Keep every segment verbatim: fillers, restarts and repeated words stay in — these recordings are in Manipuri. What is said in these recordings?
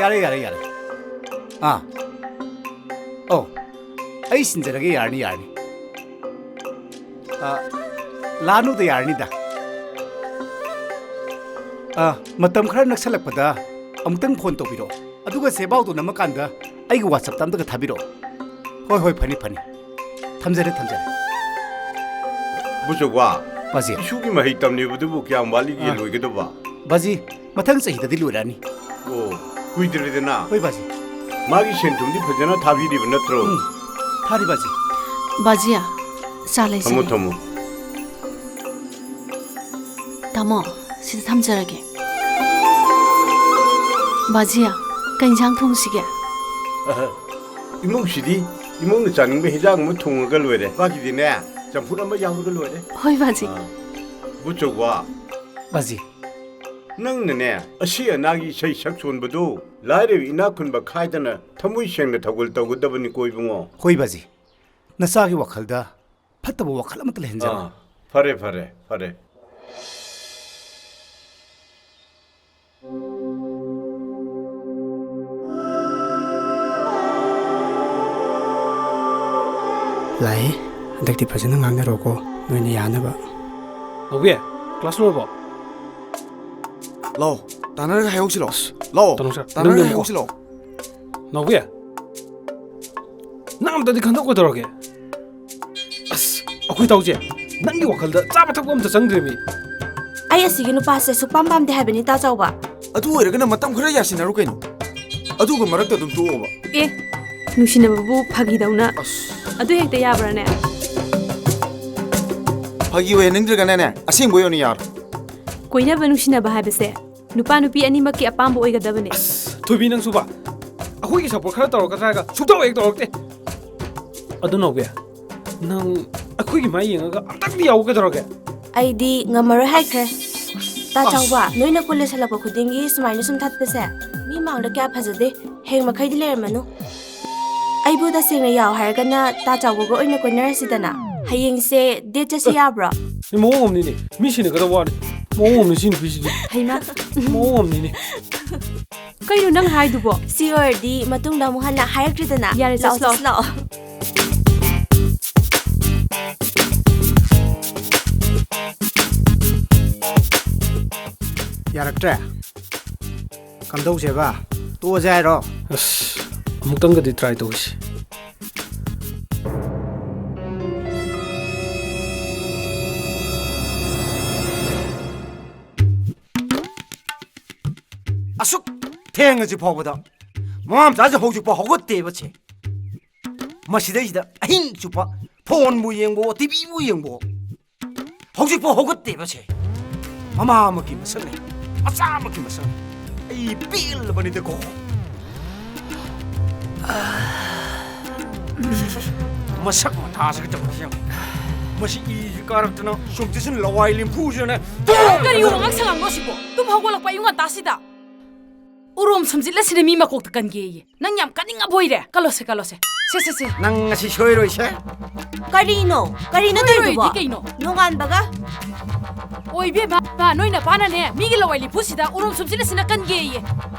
ꯌꯥꯔꯦ, ꯌꯥꯔꯦ, ꯌꯥꯔꯦ꯫ ꯑꯥ꯫ ꯑꯧ꯫ ꯑꯩ ꯁꯤꯟꯖꯔꯒꯦ, ꯌꯥꯔꯅꯤ, ꯌꯥꯔꯅꯤ꯫ ꯑꯥ, ꯂꯥꯛꯑꯅꯨꯗ, ꯌꯥꯔꯅꯤꯗ꯫ ꯑꯥ, ꯃꯇꯝ ꯈꯔ ꯅꯛꯁꯜꯂꯛꯄꯗ ꯑꯃꯨꯛꯇꯪ phone ꯇꯧꯕꯤꯔꯛꯑꯣ꯫ ꯑꯗꯨꯒ ꯆꯦꯕꯥꯎꯗꯣ ꯅꯝꯃꯀꯥꯟꯗ ꯑꯩꯒꯤ WhatsApp-ꯇ ꯑꯝꯇꯒ ꯊꯥꯕꯤꯔꯛꯑꯣ꯫ ꯍꯣꯏ, ꯍꯣꯏ, ꯐꯅꯤ, ꯐꯅꯤ꯫ ꯊꯝꯖꯔꯦ, ꯊꯝꯖꯔꯦ꯫ ꯕꯨꯆꯧꯕ, ꯕꯥꯖꯤ꯫ ꯏꯁꯨꯒꯤ ꯃꯍꯩ ꯇꯝꯂꯤꯕꯗꯨꯕꯨ ꯀꯌꯥꯝ ꯋꯥꯠꯂꯤꯒꯦ ꯑꯥ꯫ ꯂꯣꯏꯒꯗꯕ? ꯕꯥꯖꯤ, ꯃꯊꯪ ꯆꯍꯤꯗꯗꯤ ꯂꯣꯏꯔꯛꯑꯅꯤ꯫ ꯑꯣ, ꯀꯨꯏꯗ꯭ꯔꯦꯗꯅ꯫ ꯍꯣꯏ, ꯕꯥꯖꯤ꯫ ꯃꯥꯒꯤ ꯁꯦꯟ ꯊꯨꯝꯗꯤ ꯐꯖꯅ ꯊꯥꯕꯤꯔꯤꯕ ꯅꯠꯇ꯭ꯔꯣ? ꯎꯝ, ꯊꯥꯔꯤ, ꯕꯥꯖꯤ꯫ ꯕꯥꯖꯤ, ꯆꯥ ꯂꯩꯁꯦ꯫ ꯊꯝꯃꯣ, ꯊꯝꯃꯣ꯫ ꯇꯥꯃꯣ, ꯁꯤꯗ ꯊꯝꯖꯔꯒꯦ꯫ ꯕꯥꯖꯤ, ꯀꯩ ꯏꯟꯁꯥꯡ ꯊꯣꯡꯁꯤꯒꯦ? ꯑꯍ, ꯏꯃꯧꯁꯤꯗꯤ ꯏꯃꯧꯅ ꯆꯥꯅꯤꯡꯕ ꯍꯤꯟꯖꯥꯡ ꯑꯃ ꯊꯣꯡꯉꯒ ꯂꯣꯏꯔꯦ꯫ ꯃꯥꯒꯤꯗꯤꯅꯦ, ꯆꯝꯐꯨꯠ ꯑꯃ ꯌꯥꯎꯔꯒ ꯂꯣꯏꯔꯦ꯫ ꯍꯣꯏ, ꯕꯥꯖꯤ꯫ ꯑꯥ, ꯕꯨꯆꯧꯕ꯫ ꯕꯥꯖꯤ꯫ ꯅꯪꯅꯅꯦ, ꯑꯁꯤ ꯑꯅꯥꯒꯤ ꯏꯁꯩ ꯁꯛ ꯁꯣꯟꯕꯗꯨ ꯂꯥꯏꯔꯕ ꯏꯅꯥꯛ ꯈꯨꯟꯕ ꯈꯥꯏꯗꯅ ꯊꯃꯣꯏ ꯁꯦꯡꯅ ꯊꯧꯒꯜ ꯇꯧꯒꯗꯕꯅꯤꯀꯣ, ꯏꯕꯨꯡꯉꯣ꯫ ꯍꯣꯏ, ꯕꯥꯖꯤ꯫ ꯅꯆꯥꯒꯤ ꯋꯥꯈꯜꯗ ꯐꯠꯇꯕ ꯋꯥꯈꯜ ꯑꯃꯠꯇ ꯂꯩꯍꯟꯖꯔꯣꯏ꯫ ꯑꯥ, ꯐꯔꯦ, ꯐꯔꯦ, ꯐꯔꯦ꯫ ꯂꯥꯛꯑꯦ꯫ ꯍꯟꯗꯛꯇꯤ ꯐꯖꯅ ꯉꯥꯡꯅꯔꯣꯀꯣ, ꯅꯣꯏꯅ ꯌꯥꯅꯕ꯫ ꯅꯥꯎꯕꯤ, class ꯂꯣꯏꯔꯕꯣ? ꯂꯥꯛꯑꯣ, ꯇꯥꯟꯅꯔꯒ ꯍꯥꯏꯍꯧꯁꯤ ꯂꯥꯛꯑꯣ꯫ ꯂꯥꯛꯑꯣ, ꯇꯥꯅꯧꯁꯦ, ꯇꯥꯟꯅꯔꯒ ꯅꯪ ꯍꯥꯏꯍꯧꯁꯤ ꯂꯥꯛꯑꯣ꯫ ꯅꯥꯎꯕꯤ, ꯅꯪ ꯑꯝꯇꯗꯤ ꯈꯟꯗꯣꯛ ꯀꯩꯗꯧꯔꯒꯦ? ꯑꯁ, ꯑꯩꯈꯣꯏ ꯇꯥꯎꯁꯦ, ꯅꯪꯒꯤ ꯋꯥꯈꯜꯗ ꯆꯥꯕ ꯊꯛꯄ ꯑꯝꯇ ꯆꯪꯗ꯭ꯔꯦꯃꯤ꯫ ꯑꯩ ꯑꯁꯤꯒꯤ ꯅꯨꯄꯥꯁꯦ ꯁꯨꯛꯄꯥꯝ ꯄꯥꯝꯗꯦ ꯍꯥꯏꯕꯅꯤ, ꯇꯥ ꯆꯥꯎꯕ꯫ ꯑꯗꯨ ꯑꯣꯏꯔꯒꯅ ꯃꯇꯝ ꯈꯔ ꯌꯥꯁꯤꯟꯅꯔꯣ ꯀꯩꯅꯣ꯫ ꯑꯗꯨꯒ ꯃꯔꯛꯇ ꯑꯗꯨꯝ ꯇꯣꯛꯑꯣꯕ꯫ ꯑꯦ, ꯅꯨꯡꯁꯤꯅꯕꯕꯨ ꯐꯥꯒꯤꯗꯧꯅ ꯑꯁ꯫ ꯑꯗꯨ ꯍꯦꯛꯇ ꯌꯥꯕ꯭ꯔꯥꯅꯦ? ꯐꯥꯒꯤ ꯑꯣꯏꯍꯟꯅꯤꯡꯗ꯭ꯔꯒꯅꯅꯦ, ꯑꯁꯦꯡꯕ ꯑꯣꯏꯅ ꯌꯥꯔꯣ꯫ ꯀꯣꯏꯅꯕ ꯅꯨꯡꯁꯤꯅꯕ ꯍꯥꯏꯕꯁꯦ ꯅꯨꯄꯥ ꯅꯨꯄꯤ ꯑꯅꯤꯃꯛꯀꯤ ꯑꯄꯥꯝꯕ ꯑꯣꯏꯒꯗꯕꯅꯦ꯫ ꯑꯁ, ꯊꯣꯏꯕꯤ, ꯅꯪꯁꯨꯕ꯫ ꯑꯩꯈꯣꯏꯒꯤ support ꯈꯔ ꯇꯧꯔꯛꯀꯗ꯭ꯔꯥ ꯍꯥꯏꯔꯒ ꯁꯨꯡꯇꯧ ꯍꯦꯛ ꯇꯧꯔꯛꯇꯦ꯫ ꯑꯗꯨ ꯅꯥꯎꯕꯤ, ꯅꯪ ꯑꯩꯈꯣꯏꯒꯤ ꯃꯥꯏ ꯌꯦꯡꯉꯒ ꯑꯝꯇꯪꯗꯤ ꯌꯥꯎ ꯀꯩꯗꯧꯔꯒꯦ? ꯑꯩꯗꯤ ꯉꯝꯃꯔꯣꯏ ꯍꯥꯏꯈ꯭ꯔꯦ꯫ ꯇꯥ ꯑꯁ꯫ ꯆꯥꯎꯕ, ꯅꯣꯏꯅ ꯀꯣꯂꯦꯖ ꯍꯜꯂꯛꯄ ꯈꯨꯗꯤꯡꯒꯤ ꯁꯨꯃꯥꯏꯅ ꯁꯨꯝ ꯊꯠꯄꯁꯦ ꯃꯤ ꯃꯥꯡꯗ ꯀꯌꯥ ꯐꯖꯗꯦ꯫ ꯍꯌꯦꯡ ꯃꯈꯩꯗꯤ ꯂꯩꯔꯝꯃꯅꯨ꯫ ꯑꯩꯕꯨ ꯇꯁꯦꯡꯅ ꯌꯥꯎ ꯍꯥꯏꯔꯒꯅ ꯇꯥ ꯆꯥꯎꯕꯒ ꯑꯣꯏꯅ ꯀꯣꯏꯅꯔꯁꯤꯗꯅ꯫ ꯍꯌꯦꯡꯁꯦ date ꯆꯠꯁꯤ ꯌꯥꯕ꯭ꯔꯣ? ꯃꯑꯣꯡ ꯑꯃꯅꯤꯅꯦ꯫ ꯃꯤ ꯁꯤꯟꯅꯒꯗꯕ ꯋꯥꯅꯤ꯫ ꯃꯑꯣꯡ ꯑꯃꯅꯤ ꯁꯤ ꯅꯨꯄꯤꯁꯤꯗꯤ꯫ ꯍꯩꯃꯥ꯫ ꯃꯑꯣꯡ ꯑꯃꯅꯤꯅꯦ꯫ ꯀꯩꯅꯣ ꯅꯪ ꯍꯥꯏꯗꯨꯕꯣ? ꯁꯤ ꯑꯣꯏꯔꯗꯤ ꯃꯇꯨꯡꯗ ꯑꯃꯨꯛ ꯍꯟꯅ ꯍꯥꯏꯔꯛꯇ꯭ꯔꯦꯗꯅ꯫ ꯌꯥꯔꯦ, ꯂꯥꯛꯑꯣ, ꯆꯠꯁꯤ ꯂꯥꯛꯑꯣ꯫ ꯆꯠꯁꯤ ꯂꯥꯛꯑꯣ꯫ ꯌꯥꯔꯛꯇ꯭ꯔꯦ? ꯀꯝꯗꯧꯁꯦꯕ? ꯇꯣꯛꯑꯁꯦ ꯍꯥꯏꯔꯣ? ꯑꯁ, ꯑꯃꯨꯛꯇꯪꯒꯗꯤ try ꯇꯧꯁꯤ꯫ ꯑꯁꯨꯛ ꯊꯦꯡꯉꯁꯤ ꯐꯥꯎꯕꯗ ꯃꯃꯥ ꯃꯆꯥꯁꯦ ꯍꯧꯖꯤꯛꯐꯥꯎ ꯍꯧꯒꯠꯇꯦꯕ ꯁꯦ꯫ ꯃꯁꯤꯗꯩꯁꯤꯗ ꯑꯍꯤꯡ ꯆꯨꯞꯄ ꯐꯣꯟꯕꯨ ꯌꯦꯡꯕꯣ, ꯇꯤꯚꯤꯕꯨ ꯌꯦꯡꯕꯣ, ꯍꯧꯖꯤꯛꯐꯥꯎ ꯍꯧꯒꯠꯇꯦꯕ ꯁꯦ꯫ ꯃꯃꯥ ꯑꯃꯒꯤ ꯃꯁꯛꯅꯦ, ꯃꯆꯥ ꯑꯃꯒꯤ ꯃꯁꯛꯅꯦ꯫ ꯑꯩ ꯄꯦꯜꯂꯕꯅꯤꯗꯀꯣ꯫ ꯃꯁꯛ ꯃꯊꯥꯁꯤꯒ ꯇꯧꯔꯤꯁꯤ ꯌꯦꯡꯉꯨ꯫ ꯃꯁꯤ ꯏꯁꯤ ꯀꯥꯔꯛꯇꯅ ꯁꯨꯝ ꯆꯤꯁꯤꯟ ꯂꯋꯥꯏ ꯂꯦꯝꯐꯨꯁꯤꯅꯅꯦ꯫ ꯀꯔꯤ ꯋꯥꯉꯥꯡ ꯁꯉꯥꯡꯅꯣ ꯁꯤꯕꯣ? ꯇꯨꯝ ꯍꯧꯒꯠꯂꯛꯄ ꯑꯌꯨꯛ ꯉꯟꯇꯥꯁꯤꯗ꯫ ꯎꯔꯣꯝ ꯁꯨꯝꯖꯤꯠꯂꯁꯤꯅ ꯃꯤ ꯃꯀꯣꯛꯇ ꯀꯟꯒꯦꯌꯦ꯫ ꯅꯪ ꯌꯥꯝ ꯀꯟꯅꯤꯡꯉꯕ ꯑꯣꯏꯔꯦ꯫ ꯀꯜꯂꯣꯁꯦ, ꯀꯜꯂꯣꯁꯦ꯫ ꯁꯦ, ꯁꯦ, ꯁꯦ꯫ ꯅꯪ ꯉꯁꯤ ꯁꯣꯏꯔꯣꯏꯁꯦ꯫ ꯀꯔꯤꯅꯣ? ꯀꯔꯤꯅꯣ ꯁꯣꯏꯔꯣꯏꯗꯤ ꯇꯧꯔꯤꯗꯨꯕꯣ? ꯀꯩꯅꯣ? ꯅꯣꯡꯉꯥꯟꯕꯒ? ꯑꯣꯏꯕꯦꯝꯃ, ꯅꯣꯏ ꯅꯄꯥꯅꯅꯦ, ꯃꯤꯒꯤ ꯂꯋꯥꯏ ꯂꯤꯐꯨꯁꯤꯗ ꯎꯔꯣꯝ ꯁꯨꯝꯖꯤꯠꯂꯁꯤꯅ ꯀꯟꯒꯦꯌꯦ꯫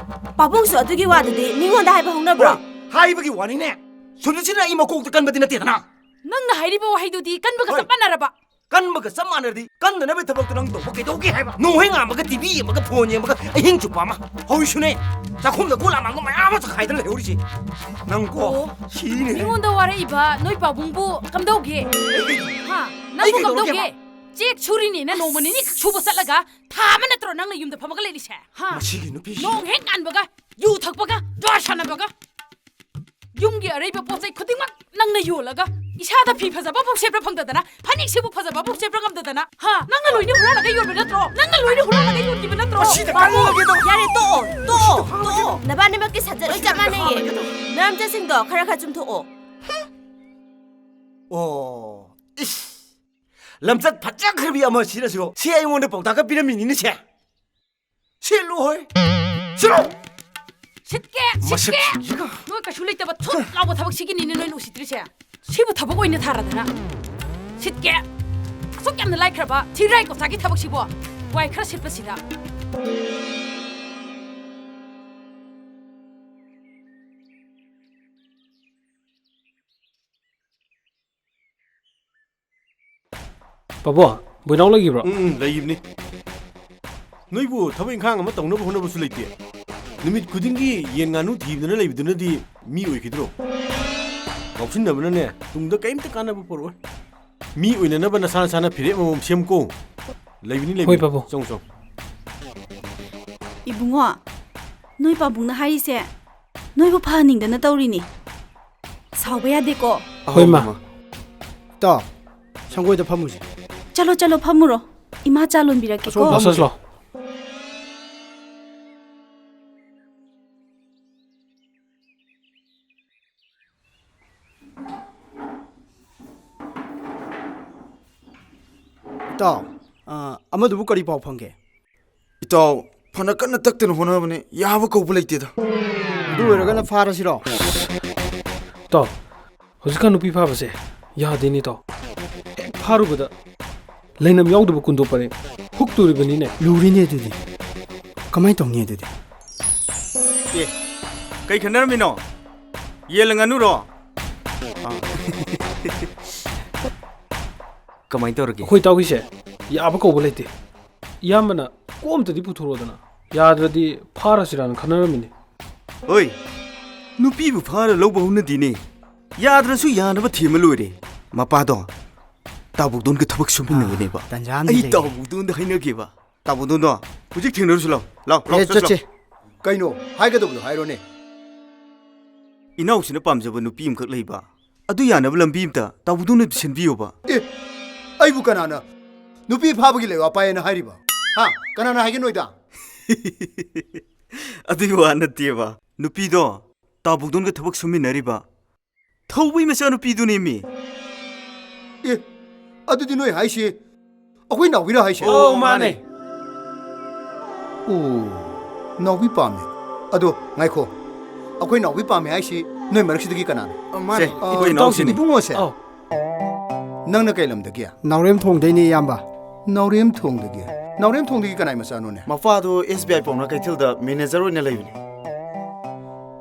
ꯄꯥꯕꯨꯡꯁꯨ ꯑꯗꯨꯒꯤ ꯋꯥꯗꯨꯗꯤ ꯃꯤꯉꯣꯟꯗ ꯍꯥꯏꯕ ꯍꯧꯅꯕ꯭ꯔꯣ? ꯍꯣꯏ, ꯍꯥꯏꯕꯒꯤ ꯋꯥꯅꯤꯅꯦ꯫ ꯁꯨꯝꯖꯤꯠꯁꯤꯅ ꯑꯩ ꯃꯀꯣꯛꯇ ꯀꯟꯕꯗꯤ ꯅꯠꯇꯦꯗꯅ꯫ ꯅꯪꯅ ꯍꯥꯏꯔꯤꯕ ꯋꯥꯍꯩꯗꯨꯗꯤ ꯀꯟꯕꯒ ꯍꯣꯏ꯫ ꯆꯞ ꯃꯥꯟꯅꯔꯕ꯫ ꯀꯟꯕꯒ ꯆꯞ ꯃꯥꯟꯅꯔꯗꯤ ꯀꯟꯗꯅꯕꯒꯤ ꯊꯕꯛꯇꯣ ꯅꯪ ꯇꯧꯕ ꯀꯩꯗꯧꯒꯦ ꯍꯥꯏꯕ? ꯅꯣꯡꯍꯩ ꯉꯥꯟꯕꯒ ꯇꯤꯚꯤ ꯌꯦꯡꯕꯒ ꯐꯣꯟ ꯌꯦꯡꯕꯒ ꯑꯍꯤꯡ ꯆꯨꯞꯄ ꯑꯃ꯫ ꯍꯧꯖꯤꯛꯁꯨꯅꯦ, ꯆꯥꯛꯈꯨꯝꯗ ꯀꯣꯜ ꯑꯃꯥꯡꯕ ꯃꯌꯥꯝ ꯑꯃ ꯆꯈꯥꯏꯗꯅ ꯂꯩꯍꯧꯔꯤꯁꯦ꯫ ꯅꯪꯀꯣ, ꯑꯣ, ꯁꯤꯅꯦ꯫ ꯑꯩꯉꯣꯟꯗ ꯋꯥꯔꯛꯏꯕ ꯅꯣꯏ ꯄꯥꯕꯨꯡꯕꯨ ꯀꯝꯗꯧꯒꯦ? ꯑꯩ ꯀꯩ-, ꯍꯥ? ꯑꯩ ꯅꯪꯕꯨ ꯀꯩꯗꯧꯔꯒꯦ ꯀꯝꯗꯧꯒꯦ? ꯍꯥꯏꯕ? ꯆꯦꯛ ꯁꯨꯔꯤꯅꯦꯅ ꯅꯣꯡꯃ ꯑꯁ꯫ ꯅꯤꯅꯤ ꯈꯛ ꯁꯨꯕ ꯆꯠꯂꯒ ꯊꯥ ꯑꯃ ꯅꯠꯇ꯭ꯔꯣ ꯅꯪꯅ ꯌꯨꯝꯗ ꯐꯝꯃꯒ ꯂꯩꯔꯤꯁꯦ? ꯍꯥ? ꯃꯁꯤꯒꯤ ꯅꯨꯄꯤꯁꯤ꯫ ꯅꯣꯡ ꯍꯦꯛ ꯉꯥꯟꯕꯒ ꯌꯨ ꯊꯛꯄꯒ ꯖꯨꯋꯥꯔ ꯁꯥꯟꯅꯕꯒ ꯌꯨꯝꯒꯤ ꯑꯔꯩꯕ ꯄꯣꯠ ꯆꯩ ꯈꯨꯗꯤꯡꯃꯛ ꯅꯪꯅ ꯌꯣꯜꯂꯒ ꯏꯁꯥꯗ ꯐꯤ ꯐꯖꯕ ꯐꯥꯎ ꯁꯦꯠꯄ ꯐꯪꯗꯗꯅ, ꯐꯅꯦꯛꯁꯤꯕꯨ ꯐꯖꯕ ꯐꯥꯎ ꯁꯦꯠꯄ ꯉꯝꯗꯗꯅ, ꯍꯥ? ꯅꯪꯅ ꯂꯣꯏꯅ ꯍꯨꯔꯥꯜꯂꯒ ꯌꯣꯟꯕ ꯅꯠꯇ꯭ꯔꯣ? ꯅꯪꯅ ꯂꯣꯏꯅ ꯍꯨꯔꯥꯜꯂꯒ ꯌꯣꯟꯈꯤꯕ ꯅꯠꯇ꯭ꯔꯣ? ꯃꯁꯤꯗ ꯀꯜꯂꯒꯦꯗꯣ꯫ ꯌꯥꯔꯦ, ꯇꯣꯛꯑꯣ, ꯇꯣꯛꯑꯣ, ꯃꯁꯤꯗ ꯍꯥꯠꯂꯒꯦꯗꯣ꯫ ꯇꯣꯛꯑꯣ꯫ ꯅꯕꯥꯅꯤꯃꯛꯀꯤ ꯁꯥꯖꯠ ꯂꯣꯏ ꯆꯞ ꯃꯁꯤꯗ ꯃꯥꯟꯅꯩꯌꯦ꯫ ꯍꯥꯠꯂꯒꯦꯗꯣ꯫ ꯅꯔꯝꯆꯠꯁꯤꯡꯗꯣ ꯈꯔ ꯈꯔ ꯆꯨꯝꯊꯣꯛꯑꯣ꯫ ꯑꯣ, ꯏꯁ꯫ ꯂꯝꯆꯠ ꯐꯖꯈ꯭ꯔꯕꯤ ꯑꯃ ꯁꯤꯅꯁꯨ ꯁꯤ ꯑꯩꯉꯣꯟꯗ ꯄꯥꯎꯇꯥꯛꯀ ꯄꯤꯔꯝꯃꯤꯅꯤꯅꯦ ꯁꯦ꯫ ꯁꯤꯠꯂꯨ ꯍꯣꯏ꯫ ꯁꯤꯠꯂꯨ꯫ ꯁꯤꯠꯀꯦ, ꯁꯤꯠꯀꯦ꯫ ꯃꯁꯛꯁꯤꯡꯁꯤꯒ꯫ ꯅꯣꯏ ꯀꯩꯁꯨ ꯂꯩꯇꯕ ꯊꯨꯠ ꯂꯥꯎꯕ ꯊꯕꯛꯁꯤꯒꯤꯅꯤꯅꯦ ꯅꯣꯏꯅ ꯎꯁꯤꯠꯇ꯭ꯔꯤꯁꯦ꯫ ꯁꯤꯕꯨ ꯊꯕꯛ ꯑꯣꯏꯅ ꯊꯥꯔꯗꯅ꯫ ꯁꯤꯠꯀꯦ꯫ ꯑꯁꯨꯛ ꯌꯥꯝꯅ ꯂꯥꯏꯈ꯭ꯔꯕ ꯊꯤꯔꯥꯏ ꯀꯣꯆꯥꯒꯤ ꯊꯕꯛꯁꯤꯕꯣ꯫ ꯋꯥꯏ ꯈꯔ ꯁꯤꯠꯄꯁꯤꯗ꯫ ꯄꯥꯕꯨꯡ, ꯕꯣꯏꯅꯥꯎ ꯂꯩꯈꯤꯕ꯭ꯔꯣ? ꯎꯝ, ꯎꯝ, ꯂꯩꯈꯤꯕꯅꯤ꯫ ꯅꯣꯏꯕꯨ ꯊꯕꯛ ꯏꯪꯈꯥꯡ ꯑꯃ ꯇꯧꯅꯕ ꯍꯣꯠꯅꯕꯁꯨ ꯂꯩꯇꯦ꯫ ꯅꯨꯃꯤꯠ ꯈꯨꯗꯤꯡꯒꯤ ꯌꯦꯟ ꯉꯥꯅꯨ ꯊꯤꯗꯅ ꯂꯩꯕꯗꯨꯅꯗꯤ ꯃꯤ ꯑꯣꯏꯈꯤꯗ꯭ꯔꯣ? ꯉꯥꯎꯁꯤꯟꯅꯕꯅꯅꯦ, ꯇꯨꯡꯗ ꯀꯔꯤꯝꯇ ꯀꯥꯟꯅꯕ ꯄꯨꯔꯛꯑꯣꯏ꯫ ꯃꯤ ꯑꯣꯏꯅꯅꯕ ꯅꯁꯥ ꯅꯁꯥꯅ ꯐꯤꯔꯦꯞ ꯑꯃꯃꯝ ꯁꯦꯝꯃꯨꯀꯣ꯫ ꯂꯩꯕꯅꯤ, ꯂꯩꯕꯅꯤ꯫ ꯍꯣꯏ, ꯄꯥꯕꯨꯡ꯫ ꯆꯪꯉꯨ, ꯆꯪꯉꯨ꯫ ꯏꯕꯨꯡꯉꯣ, ꯅꯣꯏ ꯄꯥꯕꯨꯡꯅ ꯍꯥꯏꯔꯤꯁꯦ ꯅꯣꯏꯕꯨ ꯐꯍꯟꯅꯤꯡꯗꯅ ꯇꯧꯔꯤꯅꯤ꯫ ꯁꯥꯎꯕ ꯌꯥꯗꯦꯀꯣ꯫ ꯍꯣꯏ, ꯃꯥ꯫ ꯃꯥ꯫ ꯇꯥꯎ, ꯁꯪꯒꯣꯏꯗ ꯐꯝꯃꯨꯁꯦ꯫ ꯆꯠꯂꯣ, ꯆꯠꯂꯣ, ꯐꯝꯃꯨꯔꯣ꯫ ꯏꯃꯥ ꯆꯥ ꯂꯣꯟꯕꯤꯔꯛꯀꯦꯀꯣ꯫ ꯑꯁꯣꯝ ꯐꯝꯃꯨꯁꯦ꯫ ꯂꯥꯛꯁꯣ, ꯂꯥꯛꯁꯣ꯫ ꯏꯇꯥꯎ, ꯑ, ꯑꯃꯗꯨꯕꯨ ꯀꯔꯤ ꯄꯥꯎ ꯐꯪꯒꯦ? ꯏꯇꯥꯎ, ꯐꯅ ꯀꯟꯅ ꯇꯛꯇꯅ ꯍꯣꯠꯅꯕꯅꯦ, ꯌꯥꯕ ꯀꯧꯕ ꯂꯩꯇꯦꯗ꯫ ꯑꯗꯨ ꯑꯣꯏꯔꯒꯅ ꯐꯥꯔꯁꯤꯔꯣ? ꯏꯇꯥꯎ, ꯍꯧꯖꯤꯛꯀꯥꯟ ꯅꯨꯄꯤ ꯐꯥꯕꯁꯦ ꯌꯥꯗꯦꯅꯦ, ꯏꯇꯥꯎ꯫ ꯍꯦꯛ ꯐꯥꯔꯨꯕꯗ ꯂꯩꯅꯝ ꯌꯥꯎꯗꯕ ꯀꯨꯟꯗꯣꯛ ꯄꯔꯦꯡ ꯍꯨꯛꯇꯣꯔꯤꯕꯅꯤꯅꯦ꯫ ꯂꯨꯔꯤꯅꯦ ꯑꯗꯨꯗꯤ꯫ ꯀꯃꯥꯏꯅ ꯇꯧꯅꯤ ꯑꯗꯨꯗꯤ? ꯑꯦ, ꯀꯩ ꯈꯟꯅꯔꯝꯃꯤꯅꯣ? ꯌꯦꯜꯂ ꯉꯥꯅꯨꯔꯣ? ꯑꯥ꯫ ꯀꯃꯥꯏꯅ ꯇꯧꯔꯒꯦ? ꯑꯩꯈꯣꯏ ꯏꯇꯥꯎꯒꯤꯁꯦ ꯌꯥꯕ ꯀꯧꯕ ꯂꯩꯇꯦ꯫ ꯏꯌꯥꯝꯕꯅ ꯀꯣꯛ ꯑꯝꯇꯗꯤ ꯄꯨꯊꯣꯔꯛꯑꯣꯗꯅ꯫ ꯌꯥꯗ꯭ꯔꯗꯤ ꯐꯥꯔꯁꯤꯔꯥꯅ ꯈꯟꯅꯔꯝꯃꯤꯅꯤ꯫ ꯍꯣꯏ, ꯅꯨꯄꯤꯕꯨ ꯐꯥꯔ ꯂꯧꯕ ꯍꯧꯅꯗꯦꯅꯦ꯫ ꯌꯥꯗ꯭ꯔꯁꯨ ꯌꯥꯅꯕ ꯊꯦꯝꯃ ꯂꯣꯏꯔꯦ꯫ ꯃꯄꯥꯗꯣ ꯇꯥꯕꯨꯛꯗꯣꯟꯒ ꯊꯕꯛ ꯁꯨꯃꯤꯟꯅꯕꯅꯦꯕ꯫ ꯑꯥ, ꯇꯟꯖꯥ ꯑꯃꯗꯤ ꯑꯩ ꯂꯩꯔꯦ꯫ ꯇꯥꯕꯨꯛꯗꯣꯟꯗ ꯍꯥꯏꯅꯒꯦꯕ꯫ ꯇꯥꯕꯨꯛꯗꯣꯟꯗꯣ ꯍꯧꯖꯤꯛ ꯊꯦꯡꯅꯔꯨꯁꯤ ꯂꯥꯎ꯫ ꯂꯥꯎ, ꯂꯥꯎ, ꯑꯦ, ꯆꯠꯁꯤ ꯆꯠꯁꯤ꯫ ꯂꯥꯎ꯫ ꯀꯩꯅꯣ ꯍꯥꯏꯒꯗꯕꯗꯣ ꯍꯥꯏꯔꯣꯅꯦ꯫ ꯏꯅꯥꯎꯁꯤꯅ ꯄꯥꯝꯖꯕ ꯅꯨꯄꯤ ꯑꯃꯈꯛ ꯂꯩꯕ꯫ ꯑꯗꯨ ꯌꯥꯅꯕ ꯂꯝꯕꯤ ꯑꯝꯇ ꯇꯥꯕꯨꯛꯗꯣꯟꯅ ꯁꯤꯟꯕꯤꯌꯣꯕ꯫ ꯑꯦ, ꯑꯩꯕꯨ ꯀꯅꯥꯅ ꯅꯨꯄꯤ ꯐꯥꯕꯒꯤ ꯂꯩꯕꯥꯛ ꯄꯥꯏꯌꯦꯅ ꯍꯥꯏꯔꯤꯕ? ꯍꯥ? ꯀꯅꯥꯅ ꯍꯥꯏꯒꯦ ꯅꯣꯏꯗ? ꯑꯗꯨꯒꯤ ꯋꯥ ꯅꯠꯇꯦꯕ꯫ ꯅꯨꯄꯤꯗꯣ ꯇꯥꯕꯨꯛꯗꯣꯟꯒ ꯊꯕꯛ ꯁꯨꯃꯤꯟꯅꯔꯤꯕ ꯊꯧꯕꯩ ꯃꯆꯥꯅꯨꯄꯤꯗꯨꯅꯦꯃꯤ꯫ ꯑꯦ, ꯑꯗꯨꯗꯤ ꯅꯣꯏ ꯍꯥꯏꯁꯤ ꯑꯩꯈꯣꯏ ꯅꯥꯎꯕꯤꯔꯣ ꯍꯥꯏꯁꯦ? ꯑꯣ, ꯃꯥꯅꯦ꯫ ꯑꯣ, ꯅꯥꯎꯕꯤ ꯄꯥꯝꯃꯦ꯫ ꯑꯗꯣ ꯉꯥꯏꯈꯣ, ꯑꯩꯈꯣꯏ ꯅꯥꯎꯕꯤ ꯄꯥꯝꯃꯦ ꯍꯥꯏꯁꯤ ꯅꯣꯏ ꯃꯔꯛꯁꯤꯗꯒꯤ ꯀꯅꯥꯅꯣ? ꯑ, ꯃꯥꯅꯦ꯫ ꯁꯦ, ꯑ, ꯑꯩꯈꯣꯏ ꯏꯇꯥꯎꯁꯤꯅꯤ꯫ ꯏꯅꯥꯎꯁꯤꯅꯤ꯫ ꯏꯕꯨꯡꯉꯣꯁꯦ? ꯑꯧ꯫ ꯅꯪꯅ ꯀꯩ ꯂꯝꯗꯒꯤ? ꯅꯥꯎꯔꯦꯝꯊꯣꯡꯗꯩꯅꯦ, ꯏꯌꯥꯝꯕ꯫ ꯅꯥꯎꯔꯦꯝꯊꯣꯡꯗꯒꯤ? ꯅꯥꯎꯔꯦꯝꯊꯣꯡꯗꯒꯤ ꯀꯅꯥꯏ ꯃꯆꯥꯅꯣꯅꯦ? ꯃꯄꯥꯗꯣ ꯑꯦꯁ ꯕꯤ ꯑꯥꯏ ꯄꯥꯎꯅꯥ ꯀꯩꯊꯦꯜꯗ ꯃꯦꯅꯦꯖꯔ ꯑꯣꯏꯅ ꯂꯩꯕꯅꯦ꯫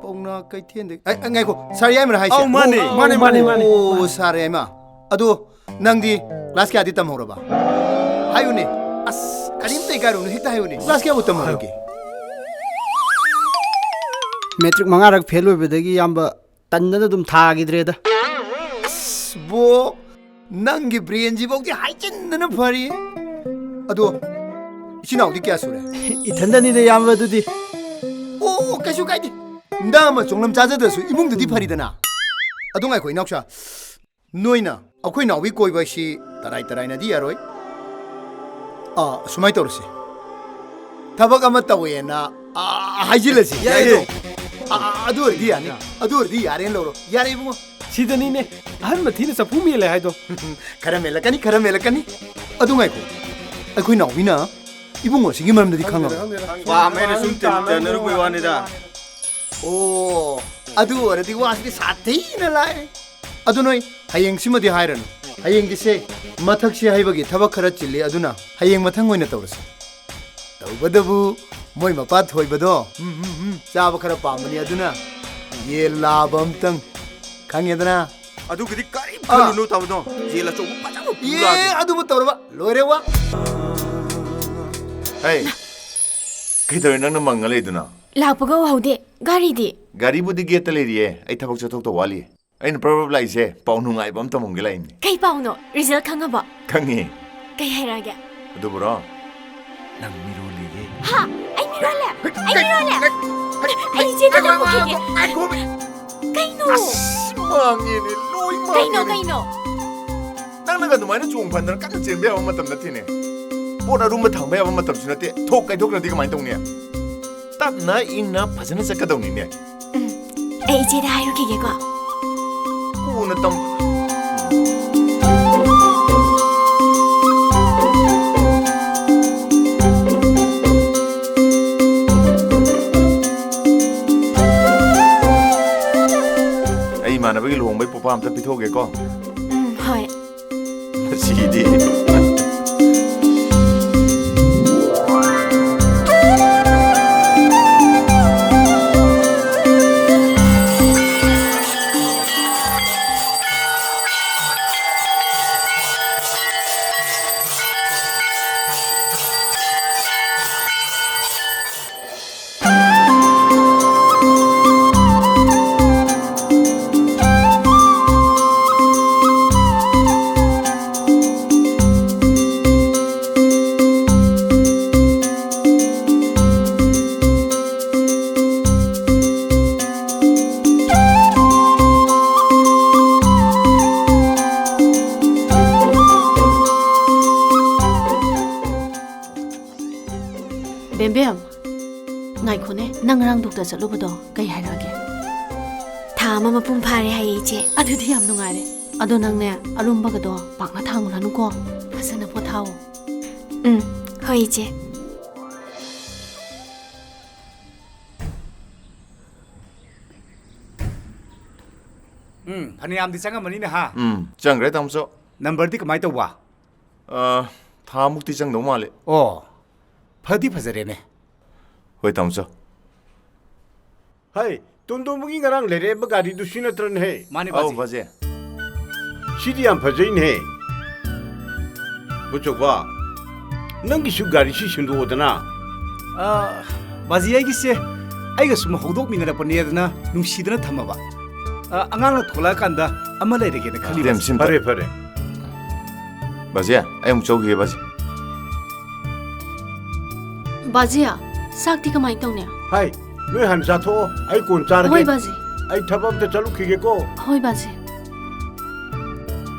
ꯄꯥꯎꯅꯥ ꯀꯩꯊꯦꯜꯗꯒꯤ? ꯑꯩ, ꯑꯩ, ꯉꯥꯏꯈꯣ, ꯁꯥꯔ ꯌꯥꯏꯃꯔ ꯍꯥꯏꯁꯦ? ꯑꯧ, ꯃꯥꯅꯦ, ꯑꯣ, ꯃꯥꯅꯦ, ꯃꯥꯅꯦ, ꯃꯥꯅꯦ꯫ ꯑꯣ, ꯁꯥꯔ ꯌꯥꯏꯃ꯫ ꯑꯗꯣ ꯅꯪꯗꯤ ꯀ꯭ꯂꯥꯁ ꯀꯌꯥꯗꯤ ꯇꯝꯍꯧꯔꯕ? ꯍꯥꯏꯌꯨꯅꯦ꯫ ꯑꯁ, ꯀꯔꯤꯝꯇ ꯏꯀꯥꯏꯔꯨꯅꯨ, ꯍꯦꯛꯇ ꯍꯥꯏꯌꯨꯅꯦ꯫ ꯀ꯭ꯂꯥꯁ ꯀꯌꯥꯕꯨ ꯇꯝꯍꯧꯔꯒꯦ? ꯃꯦꯇ꯭ꯔꯤꯛ ꯃꯉꯥꯔꯛ ꯐꯦꯜ ꯑꯣꯏꯕꯗꯒꯤ ꯏꯌꯥꯝꯕ ꯇꯟꯗꯅ ꯑꯗꯨꯝ ꯊꯥꯈꯤꯗ꯭ꯔꯦꯗ꯫ ꯑꯁ, ꯕꯣ, ꯅꯪꯒꯤ ꯕ꯭ꯔꯦꯟꯁꯤꯐꯧꯗꯤ ꯍꯥꯏꯖꯤꯟꯗꯅ ꯐꯔꯤ꯫ ꯑꯗꯣ, ꯏꯆꯤꯟ ꯏꯅꯥꯎꯗꯤ ꯀꯌꯥ ꯁꯨꯔꯦ? ꯏꯊꯟꯗꯅꯤꯗ ꯏꯌꯥꯝꯕ ꯑꯗꯨꯗꯤ꯫ ꯑꯣ, ꯀꯩꯁꯨ ꯀꯥꯏꯗꯦ꯫ ꯅꯃ ꯆꯣꯡꯂꯝ ꯆꯥꯖꯗ꯭ꯔꯁꯨ ꯏꯃꯨꯡꯗꯨꯗꯤ ꯐꯔꯤꯗꯅ꯫ ꯑꯗꯨ ꯉꯥꯏꯈꯣ, ꯏꯅꯥꯎꯆꯥ꯫ ꯅꯣꯏꯅ ꯑꯩꯈꯣꯏ ꯅꯥꯎꯕꯤ ꯀꯣꯏꯕ ꯍꯥꯏꯁꯤ ꯇꯔꯥꯏ ꯇꯔꯥꯏꯅꯗꯤ ꯌꯥꯔꯣꯏ꯫ ꯑꯥ, ꯁꯨꯃꯥꯏꯅ ꯇꯧꯔꯁꯤ꯫ ꯊꯕꯛ ꯑꯃ ꯇꯧꯋꯦꯅ, ꯑꯥ, ꯍꯥꯏꯖꯤꯜꯂꯁꯤ꯫ ꯌꯥꯏꯌꯦ꯫ ꯑꯥ, ꯑꯗꯨ ꯑꯣꯏꯔꯗꯤ ꯌꯥꯅꯤ꯫ ꯑꯗꯨ ꯑꯣꯏꯔꯗꯤ ꯌꯥꯔꯦꯅ ꯂꯧꯔꯣ꯫ ꯌꯥꯔꯦ, ꯏꯕꯨꯡꯉꯣ꯫ ꯁꯤꯗꯅꯤꯅꯦ ꯑꯍꯟ ꯃꯊꯤꯅ ꯆꯐꯨ ꯃꯦꯜꯂꯦ ꯍꯥꯏꯗꯣ꯫ ꯈꯔ ꯃꯦꯜꯂꯛꯀꯅꯤ, ꯈꯔ ꯃꯦꯜꯂꯛꯀꯅꯤ꯫ ꯑꯗꯨ ꯉꯥꯏꯈꯣ꯫ ꯑꯩꯈꯣꯏ ꯅꯥꯎꯕꯤꯅ ꯏꯕꯨꯡꯉꯣꯁꯤꯒꯤ ꯃꯔꯝꯗꯗꯤ ꯈꯪꯉꯕ? ꯈꯪꯗꯦꯗ, ꯈꯪꯗꯦꯗ꯫ ꯄꯥꯝꯃꯦꯅ ꯁꯨꯝ ꯇꯤꯟ ꯇꯟꯅꯔꯨꯕꯩ ꯋꯥꯅꯤꯗ꯫ ꯑꯣ, ꯑꯗꯨ ꯑꯣꯏꯔꯗꯤ ꯋꯥꯁꯤꯗꯤ ꯁꯥꯊꯤꯅ ꯂꯥꯏ꯫ ꯑꯗꯨ ꯅꯣꯏ ꯍꯌꯦꯡꯁꯤꯃꯗꯤ ꯍꯥꯏꯔꯅꯨ꯫ ꯍꯌꯦꯡꯒꯤꯁꯦ ꯃꯊꯛꯁꯦ ꯍꯩꯕꯒꯤ ꯊꯕꯛ ꯈꯔ ꯆꯤꯜꯂꯤ, ꯑꯗꯨꯅ ꯍꯌꯦꯡ ꯃꯊꯪ ꯑꯣꯏꯅ ꯇꯧꯔꯁꯤ꯫ ꯇꯧꯕꯗꯕꯨ ꯃꯣꯏ ꯃꯄꯥ ꯊꯣꯏꯕꯗꯣ, ꯎꯝ, ꯎꯝ, ꯎꯝ, ꯆꯥꯕ ꯈꯔ ꯄꯥꯝꯕꯅꯤ, ꯑꯗꯨꯅ ꯌꯦꯟ ꯂꯥꯕ ꯑꯝꯇꯪ, ꯈꯪꯉꯦꯗꯅ? ꯑꯗꯨꯒꯤꯗꯤ ꯀꯔꯤꯝ ꯑꯥ꯫ ꯈꯜꯂꯨꯅꯨ, ꯇꯥꯃꯣꯗꯣ꯫ ꯌꯦꯟ ꯑꯆꯧꯕ ꯐꯖꯅ ꯄꯨ ꯌꯦ, ꯂꯥꯛꯑꯒꯦ꯫ ꯑꯗꯨꯕꯨ ꯇꯧꯔꯕ ꯂꯣꯏꯔꯦ ꯋꯥ꯫ ꯍꯩ, ꯀꯩꯗꯧꯔꯦ ꯅꯪꯅ ꯃꯪꯉ ꯂꯩꯗꯨꯅ? ꯂꯥꯛꯄꯒ ꯎꯍꯧꯗꯦ꯫ ꯒꯥꯔꯤꯗꯤ? ꯒꯥꯔꯤꯕꯨꯗꯤ ꯒꯦꯠꯇ ꯂꯩꯔꯤꯌꯦ, ꯑꯩ ꯊꯕꯛ ꯆꯠꯊꯣꯛꯇꯧ ꯋꯥꯠꯂꯤ꯫ ꯑꯩꯅ ꯄ꯭ꯔꯞ ꯄ꯭ꯔꯞ ꯂꯥꯛꯏꯁꯦ ꯄꯥꯎ ꯅꯨꯡꯉꯥꯏꯕ ꯑꯃ ꯇꯝꯃꯝꯒꯦ ꯂꯥꯛꯏꯅꯦ꯫ ꯀꯩ ꯄꯥꯎꯅꯣ? ꯔꯤꯖꯜ ꯈꯪꯉꯕꯣ? ꯈꯪꯉꯦ꯫ ꯀꯩ ꯍꯥꯏꯔꯛꯑꯒꯦ? ꯑꯗꯨꯕꯨꯔꯣ? ꯅꯪ ꯃꯤꯔꯣꯜꯂꯦꯌꯦ꯫ ꯍꯥ? ꯑꯩ ꯃꯤꯔꯣꯜꯂꯦ? ꯑꯩ ꯃꯤꯔꯣꯜꯂꯦ? ꯑꯩ ꯏꯆꯦꯗ ꯉꯥꯏꯈꯣ, ꯉꯥꯏꯈꯣ, ꯍꯪꯉꯨꯈꯤꯒꯦ꯫ ꯉꯥꯏꯈꯣ, ꯉꯥꯏꯈꯣ꯫ ꯀꯩꯅꯣ? ꯑꯁ, ꯃꯥꯡꯉꯦꯅꯦ, ꯂꯣꯏ ꯀꯩꯅꯣ, ꯃꯥꯡꯉꯦꯅꯦ꯫ ꯀꯩꯅꯣ? ꯅꯪꯅꯒ ꯑꯗꯨꯃꯥꯏꯅ ꯆꯣꯡ ꯐꯟꯗꯅ ꯀꯟꯅ ꯆꯦꯟꯕ ꯌꯥꯕ ꯃꯇꯝ ꯅꯠꯇꯦꯅꯦ꯫ ꯄꯣꯠ ꯑꯔꯨꯝꯕ ꯊꯥꯡꯕ ꯌꯥꯕ ꯃꯇꯝꯁꯨ ꯅꯠꯇꯦ꯫ ꯊꯣꯛ ꯀꯥꯏꯊꯣꯛꯈ꯭ꯔꯗꯤ ꯀꯃꯥꯏꯅ ꯇꯧꯅꯤ? ꯇꯞꯅ ꯏꯪꯅ ꯐꯖꯅ ꯆꯠꯀꯗꯧꯅꯤꯅꯦ꯫ ꯎꯝ, ꯑꯩ ꯏꯆꯦꯗ ꯍꯥꯏꯔꯨꯈꯤꯒꯦꯀꯣ꯫ ꯀꯣꯟꯅ ꯇꯝ- ꯑꯩ ꯏꯃꯥꯟꯅꯕꯒꯤ ꯂꯨꯍꯣꯡꯕꯩ ꯄꯣꯄꯥ ꯑꯝꯇ ꯄꯤꯊꯣꯛꯑꯒꯦꯀꯣ꯫ ꯎꯝ, ꯍꯣꯏ꯫ ꯃꯁꯤꯗꯤ꯫ ꯆꯠꯂꯨꯕꯗꯣ ꯀꯩ ꯍꯥꯏꯔꯛꯑꯒꯦ? ꯊꯥ ꯑꯃ ꯃꯄꯨꯡ ꯐꯥꯔꯦ ꯍꯥꯏꯌꯦ, ꯏꯆꯦ꯫ ꯑꯗꯨꯗꯤ ꯌꯥꯝ ꯅꯨꯡꯉꯥꯏꯔꯦ꯫ ꯑꯗꯣ ꯅꯪꯅꯦ, ꯑꯔꯨꯝꯕꯒꯗꯣ ꯄꯥꯛꯅ ꯊꯥꯡꯉꯨꯔꯅꯨꯀꯣ꯫ ꯐꯖꯅ ꯄꯣꯊꯥꯑꯣ꯫ ꯎꯝ, ꯍꯣꯏ, ꯏꯆꯦ꯫ ꯎꯝ, ꯐꯅꯌꯥꯝꯗꯤ ꯆꯪꯉꯝꯃꯅꯤꯅꯦ, ꯍꯥ? ꯎꯝ, ꯆꯪꯈ꯭ꯔꯦ, ꯇꯥꯃꯣꯆꯧ꯫ ꯅꯝꯕꯔꯗꯤ ꯀꯃꯥꯏ ꯇꯧꯕ? ꯑ, ꯊꯥꯃꯨꯛꯇꯤ ꯆꯪꯗꯧ ꯃꯥꯜꯂꯦ꯫ ꯑꯣ, ꯐꯗꯤ ꯐꯖꯔꯦꯅꯦ꯫ ꯍꯣꯏ, ꯇꯥꯃꯣꯆꯧ꯫ ꯍꯩ, ꯇꯣꯟꯗꯣꯝꯕꯒꯤ ꯉꯔꯥꯡ ꯂꯩꯔꯛꯑꯦꯕ ꯒꯥꯔꯤꯗꯨ ꯁꯤ ꯅꯠꯇ꯭ꯔꯅꯦꯍꯦ? ꯃꯥꯅꯦ, ꯑꯧ, ꯕꯥꯖꯤ꯫ ꯕꯥꯖꯤ꯫ ꯁꯤꯗꯤ ꯌꯥꯝ ꯐꯖꯩꯅꯦꯍꯦ꯫ ꯕꯨꯆꯧꯕ, ꯅꯪꯒꯤꯁꯨ ꯒꯥꯔꯤꯁꯤ ꯁꯤꯟꯗꯣꯛꯑꯣꯗꯅ꯫ ꯑ, ꯕꯥꯖꯤ, ꯑꯩꯒꯤꯁꯦ ꯑꯩꯒ ꯁꯨꯝ ꯍꯧꯗꯣꯛꯃꯤꯟꯅꯔꯛꯄꯅꯦꯗꯅ ꯅꯨꯡꯁꯤꯗꯅ ꯊꯝꯃꯕ꯫ ꯑ, ꯑꯉꯥꯡꯅ ꯊꯣꯛꯂꯛꯑꯀꯥꯟꯗ ꯑꯃ ꯂꯩꯔꯒꯦꯅ ꯈꯜꯂꯤꯕ꯫ ꯇꯦꯝ, ꯁꯤꯝꯇ꯫ ꯐꯔꯦ, ꯐꯔꯦ꯫ ꯕꯥꯖꯤ, ꯑꯩ ꯑꯃꯨꯛ ꯆꯧꯈꯤꯒꯦ, ꯕꯥꯖꯤ꯫ ꯕꯥꯖꯤ, ꯆꯥꯛꯇꯤ ꯀꯃꯥꯏ ꯇꯧꯅꯤ? ꯍꯥꯏ, ꯅꯣꯏ ꯍꯥꯟꯅ ꯆꯥꯊꯣꯛꯑꯣ, ꯑꯩ ꯀꯣꯟ ꯆꯥꯔꯒꯦ꯫ ꯍꯣꯏ, ꯕꯥꯖꯤ꯫ ꯑꯩ ꯊꯕꯛ ꯑꯝꯇ ꯆꯠꯂꯨꯈꯤꯒꯦꯀꯣ꯫ ꯍꯣꯏ, ꯕꯥꯖꯤ꯫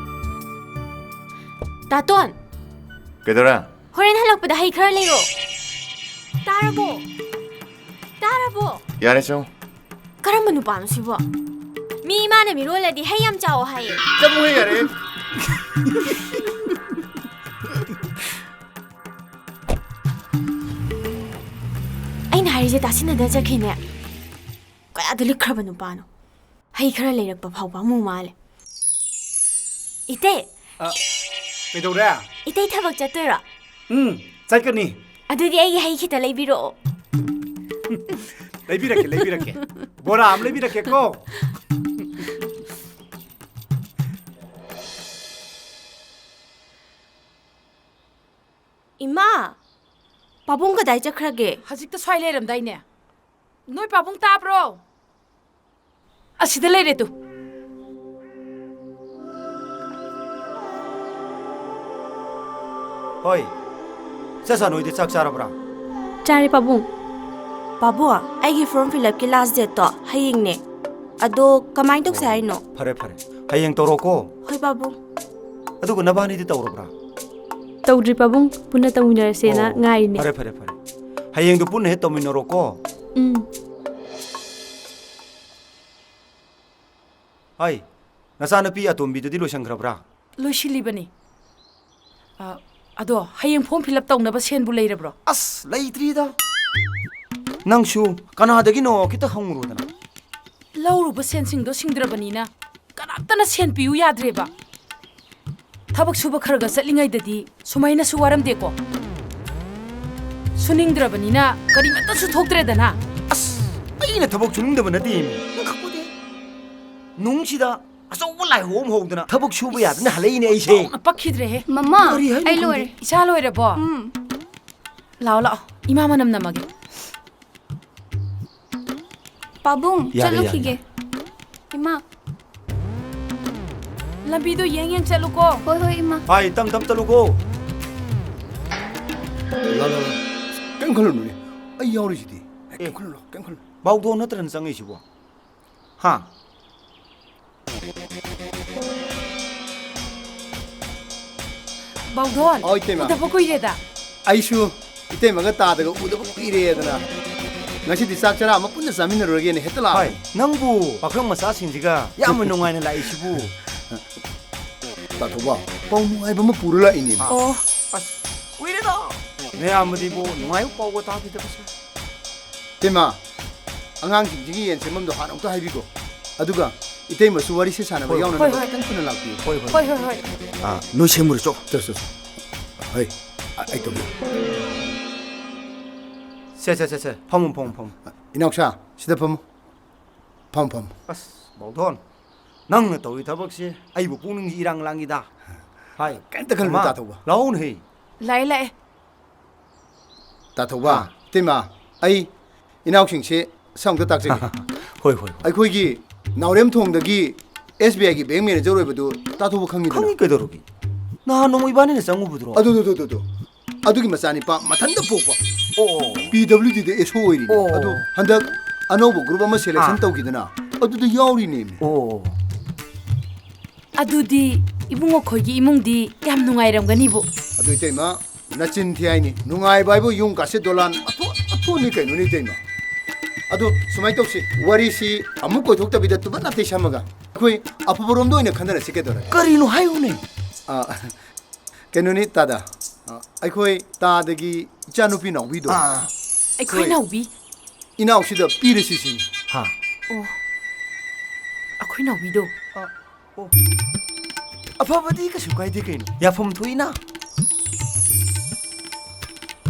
ꯇꯥꯇꯣꯟ! ꯀꯩꯗꯧꯔꯦ? ꯍꯣꯔꯦꯟ ꯍꯜꯂꯛꯄꯗ ꯍꯩ ꯈꯔ ꯂꯩꯔꯣ꯫ ꯇꯥꯔꯕꯣ? ꯇꯥꯔꯕꯣ? ꯌꯥꯔꯦ, ꯆꯪꯉꯣ꯫ ꯀꯔꯝꯕ ꯅꯨꯄꯥꯅꯣ ꯁꯤꯕꯣ? ꯃꯤ ꯏꯃꯥꯅ ꯃꯤꯔꯣꯜꯂꯗꯤ ꯍꯩ ꯌꯥꯝ ꯆꯥꯎꯑꯣ ꯍꯥꯏꯌꯦ꯫ ꯆꯪꯉꯨꯍꯦ, ꯌꯥꯔꯦ꯫ ꯑꯩꯅ ꯍꯥꯏꯔꯤꯁꯦ ꯇꯥꯁꯤꯟꯅꯗ ꯆꯠꯈꯤꯅꯦ꯫ ꯀꯌꯥꯗ ꯂꯤꯛꯈ꯭ꯔꯕ ꯅꯨꯄꯥꯅꯣ? ꯍꯩ ꯈꯔ ꯂꯩꯔꯛꯄ ꯐꯥꯎꯕ ꯑꯃꯨ ꯃꯥꯜꯂꯦ꯫ ꯏꯇꯩ! ꯑ, ꯀꯩꯗꯧꯔꯦ? ꯏꯇꯩ ꯊꯕꯛ ꯆꯠꯇꯣꯏꯔꯣ? ꯎꯝ, ꯆꯠꯀꯅꯤ꯫ ꯑꯗꯨꯗꯤ ꯑꯩꯒꯤ ꯍꯩ ꯈꯤꯇ ꯂꯩꯕꯤꯔꯛꯑꯣ꯫ ꯂꯩꯕꯤꯔꯛꯀꯦ, ꯂꯩꯕꯤꯔꯛꯀꯦ꯫ ꯕꯣꯔꯥ ꯑꯃ ꯂꯩꯕꯤꯔꯛꯀꯦꯀꯣ꯫ ꯏꯃꯥ! ꯄꯥꯕꯨꯡ ꯀꯗꯥꯏ ꯆꯠꯈ꯭ꯔꯒꯦ? ꯍꯧꯖꯤꯛꯇ ꯁ꯭ꯋꯥꯏ ꯂꯩꯔꯝꯗꯥꯏꯅꯦ꯫ ꯅꯣꯏ ꯄꯥꯕꯨꯡ ꯇꯥꯕ꯭ꯔꯣ? ꯑꯁꯤꯗ ꯂꯩꯔꯦ ꯇꯨ꯫ ꯍꯣꯏ, ꯆꯆꯥ ꯅꯣꯏꯗꯤ ꯆꯥꯛ ꯆꯥꯔꯕ꯭ꯔꯥ? ꯆꯥꯔꯦ, ꯄꯥꯕꯨꯡ꯫ ꯄꯥꯕꯨꯡ, ꯑꯩꯒꯤ form fill upꯀꯤ last dateꯇꯣ ꯍꯌꯦꯡꯅꯦ꯫ ꯑꯗꯣ ꯀꯃꯥꯏꯅ ꯇꯧꯁꯦ ꯍꯥꯏꯅꯣ? ꯐꯔꯦ, ꯐꯔꯦ꯫ ꯍꯌꯦꯡ ꯇꯧꯔꯣꯀꯣ꯫ ꯍꯣꯏ, ꯄꯥꯕꯨꯡ꯫ ꯑꯗꯨꯒ ꯅꯕꯥꯅꯤꯗꯤ ꯇꯧꯔꯕ꯭ꯔꯥ? ꯇꯧꯗ꯭ꯔꯤ, ꯄꯥꯕꯨꯡ꯫ ꯄꯨꯟꯅ ꯇꯧꯃꯤꯟꯅꯔꯁꯦꯅ ꯑꯣ, ꯉꯥꯏꯔꯤꯅꯦ꯫ ꯐꯔꯦ, ꯐꯔꯦ, ꯐꯔꯦ꯫ ꯍꯌꯦꯡꯗꯣ ꯄꯨꯟꯅ ꯍꯦꯛ ꯇꯧꯃꯤꯟꯅꯔꯣꯀꯣ꯫ ꯎꯝ꯫ ꯍꯥꯏ, ꯅꯆꯥꯅꯨꯄꯤ ꯑꯇꯣꯝꯕꯤꯗꯨꯗꯤ ꯂꯣꯏꯁꯟꯈ꯭ꯔꯕ꯭ꯔꯥ? ꯂꯣꯏꯁꯤꯜꯂꯤꯕꯅꯤ꯫ ꯑ, ꯑꯗꯣ ꯍꯌꯦꯡ form fill up ꯇꯧꯅꯕ ꯁꯦꯟꯕꯨ ꯂꯩꯔꯕ꯭ꯔꯣ? ꯑꯁ, ꯂꯩꯇ꯭ꯔꯤꯗ꯫ ꯅꯪꯁꯨ ꯀꯅꯥꯗꯒꯤꯅꯣ ꯈꯤꯇ ꯍꯪꯉꯨꯔꯣꯗꯅ꯫ ꯂꯧꯔꯨꯕ ꯁꯦꯟꯁꯤꯡꯗꯣ ꯁꯤꯡꯗ꯭ꯔꯕꯅꯤꯅ ꯀꯅꯥꯝꯇꯅ ꯁꯦꯟ ꯄꯤꯌꯨ ꯌꯥꯗ꯭ꯔꯦꯕ꯫ ꯊꯕꯛ ꯁꯨꯕ ꯈꯔ ꯈꯔ ꯆꯠꯂꯤꯉꯩꯗꯗꯤ ꯁꯨꯃꯥꯏꯅꯁꯨ ꯋꯥꯔꯝꯗꯦꯀꯣ꯫ ꯁꯨꯅꯤꯡꯗ꯭ꯔꯕꯅꯤꯅ ꯀꯔꯤꯃꯠꯇꯁꯨ ꯊꯣꯛꯇ꯭ꯔꯦꯗꯅ꯫ ꯑꯁ, ꯑꯩꯅ ꯊꯕꯛ ꯁꯨꯅꯤꯡꯗꯕ ꯅꯠꯇꯦꯃꯤ꯫ ꯅꯪ ꯈꯪꯄꯣꯠꯇꯦ꯫ ꯅꯨꯡꯁꯤꯗ ꯑꯆꯧꯕ ꯂꯥꯏꯍꯧ ꯑꯃ ꯍꯧꯗꯅ ꯊꯕꯛ ꯁꯨꯕ ꯌꯥꯗꯅ ꯍꯜꯂꯛꯏꯅꯦ ꯑꯩꯁꯦ꯫ ꯆꯥꯎꯅ ꯄꯛꯈꯤꯗ꯭ꯔꯦꯍꯦ꯫ ꯃꯃꯥ, ꯀꯔꯤ ꯍꯥꯏꯅꯣ ꯑꯩ ꯈꯪꯗꯦ꯫ ꯂꯣꯏꯔꯦ꯫ ꯏꯆꯥ ꯂꯣꯏꯔꯕꯣ? ꯎꯝ꯫ ꯂꯥꯛꯑꯣ, ꯂꯥꯛꯑꯣ꯫ ꯏꯃꯥ ꯃꯅꯝ ꯅꯝꯃꯒꯦ꯫ ꯄꯥꯕꯨꯡ, ꯌꯥꯔꯦ, ꯌꯥꯔꯦ, ꯆꯠꯂꯨꯈꯤꯒꯦ꯫ ꯌꯥꯔꯦ꯫ ꯏꯃꯥ꯫ ꯂꯝꯕꯤꯗꯣ ꯌꯦꯡ ꯌꯦꯡ ꯆꯠꯂꯨꯀꯣ꯫ ꯍꯣꯏ, ꯍꯣꯏ, ꯏꯃꯥ꯫ ꯍꯥꯏ, ꯇꯝ ꯇꯝ ꯆꯠꯂꯨꯀꯣ꯫ ꯂꯥ, ꯂꯥ, ꯂꯥ꯫ ꯀꯩꯝ ꯈꯜꯂꯨꯅꯨꯅꯦ꯫ ꯑꯩ ꯌꯥꯎꯔꯤꯁꯤꯗꯤ꯫ ꯑꯦ, ꯑꯦ꯫ ꯀꯩꯝ ꯈꯜꯂꯨꯅꯨ, ꯀꯩꯝ ꯈꯜꯂꯨꯅꯨ꯫ ꯕꯥꯎꯗꯣ ꯅꯠꯇ꯭ꯔꯅ ꯆꯪꯉꯛꯏꯁꯤꯕꯣ? ꯍꯥ? ꯕꯥꯎꯗꯣꯟ, ꯑꯣ, ꯏꯇꯩꯃ꯫ ꯎꯗꯕ ꯀꯨꯏꯔꯦꯗ꯫ ꯑꯩꯁꯨ ꯏꯇꯩꯃꯒ ꯇꯥꯗꯒ ꯎꯗꯕ ꯀꯨꯏꯔꯦꯗꯅ꯫ ꯉꯁꯤꯗꯤ ꯆꯥꯛ ꯆꯔꯥ ꯑꯃ ꯄꯨꯟꯅ ꯆꯥꯃꯤꯟꯅꯔꯨꯔꯒꯦꯅ ꯍꯦꯛꯇ ꯂꯥꯛꯑꯕꯅꯤ꯫ ꯍꯣꯏ, ꯅꯪꯕꯨ ꯄꯥꯈꯪ ꯃꯆꯥꯁꯤꯡꯁꯤꯒ ꯌꯥꯝꯅ ꯅꯨꯡꯉꯥꯏꯅ ꯂꯥꯛꯏꯁꯤꯕꯨ? ꯇꯥꯊꯧꯕ, ꯄꯥꯎ ꯅꯨꯡꯉꯥꯏꯕ ꯑꯃ ꯄꯨꯔ ꯂꯥꯛꯏꯅꯦ꯫ ꯑꯣ꯫ ꯑꯁ, ꯀꯨꯏꯔꯦꯗ ꯅꯌꯥꯝꯕꯗꯤꯕꯨ ꯅꯨꯡꯉꯥꯏꯕ ꯄꯥꯎꯒ ꯇꯥꯈꯤꯗꯕꯁꯦ꯫ ꯏꯇꯩꯃ, ꯑꯉꯥꯡꯁꯤꯡꯁꯤꯒꯤ ꯌꯦꯟ ꯁꯦꯝꯐꯝꯗꯣ ꯍꯥꯟꯅ ꯑꯃꯨꯛꯇ ꯍꯥꯏꯕꯤꯈꯣ꯫ ꯑꯗꯨꯒ ꯏꯇꯩꯃꯁꯨ ꯋꯥꯔꯤꯁꯦ ꯁꯥꯟꯅꯕ ꯍꯣꯏ, ꯌꯥꯎꯅꯅꯕ ꯍꯣꯏ, ꯍꯣꯏ꯫ ꯈꯤꯇꯪ ꯊꯨꯅ ꯂꯥꯛꯄꯤꯌꯨ꯫ ꯍꯣꯏ, ꯍꯣꯏ꯫ ꯍꯣꯏ, ꯍꯣꯏ, ꯍꯣꯏ꯫ ꯑꯥ, ꯅꯣꯏ ꯁꯦꯝꯃꯨꯔꯣ, ꯆꯣ꯫ ꯆꯣ, ꯆꯣ, ꯆꯣ꯫ ꯍꯣꯏ, ꯑ-, ꯑꯩ ꯇꯧꯒꯦ꯫ ꯁꯦ, ꯁꯦ, ꯁꯦ, ꯁꯦ꯫ ꯐꯝꯃꯨ, ꯐꯝꯃꯨ, ꯐꯝꯃꯨ꯫ ꯏꯅꯥꯎꯁꯥ, ꯁꯤꯗ ꯐꯝꯃꯨ꯫ ꯐꯝꯃꯨ, ꯐꯝꯃꯨ꯫ ꯑꯁ, ꯕꯥꯎꯗꯣꯟ, ꯅꯪꯅ ꯇꯧꯔꯤ ꯊꯕꯛꯁꯦ ꯑꯩꯕꯨ ꯄꯨꯛꯅꯤꯡꯁꯤ ꯏꯔꯥꯡ ꯂꯥꯡꯉꯤꯗ꯫ ꯍꯥꯏ, ꯀꯩꯝꯇ ꯈꯜꯂꯨꯅꯨ, ꯃꯃꯥ, ꯇꯥ ꯊꯧꯕ꯫ ꯂꯥꯛꯎꯅꯦꯍꯦ꯫ ꯂꯥꯛꯑꯦ, ꯂꯥꯛꯑꯦ꯫ ꯇꯥ ꯊꯧꯕ, ꯑꯥ꯫ ꯏꯇꯩꯃ, ꯑꯩ ꯏꯅꯥꯎꯁꯤꯡꯁꯦ ꯁꯛ ꯑꯝꯇ ꯇꯥꯛꯆꯒꯦ꯫ ꯍꯣꯏ, ꯍꯣꯏ, ꯍꯣꯏ꯫ ꯑꯩꯈꯣꯏꯒꯤ ꯅꯥꯎꯔꯦꯝꯊꯣꯡꯗꯒꯤ ꯑꯦꯁ ꯕꯤ ꯑꯥꯏꯒꯤ ꯕꯦꯡꯛ ꯃꯦꯅꯦꯖꯔ ꯑꯣꯏꯕꯗꯨ ꯇꯥ ꯊꯧꯕ ꯈꯪꯉꯤꯗꯅ? ꯈꯪꯉꯤ ꯀꯩꯗꯧꯔꯒꯦ? ꯅꯍꯥꯟ ꯅꯣꯡꯃ ꯏꯕꯥꯅꯤꯅ ꯆꯪꯉꯨꯕꯗꯨꯔꯣ? ꯑꯗꯨ, ꯑꯗꯨ, ꯑꯗꯨ, ꯑꯗꯨ, ꯑꯗꯨ꯫ ꯑꯗꯨꯒꯤ ꯃꯆꯥꯅꯤꯄꯥ ꯃꯊꯟꯇ ꯄꯣꯛꯄ꯫ ꯑꯣ, ꯑꯣ꯫ ꯄꯤ ꯗꯕ꯭ꯂꯤꯎ ꯗꯤꯗ ꯑꯦꯁ ꯑꯣ ꯑꯣꯏꯔꯤꯅꯦ꯫ ꯑꯣ, ꯑꯣ꯫ ꯑꯗꯣ ꯍꯟꯗꯛ ꯑꯅꯧꯕ ꯒ꯭ꯔꯨꯞ ꯑꯃ ꯁꯦꯂꯦꯛꯁꯟ ꯑꯥ꯫ ꯇꯧꯈꯤꯗꯅ, ꯑꯗꯨꯗ ꯌꯥꯎꯔꯤꯅꯦꯃꯤ꯫ ꯑꯣ, ꯑꯣ꯫ ꯑꯗꯨꯗꯤ ꯏꯕꯨꯡꯉꯣ ꯈꯣꯏꯒꯤ ꯏꯃꯨꯡꯗꯤ ꯌꯥꯝ ꯅꯨꯡꯉꯥꯏꯔꯝꯒꯅꯤꯕꯨ꯫ ꯑꯗꯨ ꯏꯇꯩꯃ, ꯅꯆꯤꯟ ꯊꯤ ꯍꯥꯏꯅꯤ꯫ ꯅꯨꯡꯉꯥꯏꯕ ꯍꯥꯏꯕꯨ ꯌꯨꯝ ꯀꯥꯁꯦ ꯗꯣꯂꯥꯟ ꯑꯊꯣꯟ ꯑꯊꯣꯟꯅꯤ ꯀꯩꯅꯣꯅꯦ ꯏꯇꯩꯃ꯫ ꯑꯗꯣ ꯁꯨꯃꯥꯏꯅ ꯇꯧꯁꯤ, ꯋꯥꯔꯤꯁꯤ ꯑꯃꯨꯛ ꯀꯣꯏꯊꯣꯛꯇꯕꯤꯗ ꯇꯨꯃꯤꯟ ꯅꯥꯇꯩ ꯁꯝꯃꯒ ꯑꯩꯈꯣꯏ ꯑꯐꯕꯔꯣꯝꯗ ꯑꯣꯏꯅ ꯈꯟꯅꯔꯁꯤ, ꯀꯩꯗꯧꯔꯒꯦ? ꯀꯔꯤꯅꯣ ꯍꯥꯏꯌꯨꯅꯦ꯫ ꯑ, ꯀꯩꯅꯣꯅꯤ ꯇꯥꯗ, ꯑ, ꯑꯩꯈꯣꯏ ꯇꯥꯗꯒꯤ ꯏꯆꯥꯅꯨꯄꯤ ꯅꯥꯎꯕꯤꯗꯣ ꯑꯥ꯫ ꯑꯩꯈꯣꯏ ꯍꯣꯏ꯫ ꯅꯥꯎꯕꯤ? ꯏꯅꯥꯎꯁꯤꯗ ꯄꯤꯔꯁꯤ ꯁꯤꯅꯤ꯫ ꯍꯥ? ꯑꯣ, ꯑꯩꯈꯣꯏ ꯅꯥꯎꯕꯤꯗꯣ꯫ ꯑꯣ꯫ ꯑꯐꯕꯗꯤ ꯀꯩꯁꯨ ꯀꯥꯏꯗꯦ ꯀꯩꯅꯣ, ꯌꯥꯐꯝ ꯊꯣꯛꯏꯅ꯫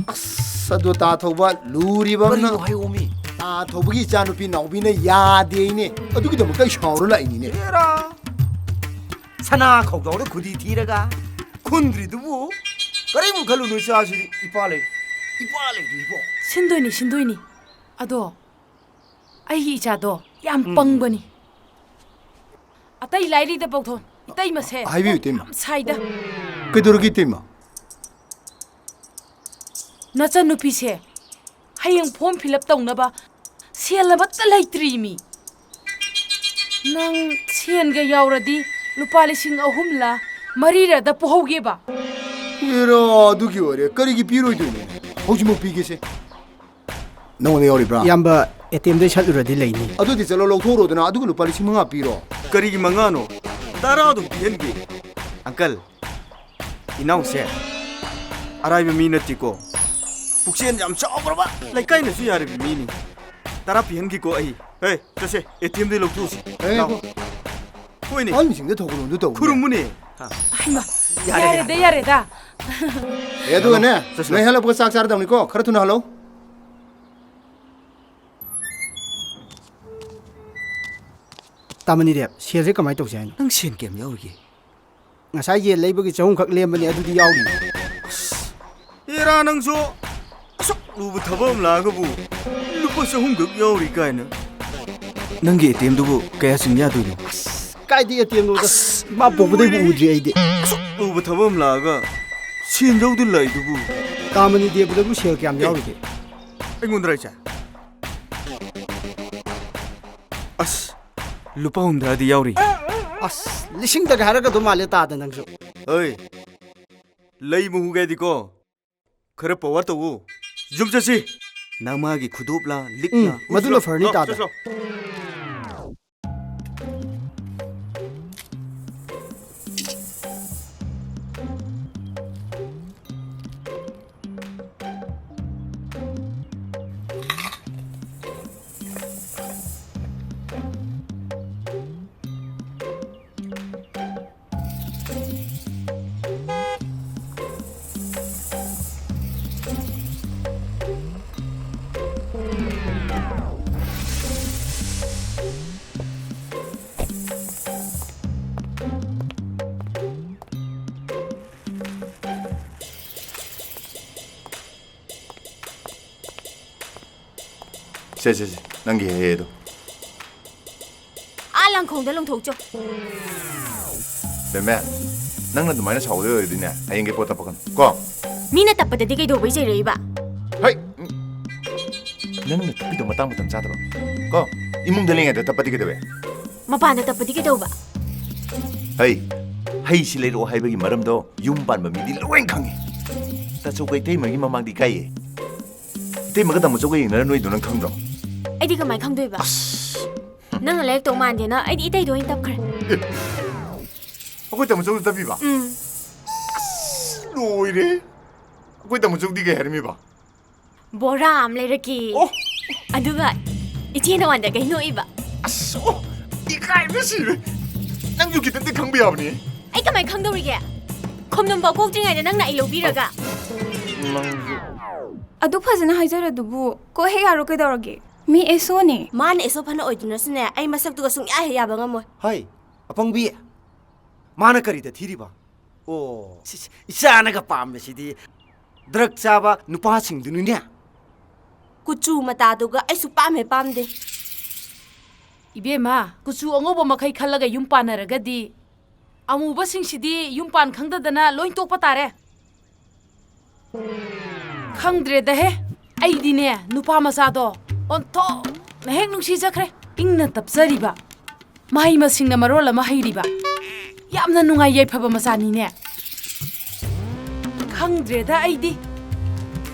ꯑꯁ, ꯑꯗꯣ ꯇꯥ ꯊꯧꯕ ꯂꯨꯔꯤꯕ ꯑꯃꯅ ꯀꯔꯤꯅꯣ ꯍꯥꯏꯌꯣꯃꯤ? ꯇꯥ ꯊꯧꯕꯒꯤ ꯏꯆꯥꯅꯨꯄꯤ ꯅꯥꯎꯕꯤꯅ ꯌꯥꯗꯦ ꯍꯥꯏꯅꯦ꯫ ꯑꯗꯨꯒꯤꯗꯃꯛꯇ ꯑꯩ ꯁꯥꯎꯔ ꯂꯥꯛꯏꯅꯤꯅꯦ꯫ ꯑꯦꯔꯥ! ꯁꯅꯥ ꯈꯧꯗꯧꯅ ꯈꯨꯗꯤ ꯊꯤꯔꯒ ꯈꯨꯟꯗ꯭ꯔꯤꯗꯨꯕꯨ ꯀꯔꯤꯃꯨꯛ ꯈꯜꯂꯨꯅꯨ, ꯏꯆꯥꯁꯤꯗꯤ ꯏꯄꯥ ꯂꯩ, ꯏꯄꯥ ꯂꯩꯔꯤ ꯏꯕꯣ꯫ ꯁꯤꯟꯗꯣꯏꯅꯤ, ꯁꯤꯟꯗꯣꯏꯅꯤ꯫ ꯑꯗꯣ ꯑꯩꯒꯤ ꯏꯆꯥꯗꯣ ꯌꯥꯝ ꯎꯝ꯫ ꯄꯪꯕꯅꯤ꯫ ꯑꯇꯩ ꯂꯥꯏꯔꯤꯗ ꯄꯥꯎꯊꯣꯟ, ꯏꯇꯩꯃꯁꯦ ꯍꯥꯏꯕꯤꯌꯨ, ꯏꯇꯩꯃ꯫ ꯌꯥꯝ ꯁꯥꯏꯗ꯫ ꯀꯩꯗꯧꯔꯒꯦ, ꯏꯇꯩꯃ? ꯅꯆꯟꯅꯨꯄꯤꯁꯦ ꯍꯌꯦꯡ form fill up ꯇꯧꯅꯕ ꯁꯦꯜ ꯑꯃꯠꯇ ꯂꯩꯇ꯭ꯔꯤꯃꯤ꯫ ꯅꯪ ꯁꯦꯟꯒ ꯌꯥꯎꯔꯗꯤ ꯂꯨꯄꯥ ꯂꯤꯁꯤꯡ ꯑꯍꯨꯝꯂ ꯃꯔꯤꯔꯗ ꯄꯨꯍꯧꯒꯦꯕ꯫ ꯑꯦꯔꯥ, ꯑꯗꯨꯒꯤ ꯑꯣꯏꯔꯦ꯫ ꯀꯔꯤꯒꯤ ꯄꯤꯔꯣꯏꯗꯣꯏꯅꯣ? ꯍꯧꯖꯤꯛꯃꯛ ꯄꯤꯒꯦꯁꯦ꯫ ꯅꯉꯣꯟꯗ ꯌꯥꯎꯔꯤꯕ꯭ꯔꯥ? ꯏꯌꯥꯝꯕ, ATM ꯗꯩ ꯁꯠꯂꯨꯔꯗꯤ ꯂꯩꯅꯤ꯫ ꯑꯗꯨꯗꯤ ꯆꯠꯂꯣ, ꯂꯧꯊꯣꯛꯎꯔꯣꯗꯅ, ꯑꯗꯨꯒ ꯂꯨꯄꯥ ꯂꯤꯁꯤꯡ ꯃꯉꯥ ꯄꯤꯔꯣ꯫ ꯀꯔꯤꯒꯤ ꯃꯉꯥꯅꯣ? ꯇꯔꯥ ꯑꯗꯨꯝ ꯄꯤꯍꯟꯒꯦ꯫ ꯑꯪꯀꯜ, ꯏꯅꯥꯎꯁꯦ ꯑꯔꯥꯏꯕ ꯃꯤ ꯅꯠꯇꯦꯀꯣ꯫ ꯄꯨꯛꯆꯦꯜ ꯌꯥꯝ ꯆꯥꯎꯈ꯭ꯔꯕ, ꯂꯩꯀꯥꯏꯅꯁꯨ ꯌꯥꯔꯤꯕ ꯃꯤꯅꯤ꯫ ꯇꯔꯥ ꯄꯤꯍꯟꯒꯦꯀꯣ ꯑꯩ꯫ ꯍꯦ, ꯆꯠꯁꯦ, ATM ꯗꯩ ꯂꯧꯊꯣꯛꯎꯁꯤ꯫ ꯑꯦ, ꯂꯥꯎ꯫ ꯉꯥꯏꯈꯣ꯫ ꯍꯣꯏꯅꯦ꯫ ꯑꯍꯟꯁꯤꯡꯗ ꯊꯧꯒꯜꯂꯣꯟꯗꯨ ꯇꯧꯅꯦ꯫ ꯈꯨꯔꯨꯝꯃꯨꯅꯦ꯫ ꯍꯩꯃꯥ, ꯌꯥꯔꯦ, ꯌꯥꯔꯦꯗ, ꯌꯥꯔꯦꯗ꯫ ꯑꯦ, ꯑꯗꯨꯒꯅꯦ, ꯆꯠꯁꯤ, ꯆꯠꯁꯤ꯫ ꯅꯣꯏ ꯍꯜꯂꯛꯄꯒ ꯆꯥꯛ ꯆꯥꯔꯗꯧꯅꯤꯀꯣ, ꯈꯔ ꯊꯨꯅ ꯍꯜꯂꯛꯎ꯫ ꯇꯥꯃꯅꯤ ꯗꯦꯕ, ꯁꯦꯜꯁꯦ ꯀꯃꯥꯏꯅ ꯇꯧꯁꯦ ꯍꯥꯏꯅꯣ? ꯅꯪ ꯁꯦꯟ ꯀꯌꯥꯝ ꯌꯥꯎꯔꯤꯒꯦ? ꯉꯁꯥꯏ ꯌꯦꯟ ꯂꯩꯕꯒꯤ ꯆꯍꯨꯝꯈꯛ ꯂꯦꯝꯕꯅꯦ, ꯑꯗꯨꯗꯤ ꯌꯥꯎꯔꯤ꯫ ꯑꯦꯔꯥ, ꯅꯪꯁꯨ ꯑꯁꯨꯛ ꯂꯨꯕ ꯊꯕꯛ ꯑꯃ ꯂꯥꯛꯑꯒꯕꯨ ꯂꯨꯄꯥ ꯆꯍꯨꯝꯈꯛ ꯌꯥꯎꯔꯤ ꯀꯥꯏꯅ꯫ ꯅꯪꯒꯤ ATM ꯗꯨꯕꯨ ꯀꯌꯥ ꯆꯤꯡ ꯌꯥꯗꯣꯏꯅꯣ? ꯑꯁ, ꯀꯥꯏꯗꯩ ATM ꯅꯣꯗ? ꯑꯁ, ꯃꯥ ꯄꯣꯛꯄꯗꯩꯕꯨ ꯂꯣꯏꯔꯦ꯫ ꯎꯗ꯭ꯔꯤ ꯑꯩꯗꯤ꯫ ꯑꯁꯨꯛ ꯂꯨꯕ ꯊꯕꯛ ꯑꯃ ꯂꯥꯛꯑꯒ ꯁꯦꯟ ꯌꯥꯎꯗ ꯂꯥꯛꯏꯗꯨꯕꯨ꯫ ꯇꯥꯃꯅꯤ ꯗꯦꯕꯗꯕꯨ ꯁꯦꯜ ꯀꯌꯥꯝ ꯑꯦ, ꯌꯥꯎꯔꯤꯒꯦ? ꯑꯩꯉꯣꯟꯗꯔ ꯍꯥꯏꯁꯦ? ꯑꯁ, ꯂꯨꯄꯥ ꯍꯨꯝꯗ꯭ꯔꯥꯗꯤ ꯌꯥꯎꯔꯤ꯫ ꯑꯁ, ꯂꯤꯁꯤꯡꯗꯒ ꯍꯥꯏꯔꯛꯀꯗꯧ ꯃꯥꯜꯂꯦ ꯇꯥꯗ ꯅꯪꯁꯨ꯫ ꯍꯣꯏ, ꯂꯩ ꯃꯨꯍꯨꯒꯦꯗꯤꯀꯣ, ꯈꯔ power ꯇꯧꯋꯣ꯫ ꯌꯨꯝ ꯆꯠꯁꯤ꯫ ꯅꯃꯥꯒꯤ ꯈꯨꯗꯣꯞꯂꯥ, ꯂꯤꯛꯂꯥ? ꯎꯝ, ꯃꯗꯨꯅ ꯐꯔꯅꯤ, ꯇꯥꯗ꯫ ꯆꯠꯁꯤꯂꯣ꯫ ꯁꯦ, ꯁꯦ, ꯁꯦ, ꯅꯪꯒꯤ ꯍꯦ ꯍꯦꯗꯣ꯫ ꯑꯥ ꯂꯪꯈꯣꯡꯗ ꯂꯪꯊꯣꯛꯆꯣ꯫ ꯕꯦꯝꯕꯦ, ꯅꯪꯅ ꯑꯗꯨꯃꯥꯏꯅ ꯁꯥꯎꯗꯣꯏ ꯑꯣꯏꯔꯗꯤꯅꯦ, ꯍꯌꯦꯡꯒꯤ ꯄꯣꯠ ꯇꯞꯄꯛꯀꯅꯨ, ꯀꯣ? ꯃꯤꯅ ꯇꯞꯄꯗꯗꯤ ꯀꯩꯗꯧꯕꯩ ꯆꯩꯔꯛꯏꯕ? ꯍꯩ! ꯅꯪꯅ ꯇꯞꯄꯤꯗꯣ ꯃꯇꯥꯡ ꯃꯇꯝ ꯆꯥꯗꯕ, ꯀꯣ? ꯏꯃꯨꯡꯗ ꯂꯩꯉꯩꯗ ꯇꯞꯄꯗꯤ ꯀꯩꯗꯧꯋꯦ? ꯃꯄꯥꯟꯗ ꯇꯞꯄꯗꯤ ꯀꯩꯗꯧꯕ? ꯍꯩ! ꯍꯩꯁꯤ ꯂꯩꯔꯛꯑꯣ ꯍꯥꯏꯕꯒꯤ ꯃꯔꯝꯗꯣ ꯌꯨꯝ ꯄꯥꯟꯕ ꯃꯤꯗꯤ ꯂꯣꯏ ꯈꯪꯉꯤ꯫ ꯇꯥꯆꯧꯒ ꯏꯇꯩꯃꯒꯤ ꯃꯃꯥꯡꯗ ꯏꯀꯥꯏꯌꯦ꯫ ꯏꯇꯩꯃꯒ ꯇꯥꯃꯣꯆꯧꯒ ꯌꯦꯡꯅꯔ ꯅꯣꯏꯗꯣ ꯅꯪ ꯈꯪꯗ꯭ꯔꯣ? ꯑꯩꯗꯤ ꯀꯃꯥꯏ ꯈꯪꯗꯣꯏꯕ? ꯑꯁ! ꯅꯪꯅ ꯂꯩꯔꯛꯇꯧ ꯃꯥꯟꯗꯦꯅ ꯑꯩꯗꯤ ꯏꯇꯩꯗ ꯑꯣꯏꯅ ꯇꯞꯈ꯭ꯔꯦ꯫ ꯑꯦ! ꯑꯩꯈꯣꯏ ꯇꯥꯃꯣꯆꯧꯗ ꯇꯞꯄꯤꯕ? ꯎꯝ꯫ ꯑꯁ! ꯂꯣꯏꯔꯦ! ꯑꯩꯈꯣꯏ ꯇꯥꯃꯣꯆꯧꯗꯤ ꯀꯩ ꯍꯥꯏꯔꯝꯃꯤꯕ? ꯕꯣꯔꯥ ꯑꯃ ꯂꯩꯔꯛꯀꯦ꯫ ꯑꯣ! ꯑꯗꯨꯒ ꯏꯆꯦ ꯅꯋꯥꯟꯗ ꯀꯩ ꯅꯣꯛꯏꯕ? ꯑꯁ! ꯑꯣ! ꯏꯀꯥꯏꯕꯅ ꯁꯤꯔꯦ! ꯅꯪꯁꯨ ꯈꯤꯇꯪꯗꯤ ꯈꯪꯕ ꯌꯥꯕꯅꯤ꯫ ꯑꯩ ꯀꯃꯥꯏ ꯈꯪꯗꯧꯔꯤꯒꯦ? ꯈꯣꯝꯗꯣꯝꯕ ꯀꯣꯛꯇ꯭ꯔꯤꯉꯩꯗ ꯅꯪꯅ ꯑꯩ ꯂꯧꯕꯤꯔꯒ꯫ ꯅꯪꯁꯨ꯫ ꯑꯗꯨ ꯐꯖꯅ ꯍꯥꯏꯖꯔꯗꯨꯕꯨ ꯀꯣꯛ ꯍꯦꯛ ꯌꯥꯔꯣ ꯀꯩꯗꯧꯔꯒꯦ? ꯃꯤ ꯑꯦꯁꯣꯅꯦ꯫ ꯃꯥꯅ ꯑꯦꯁꯣ ꯐꯅ ꯑꯣꯏꯗꯨꯅꯁꯨꯅꯦ, ꯑꯩ ꯃꯁꯛꯇꯨꯒ ꯁꯨꯡꯌꯥ ꯍꯦꯛ ꯌꯥꯕ ꯉꯝꯃꯣꯏ꯫ ꯍꯩ, ꯑꯄꯪꯕꯤ! ꯃꯥꯅ ꯀꯔꯤꯗ ꯊꯤꯔꯤꯕ? ꯑꯣ, ꯁꯤ, ꯁꯤ, ꯏꯆꯥꯅꯒ ꯄꯥꯝꯕꯁꯤꯗꯤ ꯗ꯭ꯔꯒ ꯆꯥꯕ ꯅꯨꯄꯥꯁꯤꯡꯗꯨꯅꯤꯅꯦ꯫ ꯀꯨꯆꯨ ꯃꯇꯥꯗꯨꯒ ꯑꯩꯁꯨ ꯄꯥꯝꯃꯦ ꯄꯥꯝꯗꯦ꯫ ꯏꯕꯦꯝꯃ, ꯀꯨꯆꯨ ꯑꯉꯧꯕ ꯃꯈꯩ ꯈꯜꯂꯒ ꯌꯨꯝ ꯄꯥꯟꯅꯔꯒꯗꯤ ꯑꯃꯨꯕꯁꯤꯡꯁꯤꯗꯤ ꯌꯨꯝ ꯄꯥꯟ ꯈꯪꯗꯗꯅ ꯂꯣꯏ ꯇꯣꯛꯄ ꯇꯥꯔꯦ꯫ ꯈꯪꯗ꯭ꯔꯦꯗꯍꯦ, ꯑꯩꯗꯤꯅꯦ ꯅꯨꯄꯥ ꯃꯆꯥꯗꯣ ꯑꯣꯟꯊꯣꯛꯅ ꯍꯦꯛ ꯅꯨꯡꯁꯤꯖꯈ꯭ꯔꯦ꯫ ꯏꯪꯅ ꯇꯞꯆꯔꯤꯕ, ꯃꯍꯩ ꯃꯁꯤꯡꯅ ꯃꯔꯣꯜ ꯑꯃ ꯍꯩꯔꯤꯕ, ꯌꯥꯝꯅ ꯅꯨꯡꯉꯥꯏ ꯌꯥꯏꯐꯕ ꯃꯆꯥꯅꯤꯅꯦ꯫ ꯈꯪꯗ꯭ꯔꯦꯗ ꯑꯩꯗꯤ꯫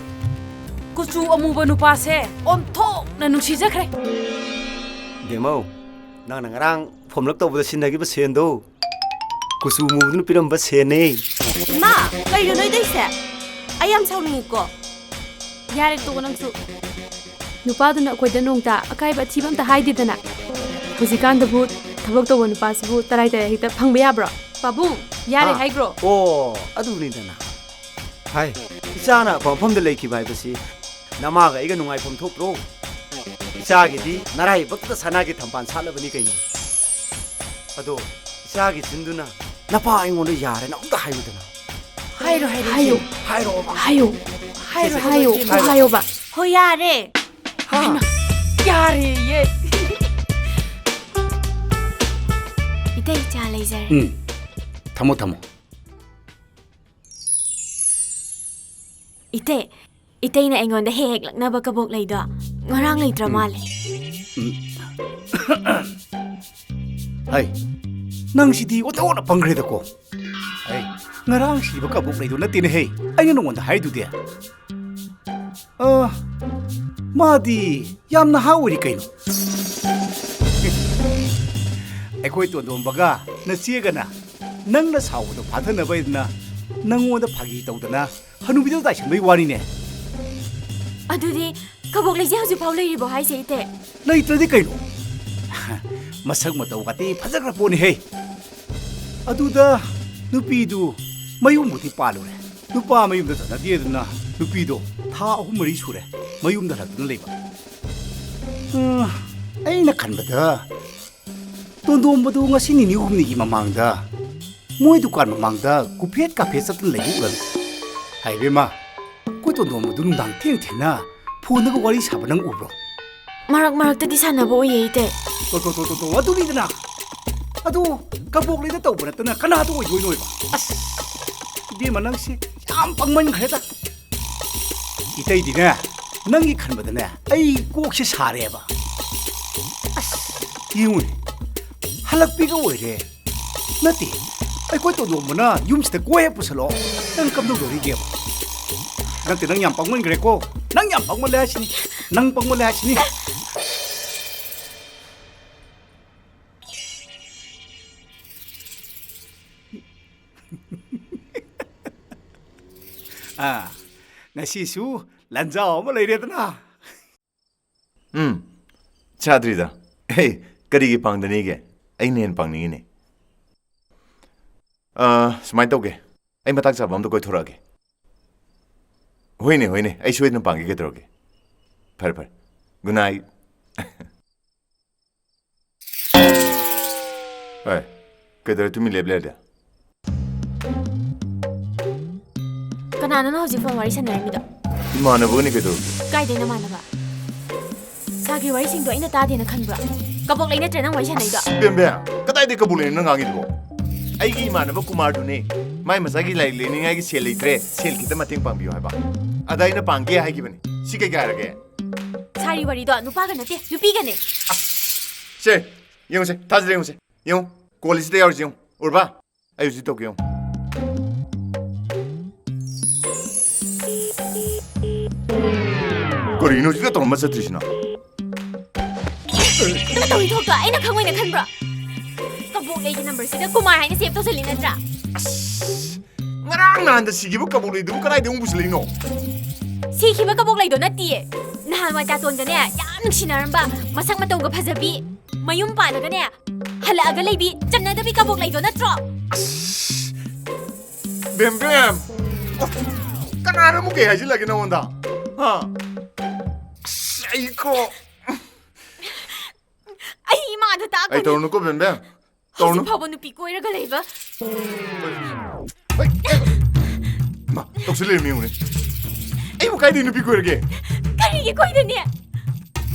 ꯀꯨꯆꯨ ꯑꯃꯨꯕ ꯅꯨꯄꯥꯁꯦ ꯑꯣꯟꯊꯣꯛꯅ ꯅꯨꯡꯁꯤꯖꯈ꯭ꯔꯦ꯫ ꯕꯦꯝꯃꯧ, ꯅꯪꯅ ꯉꯔꯥꯡ ꯐꯣꯝꯂꯛ ꯇꯧꯕꯗ ꯁꯤꯟꯅꯈꯤꯕ ꯁꯦꯟꯗꯣ ꯀꯨꯆꯨ ꯃꯨꯕꯗꯨꯅ ꯄꯤꯔꯝꯕ ꯁꯦꯟꯅꯦ꯫ ꯏꯃꯥ, ꯀꯩꯅꯣ ꯅꯣꯏ ꯇꯧꯏꯁꯦ? ꯑꯩ ꯌꯥꯝ ꯁꯥꯎꯅꯤꯡꯉꯤꯀꯣ꯫ ꯌꯥꯔꯦ, ꯇꯣꯛꯑꯣ ꯅꯪꯁꯨ꯫ ꯅꯨꯄꯥꯗꯨꯅ ꯑꯩꯈꯣꯏꯗ ꯅꯣꯡꯇ ꯑꯀꯥꯏꯕ ꯑꯊꯤꯕ ꯑꯝꯇ ꯍꯥꯏꯗꯦꯗꯅ꯫ ꯍꯧꯖꯤꯛꯀꯥꯟꯗꯕꯨ ꯊꯕꯛ ꯇꯧꯕ ꯅꯨꯄꯥꯁꯤꯕꯨ ꯇꯔꯥꯏ ꯇꯔꯥꯏ ꯍꯦꯛꯇ ꯐꯪꯕ ꯌꯥꯕ꯭ꯔꯣ? ꯄꯥꯕꯨꯡ, ꯌꯥꯔꯦ ꯍꯥ? ꯍꯥꯏꯈ꯭ꯔꯣ꯫ ꯑꯣ, ꯑꯗꯨꯅꯤꯗꯅ꯫ ꯍꯥꯏ, ꯏꯆꯥꯅ ꯑꯐ ꯃꯐꯝꯗ ꯂꯩꯈꯤꯕ ꯍꯥꯏꯕꯁꯤ ꯅꯃꯥꯒ ꯑꯩꯒ ꯅꯨꯡꯉꯥꯏꯐꯝ ꯊꯣꯛꯇ꯭ꯔꯣ? ꯏꯆꯥꯒꯤꯗꯤ ꯅꯔꯥꯏꯕꯛꯇ ꯁꯅꯥꯒꯤ ꯊꯝꯕꯥꯜ ꯁꯥꯠꯂꯕꯅꯤ ꯀꯩꯅꯣ꯫ ꯑꯗꯣ ꯏꯆꯥꯒꯤ ꯆꯤꯟꯗꯨꯅ ꯅꯄꯥ ꯑꯩꯉꯣꯟꯗ ꯌꯥꯔꯦꯅ ꯑꯃꯨꯛꯇ ꯍꯥꯏꯌꯨꯗꯅ꯫ ꯍꯥꯏꯔꯣ, ꯍꯥꯏꯔꯣ, ꯍꯥꯏꯌꯣ꯫ ꯏꯆꯦ꯫ ꯍꯥꯏꯔꯣꯕ꯫ ꯍꯥꯏꯌꯣ꯫ ꯍꯥꯏꯔꯣ, ꯏꯆꯦ, ꯍꯥꯏꯌꯣ꯫ ꯏꯆꯦ, ꯍꯥꯏꯔꯣ꯫ ꯍꯥꯏꯌꯣꯕ꯫ ꯍꯣꯏ, ꯌꯥꯔꯦ꯫ ꯍꯥ? ꯍꯩꯃꯥ, ꯌꯥꯔꯦꯌꯦ꯫ ꯏꯇꯩ, ꯆꯥ ꯂꯩꯖꯔꯦ꯫ ꯎꯝ꯫ ꯊꯝꯃꯣ, ꯊꯝꯃꯣ꯫ ꯏꯇꯩ, ꯏꯇꯩꯅ ꯑꯩꯉꯣꯟꯗ ꯍꯦꯛ ꯍꯦꯛ ꯂꯛꯅꯕ ꯀꯕꯣꯛ ꯂꯩꯗꯣ ꯉꯔꯥꯡ ꯂꯩꯇ꯭ꯔ ꯎꯝ꯫ ꯃꯥꯜꯂꯦ꯫ ꯎꯝ꯫ ꯍꯩ, ꯅꯪꯁꯤꯗꯤ ꯑꯣꯟꯊꯣꯛꯅ ꯄꯪꯈ꯭ꯔꯦꯗꯀꯣ꯫ ꯍꯩ, ꯉꯔꯥꯡ ꯁꯤꯕ ꯀꯕꯣꯛ ꯂꯩꯗꯣ ꯅꯠꯇꯦꯅꯦ ꯍꯩ꯫ ꯑꯩꯅ ꯅꯉꯣꯟꯗ ꯍꯥꯏꯗꯨꯗꯤ꯫ ꯑ, ꯃꯥꯗꯤ ꯌꯥꯝ ꯅꯍꯥ ꯑꯣꯏꯔꯤ ꯀꯩꯅꯣ꯫ ꯑꯩꯈꯣꯏ ꯇꯣꯟꯗꯣꯝꯕꯒ ꯅꯆꯦꯒꯅ ꯅꯪꯅ ꯁꯥꯎꯕꯗꯣ ꯐꯥꯊꯅꯕ ꯍꯥꯏꯗꯅ ꯅꯪꯉꯣꯟꯗ ꯐꯥꯒꯤ ꯇꯧꯗꯅ ꯍꯅꯨꯕꯤꯗ ꯇꯥꯏꯁꯟꯕꯩ ꯋꯥꯔꯤꯅꯦ꯫ ꯑꯗꯨꯗꯤ ꯀꯕꯣꯛ ꯂꯩꯁꯦ ꯍꯧꯖꯤꯛꯐꯥꯎ ꯂꯩꯔꯤꯕꯣ ꯍꯥꯏꯁꯦ, ꯏꯇꯩ? ꯂꯩꯇ꯭ꯔꯗꯤ ꯀꯩꯅꯣ? ꯃꯁꯛ ꯃꯇꯧ ꯀꯥꯇꯤ ꯐꯖꯈ꯭ꯔ ꯄꯣꯠꯅꯤꯍꯦ꯫ ꯑꯗꯨꯗ ꯅꯨꯄꯤꯗꯨ ꯃꯌꯨꯝꯕꯨꯗꯤ ꯄꯥꯜꯂꯨꯔꯦ꯫ ꯅꯨꯄꯥ ꯃꯌꯨꯝꯗ ꯆꯠꯅꯗꯦꯗꯅ ꯅꯨꯄꯤꯗꯣ ꯊꯥ ꯑꯍꯨꯝ ꯃꯔꯤ ꯁꯨꯔꯦ ꯃꯌꯨꯝꯗ ꯍꯜꯂꯛꯇꯅ ꯂꯩꯕ꯫ ꯎꯝ, ꯑꯩꯅ ꯈꯟꯕꯗ ꯇꯣꯟꯗꯣꯝꯕꯗꯨ ꯉꯁꯤ ꯅꯤꯅꯤ ꯍꯨꯝꯅꯤꯒꯤ ꯃꯃꯥꯡꯗ ꯃꯣꯏ ꯗꯨꯀꯥꯟ ꯃꯃꯥꯡꯗ ꯀꯨꯐꯦꯠ ꯀꯥꯐꯦꯠ ꯆꯠꯇꯅ ꯂꯩꯕ ꯎꯔꯝꯃꯤ꯫ ꯍꯥꯏꯕꯦꯝꯃ, ꯑꯩꯈꯣꯏ ꯇꯣꯟꯗꯣꯝꯕꯗꯨ ꯅꯨꯡꯗꯥꯡ ꯊꯦꯡ ꯊꯦꯡꯅ ꯐꯣꯟꯗꯒ ꯋꯥꯔꯤ ꯁꯥꯕ ꯅꯪ ꯎꯕ꯭ꯔꯣ? ꯃꯔꯛ ꯃꯔꯛꯇꯗꯤ ꯁꯥꯟꯅꯕ ꯎꯏꯌꯦ, ꯏꯇꯩ꯫ ꯇꯣ, ꯇꯣ, ꯇꯣ, ꯇꯣ, ꯇꯣ, ꯑꯗꯨꯅꯤꯗꯅ꯫ ꯑꯗꯣ ꯀꯕꯣꯛꯂꯩꯗ ꯇꯧꯕ ꯅꯠꯇꯅ ꯀꯅꯥꯗ ꯑꯣꯏꯗꯣꯏꯅꯣꯕ? ꯑꯁ, ꯏꯕꯦꯝꯃ, ꯅꯪꯁꯦ ꯌꯥꯝ ꯄꯪꯃꯟꯈ꯭ꯔꯦꯗ꯫ ꯏꯇꯩꯗꯤꯅꯦ, ꯅꯪꯒꯤ ꯈꯟꯕꯗꯅꯦ, ꯑꯩ ꯀꯣꯛꯁꯦ ꯁꯥꯔꯦꯕ꯫ ꯑꯁ, ꯌꯦꯡꯉꯨꯅꯦ, ꯍꯜꯂꯛꯄꯤꯒ ꯑꯣꯏꯔꯦ꯫ ꯅꯠꯇꯦ, ꯑꯩꯈꯣꯏ ꯇꯣꯟꯗꯣꯝꯕꯅ ꯌꯨꯝꯁꯤꯗ ꯀꯣꯏ ꯍꯦꯛ ꯄꯨꯁꯜꯂꯣ, ꯅꯪ ꯀꯝꯗꯧꯗꯧꯔꯤꯒꯦꯕ? ꯅꯪ ꯅꯪ ꯌꯥꯝ ꯄꯪꯃꯟꯈ꯭ꯔꯦꯀꯣ꯫ ꯅꯪ ꯌꯥꯝ ꯄꯪꯃꯜꯂꯦ ꯍꯥꯏꯁꯤꯅꯤ꯫ ꯅꯪ ꯄꯪꯃꯜꯂꯦ ꯍꯥꯏꯁꯤꯅꯤ꯫ ꯑꯥ, ꯉꯁꯤꯁꯨ ꯂꯟꯖꯥꯎ ꯑꯃ ꯂꯩꯔꯦꯗꯅ꯫ ꯎꯝ, ꯆꯥꯗ꯭ꯔꯤꯗ꯫ ꯍꯦ, ꯀꯔꯤꯒꯤ ꯄꯥꯡꯗꯅꯤꯒꯦ? ꯑꯩꯅ ꯍꯦꯟꯅ ꯄꯥꯡꯅꯤꯡꯉꯤꯅꯦ꯫ ꯑꯥ, ꯁꯨꯃꯥꯏꯅ ꯇꯧꯒꯦ, ꯑꯩ ꯃꯇꯥꯡ ꯆꯥꯕ ꯑꯝꯗ ꯀꯣꯏꯊꯣꯔꯛꯑꯒꯦ꯫ ꯍꯣꯏꯅꯦ, ꯍꯣꯏꯅꯦ, ꯑꯩ ꯁꯣꯏꯗꯅ ꯄꯥꯡꯒꯦ, ꯀꯩꯗꯧꯔꯒꯦ? ꯐꯔꯦ, ꯐꯔꯦ꯫ Good night꯫ ꯍꯣꯏ, ꯀꯩꯗꯧꯔꯦ ꯇꯨꯃꯤꯟ ꯂꯦꯞ ꯂꯩꯔꯗꯤ? ꯀꯅꯥꯅꯣ ꯅꯪ ꯍꯧꯖꯤꯛ ꯐꯣꯟ ꯋꯥꯔꯤ ꯁꯥꯟꯅꯔꯝꯃꯤꯗꯣ? ꯏꯃꯥꯟꯅꯕꯒꯅꯤ, ꯀꯩꯗꯧꯔꯒꯦ? ꯀꯥꯏꯗꯩ ꯅꯃꯥꯟꯅꯕ? ꯁꯥꯒꯤ ꯋꯥꯔꯤꯁꯤꯡꯗꯣ ꯑꯩꯅ ꯇꯥꯗꯦꯅ ꯈꯟꯕ꯭ꯔꯣ? ꯀꯕꯣꯛ ꯂꯩ ꯅꯠꯇ꯭ꯔꯥ ꯅꯪ ꯋꯥꯔꯤ ꯁꯥꯟꯅꯩꯗꯣ? ꯕꯦꯝ ꯕꯦꯝ, ꯀꯗꯥꯏꯗꯩ ꯀꯕꯣꯛ ꯂꯩꯅꯣ ꯅꯪ ꯉꯥꯡꯉꯤꯗꯨꯕꯣ? ꯑꯩꯒꯤ ꯏꯃꯥꯟꯅꯕ ꯀꯨꯃꯥꯔꯗꯨꯅꯦ꯫ ꯃꯥꯏ ꯃꯆꯥꯒꯤ ꯂꯥꯏꯔꯤꯛ ꯂꯩꯅꯤꯡꯉꯥꯏꯒꯤ ꯁꯦꯜ ꯂꯩꯇ꯭ꯔꯦ, ꯁꯦꯜ ꯈꯤꯇ ꯃꯇꯦꯡ ꯄꯥꯡꯕꯤꯌꯨ ꯍꯥꯏꯕ꯫ ꯑꯗ ꯑꯩꯅ ꯄꯥꯡꯒꯦ ꯍꯥꯏꯈꯤꯕꯅꯤ꯫ ꯁꯤ ꯀꯩ ꯀꯥꯏꯔꯒꯦ? ꯁꯥꯔꯤ ꯋꯥꯔꯤꯗꯣ ꯅꯨꯄꯥꯒ ꯅꯠꯇꯦ, ꯅꯨꯄꯤꯒꯅꯦ꯫ ꯁꯦ, ꯌꯦꯡꯉꯨꯁꯦ, ꯊꯥꯖꯗ꯭ꯔꯦ, ꯌꯦꯡꯉꯨꯁꯦ꯫ ꯌꯦꯡꯉꯨ, ꯀꯣꯜ ꯂꯤꯁꯤꯗ ꯌꯥꯎꯔꯤꯁꯦ ꯌꯦꯡꯉꯨ꯫ ꯎꯔꯕ? ꯑꯩ ꯍꯧꯖꯤꯛ ꯇꯧꯒꯦ ꯌꯦꯡꯉꯨ꯫ ꯀꯔꯤꯅꯣ ꯍꯧꯖꯤꯛꯇ ꯇꯧꯔꯝꯕ ꯆꯠꯇ꯭ꯔꯤꯁꯤꯅ? ꯅꯪꯅ ꯇꯧꯔꯤ ꯊꯣꯛꯇꯣ ꯑꯩꯅ ꯈꯪꯉꯣꯏꯅ ꯈꯟꯕ꯭ꯔꯣ? ꯀꯕꯣꯛ ꯂꯩꯒꯤ ꯅꯝꯕꯔꯁꯤꯗ ꯀꯨꯃꯥꯔ ꯍꯥꯏꯅ ꯁꯦꯚ ꯇꯧꯁꯜꯂꯤ ꯅꯠꯇ꯭ꯔꯥ? ꯑꯁ! ꯉꯔꯥꯡ ꯅꯍꯥꯟꯗ ꯁꯤꯈꯤꯕ ꯀꯕꯣꯛ ꯂꯩꯗꯨꯕꯨ ꯀꯗꯥꯏꯗ ꯑꯃꯨꯛ ꯄꯨꯁꯤꯜꯂꯛꯏꯅꯣ? ꯁꯤꯈꯤꯕ ꯀꯕꯣꯛ ꯂꯩꯗꯣ ꯅꯠꯇꯤꯌꯦ꯫ ꯅꯍꯥꯟꯋꯥꯏ ꯇꯥꯇꯣꯟꯒꯅꯦ ꯌꯥꯝ ꯅꯨꯡꯁꯤꯅꯔꯝꯕ, ꯃꯁꯛ ꯃꯇꯧꯒ ꯐꯖꯕꯤ, ꯃꯌꯨꯝ ꯄꯥꯜꯂꯒꯅꯦ ꯍꯜꯂꯛꯑꯒ ꯂꯩꯕꯤ, ꯆꯝꯅꯗꯕꯤ ꯀꯕꯣꯛ ꯂꯩꯗꯣ ꯅꯠꯇ꯭ꯔꯣ? ꯑꯁ! ꯕꯦꯝ ꯕꯦꯝ! ꯑꯣ, ꯀꯅꯥꯅ ꯑꯃꯨꯛ ꯀꯩ ꯍꯥꯏꯖꯤꯜꯂꯒꯦ ꯅꯉꯣꯟꯗ? ꯍꯥ? ꯑꯁ, ꯑꯩ ꯀꯣ ꯑꯩ ꯏꯃꯥꯗ ꯑꯩ ꯇꯥꯛꯀꯅꯤ꯫ ꯇꯧꯔꯨꯅꯨꯀꯣ, ꯕꯦꯝ ꯕꯦꯝ꯫ ꯇꯧꯔꯨꯅꯨ꯫ ꯍꯧꯖꯤꯛ ꯐꯥꯎꯕ ꯅꯨꯄꯤ ꯀꯣꯏꯔꯒ ꯂꯩꯕ꯫ ꯍꯣꯏ, ꯍꯣꯏ꯫ ꯃꯥ, ꯇꯧꯁꯤꯜꯂꯛꯏ ꯃꯤ ꯌꯦꯡꯉꯨꯅꯦ꯫ ꯑꯩꯕꯨ ꯀꯥꯏꯗꯩ ꯅꯨꯄꯤ ꯀꯣꯏꯔꯒꯦ? ꯀꯔꯤꯒꯤ ꯀꯣꯏꯗꯅꯤ?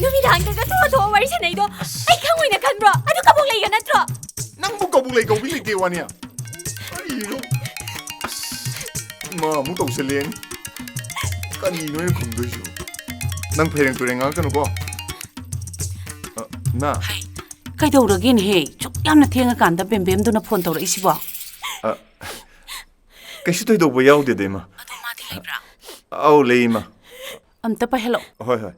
ꯅꯨꯃꯤꯗꯥꯡꯗꯒ ꯊꯣꯛꯑ ꯊꯣꯛꯑ ꯋꯥꯔꯤ ꯁꯥꯟꯅꯩꯗꯣ ꯑꯩ ꯈꯪꯉꯣꯏꯅ ꯈꯟꯕ꯭ꯔꯣ? ꯑꯗꯨ ꯀꯕꯣꯛ ꯂꯩꯒ ꯅꯠꯇ꯭ꯔꯣ? ꯅꯪꯕꯨ ꯀꯕꯣꯛ ꯂꯩ ꯀꯧꯕꯤ ꯂꯩꯇꯦ ꯋꯥꯅꯤ꯫ ꯀꯔꯤꯅꯣ? ꯑꯁ, ꯃꯥ ꯑꯃꯨꯛ ꯇꯧꯁꯜꯂꯛꯑꯦꯅꯦ꯫ ꯀꯔꯤꯅꯣ ꯑꯩꯅ ꯈꯨꯝꯗꯣꯏꯁꯤꯕꯨ? ꯅꯪ ꯐꯩꯔꯦꯡ ꯇꯨꯔꯦꯡ ꯉꯥꯡꯉꯛꯀꯅꯨꯀꯣ꯫ ꯑ, ꯅꯥ꯫ ꯍꯩ, ꯀꯩꯗꯧꯔꯒꯦꯅꯦꯍꯦ? ꯁꯨꯛ ꯌꯥꯝꯅ ꯊꯦꯡꯉꯀꯥꯟꯗ ꯕꯦꯝꯕꯦꯝꯗꯨꯅ ꯐꯣꯟ ꯇꯧꯔꯛꯏꯁꯤꯕꯣ? ꯑ, ꯀꯩꯁꯨ ꯊꯣꯏꯗꯣꯛꯄ ꯌꯥꯎꯗꯦꯗ, ꯏꯃꯥ꯫ ꯑꯗꯣ ꯃꯥꯗꯤ ꯂꯩꯕ꯭ꯔꯥ? ꯑꯧ, ꯂꯩ, ꯏꯃꯥ꯫ ꯑꯝꯇ ꯄꯥꯏꯍꯜꯂꯛꯑꯣ꯫ ꯍꯣꯏ, ꯍꯣꯏ꯫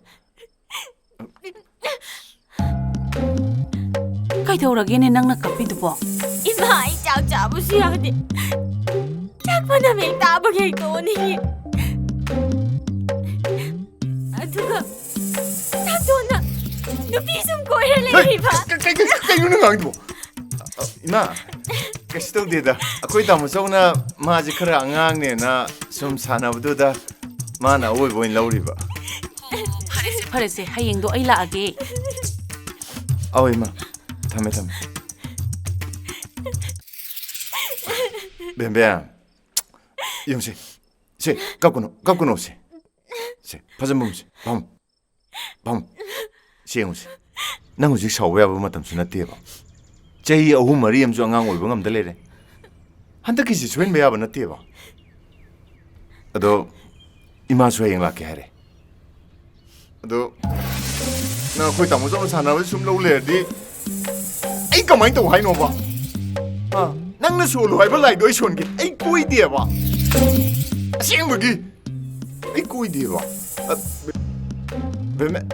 ꯀꯩꯗꯧꯔꯒꯦꯅꯦ ꯅꯪꯅ ꯀꯞꯄꯤꯗꯨꯕꯣ? ꯏꯃꯥ, ꯑꯩ ꯆꯥꯛ ꯆꯥꯕꯁꯨ ꯌꯥꯗꯦ꯫ ꯆꯥꯛ ꯃꯅꯝ ꯍꯦꯛ ꯇꯥꯕꯒ ꯍꯦꯛꯇ ꯑꯣꯅꯤꯡꯉꯤ꯫ ꯑꯗꯨꯒ ꯇꯥꯇꯣꯟꯅ ꯅꯨꯄꯤ ꯁꯨꯝ ꯀꯣꯏꯔ ꯂꯩꯔꯤꯕ꯫ ꯀ-, ꯀ-, ꯀ-, ꯀꯩꯅꯣ ꯅꯪ ꯉꯥꯡꯉꯤꯗꯨꯕꯣ? ꯏꯃꯥ, ꯀꯩꯁꯨ ꯇꯧꯗꯦꯗ꯫ ꯑꯩꯈꯣꯏ ꯇꯥꯃꯣ ꯆꯧꯅ ꯃꯥꯁꯦ ꯈꯔ ꯑꯉꯥꯡꯅꯦꯅ ꯁꯨꯝ ꯁꯥꯟꯅꯕꯗꯨꯗ ꯃꯥꯅ ꯑꯋꯣꯏꯕ ꯑꯣꯏꯅ ꯂꯧꯔꯤꯕ꯫ ꯐꯔꯦꯁꯦ, ꯐꯔꯦꯁꯦ, ꯍꯌꯦꯡꯗꯣ ꯑꯩ ꯂꯥꯛꯑꯒꯦ꯫ ꯑꯧ, ꯏꯃꯥ꯫ ꯊꯝꯃꯦ, ꯊꯝꯃꯦ꯫ ꯕꯦꯝꯕꯦꯝ, ꯌꯦꯡꯉꯨꯁꯦ꯫ ꯁꯦ, ꯀꯞꯀꯅꯨ, ꯀꯞꯀꯅꯨ ꯁꯦ꯫ ꯁꯦ, ꯐꯖꯅ ꯐꯝꯃꯨꯁꯦ꯫ ꯐꯝꯃꯨ꯫ ꯐꯝꯃꯨ꯫ ꯁꯦ ꯌꯦꯡꯉꯨꯁꯦ꯫ ꯅꯪ ꯍꯧꯖꯤꯛ ꯁꯥꯎꯕ ꯌꯥꯕ ꯃꯇꯝꯁꯨ ꯅꯠꯇꯦꯕ꯫ ꯆꯍꯤ ꯑꯍꯨꯝ ꯃꯔꯤ ꯑꯃꯁꯨ ꯑꯉꯥꯡ ꯑꯣꯏꯕ ꯉꯝꯗ ꯂꯩꯔꯦ꯫ ꯍꯟꯗꯛꯀꯤꯁꯤ ꯁꯣꯏꯍꯟꯕ ꯌꯥꯕ ꯅꯠꯇꯦꯕ꯫ ꯑꯗꯣ ꯏꯃꯥꯁꯨ ꯍꯌꯦꯡ ꯂꯥꯛꯀꯦ ꯍꯥꯏꯔꯦ꯫ ꯑꯗꯣ ꯅꯪ ꯑꯩꯈꯣꯏ ꯇꯥꯃꯣ ꯆꯧꯅ ꯁꯥꯟꯅꯕ ꯁꯨꯝ ꯂꯧ ꯂꯩꯔꯗꯤ ꯑꯩ ꯀꯃꯥꯏꯅ ꯇꯧ ꯍꯥꯏꯅꯣꯕ? ꯍꯥ? ꯅꯪꯅ ꯁꯣꯜꯂꯨ ꯍꯥꯏꯕ ꯂꯥꯏꯗꯣ ꯑꯩ ꯁꯣꯟꯒꯦ꯫ ꯑꯩ ꯀꯣꯏꯗꯦꯕ꯫ ꯑꯁꯦꯡꯕꯒꯤ꯫ ꯑꯩ ꯀꯣꯏꯗꯦꯕ꯫ ꯑ, ꯕꯦ-, ꯕꯦꯝꯕꯦꯝ,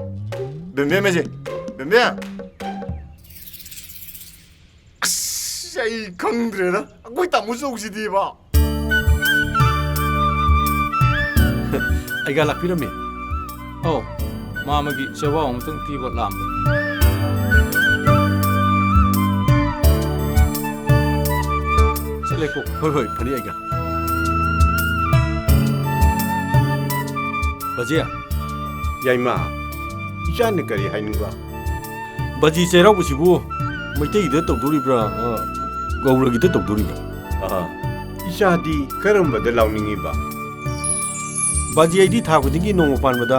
ꯕꯦꯝꯕꯦꯝ ꯑꯩꯁꯦ, ꯕꯦꯝꯕꯦꯝ꯫ ꯑꯁ, ꯑꯩ ꯈꯪꯗ꯭ꯔꯦꯗ꯫ ꯑꯩꯈꯣꯏ ꯇꯥꯃꯣ ꯆꯧꯁꯤꯗꯤꯕ꯫ ꯑꯩꯒ ꯂꯥꯛꯄꯤꯔꯝꯃꯤ꯫ ꯑꯧ, ꯃꯥꯃꯒꯤ ꯆꯦꯕꯥꯎ ꯑꯃꯇꯪ ꯄꯤꯕ ꯂꯥꯛꯑꯝꯕꯅꯤ꯫ ꯆꯠꯂꯦꯀꯣ꯫ ꯍꯣꯏ, ꯍꯣꯏ, ꯐꯅꯤ ꯑꯩꯒ꯫ ꯕꯖꯤ꯫ ꯌꯥꯏꯃ, ꯏꯆꯥꯅ ꯀꯔꯤ ꯍꯥꯏꯅꯤꯡꯕ? ꯕꯖꯤ ꯆꯩꯔꯥꯎꯕꯁꯤꯕꯨ ꯃꯩꯇꯩꯒꯤꯗ ꯇꯧꯗꯣꯔꯤꯕ꯭ꯔꯥ, ꯑ, ꯒꯧꯔꯒꯤꯗ ꯇꯧꯗꯣꯔꯤꯕ꯭ꯔꯥ? ꯑꯍ, ꯏꯆꯥꯗꯤ ꯀꯔꯝꯕꯗ ꯂꯥꯎꯅꯤꯡꯉꯤꯕ? ꯕꯥꯖꯤ, ꯑꯩꯗꯤ ꯊꯥ ꯈꯨꯗꯤꯡꯒꯤ ꯅꯣꯡꯃ ꯄꯥꯟꯕꯗ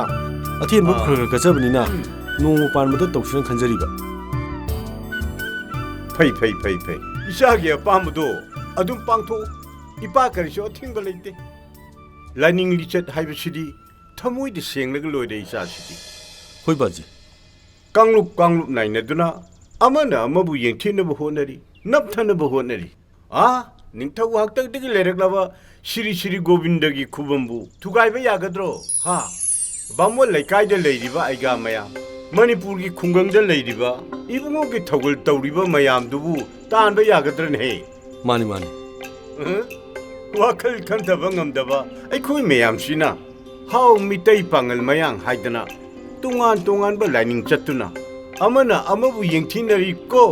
ꯑꯊꯦꯟꯕ ꯑꯥ꯫ ꯈꯔ ꯈꯔ ꯀꯠꯆꯕꯅꯤꯅ ꯎꯝ꯫ ꯅꯣꯡꯃ ꯄꯥꯟꯕꯗ ꯇꯧꯁꯤꯔ ꯈꯟꯖꯔꯤꯕ꯫ ꯐꯩ, ꯐꯩ, ꯐꯩ, ꯐꯩ꯫ ꯏꯆꯥꯒꯤ ꯑꯄꯥꯝꯕꯗꯣ ꯑꯗꯨꯝ ꯄꯥꯡꯊꯣꯛꯎ꯫ ꯏꯄꯥ ꯀꯔꯤꯁꯨ ꯑꯊꯤꯡꯕ ꯂꯩꯇꯦ꯫ ꯂꯥꯏꯅꯤꯡ ꯂꯤꯆꯠ ꯍꯥꯏꯕꯁꯤꯗꯤ ꯊꯃꯣꯏꯗ ꯁꯦꯡꯂꯒ ꯂꯣꯏꯔꯦ ꯏꯆꯥꯁꯤꯗꯤ꯫ ꯍꯣꯏ ꯕꯥꯖꯤ꯫ ꯀꯥꯡꯂꯨꯞ ꯀꯥꯡꯂꯨꯞ ꯅꯥꯏꯅꯗꯨꯅ ꯑꯃꯅ ꯑꯃꯕꯨ ꯌꯦꯡꯊꯤꯅꯕ ꯍꯣꯠꯅꯔꯤ, ꯅꯞꯊꯅꯕ ꯍꯣꯠꯅꯔꯤ꯫ ꯑꯥ, ꯅꯤꯡꯊꯧ ꯍꯥꯛꯇꯛꯇꯒꯤ ꯂꯩꯔꯛꯂꯕ ꯁꯤꯔꯤ ꯁꯤꯔꯤ ꯒꯣꯕꯤꯟꯗꯒꯤ ꯈꯨꯕꯝꯕꯨ ꯊꯨꯒꯥꯏꯕ ꯌꯥꯒꯗ꯭ꯔꯣ? ꯍꯥ? ꯕꯥꯃꯣꯟ ꯂꯩꯀꯥꯏꯗ ꯂꯩꯔꯤꯕ ꯑꯩꯒꯥ ꯃꯌꯥꯝ, ꯃꯅꯤꯄꯨꯔꯒꯤ ꯈꯨꯡꯒꯪꯗ ꯂꯩꯔꯤꯕ ꯏꯕꯨꯡꯉꯣꯒꯤ ꯊꯧꯒꯜ ꯇꯧꯔꯤꯕ ꯃꯌꯥꯝꯗꯨꯕꯨ ꯇꯥꯟꯕ ꯌꯥꯒꯗ꯭ꯔꯅꯦ? ꯃꯥꯅꯤ, ꯃꯥꯅꯤ꯫ ꯑ? ꯋꯥꯈꯜ ꯈꯟꯊꯕ ꯉꯝꯗꯕ ꯑꯩꯈꯣꯏ ꯃꯌꯥꯝꯁꯤꯅ ꯍꯥꯎ ꯃꯤꯇꯩ ꯄꯥꯉꯜ ꯃꯌꯥꯡ ꯍꯥꯏꯗꯅ ꯇꯣꯉꯥꯟ ꯇꯣꯉꯥꯟꯕ ꯂꯥꯏꯅꯤꯡ ꯆꯠꯇꯨꯅ ꯑꯃꯅ ꯑꯃꯕꯨ ꯌꯦꯡꯊꯤꯅꯔꯤꯀꯣ꯫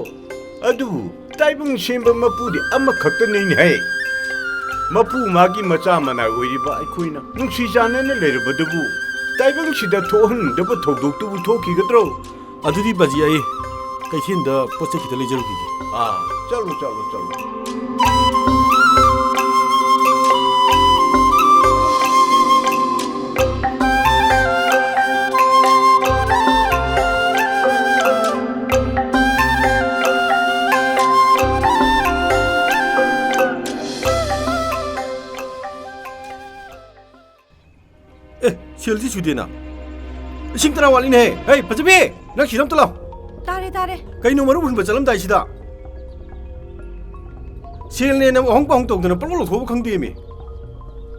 ꯑꯗꯨꯕꯨ ꯇꯥꯏꯕꯪ ꯁꯦꯝꯕ ꯃꯄꯨꯗꯤ ꯑꯃꯈꯛꯇꯅꯤꯅꯦꯍꯦ꯫ ꯃꯄꯨ ꯃꯥꯒꯤ ꯃꯆꯥ ꯃꯅꯥꯏ ꯑꯣꯏꯔꯤꯕ ꯑꯩꯈꯣꯏꯅ ꯅꯨꯡꯁꯤ ꯆꯥꯟꯅꯅ ꯂꯩꯔꯕꯗꯨꯕꯨ ꯇꯥꯏꯕꯪꯁꯤꯗ ꯊꯣꯛꯍꯟꯅꯤꯡꯗꯕ ꯊꯧꯗꯣꯛꯇꯨꯕꯨ ꯊꯣꯛꯈꯤꯒꯗ꯭ꯔꯣ? ꯑꯗꯨꯗꯤ ꯕꯥꯖꯤ, ꯑꯩ ꯀꯩꯊꯦꯜꯗ ꯄꯣꯠ ꯆꯩ ꯈꯤꯇ ꯂꯩꯖꯔꯨꯈꯤꯒꯦ꯫ ꯑꯥ, ꯆꯠꯂꯨ, ꯆꯠꯂꯨ, ꯆꯠꯂꯨ꯫ ꯑꯦ, ꯁꯦꯜꯗꯤ ꯁꯨꯗꯦꯅ꯫ ꯂꯤꯁꯤꯡ ꯇꯔꯥ ꯋꯥꯠꯂꯤꯅꯦꯍꯦ꯫ ꯍꯦ, ꯐꯖꯕꯤ, ꯅꯪ ꯁꯤꯗ ꯑꯝꯇ ꯂꯥꯎ꯫ ꯇꯥꯔꯦ, ꯇꯥꯔꯦ꯫ ꯀꯩꯅꯣ ꯃꯔꯨꯞ ꯍꯨꯟꯕ ꯆꯠꯂꯝꯗꯥꯏꯁꯤꯗ? ꯁꯦꯜꯅꯦꯅ ꯑꯍꯣꯡ ꯄꯥꯍꯣꯡ ꯇꯧꯗꯅ ꯄꯪꯂꯧ ꯂꯧꯊꯣꯛꯄ ꯈꯪꯗꯦꯃꯤ꯫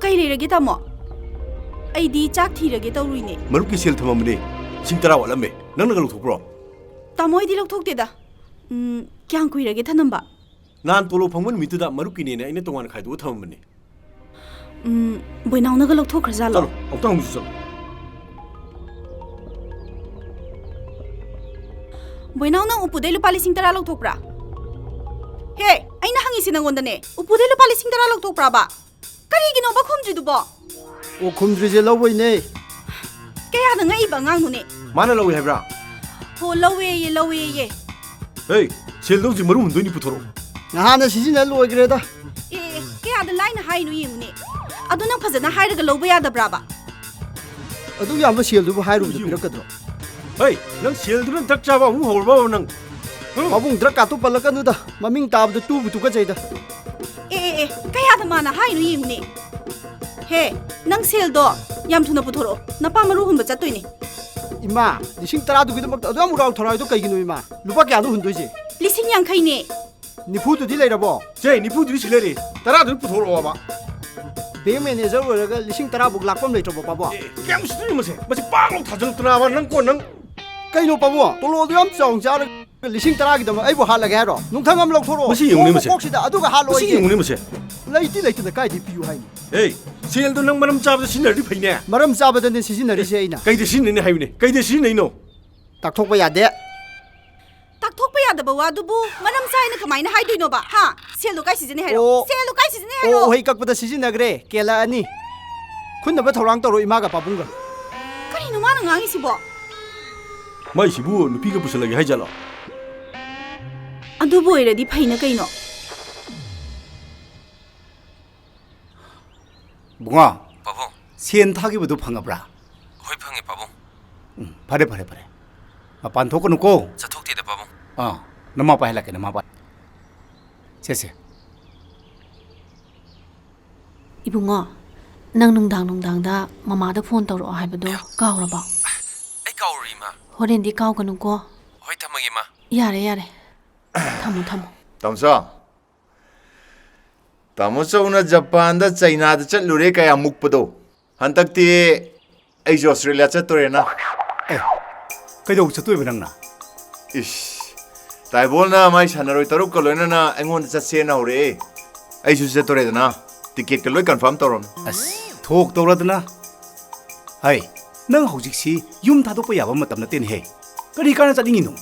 ꯀꯩ ꯂꯩꯔꯒꯦ, ꯇꯥꯃꯣ? ꯑꯩꯗꯤ ꯆꯥꯛ ꯊꯤꯔꯒꯦ ꯇꯧꯔꯨꯏꯅꯦ꯫ ꯃꯔꯨꯞꯀꯤ ꯁꯦꯜ ꯊꯝꯃꯝꯕꯅꯦ꯫ ꯂꯤꯁꯤꯡ ꯇꯔꯥ ꯋꯥꯠꯂꯝꯃꯦ꯫ ꯅꯪꯅꯒ ꯂꯧꯊꯣꯛꯄ꯭ꯔꯣ? ꯇꯥꯃꯣ, ꯑꯩꯗꯤ ꯂꯧꯊꯣꯛꯇꯦꯗ꯫ ꯎꯝ, ꯀꯌꯥꯝ ꯀꯨꯏꯔꯒꯦ ꯊꯅꯝꯕ? ꯅꯍꯥꯟ ꯇꯣꯂꯣꯞ ꯐꯪꯕ ꯅꯨꯃꯤꯠꯇꯨꯗ ꯃꯔꯨꯞꯀꯤꯅꯦꯅ ꯑꯩꯅ ꯇꯣꯉꯥꯟꯅ ꯈꯥꯏꯗꯣꯛꯑ ꯊꯝꯃꯝꯕꯅꯦ꯫ ꯎꯝ, ꯕꯣꯏꯅꯥꯎꯅꯒ ꯂꯧꯊꯣꯛꯈ꯭ꯔꯖꯥꯠꯂꯣ? ꯆꯠꯂꯣ, ꯑꯃꯨꯛꯇ ꯍꯪꯉꯨꯁꯤ, ꯆꯠꯂꯣ꯫ ꯕꯣꯏꯅꯥꯎ, ꯅꯪ ꯎꯄꯨꯗꯩ ꯂꯨꯄꯥ ꯂꯤꯁꯤꯡ ꯇꯔꯥ ꯂꯧꯊꯣꯛꯄ꯭ꯔꯥ? ꯍꯦ, ꯑꯩꯅ ꯍꯪꯉꯤꯁꯦ ꯅꯪꯉꯣꯟꯗꯅꯦ, ꯎꯄꯨꯗꯩ ꯂꯨꯄꯥ ꯂꯤꯁꯤꯡ ꯇꯔꯥ ꯂꯧꯊꯣꯛꯄ꯭ꯔꯥꯕ? ꯀꯔꯤꯒꯤꯅꯣꯕ ꯈꯨꯝꯗ꯭ꯔꯤꯗꯨꯕꯣ? ꯑꯣ, ꯈꯨꯝꯗ꯭ꯔꯤꯁꯦ ꯂꯧꯕꯩꯅꯦ꯫ ꯀꯌꯥꯗ ꯉꯛꯏꯕ ꯑꯉꯥꯡꯅꯣꯅꯦ? ꯃꯥꯅ ꯂꯧꯏ ꯍꯥꯏꯕ꯭ꯔꯥ? ꯍꯣ, ꯂꯧꯋꯦꯌꯦ, ꯂꯧꯋꯦꯌꯦ꯫ ꯍꯦ, ꯁꯦꯜꯗꯣ ꯍꯧꯖꯤꯛ ꯃꯔꯨ ꯍꯨꯟꯗꯣꯏꯅꯤ, ꯄꯨꯊꯣꯔꯛꯑꯣ꯫ ꯅꯍꯥꯟꯅ ꯁꯤꯖꯤꯟꯅ ꯂꯣꯏꯈ꯭ꯔꯦꯗ꯫ ꯑꯦ, ꯑꯦ, ꯀꯌꯥꯗ ꯂꯥꯏꯅ ꯍꯥꯏꯅꯣ ꯌꯦꯡꯉꯨꯅꯦ꯫ ꯑꯗꯨ ꯅꯪ ꯐꯖꯅ ꯍꯥꯏꯔꯒ ꯂꯧꯕ ꯌꯥꯗꯕ꯭ꯔꯥꯕ? ꯑꯗꯨ ꯌꯥꯝꯕ ꯁꯦꯜꯗꯨꯕꯨ ꯍꯥꯏꯔꯨꯕꯗ ꯄꯤꯔꯛꯀꯗ꯭ꯔꯣ? ꯍꯩ, ꯅꯪ ꯁꯦꯜꯗꯨꯅ ꯗ꯭ꯔꯛ ꯆꯥꯕ ꯑꯃꯨꯛ ꯍꯧꯔꯕꯕ ꯅꯪ? ꯍꯨꯝ? ꯄꯥꯕꯨꯡ, ꯗ꯭ꯔꯛ ꯀꯥꯇꯨ ꯄꯜꯂꯛꯀꯅꯨꯗ, ꯃꯃꯤꯡ ꯇꯥꯕꯗ ꯇꯨꯕꯨ ꯇꯨꯀꯠꯆꯩꯗ꯫ ꯑꯦ, ꯑꯦ, ꯑꯦ, ꯀꯌꯥꯗ ꯃꯥꯅ ꯍꯥꯏꯅꯣ ꯌꯦꯡꯉꯨꯅꯦ꯫ ꯍꯦ, ꯅꯪ ꯁꯦꯜꯗꯣ ꯌꯥꯝ ꯊꯨꯅ ꯄꯨꯊꯣꯔꯛꯑꯣ, ꯅꯄꯥ ꯃꯔꯨ ꯍꯨꯟꯕ ꯆꯠꯇꯣꯏꯅꯦ꯫ ꯏꯃꯥ, ꯂꯤꯁꯤꯡ ꯇꯔꯥꯗꯨꯒꯤꯗꯃꯛꯇ ꯑꯗꯨ ꯌꯥꯝ ꯎꯔꯥꯎ ꯊꯔꯥꯎꯗꯣ ꯀꯩꯒꯤꯅꯣ ꯏꯃꯥ? ꯂꯨꯄꯥ ꯀꯌꯥꯅꯣ ꯍꯨꯟꯗꯣꯏꯁꯦ? ꯂꯤꯁꯤꯡ ꯌꯥꯡꯈꯩꯅꯦ꯫ ꯅꯤꯐꯨꯗꯨꯗꯤ ꯂꯩꯔꯕꯣ? ꯁꯦ, ꯅꯤꯐꯨꯗꯨꯗꯤ ꯁꯤ ꯂꯩꯔꯦ꯫ ꯇꯔꯥꯗꯨꯗꯤ ꯄꯨꯊꯣꯔꯛꯑꯣꯕ꯫ ꯕꯦꯡꯛ ꯃꯦꯅꯦꯖꯔ ꯑꯣꯏꯔꯒ ꯂꯤꯁꯤꯡ ꯇꯔꯥꯕꯨꯛ ꯂꯥꯛꯄ ꯑꯃ ꯂꯩꯇ꯭ꯔꯕꯣ, ꯄꯥꯕꯨꯡ? ꯑꯦ, ꯀꯌꯥꯝ ꯁꯤꯠꯇꯣꯏꯅꯣ ꯃꯁꯦ? ꯃꯁꯤ ꯄꯥꯛ ꯂꯥꯎ ꯊꯥꯖꯤꯜꯂꯛꯇꯅꯕ, ꯅꯪ ꯀꯣ, ꯅꯪ꯫ ꯀꯩꯅꯣ, ꯄꯥꯕꯨꯡ? ꯇꯣꯂꯣꯞꯗꯣ ꯌꯥꯝ ꯆꯥꯎꯅ ꯆꯥꯔꯒ ꯂꯤꯁꯤꯡ ꯇꯔꯥꯒꯤꯗꯃꯛ ꯑꯩꯕꯨ ꯍꯥꯠꯂꯒꯦ ꯍꯥꯏꯔꯣ? ꯅꯨꯡꯊꯪ ꯑꯃ ꯂꯧꯊꯣꯔꯛꯑꯣ꯫ ꯃꯁꯤ ꯌꯦꯡꯉꯨꯅꯦ, ꯃꯁꯤ꯫ ꯀꯣꯛꯁꯤꯗ ꯑꯗꯨꯒ ꯍꯥꯠꯂꯣ ꯃꯁꯤ ꯑꯩꯁꯦ꯫ ꯌꯦꯡꯉꯨꯅꯦ, ꯃꯁꯦ꯫ ꯂꯩꯇꯤ ꯂꯩꯇꯅ ꯀꯥꯏꯗꯩ ꯄꯤꯌꯨ ꯍꯥꯏꯅꯣ? ꯑꯦ, ꯁꯦꯜꯗꯣ ꯅꯪ ꯃꯔꯝ ꯆꯥꯕꯗ ꯁꯤꯖꯤꯟꯅꯔꯗꯤ ꯐꯩꯅꯦ꯫ ꯃꯔꯝ ꯆꯥꯕꯗꯅꯦ ꯁꯤꯖꯤꯟꯅꯔꯤꯁꯦ ꯑꯩꯅ꯫ ꯀꯩꯗ ꯁꯤꯖꯤꯟꯅꯩꯅꯣ ꯍꯥꯏꯌꯨꯅꯦ? ꯀꯩꯗ ꯁꯤꯖꯤꯟꯅꯩꯅꯣ? ꯇꯥꯛꯊꯣꯛꯄ ꯌꯥꯗꯦ꯫ ꯇꯥꯛꯊꯣꯛꯄ ꯌꯥꯗꯕ ꯋꯥꯗꯨꯕꯨ ꯃꯔꯝ ꯆꯥꯏꯅ ꯀꯃꯥꯏꯅ ꯍꯥꯏꯗꯣꯏꯅꯣꯕ? ꯍꯥ? ꯁꯦꯜꯗꯣ ꯀꯥꯏ ꯁꯤꯖꯤꯟꯅꯩ ꯍꯥꯏꯔꯣ? ꯑꯣ꯫ ꯁꯦꯜꯗꯣ ꯀꯥꯏ ꯁꯤꯖꯤꯟꯅꯩ ꯑꯣ, ꯍꯥꯏꯔꯣ? ꯎꯍꯩ ꯀꯛꯄꯗ ꯁꯤꯖꯤꯟꯅꯈ꯭ꯔꯦ, ꯀꯦꯜꯂꯛꯑꯅꯤ꯫ ꯈꯨꯟꯅꯕ ꯊꯧꯔꯥꯡ ꯇꯧꯔꯣ ꯏꯃꯥꯒ ꯄꯥꯕꯨꯡꯒ꯫ ꯀꯔꯤꯅꯣ ꯃꯥꯅ ꯉꯥꯡꯉꯤꯁꯤꯕꯣ? ꯃꯥꯏꯁꯤꯕꯨ ꯅꯨꯄꯤꯒ ꯄꯨꯁꯜꯂꯒꯦ ꯍꯥꯏꯖꯥꯠꯂꯣ? ꯑꯗꯨꯕꯨ ꯑꯣꯏꯔꯗꯤ ꯐꯩꯅ ꯀꯩꯅꯣ? ꯕꯨꯡꯉꯣ, ꯄꯥꯕꯨꯡ꯫ ꯁꯦꯟ ꯊꯥꯈꯤꯕꯗꯨ ꯐꯪꯉꯕ꯭ꯔꯥ? ꯍꯣꯏ, ꯐꯪꯉꯦ, ꯄꯥꯕꯨꯡ꯫ ꯎꯝ, ꯐꯔꯦ, ꯐꯔꯦ, ꯐꯔꯦ꯫ ꯃꯄꯥꯟ ꯊꯣꯛꯀꯅꯨꯀꯣ꯫ ꯆꯠꯊꯣꯛꯇꯦꯗ, ꯄꯥꯕꯨꯡ꯫ ꯑꯥ, ꯅꯃꯥꯄꯥ ꯍꯥꯏꯂꯛꯀꯦ, ꯅꯃꯥꯄꯥ꯫ ꯁꯦ, ꯁꯦ꯫ ꯏꯕꯨꯡꯉꯣ, ꯅꯪ ꯅꯨꯡꯗꯥꯡ ꯅꯨꯡꯗꯥꯡꯗ ꯃꯃꯥꯗ ꯐꯣꯟ ꯇꯧꯔꯛꯑꯣ ꯍꯥꯏꯕꯗꯣ ꯀꯥꯎꯔꯕꯣ? ꯑꯩ ꯀꯥꯎꯔꯨꯔꯦ, ꯏꯃꯥ꯫ ꯍꯣꯔꯦꯟꯗꯤ ꯀꯥꯎꯒꯅꯨꯀꯣ꯫ ꯍꯣꯏ, ꯊꯝꯃꯒꯦ, ꯏꯃꯥ꯫ ꯌꯥꯔꯦ, ꯌꯥꯔꯦ꯫ ꯊꯝꯃꯣ, ꯊꯝꯃꯣ꯫ ꯇꯥꯃꯣꯆꯧ, ꯇꯥꯃꯣꯆꯧꯅ ꯖꯄꯥꯟꯗ, ꯆꯩꯅꯥꯗ ꯆꯠꯂꯨꯔꯦ ꯀꯌꯥ ꯃꯨꯛꯄꯗꯣ꯫ ꯍꯟꯗꯛꯇꯤ ꯑꯩꯁꯨ ꯑꯣꯁꯇ꯭ꯔꯦꯂꯤꯌꯥ ꯆꯠꯇꯣꯔꯦꯅ꯫ ꯑꯦ, ꯀꯩꯗꯧꯕ ꯆꯠꯇꯣꯏꯕ ꯅꯪꯅ? ꯏꯁ, ꯇꯥꯏꯕꯣꯜꯅ ꯃꯥꯏ ꯁꯥꯟꯅꯔꯣꯏ ꯇꯔꯨꯛꯀ ꯂꯣꯏꯅꯅ ꯑꯩꯉꯣꯟꯗ ꯆꯠꯁꯦꯅ ꯍꯧꯔꯛꯑꯦ꯫ ꯑꯩꯁꯨ ꯆꯠꯇꯣꯔꯦꯗꯅ, ꯇꯤꯀꯦꯠꯀ ꯂꯣꯏ ꯀꯟꯐꯥꯔꯝ ꯇꯧꯔꯝꯅꯦ꯫ ꯑꯁ, ꯊꯣꯛ ꯇꯧꯔꯗꯅ꯫ ꯍꯩ, ꯅꯪ ꯍꯧꯖꯤꯛꯁꯤ ꯌꯨꯝ ꯊꯥꯗꯣꯛꯄ ꯌꯥꯕ ꯃꯇꯝ ꯅꯠꯇꯦꯅꯦꯍꯦ꯫ ꯀꯔꯤ ꯀꯥꯟꯅ ꯆꯠꯅꯤꯡꯉꯤꯅꯣ?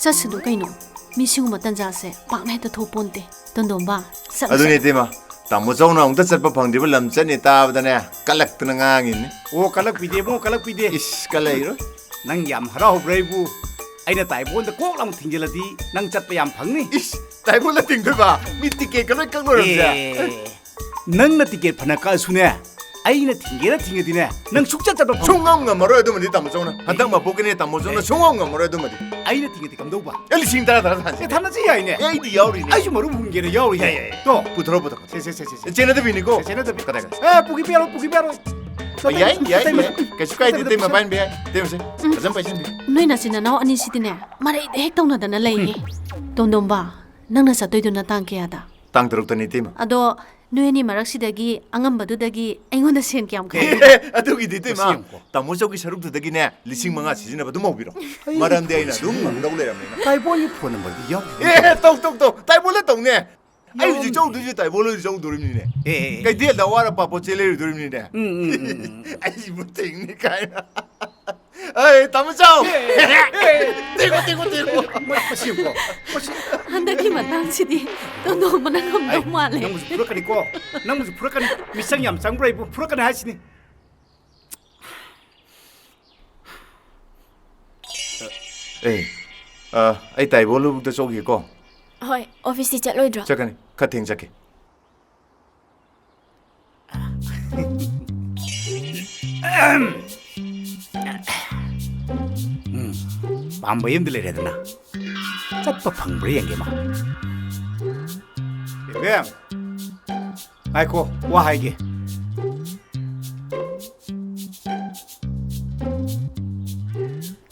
ꯆꯠꯁꯅꯨ ꯀꯩꯅꯣ꯫ ꯃꯤ ꯁꯤꯒꯨꯝꯕ ꯇꯟꯖꯥꯁꯦ ꯄꯥꯛꯅ ꯍꯦꯛꯇ ꯊꯣꯛꯄꯣꯟꯇꯦ꯫ ꯇꯣꯟꯗꯣꯝꯕ, ꯆꯠꯂꯁꯦ꯫ ꯑꯗꯨꯅꯦ, ꯏꯇꯩꯃ, ꯇꯥꯃꯣ ꯆꯧꯅ ꯑꯃꯨꯛꯇ ꯆꯠꯄ ꯐꯪꯗ꯭ꯔꯤꯕ ꯂꯝ ꯆꯠꯅꯤ ꯇꯥꯕꯗꯅꯦ, ꯀꯜꯂꯛꯇꯅ ꯉꯥꯡꯉꯤꯅꯤ꯫ ꯑꯣ, ꯀꯜꯂꯛꯄꯤꯗꯦ ꯏꯕꯨꯡꯉꯣ, ꯀꯜꯂꯛꯄꯤꯗꯦ꯫ ꯏꯁ, ꯀꯜꯂꯛꯏꯔꯣꯏ꯫ ꯅꯪ ꯌꯥꯝ ꯍꯔꯥꯎꯕ꯭ꯔꯥ ꯑꯩꯕꯨ? ꯑꯩꯅ ꯇꯥꯏꯕꯣꯟꯗ ꯀꯣꯛ ꯂꯥꯎ ꯊꯤꯡꯖꯤꯜꯂꯗꯤ ꯅꯪ ꯆꯠꯄ ꯌꯥꯝ ꯐꯪꯅꯤ꯫ ꯏꯁ, ꯇꯥꯏꯕꯣꯟꯗ ꯊꯤꯡꯗꯣꯏꯕ? ꯃꯤ ꯇꯤꯀꯦꯠꯀ ꯂꯣꯏ ꯀꯛ ꯂꯣꯏꯔꯝꯁꯦ꯫ ꯑꯦ, ꯅꯪꯅ ꯇꯤꯀꯦꯠ ꯐꯅ ꯀꯛꯑꯁꯨꯅꯦ, ꯑꯩꯅ ꯊꯤꯡꯒꯦꯅ ꯊꯤꯡꯉꯗꯤꯅꯦ, ꯅꯪ ꯁꯨꯛꯆꯠ ꯆꯠꯄ ꯐꯪꯉꯣꯏ꯫ ꯁꯨꯡꯉꯝ ꯉꯝꯃꯔꯣꯏ ꯑꯗꯨꯃꯗꯤ, ꯇꯥꯃꯣ ꯆꯧꯅ꯫ ꯍꯟꯗꯛ ꯃꯄꯣꯛꯀꯤꯅꯦ, ꯇꯥꯃꯣ ꯆꯧꯅ, ꯑꯦ꯫ ꯁꯨꯡꯉꯝ ꯉꯝꯃꯔꯣꯏ ꯑꯗꯨꯃꯗꯤ꯫ ꯑꯩꯅ ꯊꯤꯡꯉꯗꯤ ꯀꯝꯗꯧꯕ? ꯑꯦ, ꯂꯤꯁꯤꯡ ꯇꯔꯥ, ꯇꯔꯥ ꯊꯥꯟꯁꯤ꯫ ꯑꯦ, ꯊꯥꯟꯅꯁꯤ ꯌꯥꯏꯅꯦ꯫ ꯑꯦ, ꯑꯩꯗꯤ ꯌꯥꯎꯔꯤꯅꯦ꯫ ꯑꯩꯁꯨ ꯃꯔꯨꯞ ꯍꯨꯟꯒꯦꯅ ꯌꯥꯎꯔꯤ꯫ ꯌꯥꯏ, ꯌꯥꯏ, ꯌꯥꯏ꯫ ꯇꯣ꯫ ꯄꯨꯊꯣꯔꯛꯑꯣ, ꯄꯨꯊꯣꯔꯛꯑꯣ꯫ ꯁꯦ, ꯁꯦ, ꯁꯦ, ꯁꯦ, ꯁꯦ꯫ ꯆꯦꯟꯅꯗꯕꯤꯅꯤꯀꯣ꯫ ꯁꯦ, ꯆꯦꯟꯅꯗꯕꯤ꯫ ꯀꯗꯥꯏ, ꯀꯗꯥꯏ? ꯑꯦ, ꯄꯨꯈꯤ ꯄꯤꯔꯣ, ꯄꯨꯈꯤ ꯄꯤꯔꯣ꯫ ꯑꯣ, ꯌꯥꯏ, ꯌꯥꯏ, ꯌꯥꯏ꯫ ꯀꯩꯁꯨ ꯀꯥꯏꯗꯦ, ꯏꯇꯩꯃ ꯄꯥꯏꯍꯟꯕ ꯌꯥꯏ꯫ ꯏꯇꯩꯃꯁꯦ, ꯎꯝ꯫ ꯐꯖꯅ ꯄꯥꯏꯁꯟꯕꯤ꯫ ꯅꯣꯏ ꯅꯆꯤꯟ ꯅꯅꯥꯎ ꯑꯅꯤꯁꯤꯗꯤꯅꯦ, ꯃꯔꯩꯗ ꯍꯦꯛ ꯇꯧꯅꯗꯅ ꯂꯩꯌꯦ꯫ ꯇꯣꯟꯗꯣꯝꯕ, ꯅꯪꯅ ꯆꯠꯇꯣꯏꯗꯨꯅ ꯇꯥꯡ ꯀꯌꯥꯗ? ꯇꯥꯡ ꯇꯔꯨꯛꯇꯅꯤ, ꯏꯇꯩꯃ꯫ ꯑꯗꯣ ꯅꯣꯏ ꯑꯅꯤ ꯃꯔꯛꯁꯤꯗꯒꯤ ꯑꯉꯝꯕꯗꯨꯗꯒꯤ ꯑꯩꯉꯣꯟꯗ ꯁꯦꯟ ꯀꯌꯥꯝ ꯈꯥꯏꯒꯦ? ꯑꯦ, ꯑꯗꯨꯒꯤꯗꯤ, ꯏꯇꯩꯃ, ꯃꯁꯤ ꯌꯦꯡꯉꯨꯀꯣ꯫ ꯇꯥꯃꯣ ꯆꯧꯒꯤ ꯁꯔꯨꯛꯇꯨꯗꯒꯤꯅꯦ, ꯂꯤꯁꯤꯡ ꯃꯉꯥ ꯁꯤꯖꯤꯟꯅꯕ ꯑꯗꯨꯝ ꯍꯧꯕꯤꯔꯣ꯫ ꯑꯩ ꯃꯔꯝꯗꯤ ꯑꯩꯅ ꯑꯗꯨꯝ ꯉꯝꯗꯧ ꯂꯩꯔꯕꯅꯤꯅ꯫ ꯇꯥꯏꯕꯣꯟꯒꯤ ꯐꯣꯟ ꯅꯝꯕꯔꯗꯤ ꯌꯥꯎꯗꯦ꯫ ꯑꯦ, ꯇꯧ, ꯇꯧ, ꯇꯧ꯫ ꯇꯥꯏꯕꯣꯟꯗ ꯇꯧꯅꯦ꯫ ꯑꯩ ꯍꯧꯖꯤꯛ ꯌꯥꯎꯔꯝꯅꯤ꯫ ꯆꯧꯗꯣꯏꯁꯦ ꯇꯥꯏꯕꯣꯟꯗ ꯆꯧꯗꯣꯔꯤꯕꯅꯤꯅꯦ꯫ ꯑꯦ, ꯑꯦ, ꯑꯦ꯫ ꯀꯩꯊꯦꯜꯗ ꯑꯋꯥꯠ ꯑꯄꯥ ꯄꯣꯠ ꯆꯩ ꯂꯩꯔꯨꯗꯣꯔꯤꯕꯅꯤꯅꯦ꯫ ꯎꯝ, ꯎꯝ, ꯎꯝ, ꯎꯝ꯫ ꯑꯩꯕꯨ ꯊꯦꯡꯅꯤ ꯀꯥꯏꯅ꯫ ꯑꯩ ꯇꯥꯃꯣ ꯆꯥꯎ! ꯑꯦ, ꯑꯦ, ꯑꯦ꯫ ꯇꯦꯡꯉꯣ, ꯇꯦꯡꯉꯣ, ꯇꯦꯡꯉꯣ꯫ ꯃ-, ꯃꯁꯤ ꯌꯦꯡꯉꯨꯀꯣ꯫ ꯃꯁꯤ ꯍꯟꯗꯛꯀꯤ ꯃꯇꯥꯡꯁꯤꯗꯤ ꯇꯣꯟꯗꯣꯝꯕꯅ ꯉꯝꯗꯧ ꯑꯩ ꯃꯥꯜꯂꯦ꯫ ꯅꯪꯕꯨꯁꯨ ꯐꯨꯔꯛꯀꯅꯤꯀꯣ꯫ ꯅꯪꯕꯨꯁꯨ ꯐꯨꯔꯛꯀꯅꯤ꯫ ꯃꯤꯆꯪ ꯌꯥꯝ ꯆꯪꯕ꯭ꯔꯥ ꯑꯩꯕꯨ? ꯐꯨꯔꯛꯀꯅꯤ ꯍꯥꯏꯁꯤꯅꯤ꯫ ꯑꯦ, ꯑ, ꯑꯩ ꯇꯥꯏꯕꯣꯟ ꯂꯧꯕꯨꯛꯇ ꯆꯧꯈꯤꯒꯦꯀꯣ꯫ ꯍꯣꯏ, ꯑꯣꯐꯤꯁꯇꯤ ꯆꯠꯂꯣꯏꯗ꯭ꯔꯣ? ꯆꯠꯀꯅꯤ꯫ ꯈꯔ ꯊꯦꯡ ꯆꯠꯀꯦ꯫ ꯎꯝ, ꯄꯥꯝꯕꯩ ꯑꯃꯗꯤ ꯂꯩꯔꯦꯗꯅ꯫ ꯆꯠꯄ ꯐꯪꯕ꯭ꯔꯥ ꯌꯦꯡꯒꯦ ꯃꯥ꯫ ꯏꯕꯦꯝ, ꯉꯥꯏꯈꯣ, ꯋꯥ ꯍꯥꯏꯒꯦ꯫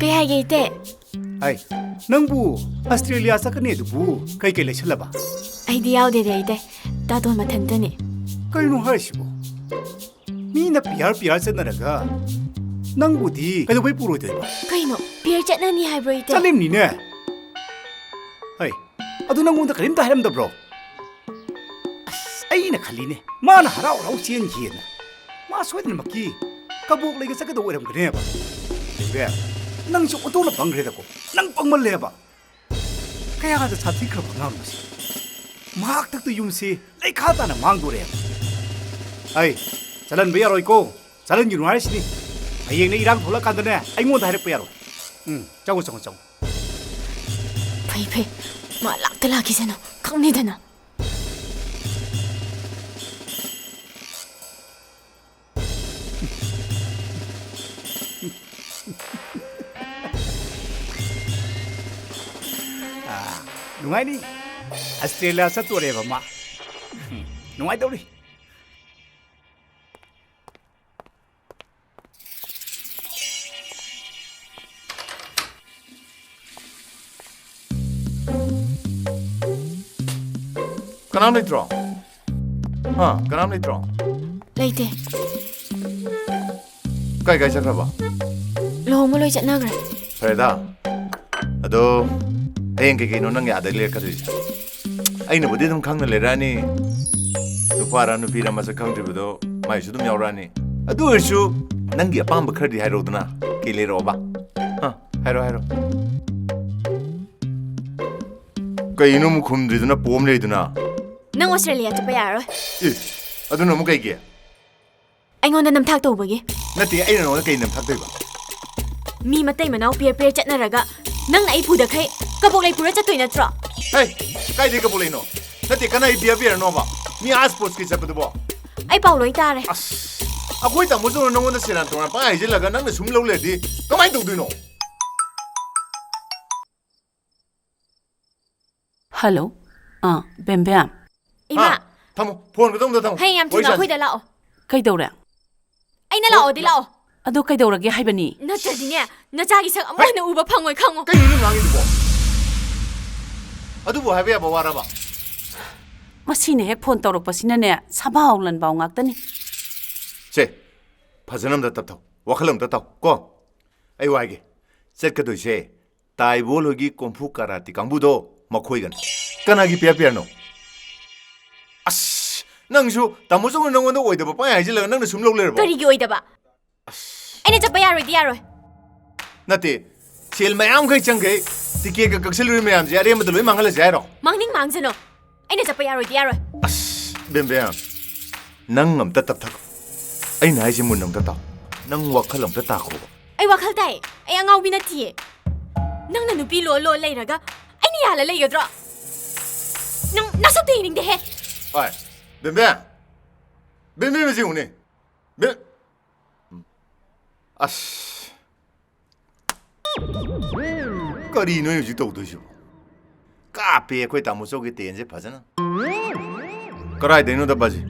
ꯀꯩ ꯍꯥꯏꯒꯦ, ꯏꯇꯩ? ꯑꯩ, ꯅꯪꯕꯨ ꯑꯁꯇ꯭ꯔꯦꯂꯤꯌꯥ ꯆꯠꯀꯅꯤ ꯑꯗꯨꯕꯨ ꯀꯩꯀꯩ ꯂꯩꯁꯜꯂꯕ? ꯑꯩꯗꯤ ꯌꯥꯎꯗꯦꯗ, ꯏꯇꯩ꯫ ꯇꯥꯇꯣꯟ ꯃꯊꯟꯇꯅꯤ꯫ ꯀꯩꯅꯣ ꯍꯥꯏꯁꯤꯕꯣ? ꯃꯤꯅ ꯄꯤꯌꯥꯔ ꯄꯤꯌꯥꯔ ꯆꯠꯅꯔꯒ ꯅꯪꯕꯨꯗꯤ ꯀꯩꯗꯧꯕꯩ ꯄꯨꯔꯣꯏꯗꯣꯏꯕ? ꯀꯩꯅꯣ? ꯄꯤꯌꯥꯔ ꯆꯠꯅꯅꯤ ꯍꯥꯏꯕ꯭ꯔꯣ, ꯏꯇꯩ? ꯆꯠꯂꯤꯝꯅꯤꯅꯦ꯫ ꯍꯩ, ꯑꯗꯨ ꯅꯪꯉꯣꯟꯗ ꯀꯔꯤꯝꯇ ꯍꯥꯏꯔꯝꯗꯕ꯭ꯔꯣ? ꯑꯁ, ꯑꯩꯅ ꯈꯜꯂꯤꯅꯦ, ꯃꯥꯅ ꯍꯔꯥꯎ ꯍꯔꯥꯎ ꯆꯦꯟꯈꯤꯑꯅ꯫ ꯃꯥ ꯁꯣꯏꯗꯅꯃꯛꯀꯤ ꯀꯕꯣꯛ ꯂꯩꯒ ꯆꯠꯀꯗꯧꯕ ꯑꯣꯏꯔꯝꯒꯅꯦꯕ꯫ ꯏꯕꯦꯝ, ꯅꯪꯁꯨ ꯑꯣꯟꯊꯣꯛꯅ ꯄꯪꯈ꯭ꯔꯦꯗꯀꯣ꯫ ꯅꯪ ꯄꯪꯃꯜꯂꯦꯕ꯫ ꯀꯌꯥꯗ ꯁꯥꯊꯤꯈ꯭ꯔꯕ ꯑꯉꯥꯡꯅꯣ ꯁꯤ? ꯃꯍꯥꯛꯇꯛꯇ ꯌꯨꯝꯁꯤ ꯂꯩꯈꯥ ꯇꯥꯅ ꯃꯥꯡꯗꯣꯔꯦꯕ꯫ ꯑꯩ, ꯆꯠꯍꯟꯕ ꯌꯥꯔꯣꯏꯀꯣ꯫ ꯆꯠꯍꯟꯒꯅꯨ ꯍꯥꯏꯔꯤꯁꯤꯅꯤ꯫ ꯍꯌꯦꯡꯅꯦ ꯏꯔꯥꯡ ꯊꯣꯛꯂꯛꯀꯥꯟꯗꯅꯦ ꯑꯩꯉꯣꯟꯗ ꯍꯥꯏꯔꯛꯄ ꯌꯥꯔꯣꯏ꯫ ꯎꯝ, ꯆꯪꯉꯣ, ꯆꯪꯉꯣ, ꯆꯪꯉꯣ꯫ ꯐꯩ, ꯐꯩ꯫ ꯃꯥ ꯂꯥꯛꯇ ꯂꯥꯛꯈꯤꯁꯅꯨ, ꯈꯪꯅꯤꯗꯅ꯫ ꯑꯥ, ꯅꯨꯡꯉꯥꯏꯅꯤ꯫ ꯑꯁꯇ꯭ꯔꯦꯂꯤꯌꯥ ꯆꯠꯇꯣꯔꯦꯕ ꯃꯥ꯫ ꯎꯝ, ꯅꯨꯡꯉꯥꯏꯗꯧꯔꯤ꯫ ꯀꯅꯥꯝ ꯂꯩꯇ꯭ꯔꯣ? ꯍꯥ? ꯀꯅꯥꯝ ꯂꯩꯇ꯭ꯔꯣ? ꯂꯩꯇꯦ꯫ ꯀꯥꯏ ꯀꯥꯏ ꯆꯠꯈ꯭ꯔꯕ? ꯂꯨꯍꯣꯡꯕ ꯂꯣꯏ ꯆꯠꯅꯈ꯭ꯔꯦ꯫ ꯐꯔꯦꯗ꯫ ꯑꯗꯣ, ꯍꯌꯦꯡ ꯀꯩꯀꯩꯅꯣ ꯅꯪꯒꯤ ꯑꯥꯗ ꯂꯩꯔꯛꯀꯗꯣꯏꯁꯦ? ꯑꯩꯅꯕꯨꯗꯤ ꯑꯗꯨꯝ ꯈꯪꯅ ꯂꯩꯔꯛꯑꯅꯤ꯫ ꯅꯨꯄꯥꯔ ꯅꯨꯄꯤꯔ ꯃꯁꯛ ꯈꯪꯗ꯭ꯔꯤꯕꯗꯣ ꯃꯥꯏꯁꯨ ꯑꯗꯨꯝ ꯌꯥꯎꯔꯛꯑꯅꯤ꯫ ꯑꯗꯨ ꯑꯣꯏꯔꯁꯨ ꯅꯪꯒꯤ ꯑꯄꯥꯝꯕ ꯈꯔꯗꯤ ꯍꯥꯏꯔꯛꯎꯗꯅ꯫ ꯀꯩ ꯂꯩꯔꯛꯑꯣꯕ? ꯍꯥ? ꯍꯥꯏꯔꯣ, ꯍꯥꯏꯔꯣ꯫ ꯀꯩꯅꯣ ꯑꯃꯨꯛ ꯈꯨꯝꯗ꯭ꯔꯤꯗꯨꯅ ꯄꯣꯝ ꯂꯩꯗꯨꯅ? ꯅꯪ ꯑꯣꯁꯇ꯭ꯔꯦꯂꯤꯌꯥ ꯆꯠꯄ ꯌꯥꯔꯔꯣꯏ꯫ ꯑꯦ, ꯑꯗꯨꯅ ꯑꯃꯨꯛ ꯀꯩꯒꯤ? ꯑꯩꯉꯣꯟꯗ ꯅꯝꯊꯥꯛ ꯇꯧꯕꯒꯤ꯫ ꯅꯠꯇꯦ, ꯑꯩꯅ ꯅꯉꯣꯟꯗ ꯀꯩ ꯅꯝꯊꯥꯛ ꯇꯧꯔꯤꯕ? ꯃꯤ ꯃꯇꯩ ꯃꯅꯥꯎ ꯄꯤꯌꯔ ꯄꯤꯌꯔ ꯆꯠꯅꯔꯒ ꯅꯪꯅ ꯑꯩ ꯄꯨꯗꯈꯩ ꯀꯕꯣꯛ ꯂꯩ ꯄꯨꯔ ꯆꯠꯇꯣꯏ ꯅꯠꯇ꯭ꯔꯣ? ꯍꯦ, ꯀꯥꯏꯗꯩ ꯀꯕꯣꯛ ꯂꯩꯅꯣ? ꯅꯠꯇꯦ, ꯀꯅꯥ ꯄꯤꯌꯔ ꯄꯤꯌꯔꯅꯣꯕ? ꯃꯤ ꯑꯥ ꯁ꯭ꯄꯣꯔꯠꯁꯀꯤ ꯆꯠꯄꯗꯨꯕꯣ? ꯑꯩ ꯄꯥꯎ ꯂꯣꯏ ꯇꯥꯔꯦ꯫ ꯑꯁ, ꯑꯩꯈꯣꯏ ꯇꯥꯃꯣꯆꯧꯅ ꯅꯉꯣꯟꯗ ꯁꯦꯔꯥꯟ ꯇꯨꯔꯥꯟ ꯄꯪꯍꯥꯏ ꯍꯥꯏꯖꯤꯜꯂꯒ ꯅꯪꯅ ꯁꯨꯝ ꯂꯧ ꯂꯩꯔꯗꯤ ꯀꯃꯥꯏꯅ ꯇꯧꯗꯣꯏꯅꯣ? ꯍꯜꯂꯣ꯫ ꯑꯥ, ꯕꯦꯝꯕꯦꯝ꯫ ꯏꯃꯥ! ꯍꯥ? ꯊꯝꯃꯣ, ꯐꯣꯟ ꯈꯛꯇ ꯑꯝꯇ ꯊꯝꯃꯣ꯫ ꯍꯌꯦꯡ ꯌꯥꯝ ꯋꯥꯔꯤ ꯊꯨꯅ ꯁꯥꯁꯤ꯫ ꯑꯩꯈꯣꯏꯗ ꯂꯥꯛꯑꯣ꯫ ꯀꯩꯗꯧꯔꯦ? ꯑꯩꯅ ꯂꯥꯛꯑꯣꯗꯤ ꯂꯥꯛꯑꯣ꯫ ꯑꯗꯣ ꯀꯩꯗꯧꯔꯒꯦ ꯍꯥꯏꯕꯅꯤ? ꯅꯠꯇ꯭ꯔꯗꯤꯅꯦ, ꯅꯆꯥꯒꯤ ꯁꯛ ꯑꯃꯨꯛ ꯍꯩ! ꯍꯟꯅ ꯎꯕ ꯐꯪꯉꯣꯏ ꯈꯪꯉꯣ꯫ ꯀꯩꯅꯣ ꯅꯪ ꯉꯥꯡꯉꯤꯗꯨꯕꯣ? ꯑꯗꯨꯕꯨ ꯍꯥꯏꯕ ꯌꯥꯕ ꯋꯥꯔꯕ? ꯃꯁꯤꯅ ꯍꯦꯛ ꯐꯣꯟ ꯇꯧꯔꯛꯄꯁꯤꯅꯅꯦ, ꯁꯥꯕꯥꯎ ꯂꯟꯕꯥꯎ ꯉꯥꯛꯇꯅꯤ꯫ ꯁꯦ, ꯐꯖꯅ ꯑꯝꯇ ꯇꯞꯊꯧ, ꯋꯥꯈꯜ ꯑꯝꯇ ꯇꯥꯎ ꯀꯣ꯫ ꯑꯩ ꯋꯥ ꯍꯥꯏꯒꯦ, ꯆꯠꯀꯗꯣꯏꯁꯦ ꯇꯥꯏꯕꯣꯜ ꯍꯣꯏꯒꯤ ꯀꯣꯝꯐꯨ ꯀꯥꯔꯥꯇꯤ ꯀꯥꯡꯕꯨꯗꯣ, ꯃꯈꯣꯏꯒꯅꯤ꯫ ꯀꯅꯥꯒꯤ ꯄꯤꯌꯔ ꯄꯤꯌꯔꯅꯣ? ꯑꯁ, ꯅꯪꯁꯨ ꯇꯥꯃꯣꯆꯧꯅ ꯅꯪꯉꯣꯟꯗ ꯑꯣꯏꯗꯕ ꯄꯪꯍꯥꯏ ꯍꯥꯏꯖꯤꯜꯂꯒ ꯅꯪꯅ ꯁꯨꯝ ꯂꯧ ꯂꯩꯔꯕꯣ? ꯀꯔꯤꯒꯤ ꯑꯣꯏꯗꯕ? ꯑꯁ꯫ ꯑꯩꯅ ꯆꯠꯄ ꯌꯥꯔꯣꯏꯗꯤ ꯌꯥꯔꯣꯏ꯫ ꯅꯠꯇꯦ, ꯁꯦꯜ ꯃꯌꯥꯝꯈꯩ ꯆꯪꯈꯩ ꯇꯤꯀꯦꯠꯀ ꯀꯛꯁꯜꯂꯨꯔꯤ ꯃꯌꯥꯝꯁꯦ ꯑꯔꯦꯝꯕꯗ ꯂꯣꯏ ꯃꯥꯡꯍꯜꯂꯁꯦ ꯍꯥꯏꯔꯣ? ꯃꯥꯡꯅꯤꯡ ꯃꯥꯡꯖꯅꯣ, ꯑꯩꯅ ꯆꯠꯄ ꯌꯥꯔꯣꯏꯗꯤ ꯌꯥꯔꯣꯏ꯫ ꯑꯁ, ꯕꯦꯝꯕꯦꯝ, ꯅꯪ ꯑꯝꯇ ꯇꯞꯊꯈꯣ꯫ ꯑꯩꯅ ꯍꯥꯏꯁꯦ ꯃꯨꯟꯅ ꯑꯝꯇ ꯇꯥꯎ꯫ ꯅꯪ ꯋꯥꯈꯜ ꯑꯝꯇ ꯇꯥꯈꯣꯕ꯫ ꯑꯩ ꯋꯥꯈꯜ ꯇꯥꯏ꯫ ꯑꯩ ꯑꯉꯥꯎꯕꯤ ꯅꯠꯇꯤꯌꯦ꯫ ꯅꯪꯅ ꯅꯨꯄꯤ ꯂꯣ ꯂꯣ ꯂꯩꯔꯒ ꯑꯩꯅ ꯌꯥꯜꯂ ꯂꯩꯒꯗ꯭ꯔꯣ? ꯅꯪ ꯅꯁꯛꯇꯣ ꯌꯦꯡꯅꯤꯡꯗꯦꯍꯦ꯫ ꯍꯣꯏ, ꯕꯦꯝꯕꯦꯝ꯫ ꯕꯦꯝꯕꯦꯝ ꯑꯁꯤ ꯌꯦꯡꯉꯨꯅꯦ꯫ ꯕꯦꯝ-, ꯑꯁ꯫ ꯀꯔꯤꯅꯣ ꯑꯩ ꯍꯧꯖꯤꯛ ꯇꯧꯗꯣꯏꯁꯤꯕꯣ? ꯀꯥꯞꯄꯦ ꯑꯩꯈꯣꯏ ꯇꯥꯃꯣꯆꯧꯒꯤ ꯇꯦꯟꯁꯦ ꯐꯖꯅ꯫ ꯀꯔꯥꯏꯗꯩꯅꯣꯗ ꯕꯥꯖꯤ?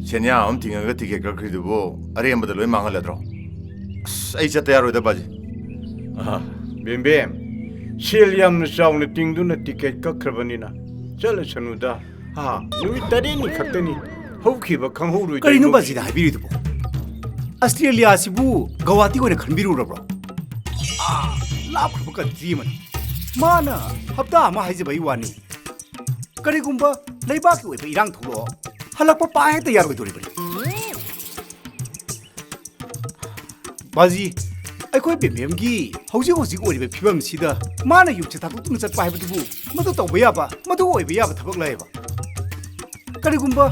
ꯁꯦꯟꯌꯥ ꯑꯃ ꯊꯤꯡꯉꯒ ꯇꯤꯀꯦꯠ ꯀꯛꯈ꯭ꯔꯤꯗꯨꯕꯨ ꯑꯔꯦꯝꯕꯗ ꯂꯣꯏ ꯃꯥꯡꯍꯜꯂꯗ꯭ꯔꯣ? ꯑꯁ, ꯑꯩ ꯆꯠꯇ ꯌꯥꯔꯣꯏꯗ ꯕꯥꯖꯤ꯫ ꯑꯥ, ꯕꯦꯝꯕꯦꯝ, ꯁꯦꯜ ꯌꯥꯝꯅ ꯆꯥꯎꯅ ꯇꯤꯡꯗꯨꯅ ꯇꯤꯀꯦꯠ ꯀꯛꯈ꯭ꯔꯕꯅꯤꯅ ꯆꯠꯂꯁꯅꯨꯗ꯫ ꯑꯥ, ꯅꯨꯃꯤꯠ ꯇꯔꯦꯠꯅꯤ ꯈꯛꯇꯅꯤ꯫ ꯍꯧꯈꯤꯕ ꯈꯪꯍꯧꯔꯣꯏꯗꯣꯏ ꯀꯔꯤꯅꯣ ꯃꯣꯏꯒꯤ ꯕꯥꯖꯤꯅ ꯍꯥꯏꯕꯤꯔꯤꯗꯨꯕꯣ? ꯑꯁꯇ꯭ꯔꯦꯂꯤꯌꯥꯁꯤꯕꯨ ꯒꯧꯍꯥꯇꯤ ꯑꯣꯏꯅ ꯈꯟꯕꯤꯔꯨꯔꯕ꯭ꯔꯣ? ꯑꯥ, ꯂꯥꯞꯈ꯭ꯔꯕ ꯀꯟꯇ꯭ꯔꯤ ꯑꯃꯅꯤ꯫ ꯃꯥꯅ ꯍꯞꯇꯥ ꯑꯃ ꯍꯥꯏꯖꯕꯒꯤ ꯋꯥꯅꯤ꯫ ꯀꯔꯤꯒꯨꯝꯕ ꯂꯩꯕꯥꯛꯀꯤ ꯑꯣꯏꯕ ꯏꯔꯥꯡ ꯊꯣꯛꯂꯛꯑꯣ, ꯍꯜꯂꯛꯄ ꯄꯥꯏ ꯍꯦꯛꯇ ꯌꯥꯔꯣꯏꯗꯣꯔꯤꯕꯅꯤ꯫ ꯕꯥꯖꯤ, ꯑꯩꯈꯣꯏ ꯕꯦꯝꯕꯦꯝꯒꯤ ꯍꯧꯖꯤꯛ ꯍꯧꯖꯤꯛ ꯑꯣꯏꯔꯤꯕ ꯐꯤꯕꯝꯁꯤꯗ ꯃꯥꯅ ꯌꯨꯝꯁꯦ ꯊꯥꯗꯣꯛꯇꯨꯅ ꯆꯠꯄ ꯍꯥꯏꯕꯗꯨꯕꯨ ꯃꯗꯨ ꯇꯧꯕ ꯌꯥꯕ, ꯃꯗꯨ ꯑꯣꯏꯕ ꯌꯥꯕ ꯊꯕꯛ ꯂꯩꯌꯦꯕ? ꯀꯔꯤꯒꯨꯝꯕ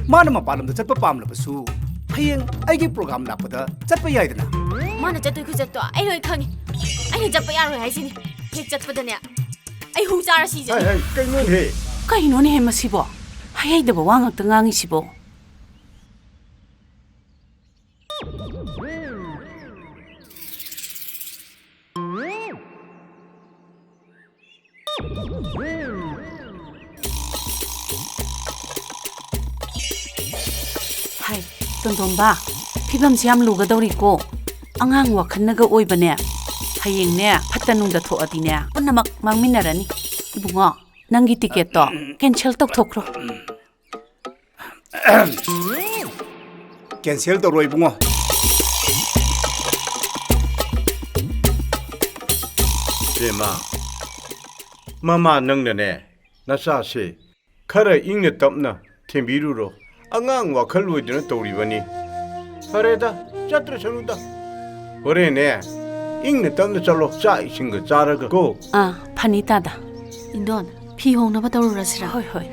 ꯃꯥꯅ ꯃꯄꯥꯟ ꯂꯝꯗ ꯆꯠꯄ ꯄꯥꯝꯂꯕꯁꯨ, ꯍꯌꯦꯡ ꯑꯩꯒꯤ ꯄ꯭ꯔꯣꯒ꯭ꯔꯥꯝ ꯂꯥꯛꯄꯗ ꯆꯠꯄ ꯌꯥꯏꯗꯅ꯫ ꯃꯥꯅ ꯆꯠꯇꯣꯏ ꯈꯨꯆꯠꯇꯣ ꯑꯩ ꯂꯣꯏ ꯈꯪꯉꯤ꯫ ꯑꯩꯅ ꯆꯠꯄ ꯌꯥꯔꯣꯏ ꯍꯥꯏꯁꯤꯅꯤ꯫ ꯍꯦꯛ ꯆꯠꯄꯗꯅꯦ, ꯑꯩ ꯍꯨ ꯆꯥꯔ ꯁꯤꯖꯅꯤ꯫ ꯍꯩ, ꯍꯩ, ꯀꯩꯅꯣꯅꯦꯍꯦ? ꯀꯩꯅꯣꯅꯦꯍꯦ ꯃꯁꯤꯕꯣ? ꯍꯩꯍꯩꯗꯕ ꯋꯥ ꯉꯥꯛꯇ ꯉꯥꯡꯉꯤꯁꯤꯕꯣ? ꯍꯥꯏ, ꯇꯣꯟꯇꯣꯝꯕ, ꯐꯤꯕꯝꯁꯤ ꯌꯥꯝ ꯂꯨꯒꯗꯧꯔꯤꯀꯣ꯫ ꯑꯉꯥꯡ ꯋꯥꯈꯜꯅꯒ ꯑꯣꯏꯕꯅꯦ꯫ ꯍꯌꯦꯡꯅꯦ, ꯐꯠꯇ ꯅꯨꯡꯗ ꯊꯣꯛꯑꯗꯤꯅꯦ, ꯄꯨꯝꯅꯃꯛ ꯃꯥꯡꯃꯤꯟꯅꯔꯅꯤ꯫ ꯏꯕꯨꯡꯉꯣ, ꯅꯪꯒꯤ ꯇꯤꯀꯦꯠꯇꯣ ꯀꯦꯟꯁꯦꯜ ꯇꯧꯊꯣꯛꯈ꯭ꯔꯣ꯫ ꯀꯦꯟꯁꯦꯜ ꯇꯧꯔꯣ ꯏꯕꯨꯡꯉꯣ꯫ ꯕꯦꯝꯃ, ꯃꯃꯥ ꯅꯪꯅꯅꯦ, ꯅꯆꯥꯁꯦ ꯈꯔ ꯏꯪꯅ ꯇꯞꯅ ꯊꯦꯝꯕꯤꯔꯨꯔꯣ꯫ ꯑꯉꯥꯡ ꯋꯥꯈꯜ ꯑꯣꯏꯗꯅ ꯇꯧꯔꯤꯕꯅꯤ꯫ ꯐꯔꯦꯗ, ꯆꯠꯇ꯭ꯔꯁꯅꯨꯗ꯫ ꯍꯣꯔꯦꯟꯅꯦ, ꯏꯪꯅ ꯇꯞꯅ ꯆꯠꯂꯣ, ꯆꯥꯛ ꯏꯁꯤꯡꯒ ꯆꯥꯔꯒ ꯀꯣ꯫ ꯑꯥ, ꯐꯅꯤ ꯇꯥꯗ꯫ ꯏꯟꯗꯣꯟ, ꯐꯤ ꯍꯣꯡꯅꯕ ꯇꯧꯔꯨꯔꯁꯤꯔꯥ? ꯍꯣꯏ, ꯍꯣꯏ꯫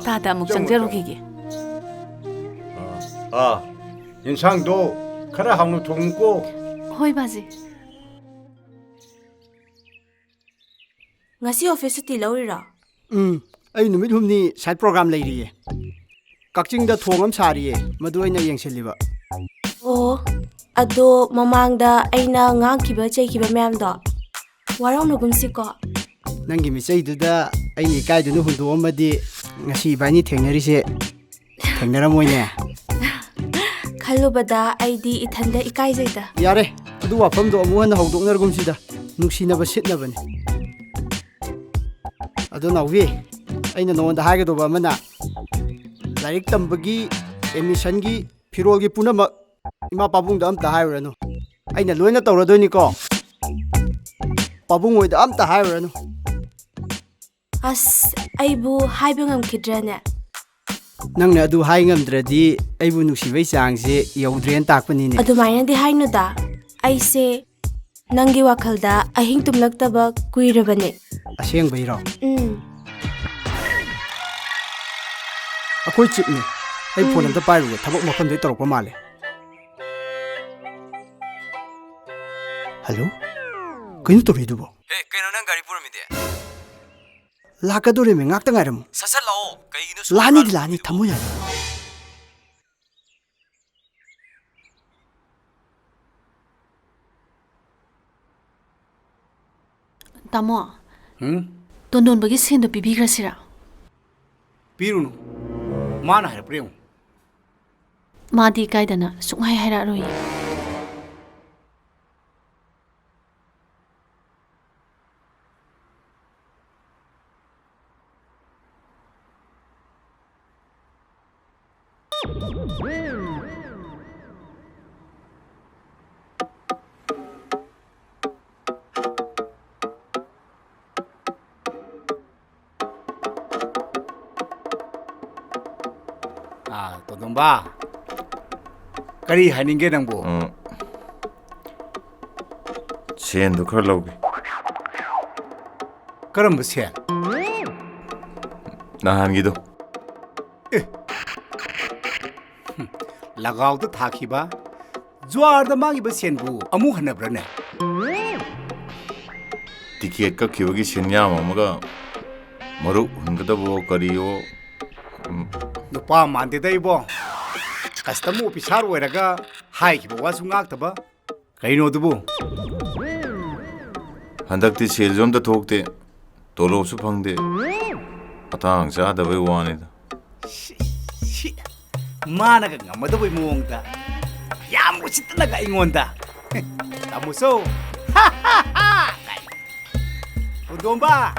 ꯇꯥꯗ ꯑꯃꯨꯛ ꯆꯪꯉꯣ, ꯆꯪꯖꯔꯨꯈꯤꯒꯦ꯫ ꯑꯥ, ꯏꯟꯁꯥꯡꯗꯣ ꯈꯔ ꯍꯥꯎꯅ ꯊꯣꯡꯉꯨꯀꯣ꯫ ꯍꯣꯏ, ꯕꯥꯖꯤ꯫ ꯉꯁꯤ ꯑꯣꯐꯤꯁ ꯁꯨꯇꯤ ꯂꯧꯔꯤꯔꯣ? ꯎꯝ, ꯑꯩ ꯅꯨꯃꯤꯠ ꯍꯨꯝꯅꯤ ꯁꯥꯏꯠ ꯄ꯭ꯔꯣꯒ꯭ꯔꯥꯝ ꯂꯩꯔꯤꯌꯦ꯫ ꯀꯛꯆꯤꯡꯗ ꯊꯣꯡ ꯑꯃ ꯁꯥꯔꯤꯌꯦ, ꯃꯗꯨ ꯑꯩꯅ ꯌꯦꯡꯁꯤꯜꯂꯤꯕ꯫ ꯑꯣ, ꯑꯗꯣ ꯃꯃꯥꯡꯗ ꯑꯩꯅ ꯉꯥꯡꯈꯤꯕ ꯆꯩꯈꯤꯕ ꯃꯌꯥꯝꯗꯣ ꯋꯥꯔꯧꯅꯒꯨꯝꯁꯤꯀꯣ꯫ ꯅꯪꯒꯤ ꯃꯤꯆꯩꯗꯨꯗ ꯑꯩꯅ ꯏꯀꯥꯏꯗꯨꯅ ꯍꯨꯟꯗꯣꯛꯑꯝꯃꯗꯤ ꯉꯁꯤ ꯏꯕꯥꯅꯤ ꯊꯦꯡꯅꯔꯤꯁꯦ ꯊꯦꯡꯅꯔꯝꯃꯣꯏꯅꯦ꯫ ꯈꯜꯂꯨꯕꯗ ꯑꯩꯗꯤ ꯏꯊꯟꯗ ꯏꯀꯥꯏꯖꯩꯗ꯫ ꯌꯥꯔꯦ, ꯑꯗꯨ ꯋꯥꯐꯝꯗꯣ ꯑꯃꯨꯛ ꯍꯟꯅ ꯍꯧꯗꯣꯛꯅꯔꯒꯨꯝꯁꯤꯗ, ꯅꯨꯡꯁꯤꯅꯕ ꯁꯤꯠꯅꯕꯅꯤ꯫ ꯑꯗꯣ ꯅꯥꯎꯕꯤ, ꯑꯩꯅ ꯅꯉꯣꯟꯗ ꯍꯥꯏꯒꯗꯧꯕ ꯑꯃꯅ, ꯂꯥꯏꯔꯤꯛ ꯇꯝꯕꯒꯤ, ꯑꯦꯗꯃꯤꯁꯟꯒꯤ, ꯐꯤꯔꯣꯜꯒꯤ ꯄꯨꯝꯅꯃꯛ ꯏꯃꯥ ꯄꯥꯕꯨꯡꯗ ꯑꯝꯇ ꯍꯥꯏꯔꯨꯔꯅꯨ꯫ ꯑꯩꯅ ꯂꯣꯏꯅ ꯇꯧꯔꯗꯣꯏꯅꯤꯀꯣ꯫ ꯄꯥꯕꯨꯡ ꯍꯣꯏꯗ ꯑꯝꯇ ꯍꯥꯏꯔꯨꯔꯅꯨ꯫ ꯑꯁ, ꯑꯩꯕꯨ ꯍꯥꯏꯕ ꯉꯝꯈꯤꯗ꯭ꯔꯅꯦ? ꯅꯪꯅ ꯑꯗꯨ ꯍꯥꯏ ꯉꯝꯗ꯭ꯔꯗꯤ ꯑꯩꯕꯨ ꯅꯨꯡꯁꯤꯕꯩ ꯆꯥꯡꯁꯦ ꯌꯧꯗ꯭ꯔꯦꯅ ꯇꯥꯛꯄꯅꯤꯅꯦ꯫ ꯑꯗꯨꯃꯥꯏꯅꯗꯤ ꯍꯥꯏꯅꯨꯗ꯫ ꯑꯩꯁꯦ ꯅꯪꯒꯤ ꯋꯥꯈꯜꯗ ꯑꯍꯤꯡ ꯇꯨꯝꯂꯛꯇꯕ ꯀꯨꯏꯔꯕꯅꯦ꯫ ꯑꯁꯦꯡꯕꯩꯔꯣ? ꯎꯝ꯫ ꯑꯩꯈꯣꯏ ꯆꯤꯞꯅꯦ꯫ ꯑꯩ ꯐꯣꯟ ꯎꯝ꯫ ꯑꯝꯇ ꯄꯥꯏꯔꯨꯒꯦ, ꯊꯕꯛ ꯃꯐꯝꯗꯩ ꯇꯧꯔꯛꯄ ꯃꯥꯜꯂꯦ꯫ ꯍꯜꯂꯣ? ꯀꯩꯅꯣ ꯇꯧꯔꯤꯗꯨꯕꯣ? ꯑꯦ, ꯀꯩꯅꯣ ꯅꯪ ꯒꯥꯔꯤ ꯄꯨꯔꯝꯃꯤꯗꯤ? ꯂꯥꯛꯀꯗꯧꯔꯦꯃꯦ, ꯉꯥꯛꯇ ꯉꯥꯏꯔꯝꯃꯨ꯫ ꯁꯠ ꯁꯠ ꯂꯥꯛꯑꯣ, ꯀꯩꯒꯤꯅꯣ ꯁꯨꯛ ꯂꯥꯛꯑꯅꯤꯗꯤ ꯂꯥꯛꯑꯅꯨ ꯂꯥꯛꯑꯅꯤ, ꯊꯝꯃꯣ ꯌꯥꯔꯦ꯫ ꯇꯥꯃꯣ, ꯍꯨꯝ? ꯇꯣꯟꯗꯣꯟꯕꯒꯤ ꯁꯦꯟꯗꯣ ꯄꯤꯕꯤꯈ꯭ꯔꯁꯤꯔꯥ? ꯄꯤꯔꯨꯅꯨ꯫ ꯃꯥꯅ ꯍꯥꯏꯔꯛꯄ꯭ꯔꯥ ꯌꯦꯡꯉꯨ꯫ ꯃꯥꯗꯤ ꯀꯥꯏꯗꯅ ꯁꯨꯡꯍꯥꯏ ꯍꯥꯏꯔꯛꯑꯔꯣꯏꯌꯦ꯫ ꯑꯥ, ꯇꯣꯟꯗꯣꯝꯕ, ꯀꯔꯤ ꯍꯥꯏꯅꯤꯡꯒꯦ ꯅꯪꯕꯨ? ꯎꯝ, ꯁꯦꯟꯗꯨ ꯈꯔ ꯂꯧꯒꯦ꯫ ꯀꯔꯝꯕ ꯁꯦꯟ? ꯅꯍꯥꯟꯒꯤꯗꯣ꯫ ꯑꯦ꯫ ꯍꯨꯝ, ꯂꯒꯥꯎꯗ ꯊꯥꯈꯤꯕ, ꯖꯨꯋꯥꯔꯗ ꯃꯥꯡꯈꯤꯕ ꯁꯦꯟꯕꯨ ꯑꯃꯨꯛ ꯍꯟꯅꯕ꯭ꯔꯅꯦ? ꯇꯤꯀꯦꯠ ꯀꯛꯈꯤꯕꯒꯤ ꯁꯦꯟꯌꯥꯝ ꯑꯃꯒ, ꯃꯔꯨꯞ ꯍꯨꯟꯒꯗꯕꯑꯣ ꯀꯔꯤꯑꯣ, ꯎꯝ꯫ ꯅꯨꯄꯥ ꯃꯥꯟꯗꯦꯗ ꯏꯕꯣ꯫ ꯀꯁꯇꯝ ꯑꯣꯐꯤꯁꯥꯔ ꯑꯣꯏꯔꯒ ꯍꯥꯏꯈꯤꯕ ꯋꯥꯁꯨ ꯉꯥꯛꯇꯕ꯫ ꯀꯩꯅꯣ ꯑꯗꯨꯕꯨ? ꯍꯟꯗꯛꯇꯤ ꯁꯦꯜꯁꯨ ꯑꯝꯇ ꯊꯣꯛꯇꯦ, ꯇꯣꯂꯣꯞꯁꯨ ꯐꯪꯗꯦ꯫ ꯃꯇꯥꯡ ꯆꯥꯗꯕꯩ ꯋꯥꯅꯤꯗ꯫ ꯁꯤ, ꯁꯤ, ꯃꯥꯅꯒ ꯉꯝꯃꯗꯧꯕꯩ ꯃꯑꯣꯡꯗ, ꯌꯥꯝ ꯎꯁꯤꯠꯇꯅꯒ ꯑꯩꯉꯣꯟꯗ꯫ ꯇꯥꯃꯣꯆꯧ, ꯀꯥꯏ꯫ ꯇꯣꯟꯗꯣꯝꯕ,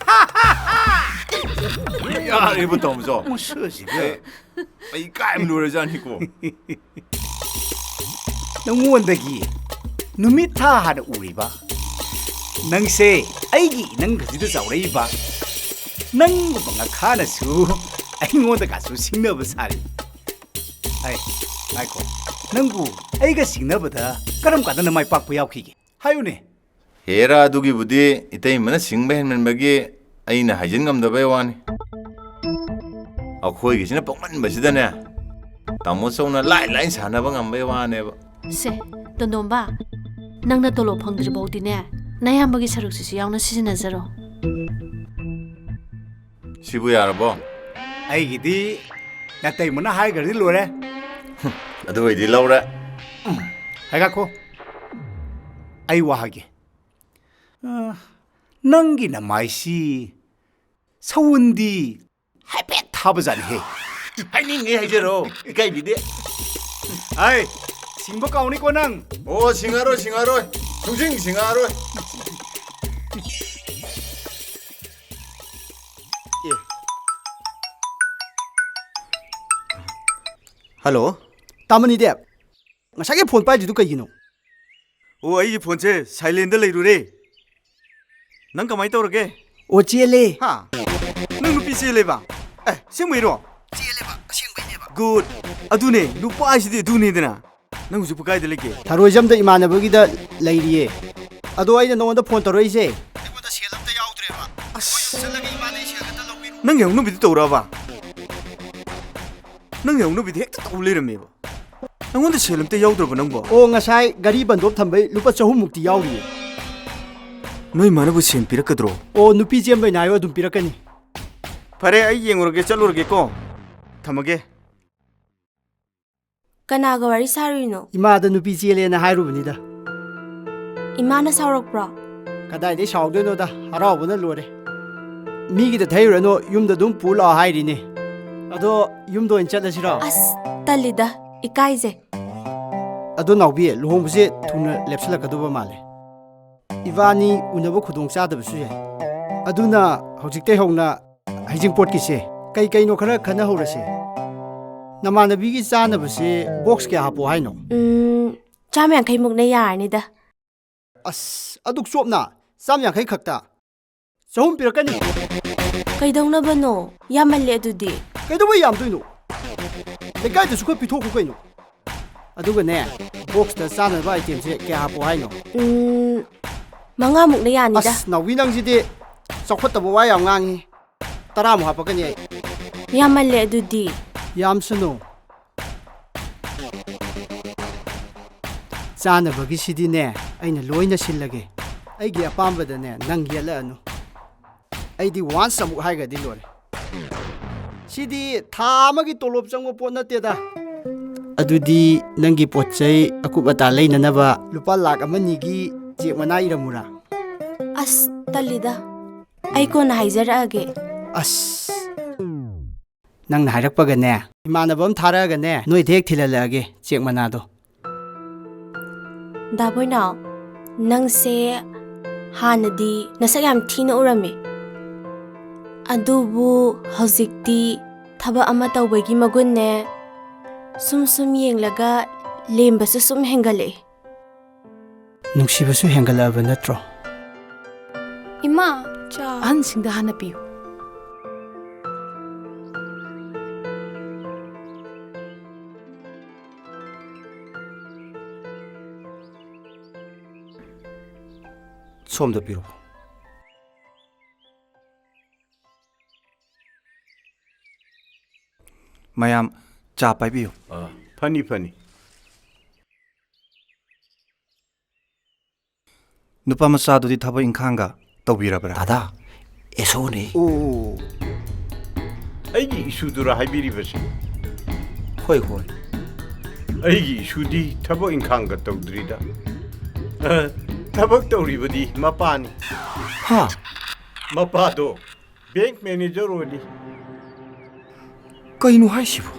ꯍꯥ ꯍꯥ ꯍꯥ! ꯌꯥꯔꯦꯕ ꯇꯧꯕꯁꯨ꯫ ꯃꯁꯤꯁꯤꯒ꯫ ꯑꯩ ꯏꯀꯥꯏꯕ ꯂꯣꯏꯔꯖꯥꯠꯅꯤꯀꯣ꯫ ꯅꯪꯉꯣꯟꯗꯒꯤ ꯅꯨꯃꯤꯠ ꯊꯥ ꯍꯥꯟꯅ ꯎꯔꯤꯕ, ꯅꯪꯁꯦ ꯑꯩꯒꯤ ꯏꯅꯪꯒꯁꯤꯗ ꯆꯥꯎꯔꯛꯏꯕ, ꯅꯪꯒꯨꯝꯕ ꯉꯥꯈꯥꯅꯁꯨ ꯑꯩꯉꯣꯟꯗꯒꯁꯨ ꯁꯤꯡꯅꯕ ꯁꯥꯔꯤ꯫ ꯑꯩ, ꯉꯥꯏꯈꯣ, ꯅꯪꯕꯨ ꯑꯩꯒ ꯁꯤꯡꯅꯕꯗ ꯀꯔꯝ ꯀꯥꯟꯗ ꯅꯃꯥꯏ ꯄꯥꯛꯄ ꯌꯥꯎꯈꯤꯒꯦ? ꯍꯥꯏꯌꯨꯅꯦ꯫ ꯍꯦꯔꯥ, ꯑꯗꯨꯒꯤꯕꯨꯗꯤ ꯏꯇꯩꯃꯅ ꯁꯤꯡꯕ ꯍꯦꯟꯃꯟꯕꯒꯤ ꯑꯩꯅ ꯍꯥꯏꯖꯤꯟ ꯉꯝꯗꯕꯩ ꯋꯥꯅꯤ꯫ ꯑꯩꯈꯣꯏꯒꯤꯁꯤꯅ ꯄꯪꯃꯟꯕꯁꯤꯗꯅꯦ, ꯇꯥꯃꯣ ꯆꯧꯅ ꯂꯥꯏ ꯂꯥꯏ ꯁꯥꯟꯅꯕ ꯉꯝꯕꯩ ꯋꯥꯅꯦꯕ꯫ ꯁꯦ, ꯇꯣꯟꯗꯣꯝꯕ, ꯅꯪꯅ ꯇꯣꯂꯣꯞ ꯐꯪꯗ꯭ꯔꯤ ꯐꯥꯎꯗꯤꯅꯦ, ꯅꯌꯥꯝꯕꯒꯤ ꯁꯔꯨꯛꯁꯤꯁꯨ ꯌꯥꯎꯅ ꯁꯤꯖꯤꯟꯅꯖꯔꯣ꯫ ꯁꯤꯕꯨ ꯌꯥꯔꯕꯣ? ꯑꯩꯒꯤꯗꯤ ꯅꯇꯩꯃꯅ ꯍꯥꯏꯈ꯭ꯔꯗꯤ ꯂꯣꯏꯔꯦ꯫ ꯑꯗꯨ ꯑꯣꯏꯗꯤ ꯂꯧꯔꯦ꯫ ꯍꯥꯏꯒꯥꯈꯣ, ꯑꯩ ꯋꯥ ꯍꯥꯏꯒꯦ꯫ ꯑ, ꯅꯪꯒꯤ ꯅꯃꯥꯏꯁꯤ ꯁꯎꯟꯗꯤ ꯍꯥꯏꯐꯦꯠ ꯊꯥꯕꯖꯥꯠꯅꯤꯍꯦ꯫ ꯍꯥꯏꯅꯤꯡꯉꯦ ꯍꯥꯏꯖꯔꯣ, ꯏꯀꯥꯏꯕꯤꯗꯦ꯫ ꯍꯥꯏ, ꯁꯤꯡꯕ ꯀꯥꯎꯅꯤꯀꯣ ꯅꯪ꯫ ꯑꯣ, ꯁꯤꯡꯉꯔꯣꯏ, ꯁꯤꯡꯉꯔꯣꯏ꯫ ꯁꯨꯡꯁꯤꯡ ꯁꯤꯡꯉꯔꯣꯏ꯫ ꯑꯦ꯫ ꯍꯜꯂꯣ, ꯇꯥꯃꯅꯤ ꯗꯦꯕ꯫ ꯉꯁꯥꯏꯒꯤ ꯐꯣꯟ ꯄꯥꯏꯗ꯭ꯔꯤꯗꯨ ꯀꯩꯒꯤꯅꯣ? ꯑꯣ, ꯑꯩꯒꯤ ꯐꯣꯟꯁꯦ ꯁꯥꯏꯂꯦꯟꯗ ꯂꯩꯔꯨꯔꯦ꯫ ꯅꯪ ꯀꯃꯥꯏ ꯇꯧꯔꯒꯦ? ꯑꯣ, ꯆꯦꯜꯂꯦ꯫ ꯍꯥ? ꯅꯪ ꯅꯨꯄꯤ ꯆꯦꯜꯂꯦꯕ? ꯑꯦ, ꯑꯁꯦꯡꯕꯩꯔꯣ? ꯆꯦꯜꯂꯦꯕ, ꯑꯁꯦꯡꯕꯩꯅꯦꯕ꯫ ꯒꯨꯗ꯫ ꯑꯗꯨꯅꯦ, ꯅꯨꯄꯥ ꯍꯥꯏꯁꯤꯗꯤ ꯑꯗꯨꯅꯤꯗꯅ꯫ ꯅꯪ ꯍꯧꯖꯤꯛꯄꯨ ꯀꯥꯏꯗ ꯂꯩꯒꯦ? ꯊꯔꯣꯏꯖꯝꯗ ꯏꯃꯥꯟꯅꯕꯒꯤꯗ ꯂꯩꯔꯤꯌꯦ꯫ ꯑꯗꯣ ꯑꯩꯅ ꯅꯉꯣꯟꯗ ꯐꯣꯟ ꯇꯧꯔꯛꯏꯁꯦ꯫ ꯑꯩꯉꯣꯟꯗ ꯁꯦꯜ ꯑꯝꯇ ꯌꯥꯎꯗ꯭ꯔꯦꯕ꯫ ꯑꯁ꯫ ꯆꯠꯂꯒ ꯏꯃꯥꯗꯩ ꯁꯦꯜ ꯈꯛꯇ ꯂꯧꯕꯤꯔꯨ꯫ ꯅꯪꯒꯤ ꯍꯧꯅꯕꯤꯗꯤ ꯇꯧꯔꯛꯑꯕ? ꯅꯪꯒꯤ ꯍꯧꯅꯕꯤꯗꯤ ꯍꯦꯛꯇ ꯇꯧ ꯂꯩꯔꯝꯃꯦꯕ꯫ ꯅꯪꯉꯣꯟꯗ ꯁꯦꯜ ꯑꯝꯇ ꯌꯥꯎꯗ꯭ꯔꯕ ꯅꯪꯕꯣ? ꯑꯣ, ꯉꯁꯥꯏ ꯒꯥꯔꯤ ꯕꯟꯗꯣꯞ ꯊꯝꯕꯩ ꯂꯨꯄꯥ ꯆꯍꯨꯝ ꯃꯨꯛꯇꯤ ꯌꯥꯎꯔꯤꯌꯦ꯫ ꯅꯣꯏ ꯏꯃꯥꯅꯕꯨ ꯁꯦꯜ ꯄꯤꯔꯛꯀꯗ꯭ꯔꯣ? ꯑꯣ, ꯅꯨꯄꯤ ꯆꯦꯟꯕꯩꯅ ꯍꯥꯏꯌꯣ, ꯑꯗꯨꯝ ꯄꯤꯔꯛꯀꯅꯤ꯫ ꯐꯔꯦ, ꯑꯩ ꯌꯦꯡꯉꯨꯔꯒꯦ, ꯆꯠꯂꯨꯔꯒꯦꯀꯣ꯫ ꯊꯝꯃꯒꯦ꯫ ꯀꯅꯥꯒ ꯋꯥꯔꯤ ꯁꯥꯔꯨꯏꯅꯣ? ꯏꯃꯥꯗ ꯅꯨꯄꯤ ꯆꯦꯜꯂꯦꯅ ꯍꯥꯏꯔꯨꯕꯅꯤꯗ꯫ ꯏꯃꯥꯅ ꯁꯥꯎꯔꯛꯄ꯭ꯔꯣ? ꯀꯗꯥꯏꯗꯩ ꯁꯥꯎꯗꯣꯏꯅꯣꯗ, ꯍꯔꯥꯎꯕꯅ ꯂꯣꯏꯔꯦ꯫ ꯃꯤꯒꯤꯗ ꯊꯩꯔꯨꯔꯅꯨ, ꯌꯨꯝꯗ ꯑꯗꯨꯝ ꯄꯨ ꯂꯥꯛꯑꯣ ꯍꯥꯏꯔꯤꯅꯦ꯫ ꯑꯗꯣ ꯌꯨꯝꯗ ꯑꯣꯏꯅ ꯆꯠꯂꯁꯤꯔꯣ? ꯑꯁ, ꯇꯜꯂꯤꯗ, ꯏꯀꯥꯏꯖꯩ꯫ ꯑꯗꯣ ꯅꯥꯎꯕꯤ, ꯂꯨꯍꯣꯡꯕꯁꯦ ꯊꯨꯅ ꯂꯦꯞꯁꯤꯜꯂꯛꯀꯗꯧꯕ ꯃꯥꯜꯂꯦ꯫ ꯏꯕꯥꯅꯤ ꯎꯅꯕ ꯈꯨꯗꯣꯡ ꯆꯥꯗꯕꯁꯨ ꯌꯥꯏ꯫ ꯑꯗꯨꯅ ꯍꯧꯖꯤꯛꯇꯩ ꯍꯧꯅ ꯍꯩꯖꯤꯡꯄꯣꯠꯀꯤꯁꯦ ꯀꯩ ꯀꯩꯅꯣ ꯈꯔ ꯈꯟꯅꯍꯧꯔꯁꯦ꯫ ꯅꯃꯥꯟꯅꯕꯤꯒꯤ ꯆꯥꯅꯕꯁꯦ ꯕꯣꯛꯁ ꯀꯌꯥ ꯍꯥꯞꯄꯣ ꯍꯥꯏꯅꯣ? ꯎꯝ, ꯆꯥꯝ ꯌꯥꯡꯈꯩꯃꯨꯛꯅ ꯌꯥꯔꯅꯤꯗ꯫ ꯑꯁ, ꯑꯗꯨꯛ ꯆꯣꯞꯅ? ꯆꯥꯝ ꯌꯥꯡꯈꯩ ꯈꯛꯇ? ꯆꯍꯨꯝ ꯄꯤꯔꯛꯀꯅꯤ꯫ ꯀꯩꯗꯧꯅꯕꯅꯣ? ꯌꯥꯝꯃꯜꯂꯦ ꯑꯗꯨꯗꯤ꯫ ꯀꯩꯗꯧꯕꯩ ꯌꯥꯝꯗꯣꯏꯅꯣ? ꯂꯩꯀꯥꯏꯗꯁꯨ ꯈꯔ ꯄꯤꯊꯣꯛꯈꯣ ꯀꯩꯅꯣ꯫ ꯑꯗꯨꯒꯅꯦ, ꯕꯣꯛꯁꯇ ꯆꯥꯅꯕ ꯑꯥꯏꯇꯦꯝꯁꯦ ꯀꯌꯥ ꯍꯥꯞꯄꯣ ꯍꯥꯏꯅꯣ? ꯎꯝ, ꯃꯉꯥꯃꯨꯛꯅ ꯌꯥꯅꯤꯗ꯫ ꯑꯁ, ꯅꯥꯎꯕꯤ ꯅꯪꯁꯤꯗꯤ ꯆꯥꯎꯈꯠꯇꯕ ꯋꯥ ꯌꯥꯝ ꯉꯥꯡꯉꯤ꯫ ꯇꯔꯥꯃꯨꯛ ꯍꯥꯞꯄꯛꯀꯅꯤ ꯑꯩ꯫ ꯌꯥꯝꯃꯜꯂꯦ ꯑꯗꯨꯗꯤ꯫ ꯌꯥꯝꯁꯅꯨ꯫ ꯆꯥꯅꯕꯒꯤꯁꯤꯗꯤꯅꯦ, ꯑꯩꯅ ꯂꯣꯏꯅ ꯁꯤꯜꯂꯒꯦ꯫ ꯑꯩꯒꯤ ꯑꯄꯥꯝꯕꯗꯅꯦ, ꯅꯪ ꯌꯦꯠꯂꯛꯑꯅꯨ꯫ ꯑꯩꯗꯤ ꯋꯥꯟꯁ ꯑꯃꯨꯛ ꯍꯥꯏꯈ꯭ꯔꯗꯤ ꯂꯣꯏꯔꯦ꯫ ꯁꯤꯗꯤ ꯊꯥ ꯑꯃꯒꯤ ꯇꯣꯂꯣꯞ ꯆꯪꯕ ꯄꯣꯠ ꯅꯠꯇꯦꯗ꯫ ꯑꯗꯨꯗꯤ ꯅꯪꯒꯤ ꯄꯣꯠ ꯆꯩ ꯑꯀꯨꯞ ꯑꯇꯥ ꯂꯩꯅꯅꯕ ꯂꯨꯄꯥ ꯂꯥꯛ ꯑꯃ ꯅꯤꯒꯤ ꯆꯦꯛ ꯃꯅꯥ ꯏꯔꯝꯃꯨꯔꯥ? ꯑꯁ, ꯇꯜꯂꯤꯗ꯫ ꯑꯩ ꯀꯣꯟꯅ ꯍꯥꯏꯖꯔꯛꯑꯒꯦ꯫ ꯑꯁ, ꯅꯪꯅ ꯍꯥꯏꯔꯛꯄꯒꯅꯦ, ꯏꯃꯥꯟꯅꯕ ꯑꯃ ꯊꯥꯔꯛꯑꯒꯅꯦ, ꯅꯣꯏꯗ ꯍꯦꯛ ꯊꯤꯜꯍꯜꯂꯛꯑꯒꯦ ꯆꯦꯛ ꯃꯅꯥꯗꯣ꯫ ꯗꯥ ꯕꯣꯏꯅꯥꯎ, ꯅꯪꯁꯦ ꯍꯥꯟꯅꯗꯤ ꯅꯁꯛ ꯌꯥꯝ ꯊꯤꯅ ꯎꯔꯝꯃꯤ, ꯑꯗꯨꯕꯨ ꯍꯧꯖꯤꯛꯇꯤ ꯊꯕꯛ ꯑꯃ ꯇꯧꯕꯒꯤ ꯃꯒꯨꯟꯅꯦ, ꯁꯨꯝ ꯁꯨꯝ ꯌꯦꯡꯂꯒ ꯂꯦꯝꯕꯁꯨ ꯁꯨꯝ ꯍꯦꯟꯒꯠꯂꯛꯏ꯫ ꯅꯨꯡꯁꯤꯕꯁꯨ ꯍꯦꯟꯒꯠꯂꯛꯑꯕ ꯅꯠꯇ꯭ꯔꯣ? ꯏꯃꯥ, ꯆꯥ꯫ ꯑꯍꯟꯁꯤꯡꯗ ꯍꯥꯟꯅ ꯄꯤꯌꯨ꯫ ꯁꯣꯝꯗ ꯄꯤꯔꯛꯎ꯫ ꯃꯌꯥꯝ ꯆꯥ ꯄꯥꯏꯕꯤꯌꯨ꯫ ꯑ, ꯐꯅꯤ, ꯐꯅꯤ꯫ ꯅꯨꯄꯥ ꯃꯆꯥꯗꯨꯗꯤ ꯊꯕꯛ ꯏꯪꯈꯥꯡꯒ ꯇꯧꯕꯤꯔꯕ꯭ꯔꯥ? ꯗꯥꯗꯥ, ꯑꯦꯁꯣꯅꯦ꯫ ꯑꯣ, ꯑꯩꯒꯤ ꯏꯁꯨꯗꯨꯔꯥ ꯍꯥꯏꯕꯤꯔꯤꯕꯁꯤ? ꯍꯣꯏ, ꯍꯣꯏ꯫ ꯑꯩꯒꯤ ꯏꯁꯨꯗꯤ ꯊꯕꯛ ꯏꯪꯈꯥꯡꯒ ꯇꯧꯗ꯭ꯔꯤꯗ꯫ ꯑ, ꯊꯕꯛ ꯇꯧꯔꯤꯕꯗꯤ ꯃꯄꯥꯅꯤ꯫ ꯍꯥ? ꯃꯄꯥꯗꯣ ꯕꯦꯡꯛ ꯃꯦꯅꯦꯖꯔ ꯑꯣꯏꯔꯤ꯫ ꯀꯩꯅꯣ ꯍꯥꯏꯁꯤꯕꯣ?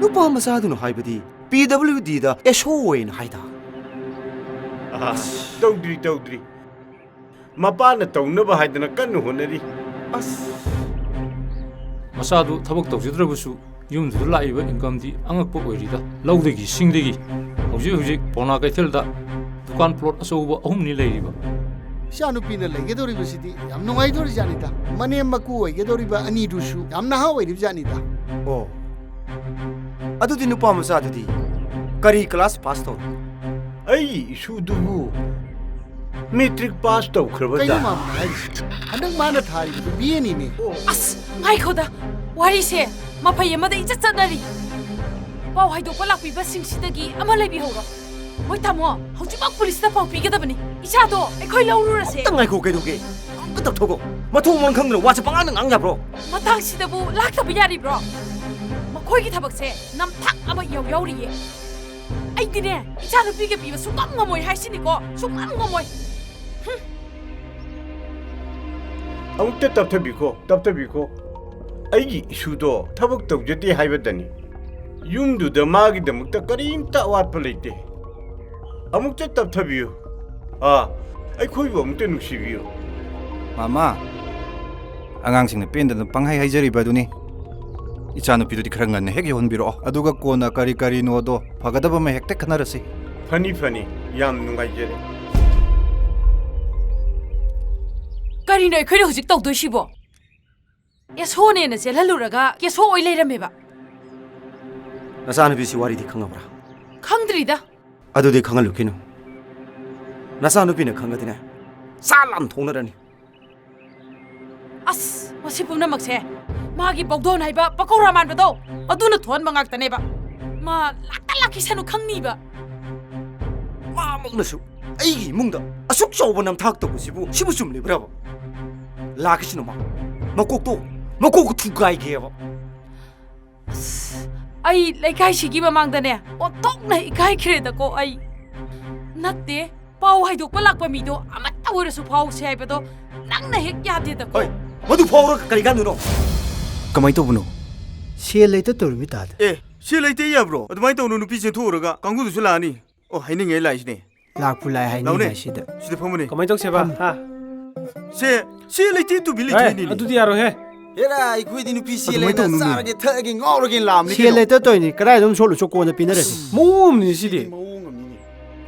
ꯅꯨꯄꯥ ꯃꯆꯥꯗꯨꯅ ꯍꯥꯏꯕꯗꯤ ꯄꯤ ꯗꯕ꯭ꯂꯤꯎ ꯗꯤꯗ ꯑꯦꯁ ꯑꯣ ꯑꯣꯏꯅ ꯍꯥꯏꯗ꯫ ꯑꯥ, ꯇꯧꯗ꯭ꯔꯤ, ꯇꯧꯗ꯭ꯔꯤ꯫ ꯃꯄꯥꯅ ꯇꯧꯅꯕ ꯍꯥꯏꯗꯅ ꯀꯟꯅ ꯍꯣꯠꯅꯔꯤ꯫ ꯑꯁ꯫ ꯃꯆꯥꯗꯨ ꯊꯕꯛ ꯇꯧꯖꯗ꯭ꯔꯕꯁꯨ ꯌꯨꯝꯗꯨꯗ ꯂꯥꯛꯏꯕ incomeꯗꯤ ꯑꯉꯛꯄ ꯑꯣꯏꯔꯤꯗ꯫ ꯂꯧꯗꯒꯤ ꯁꯤꯡꯗꯒꯤ ꯍꯧꯖꯤꯛ ꯍꯧꯖꯤꯛ ꯄꯥꯎꯅꯥ ꯀꯩꯊꯦꯜꯗ ꯗꯨꯀꯥꯟ plot ꯑꯆꯧꯕ ꯑꯍꯨꯝꯅꯤ ꯂꯩꯔꯤꯕ꯫ ꯏꯆꯥꯅꯨꯄꯤꯅ ꯂꯩꯒꯗꯧꯔꯤꯕꯁꯤꯗꯤ ꯌꯥꯝ ꯅꯨꯡꯉꯥꯏꯗꯧꯔꯤꯖꯥꯠꯅꯤꯗ꯫ ꯃꯅꯦꯝ ꯃꯀꯨ ꯑꯣꯏꯒꯗꯧꯔꯤꯕ ꯑꯅꯤꯗꯨꯁꯨ ꯌꯥꯝ ꯅꯍꯥ ꯑꯣꯏꯔꯤꯕꯖꯥꯠꯅꯤꯗ꯫ ꯑꯣ꯫ ꯑꯗꯨꯗꯤ ꯅꯨꯄꯥ ꯃꯆꯥꯗꯨꯗꯤ ꯀꯔꯤ class pass ꯇꯧꯔꯦ? ꯑꯩꯒꯤ ꯏꯁꯨꯗꯨꯕꯨ matric pass ꯇꯧꯈ꯭ꯔꯕ ꯀꯩꯅꯣ ꯖꯥꯠ? ꯃꯥꯃꯅ ꯍꯥꯏꯔꯤꯁꯤ? ꯍꯟꯗꯛ ꯃꯥꯅ ꯊꯥꯔꯤꯕꯗꯨ B A ꯅꯤꯅꯦ꯫ ꯑꯁ, ꯉꯥꯏꯈꯣꯗ꯫ ꯋꯥꯔꯤꯁꯦ ꯃꯐꯩ ꯑꯃꯗ ꯏꯆꯠ ꯆꯠꯅꯔꯤ꯫ ꯄꯥꯎ ꯍꯥꯏꯗꯣꯛꯄ ꯂꯥꯛꯄꯤꯕꯁꯤꯡꯁꯤꯗꯒꯤ ꯑꯃ ꯂꯩꯕꯤꯍꯧꯔꯣ꯫ ꯍꯣꯏ ꯇꯥꯃꯣ, ꯍꯧꯖꯤꯛꯃꯛ ꯄꯨꯂꯤꯁꯇ ꯄꯥꯎ ꯄꯤꯒꯗꯕꯅꯤ꯫ ꯏꯆꯥꯗꯣ ꯑꯩꯈꯣꯏ ꯂꯧꯔꯨꯔꯁꯦ꯫ ꯑꯝꯇ ꯉꯥꯏꯈꯣ ꯀꯩꯗꯧꯒꯦ? ꯑꯝꯇ ꯇꯞꯊꯣꯛꯈꯣ꯫ ꯃꯊꯣꯡ ꯃꯔꯝ ꯈꯪꯗꯅ ꯋꯥꯁꯦ ꯄꯉꯥꯡꯗ ꯉꯥꯡ ꯌꯥꯕ꯭ꯔꯣ? ꯃꯇꯥꯡꯁꯤꯗꯕꯨ ꯂꯥꯛꯇꯕ ꯌꯥꯔꯤꯕ꯭ꯔꯣ? ꯃꯈꯣꯏꯒꯤ ꯊꯕꯛꯁꯦ ꯅꯝꯊꯥꯛ ꯑꯃ ꯏꯌꯥꯎ ꯌꯥꯎꯔꯤꯌꯦ꯫ ꯑꯩꯗꯤꯅꯦ, ꯏꯆꯥꯅꯨꯄꯤꯒ ꯄꯤꯕ ꯁꯨꯡꯉꯝ ꯉꯝꯃꯣꯏ ꯍꯥꯏꯁꯤꯅꯤꯀꯣ, ꯁꯨꯡꯉꯝ ꯉꯝꯃꯣꯏ꯫ ꯍꯨꯝ꯫ ꯑꯃꯨꯛꯇ ꯇꯞꯊꯕꯤꯈꯣ, ꯇꯞꯊꯕꯤꯈꯣ꯫ ꯑꯩꯒꯤ ꯏꯁꯨꯗꯣ ꯊꯕꯛ ꯇꯧꯖꯗꯦ ꯍꯥꯏꯕꯗꯅꯤ꯫ ꯌꯨꯝꯗꯨꯗ ꯃꯥꯒꯤꯗꯃꯛꯇ ꯀꯔꯤꯝꯇ ꯑꯋꯥꯠꯄ ꯂꯩꯇꯦ꯫ ꯑꯃꯨꯛꯇ ꯇꯞꯊꯕꯤꯌꯨ꯫ ꯑꯥ, ꯑꯩꯈꯣꯏꯕꯨ ꯑꯃꯨꯛꯇ ꯅꯨꯡꯁꯤꯕꯤꯌꯨ꯫ ꯃꯃꯥ, ꯑꯉꯥꯡꯁꯤꯡꯅ ꯄꯦꯟꯗꯅ ꯄꯪꯍꯥꯏ ꯍꯥꯏꯖꯔꯤꯕ ꯑꯗꯨꯅꯤ꯫ ꯏꯆꯥꯅꯨꯄꯤꯗꯨꯗꯤ ꯈꯔ ꯉꯟꯅ ꯍꯦꯛ ꯌꯧꯍꯟꯕꯤꯔꯛꯑꯣ, ꯑꯗꯨꯒ ꯀꯣꯟꯅ ꯀꯔꯤ ꯀꯔꯤꯅꯣꯗꯣ ꯐꯒꯗꯕ ꯑꯃ ꯍꯦꯛꯇ ꯈꯟꯅꯔꯁꯤ꯫ ꯐꯅꯤ, ꯐꯅꯤ꯫ ꯌꯥꯝ ꯅꯨꯡꯉꯥꯏꯖꯔꯦ꯫ ꯀꯔꯤꯅꯣ ꯑꯩꯈꯣꯏꯅ ꯍꯧꯖꯤꯛ ꯇꯧꯗꯣꯏꯁꯤꯕꯣ? ꯑꯦꯁꯣꯅꯦꯅ ꯆꯦꯜꯍꯜꯂꯨꯔꯒ ꯀꯦꯁꯣ ꯑꯣꯏ ꯂꯩꯔꯝꯃꯦꯕ꯫ ꯅꯆꯥꯅꯨꯄꯤꯁꯤ ꯋꯥꯔꯤꯗꯤ ꯈꯪꯉꯕ꯭ꯔꯥ? ꯈꯪꯗ꯭ꯔꯤꯗ꯫ ꯑꯗꯨꯗꯤ ꯈꯪꯍꯜꯂꯨꯈꯤꯅꯨ꯫ ꯅꯆꯥꯅꯨꯄꯤꯅ ꯈꯪꯉꯗꯤꯅꯦ, ꯆꯥ ꯂꯥꯝ ꯊꯣꯛꯅꯔꯅꯤ꯫ ꯑꯁ, ꯃꯁꯤ ꯄꯨꯝꯅꯃꯛꯁꯦ ꯃꯥꯒꯤ ꯕꯧꯗꯣꯟ ꯍꯥꯏꯕ ꯄꯀꯧꯔꯥ ꯃꯥꯟꯕꯗꯣ, ꯑꯗꯨꯅ ꯊꯣꯛꯍꯟꯕ ꯉꯥꯛꯇꯅꯦꯕ꯫ ꯃꯥ ꯂꯥꯛꯇ ꯂꯥꯛꯈꯤꯁꯅꯨ ꯈꯪꯅꯤꯕ꯫ ꯃꯥꯃꯛꯅꯁꯨ ꯑꯩꯒꯤ ꯏꯃꯨꯡꯗ ꯑꯁꯨꯛ ꯆꯥꯎꯕ ꯅꯝꯊꯥꯛ ꯇꯧꯕꯁꯤꯕꯨ, ꯁꯤꯕꯨ ꯆꯨꯝꯂꯤꯕ꯭ꯔꯕ? ꯂꯥꯛꯈꯤꯁꯅꯨ ꯃꯥ꯫ ꯃꯀꯣꯛꯇꯣ, ꯃꯀꯣꯛꯇꯣ ꯊꯨꯒꯥꯏꯒꯦꯕ꯫ ꯑꯁ, ꯑꯩ ꯂꯩꯀꯥꯏꯁꯤꯒꯤ ꯃꯃꯥꯡꯗꯅꯦ ꯑꯣꯟꯊꯣꯛꯅ ꯏꯀꯥꯏꯈ꯭ꯔꯦꯗꯀꯣ ꯑꯩ꯫ ꯅꯠꯇꯦ, ꯄꯥꯎ ꯍꯥꯏꯗꯣꯛꯄ ꯂꯥꯛꯄ ꯃꯤꯗꯣ ꯑꯃꯠꯇ ꯑꯣꯏꯔꯁꯨ ꯐꯥꯎꯁꯦ ꯍꯥꯏꯕꯗꯣ ꯅꯪꯅ ꯍꯦꯛ ꯌꯥꯗꯦꯗꯀꯣ꯫ ꯍꯣꯏ, ꯃꯗꯨ ꯐꯥꯎꯔꯒ ꯀꯔꯤ ꯀꯥꯟꯗꯣꯏꯅꯣ? ꯀꯃꯥꯏꯅ ꯇꯧꯕꯅꯣ? ꯁꯦꯜ ꯂꯩꯇ ꯇꯧꯔꯤꯃꯤ ꯇꯥꯗ꯫ ꯑꯦ, ꯁꯦꯜ ꯂꯩꯇꯦ ꯌꯥꯕ꯭ꯔꯣ? ꯑꯗꯨꯃꯥꯏꯅ ꯇꯧꯅꯨ, ꯅꯨꯄꯤ ꯆꯦꯟꯊꯣꯛꯎꯔꯒ ꯀꯥꯡꯕꯨꯗꯨꯁꯨ ꯂꯥꯛꯑꯅꯤ꯫ ꯑꯣ, ꯍꯥꯏꯅꯤꯡꯉꯦ ꯂꯥꯛꯏꯁꯤꯅꯦ꯫ ꯂꯥꯛꯄꯨ ꯂꯥꯛꯑꯦ ꯂꯥꯎꯅꯦ꯫ ꯍꯥꯏꯅꯤꯡꯉꯥꯏꯁꯤꯗ꯫ ꯁꯤꯗ ꯐꯝꯃꯨꯅꯦ꯫ ꯀꯃꯥꯏꯅ ꯇꯧꯁꯦꯕ? ꯐꯝꯃꯨ꯫ ꯍꯥ? ꯁꯦ, ꯁꯦꯜ ꯂꯩꯇꯦ ꯇꯨꯕꯤ ꯑꯦ, ꯂꯩꯊꯣꯛꯏꯅꯤꯅꯦ꯫ ꯑꯗꯨꯗꯤ ꯌꯥꯔꯣꯏꯍꯦ꯫ ꯍꯦꯔꯥ, ꯑꯩꯈꯣꯏꯗꯤ ꯅꯨꯄꯤ ꯁꯦꯜ ꯑꯗꯨꯃꯥꯏꯅ ꯂꯩꯅ ꯇꯧꯅꯨꯅꯦ꯫ ꯆꯥꯔꯒꯦ ꯊꯛꯑꯒꯦ ꯉꯥꯎꯔꯒꯦ ꯂꯥꯛꯑꯕꯅꯤ ꯁꯦꯜ ꯀꯩꯅꯣ꯫ ꯂꯩꯇ ꯇꯧꯔꯤꯅꯤ, ꯀꯗꯥꯏꯗ ꯑꯗꯨꯝ ꯁꯣꯠꯂꯨ ꯆꯣ, ꯀꯣꯟꯅ ꯄꯤꯅꯔꯁꯤ꯫ ꯃꯑꯣꯡ ꯑꯃꯅꯤ ꯁꯤꯗꯤ꯫ ꯃꯑꯣꯡ ꯑꯃꯅꯤꯅꯦ꯫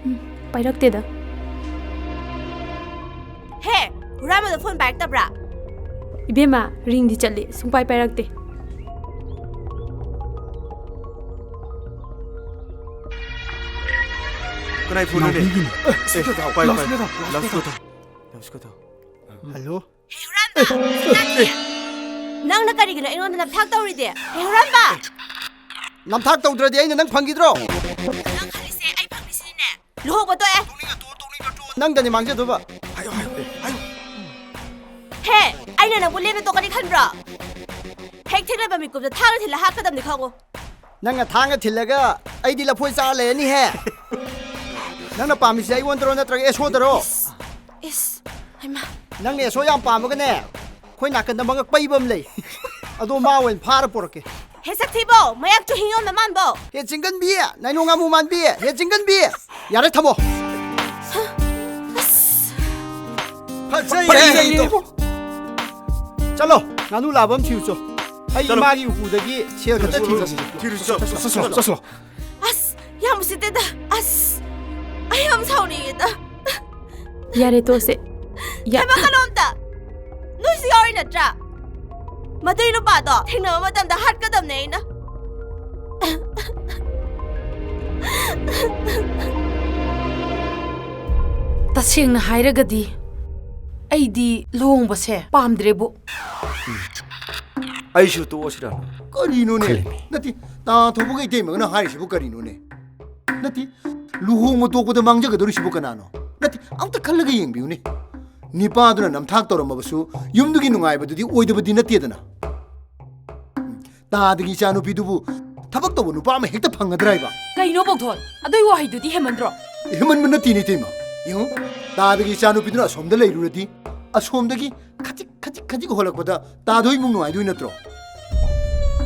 ꯎꯝ, ꯄꯥꯏꯔꯛꯇꯦꯗ꯫ ꯍꯦ, ꯍꯨꯔꯥꯟꯕꯗꯣ ꯐꯣꯟ ꯄꯥꯏꯔꯛꯇꯕ꯭ꯔꯥ? ꯏꯕꯦꯝꯃ, ꯔꯤꯡꯗꯤ ꯆꯠꯂꯤ, ꯁꯨꯡꯄꯥꯏ ꯄꯥꯏꯔꯛꯇꯦ꯫ ꯀꯅꯥꯏ ꯐꯣꯟꯅꯣꯅꯦ? ꯅꯥꯎꯕꯤꯒꯤꯅꯤ꯫ ꯑꯦ, ꯁꯤꯗ ꯊꯥꯎ, ꯄꯥꯏꯌꯨ, ꯂꯥꯎ, ꯄꯥꯏꯌꯨ꯫ ꯁꯤꯗ ꯊꯥꯎ, ꯂꯥꯎ, ꯁꯤꯗ ꯊꯥꯎ꯫ ꯂꯥꯎ, ꯁꯤꯗ ꯊꯥꯎ꯫ ꯍꯜꯂꯣ? ꯍꯦ, ꯍꯨꯔꯥꯟꯕ! ꯅꯪꯅ ꯀꯔꯤꯒꯤꯅꯣ ꯑꯩꯉꯣꯟꯗ ꯅꯝꯊꯥꯛ ꯇꯧꯔꯤꯗꯤ? ꯍꯦ, ꯍꯨꯔꯥꯟꯕ! ꯅꯝꯊꯥꯛ ꯇꯧꯗ꯭ꯔꯗꯤ ꯑꯩꯅ ꯅꯪ ꯐꯪꯈꯤꯗ꯭ꯔꯣ? ꯅꯪ ꯈꯜꯂꯤꯁꯦ ꯑꯩ ꯐꯪꯅꯤꯁꯤꯅꯤꯅꯦ? ꯂꯨꯍꯣꯡꯕ ꯇꯣꯛꯑꯦ꯫ ꯅꯪꯗꯅꯤ ꯃꯥꯡꯖꯗꯧꯕ꯫ ꯍꯥꯏꯌꯣ, ꯍꯥꯏꯌꯣ, ꯍꯥꯏꯌꯣ꯫ ꯍꯦ, ꯑꯩꯅ ꯅꯪꯕꯨ ꯂꯦꯝꯅ ꯇꯣꯛꯀꯅꯤ ꯈꯟꯕ꯭ꯔꯣ? ꯍꯦꯛ ꯊꯦꯡꯅꯕ ꯃꯤꯀꯨꯞꯇ ꯊꯥꯡꯅ ꯊꯤꯜꯂ ꯍꯥꯠꯀꯗꯕꯅꯤ ꯈꯪꯉꯨ꯫ ꯅꯪꯅ ꯊꯥꯡꯅ ꯊꯤꯜꯂꯒ ꯑꯩꯗꯤ ꯂꯐꯣꯏ ꯆꯥꯔ ꯂꯩꯔꯅꯤꯍꯦ꯫ ꯅꯪꯅ ꯄꯥꯝꯃꯤꯁꯦ ꯑꯩꯉꯣꯟꯗꯔꯣ ꯅꯠꯇ꯭ꯔꯒ ꯑꯦꯁꯣꯗꯔꯣ? ꯏꯁ, ꯍꯩꯃꯥ꯫ ꯅꯪꯅ ꯑꯦꯁꯣ ꯌꯥꯝ ꯄꯥꯝꯃꯒꯅꯦ, ꯑꯩꯈꯣꯏ ꯅꯥꯀꯟꯗ ꯃꯉꯛ ꯄꯩꯕ ꯑꯃ ꯂꯩ꯫ ꯑꯗꯣ ꯃꯥ ꯑꯣꯏꯅ ꯐꯥꯔ ꯄꯨꯔꯛꯀꯦ꯫ ꯍꯦ ꯁꯛꯊꯤꯕꯧ, ꯃꯌꯥꯛ ꯆꯨꯍꯤꯡ ꯌꯣꯟꯕ ꯃꯥꯟꯕꯧ꯫ ꯍꯦ ꯆꯤꯡꯒꯟꯕꯤ, ꯅꯥꯏꯅꯣ ꯉꯥꯃꯨ ꯃꯥꯟꯕꯤ, ꯍꯦ ꯆꯤꯡꯒꯟꯕꯤ꯫ ꯌꯥꯔꯦ, ꯊꯝꯃꯣ꯫ ꯑꯁ꯫ ꯐꯖꯩꯌꯦ꯫ ꯐꯖꯩꯌꯦ꯫ ꯆꯠꯂꯣ, ꯉꯥꯅꯨ ꯂꯥꯕ ꯑꯃ ꯊꯤꯔꯨꯆꯣ꯫ ꯑꯩ ꯆꯠꯂꯣ꯫ ꯏꯃꯥꯒꯤ ꯎꯄꯨꯗꯒꯤ ꯁꯦꯜ ꯈꯛꯇ ꯊꯤꯔꯨꯆꯣ꯫ ꯊꯤꯔꯨꯆꯣ꯫ ꯆꯠꯂꯣ, ꯆꯠꯂꯣ, ꯆꯠꯂꯣ꯫ ꯑꯁ, ꯌꯥꯝ ꯎꯁꯤꯠꯇꯦꯗ꯫ ꯑꯁ, ꯑꯩ ꯌꯥꯝ ꯁꯥꯎꯅꯤꯡꯉꯦꯗ꯫ ꯌꯥꯔꯦ, ꯇꯣꯛꯑꯁꯦ꯫ ꯌꯥ- ꯊꯦꯝꯃꯛꯀꯅꯣ ꯑꯝꯇ꯫ ꯅꯣꯏꯁꯨ ꯌꯥꯎꯔꯤ ꯅꯠꯇ꯭ꯔꯥ? ꯃꯗꯨꯏ ꯅꯨꯄꯥꯗꯣ ꯊꯦꯡꯅꯕ ꯃꯇꯝꯗ ꯍꯥꯠꯀꯗꯕꯅꯦ ꯑꯩꯅ꯫ ꯇꯁꯦꯡꯅ ꯍꯥꯏꯔꯒꯗꯤ, ꯑꯩꯗꯤ ꯂꯨꯍꯣꯡꯕꯁꯦ ꯄꯥꯝꯗ꯭ꯔꯦꯕꯨ꯫ ꯑꯩꯁꯨ ꯇꯣꯛꯑꯁꯤꯔꯥ? ꯀꯔꯤꯅꯣꯅꯦ? ꯈꯜꯂꯤꯅꯦ꯫ ꯅꯠꯇꯦ, ꯇꯥ ꯊꯧꯕꯒ ꯏꯇꯩꯃꯒꯅ ꯍꯥꯏꯔꯤꯁꯤꯕꯨ ꯀꯔꯤꯅꯣꯅꯦ? ꯅꯠꯇꯦ, ꯂꯨꯍꯣꯡꯕ ꯇꯣꯛꯄꯗ ꯃꯥꯡꯖꯒꯗꯧꯔꯤꯁꯤꯕꯨ ꯀꯅꯥꯅꯣ? ꯅꯠꯇꯦ, ꯑꯝꯇ ꯈꯜꯂꯒ ꯌꯦꯡꯕꯤꯌꯨꯅꯦ꯫ ꯅꯤꯄꯥꯗꯨꯅ ꯅꯝꯊꯥꯛ ꯇꯧꯔꯝꯃꯕꯁꯨ ꯌꯨꯝꯗꯨꯒꯤ ꯅꯨꯡꯉꯥꯏꯕꯗꯨꯗꯤ ꯑꯣꯏꯗꯕꯗꯤ ꯅꯠꯇꯦꯗꯅ꯫ ꯇꯥꯗꯒꯤ ꯏꯆꯥꯅꯨꯄꯤꯗꯨꯕꯨ ꯊꯕꯛ ꯇꯧꯕ ꯅꯨꯄꯥ ꯑꯃ ꯍꯦꯛꯇ ꯐꯪꯒꯗ꯭ꯔꯥ ꯍꯥꯏꯕ? ꯀꯩꯅꯣ ꯄꯥꯎꯊꯣꯟ? ꯑꯗꯨꯏ ꯋꯥꯍꯩꯗꯨꯗꯤ ꯍꯦꯟꯃꯟꯗ꯭ꯔꯣ? ꯍꯦꯟꯃꯟꯕ ꯅꯠꯇꯦꯅꯦ, ꯏꯇꯩꯃ꯫ ꯌꯦꯡꯉꯨ, ꯇꯥꯗꯒꯤ ꯏꯆꯥꯅꯨꯄꯤꯗꯨꯅ ꯑꯁꯣꯝꯗ ꯂꯩꯔꯨꯔꯗꯤ, ꯑꯁꯣꯝꯗꯒꯤ ꯈꯖꯤꯛ, ꯈꯖꯤꯛ, ꯈꯖꯤꯛ ꯍꯣꯜꯂꯛꯄꯗ ꯇꯥꯗꯣꯏ ꯏꯃꯨꯡ ꯅꯨꯡꯉꯥꯏꯗꯣꯏ ꯅꯠꯇ꯭ꯔꯣ?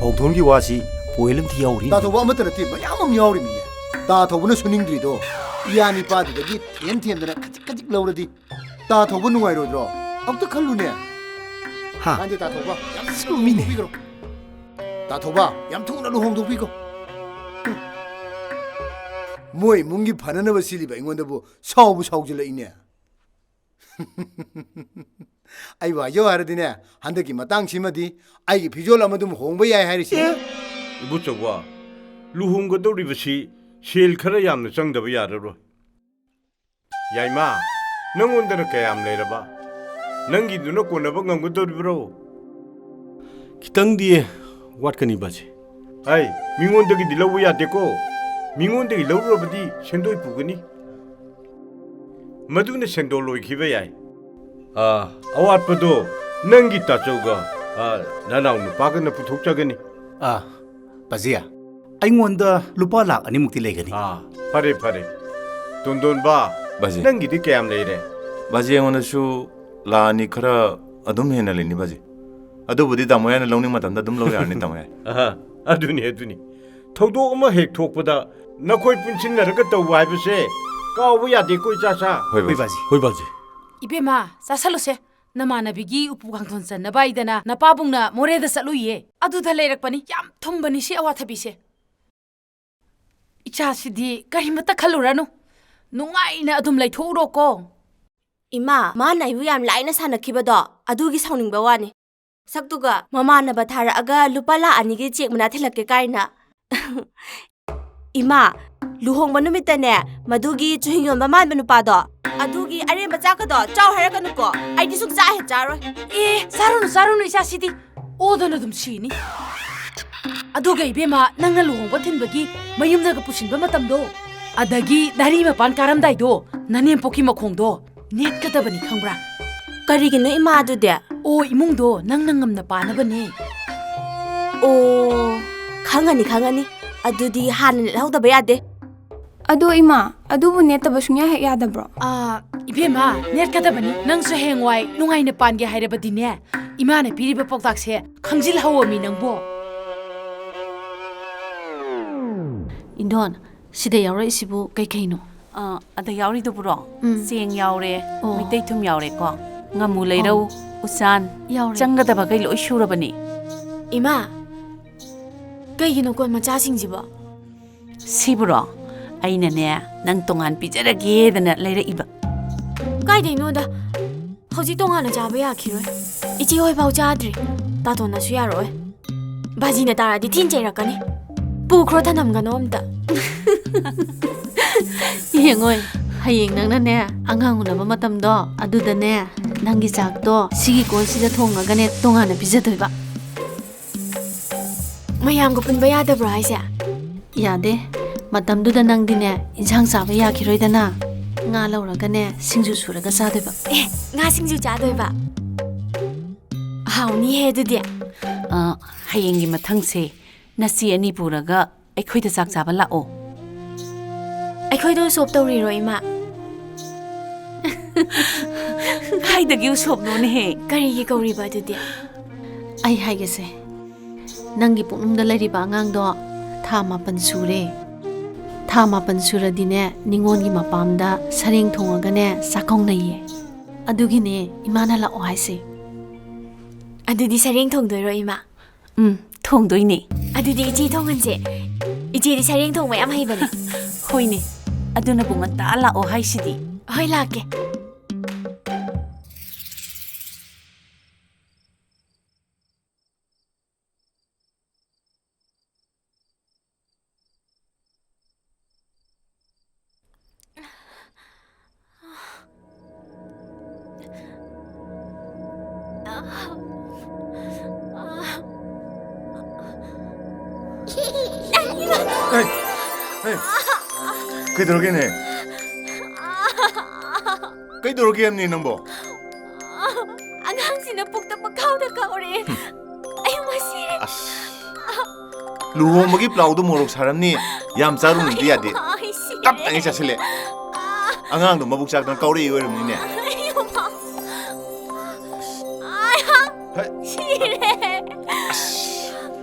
ꯄꯥꯎꯊꯣꯟꯒꯤ ꯋꯥꯁꯤ ꯄꯣꯏꯟ ꯑꯃꯗꯤ ꯌꯥꯎꯔꯤ꯫ ꯇꯥ ꯊꯧꯕ ꯑꯃꯠꯇ ꯅꯠꯇꯦ, ꯃꯌꯥꯝ ꯑꯃ ꯌꯥꯎꯔꯤꯃꯤꯅꯦ꯫ ꯇꯥ ꯊꯧꯕꯅ ꯁꯨꯅꯤꯡꯗ꯭ꯔꯤꯗꯣ, ꯏꯌꯥ ꯅꯤꯄꯥꯗꯨꯗꯒꯤ ꯊꯦꯝ ꯊꯦꯝꯗꯅ ꯈꯖꯤꯛ, ꯈꯖꯤꯛ ꯂꯧꯔꯗꯤ ꯇꯥ ꯊꯧꯕ ꯅꯨꯡꯉꯥꯏꯔꯣꯏꯗ꯭ꯔꯣ? ꯑꯝꯇ ꯈꯜꯂꯨꯅꯦ꯫ ꯍꯥ? ꯃꯥꯟꯗꯦ, ꯇꯥꯊꯣꯛꯄ꯫ ꯌꯥꯝ ꯊꯨꯅ ꯆꯨꯝꯃꯤꯅꯦ꯫ ꯂꯨꯍꯣꯡꯗꯣꯛꯄꯤꯈ꯭ꯔꯣ꯫ ꯇꯥꯊꯣꯛꯄ, ꯌꯥꯝ ꯊꯨꯅ ꯂꯨꯍꯣꯡꯗꯣꯛꯄꯤꯈꯣ꯫ ꯎꯝ꯫ ꯃꯣꯏ ꯏꯃꯨꯡꯒꯤ ꯐꯅꯅꯕ ꯁꯤꯜꯂꯤꯕ ꯑꯩꯉꯣꯟꯗꯕꯨ ꯁꯥꯎꯕ ꯁꯥꯎꯖꯤꯜꯂꯛꯏꯅꯦ꯫ ꯑꯩꯕꯨ ꯍꯥꯏꯖꯧ ꯍꯥꯏꯔꯗꯤꯅꯦ, ꯍꯟꯗꯛꯀꯤ ꯃꯇꯥꯡꯁꯤꯃꯗꯤ ꯑꯩꯒꯤ ꯐꯤꯖꯣꯜ ꯑꯃ ꯑꯗꯨꯝ ꯍꯣꯡꯕ ꯌꯥꯏ ꯍꯥꯏꯔꯤꯁꯤ꯫ ꯑꯦ? ꯏꯕꯨꯆꯧꯕ, ꯂꯨꯍꯣꯡꯒꯗꯧꯔꯤꯕꯁꯤ ꯁꯦꯜ ꯈꯔ ꯌꯥꯝꯅ ꯆꯪꯗꯕ ꯌꯥꯔꯔꯣꯏ꯫ ꯌꯥꯏꯃ, ꯅꯪꯉꯣꯟꯗꯅ ꯀꯌꯥꯝ ꯂꯩꯔꯕ? ꯅꯪꯒꯤꯗꯨꯅ ꯀꯣꯟꯅꯕ ꯉꯝꯒꯗꯧꯔꯤꯕ꯭ꯔꯣ? ꯈꯤꯇꯪꯗꯤ ꯋꯥꯠꯀꯅꯤ, ꯕꯥꯖꯤ꯫ ꯑꯩ ꯃꯤꯉꯣꯟꯗꯒꯤꯗꯤ ꯂꯧꯕ ꯌꯥꯗꯦꯀꯣ꯫ ꯃꯤꯉꯣꯟꯗꯒꯤ ꯂꯧꯔꯨꯔꯕꯗꯤ ꯁꯦꯟꯗꯣꯏ ꯄꯨꯒꯅꯤ꯫ ꯃꯗꯨꯅ ꯁꯦꯟꯗꯣꯜ ꯑꯣꯏꯈꯤꯕ ꯌꯥꯏ꯫ ꯑꯥ, ꯑꯋꯥꯠꯄꯗꯣ ꯅꯪꯒꯤ ꯇꯥꯆꯧꯒ, ꯑꯥ, ꯅꯅꯥꯎ ꯅꯨꯄꯥꯒꯅ ꯄꯨꯊꯣꯛꯆꯒꯅꯤ꯫ ꯑꯥ, ꯕꯥꯖꯤ, ꯑꯩꯉꯣꯟꯗ ꯂꯨꯄꯥ ꯂꯥꯈ ꯑꯅꯤꯃꯨꯛꯇꯤ ꯂꯩꯒꯅꯤ꯫ ꯑꯥ, ꯐꯔꯦ, ꯐꯔꯦ꯫ ꯇꯣꯟꯗꯣꯟꯕ, ꯕꯥꯖꯤ꯫ ꯅꯪꯒꯤꯗꯤ ꯀꯌꯥꯝ ꯂꯩꯔꯦ? ꯕꯥꯖꯤ, ꯑꯩꯉꯣꯟꯗꯁꯨ ꯂꯥꯈ ꯑꯅꯤ ꯈꯔ ꯑꯗꯨꯝ ꯍꯦꯟꯅ ꯂꯩꯅꯤ, ꯕꯥꯖꯤ꯫ ꯑꯗꯨꯕꯨꯗꯤ ꯇꯥꯃꯣ ꯌꯥꯏꯅ ꯂꯧꯅꯤꯡ ꯃꯇꯝꯗ ꯑꯗꯨꯝ ꯂꯧ ꯌꯥꯔꯅꯤ, ꯇꯥꯃꯣ ꯌꯥꯏ꯫ ꯑꯍ, ꯑꯗꯨꯅꯤ, ꯑꯗꯨꯅꯤ꯫ ꯊꯧꯗꯣꯛ ꯑꯃ ꯍꯦꯛ ꯊꯣꯛꯄꯗ ꯅꯈꯣꯏ ꯄꯨꯟꯁꯤꯟꯅꯔꯒ ꯇꯧꯕ ꯍꯥꯏꯕꯁꯦ ꯀꯥꯎꯕ ꯌꯥꯗꯦꯀꯣ, ꯏꯆꯥꯁꯥ꯫ ꯍꯣꯏ, ꯍꯣꯏ, ꯕꯥꯖꯤ꯫ ꯕꯥꯖꯤ꯫ ꯍꯣꯏ, ꯕꯥꯖꯤ꯫ ꯏꯕꯦꯝꯃ, ꯆꯥꯁꯜꯂꯨꯁꯦ꯫ ꯅꯃꯥꯟꯅꯕꯤꯒꯤ ꯎꯄꯨ ꯀꯥꯡꯊꯣꯟ ꯆꯟꯅꯕ ꯍꯥꯏꯗꯅ ꯅꯄꯥꯕꯨꯡꯅ ꯃꯣꯔꯦꯗ ꯆꯠꯂꯨꯏꯌꯦ꯫ ꯑꯗꯨꯗ ꯂꯩꯔꯛꯄꯅꯤ꯫ ꯌꯥꯝ ꯊꯨꯝꯕꯅꯤ ꯁꯤ ꯑꯋꯥꯊꯕꯤꯁꯦ꯫ ꯏꯆꯥꯁꯤꯗꯤ ꯀꯔꯤꯃꯠꯇ ꯈꯜꯂꯨꯔꯅꯨ꯫ ꯅꯨꯡꯉꯥꯏꯅ ꯑꯗꯨꯝ ꯂꯩꯊꯣꯛꯎꯔꯣꯀꯣ꯫ ꯏꯃꯥ, ꯃꯥꯅ ꯑꯩꯕꯨ ꯌꯥꯝ ꯂꯥꯏꯅ ꯁꯥꯟꯅꯈꯤꯕꯗꯣ, ꯑꯗꯨꯒꯤ ꯁꯥꯎꯅꯤꯡꯕ ꯋꯥꯅꯤ꯫ ꯁꯛꯇꯨꯒ ꯃꯃꯥꯟꯅꯕ ꯊꯥꯔꯛꯑꯒ ꯂꯨꯄꯥ ꯂꯥꯈ ꯑꯅꯤꯒꯤ ꯆꯦꯛ ꯃꯅꯥ ꯊꯤꯜꯂꯛꯀꯦ ꯀꯥꯏꯅ꯫ ꯏꯃꯥ, ꯂꯨꯍꯣꯡꯕ ꯅꯨꯃꯤꯠꯇꯅꯦ, ꯃꯗꯨꯒꯤ ꯆꯨꯍꯤꯡ ꯌꯣꯟꯕ ꯃꯥꯟꯕ ꯅꯨꯄꯥꯗꯣ, ꯑꯗꯨꯒꯤ ꯑꯔꯦꯝꯕ ꯆꯥꯛꯀꯗꯣ ꯆꯥꯎ ꯍꯥꯏꯔꯛꯀꯅꯨꯀꯣ꯫ ꯑꯩꯗꯤ ꯁꯨꯡꯆꯥ ꯍꯦꯛ ꯆꯥꯔꯣꯏ꯫ ꯑꯦ, ꯆꯥꯔꯨꯅꯨ, ꯆꯥꯔꯨꯅꯨ, ꯏꯆꯥꯁꯤꯗꯤ ꯑꯣꯗꯅ ꯑꯗꯨꯝ ꯁꯤꯅꯤ꯫ ꯑꯗꯨꯒ ꯏꯕꯦꯝꯃ, ꯅꯪꯅ ꯂꯨꯍꯣꯡꯕ ꯊꯤꯟꯕꯒꯤ ꯃꯌꯨꯝꯗꯒ ꯄꯨꯁꯤꯟꯕ ꯃꯇꯝꯗꯣ, ꯑꯗꯒꯤ ꯗꯥꯏꯔꯤ ꯃꯄꯥꯟ ꯀꯥꯔꯝꯗꯥꯏꯗꯣ, ꯅꯅꯦꯝꯄꯣꯛꯀꯤ ꯃꯈꯣꯡꯗꯣ ꯅꯦꯠꯀꯗꯕꯅꯤ, ꯈꯪꯕ꯭ꯔꯥ? ꯀꯔꯤꯒꯤꯅꯣ ꯏꯃꯥ ꯑꯗꯨꯗꯤ? ꯑꯣ, ꯏꯃꯨꯡꯗꯣ ꯅꯪꯅ ꯉꯝꯅ ꯄꯥꯅꯕꯅꯦ꯫ ꯑꯣ, ꯈꯪꯉꯅꯤ, ꯈꯪꯉꯅꯤ꯫ ꯑꯗꯨꯗꯤ ꯍꯥꯟꯅ ꯅꯦꯠꯍꯧꯗꯕ ꯌꯥꯗꯦ꯫ ꯑꯗꯣ ꯏꯃꯥ, ꯑꯗꯨꯕꯨ ꯅꯦꯠꯇꯕ ꯁꯨꯡꯌꯥ ꯍꯦꯛ ꯌꯥꯗꯕ꯭ꯔꯣ? ꯑꯥ, ꯏꯕꯦꯝꯃ, ꯅꯦꯠꯀꯗꯕꯅꯤ꯫ ꯅꯪꯁꯨ ꯍꯌꯦꯡꯋꯥꯏ ꯅꯨꯡꯉꯥꯏꯅ ꯄꯥꯟꯒꯦ ꯍꯥꯏꯔꯕꯗꯤꯅꯦ, ꯏꯃꯥꯅ ꯄꯤꯔꯤꯕ ꯄꯥꯎꯇꯥꯛꯁꯦ ꯈꯪꯖꯤꯜꯍꯧꯑꯃꯤ ꯅꯪꯕꯣ꯫ ꯏꯟꯗꯣꯟ, ꯁꯤꯗ ꯌꯥꯎꯔꯛꯏꯁꯤꯕꯨ ꯀꯩ ꯀꯩꯅꯣ? ꯑ, ꯑꯗ ꯌꯥꯎꯔꯤꯗꯨꯕꯨꯔꯣ? ꯎꯝ꯫ ꯆꯦꯡ ꯌꯥꯎꯔꯦ, ꯑꯣ꯫ ꯃꯩꯇꯩ ꯊꯨꯝ ꯌꯥꯎꯔꯦꯀꯣ꯫ ꯉꯥꯃꯨ ꯂꯩꯔꯧ, ꯎꯆꯥꯟ, ꯌꯥꯎꯔꯦ꯫ ꯆꯪꯒꯗꯕꯈꯩ ꯂꯣꯏ ꯁꯨꯔꯕꯅꯤ꯫ ꯏꯃꯥ, ꯀꯩꯒꯤꯅꯣ ꯀꯣꯟ ꯃꯆꯥꯁꯤꯡꯁꯤꯕꯣ? ꯁꯤꯕꯨꯔꯣ? ꯑꯩꯅꯅꯦ, ꯅꯪ ꯇꯣꯉꯥꯟ ꯄꯤꯖꯔꯒꯦꯗꯅ ꯂꯩꯔꯛꯏꯕ꯫ ꯀꯥꯏꯗꯩꯅꯣꯗ, ꯍꯧꯖꯤꯛ ꯇꯣꯉꯥꯟꯅ ꯆꯥꯕ ꯌꯥꯈꯤꯔꯣꯏ꯫ ꯏꯆꯦ ꯍꯣꯏꯐꯥꯎ ꯆꯥꯗ꯭ꯔꯤ, ꯇꯥꯇꯣꯟꯅꯁꯨ ꯌꯥꯔꯛꯑꯣꯏ꯫ ꯕꯥꯖꯤꯅ ꯇꯥꯔꯗꯤ ꯊꯤꯅ ꯆꯩꯔꯛꯀꯅꯤ꯫ ꯄꯨꯈ꯭ꯔꯣ, ꯊꯅꯝꯒꯅꯣ ꯑꯝꯇ꯫ ꯌꯦꯡꯉꯣꯏ, ꯍꯌꯦꯡ ꯅꯪꯅꯅꯦ, ꯑꯉꯥꯡ ꯎꯅꯕ ꯃꯇꯝꯗꯣ, ꯑꯗꯨꯗꯅꯦ, ꯅꯪꯒꯤ ꯆꯥꯛꯇꯣ ꯁꯤꯒꯤ ꯀꯣꯟꯁꯤꯗ ꯊꯣꯡꯉꯒꯅꯦ, ꯇꯣꯉꯥꯟꯅ ꯄꯤꯖꯗꯣꯏꯕ꯫ ꯃꯌꯥꯝꯒ ꯄꯨꯟꯕ ꯌꯥꯗꯕ꯭ꯔꯣ ꯍꯥꯏꯁꯦ? ꯌꯥꯗꯦ꯫ ꯃꯇꯝꯗꯨꯗ ꯅꯪꯗꯤꯅꯦ, ꯏꯟꯁꯥꯡ ꯆꯥꯕ ꯌꯥꯈꯤꯔꯣꯏꯗꯅ꯫ ꯉꯥ ꯂꯧꯔꯒꯅꯦ, ꯁꯤꯡꯖꯨ ꯁꯨꯔꯒ ꯆꯥꯗꯣꯏꯕ꯫ ꯑꯦ, ꯉꯥ ꯁꯤꯡꯖꯨ ꯆꯥꯗꯣꯏꯕ? ꯍꯥꯎꯅꯤꯍꯦ ꯑꯗꯨꯗꯤ꯫ ꯑ, ꯍꯌꯦꯡꯒꯤ ꯃꯊꯪꯁꯦ ꯅꯆꯦ ꯑꯅꯤ ꯄꯨꯔꯒ ꯑꯩꯈꯣꯏꯗ ꯆꯥꯛ ꯆꯥꯕ ꯂꯥꯛꯑꯣ꯫ ꯑꯩꯈꯣꯏꯗ ꯎꯁꯣꯞ ꯇꯧꯔꯤꯔꯣ, ꯏꯃꯥ? ꯀꯥꯏꯗꯒꯤ ꯎꯁꯣꯞꯅꯣꯅꯦꯍꯦ? ꯀꯔꯤꯒꯤ ꯀꯧꯔꯤꯕ ꯑꯗꯨꯗꯤ? ꯑꯩ ꯍꯥꯏꯒꯦꯁꯦ, ꯅꯪꯒꯤ ꯄꯨꯛꯅꯨꯡꯗ ꯂꯩꯔꯤꯕ ꯑꯉꯥꯡꯗꯣ ꯊꯥ ꯃꯥꯄꯟ ꯁꯨꯔꯦ꯫ ꯊꯥ ꯃꯥꯄꯟ ꯁꯨꯔꯗꯤꯅꯦ, ꯅꯤꯉꯣꯜꯒꯤ ꯃꯄꯥꯝꯗ ꯁꯔꯦꯡ ꯊꯣꯡꯉꯒꯅꯦ, ꯆꯥꯛꯀꯧꯅꯩꯌꯦ꯫ ꯑꯗꯨꯒꯤꯅꯦ ꯏꯃꯥꯅ ꯂꯥꯛꯑꯣ ꯍꯥꯏꯁꯦ꯫ ꯑꯗꯨꯗꯤ ꯁꯔꯦꯡ ꯊꯣꯡꯗꯣꯏꯔꯣ, ꯏꯃꯥ? ꯎꯝ, ꯊꯣꯡꯗꯣꯏꯅꯦ꯫ ꯑꯗꯨꯗꯤ ꯏꯆꯦ ꯊꯣꯡꯍꯟꯁꯦ꯫ ꯏꯆꯦꯗꯤ ꯁꯔꯦꯡ ꯊꯣꯡꯕ ꯌꯥꯝ ꯍꯩꯕꯅꯦ꯫ ꯍꯣꯏꯅꯦ, ꯑꯗꯨꯅꯕꯨ ꯉꯟꯇꯥ ꯂꯥꯛꯑꯣ ꯍꯥꯏꯁꯤꯗꯤ꯫ ꯍꯣꯏ, ꯂꯥꯛꯀꯦ꯫ ꯍꯦ, ꯍꯦ, ꯀꯩꯗꯧꯔꯒꯦꯅꯦ? ꯀꯩꯗꯧꯔꯒꯦ ꯍꯥꯏꯕꯅꯤ ꯅꯪꯕꯣ? ꯑꯉꯥꯡꯁꯤꯅ ꯄꯨꯛꯇ ꯄꯪꯀꯥꯎꯗ ꯀꯥꯎꯔꯦ꯫ ꯑꯩ ꯃꯁꯤꯔꯦ꯫ ꯑꯁ, ꯂꯨꯍꯣꯡꯕꯒꯤ ꯄ꯭ꯂꯥꯎꯗꯣ ꯃꯣꯔꯣꯛ ꯁꯥꯔꯝꯅꯤ, ꯌꯥꯝ ꯆꯥꯔꯨꯅꯨꯗꯤ ꯌꯥꯗꯦ꯫ ꯑꯩ ꯁꯤꯔꯦ꯫ ꯇꯞꯇꯉꯩ ꯆꯥꯁꯤꯜꯂꯦ꯫ ꯑꯉꯥꯡꯗꯣ ꯃꯕꯨꯛ ꯆꯥꯛꯇꯅ ꯀꯥꯎꯔꯛꯏ ꯑꯣꯏꯔꯝꯅꯤꯅꯦ꯫ ꯑꯩ ꯍꯦ꯫ ꯁꯤꯔꯦ꯫ ꯑꯁ꯫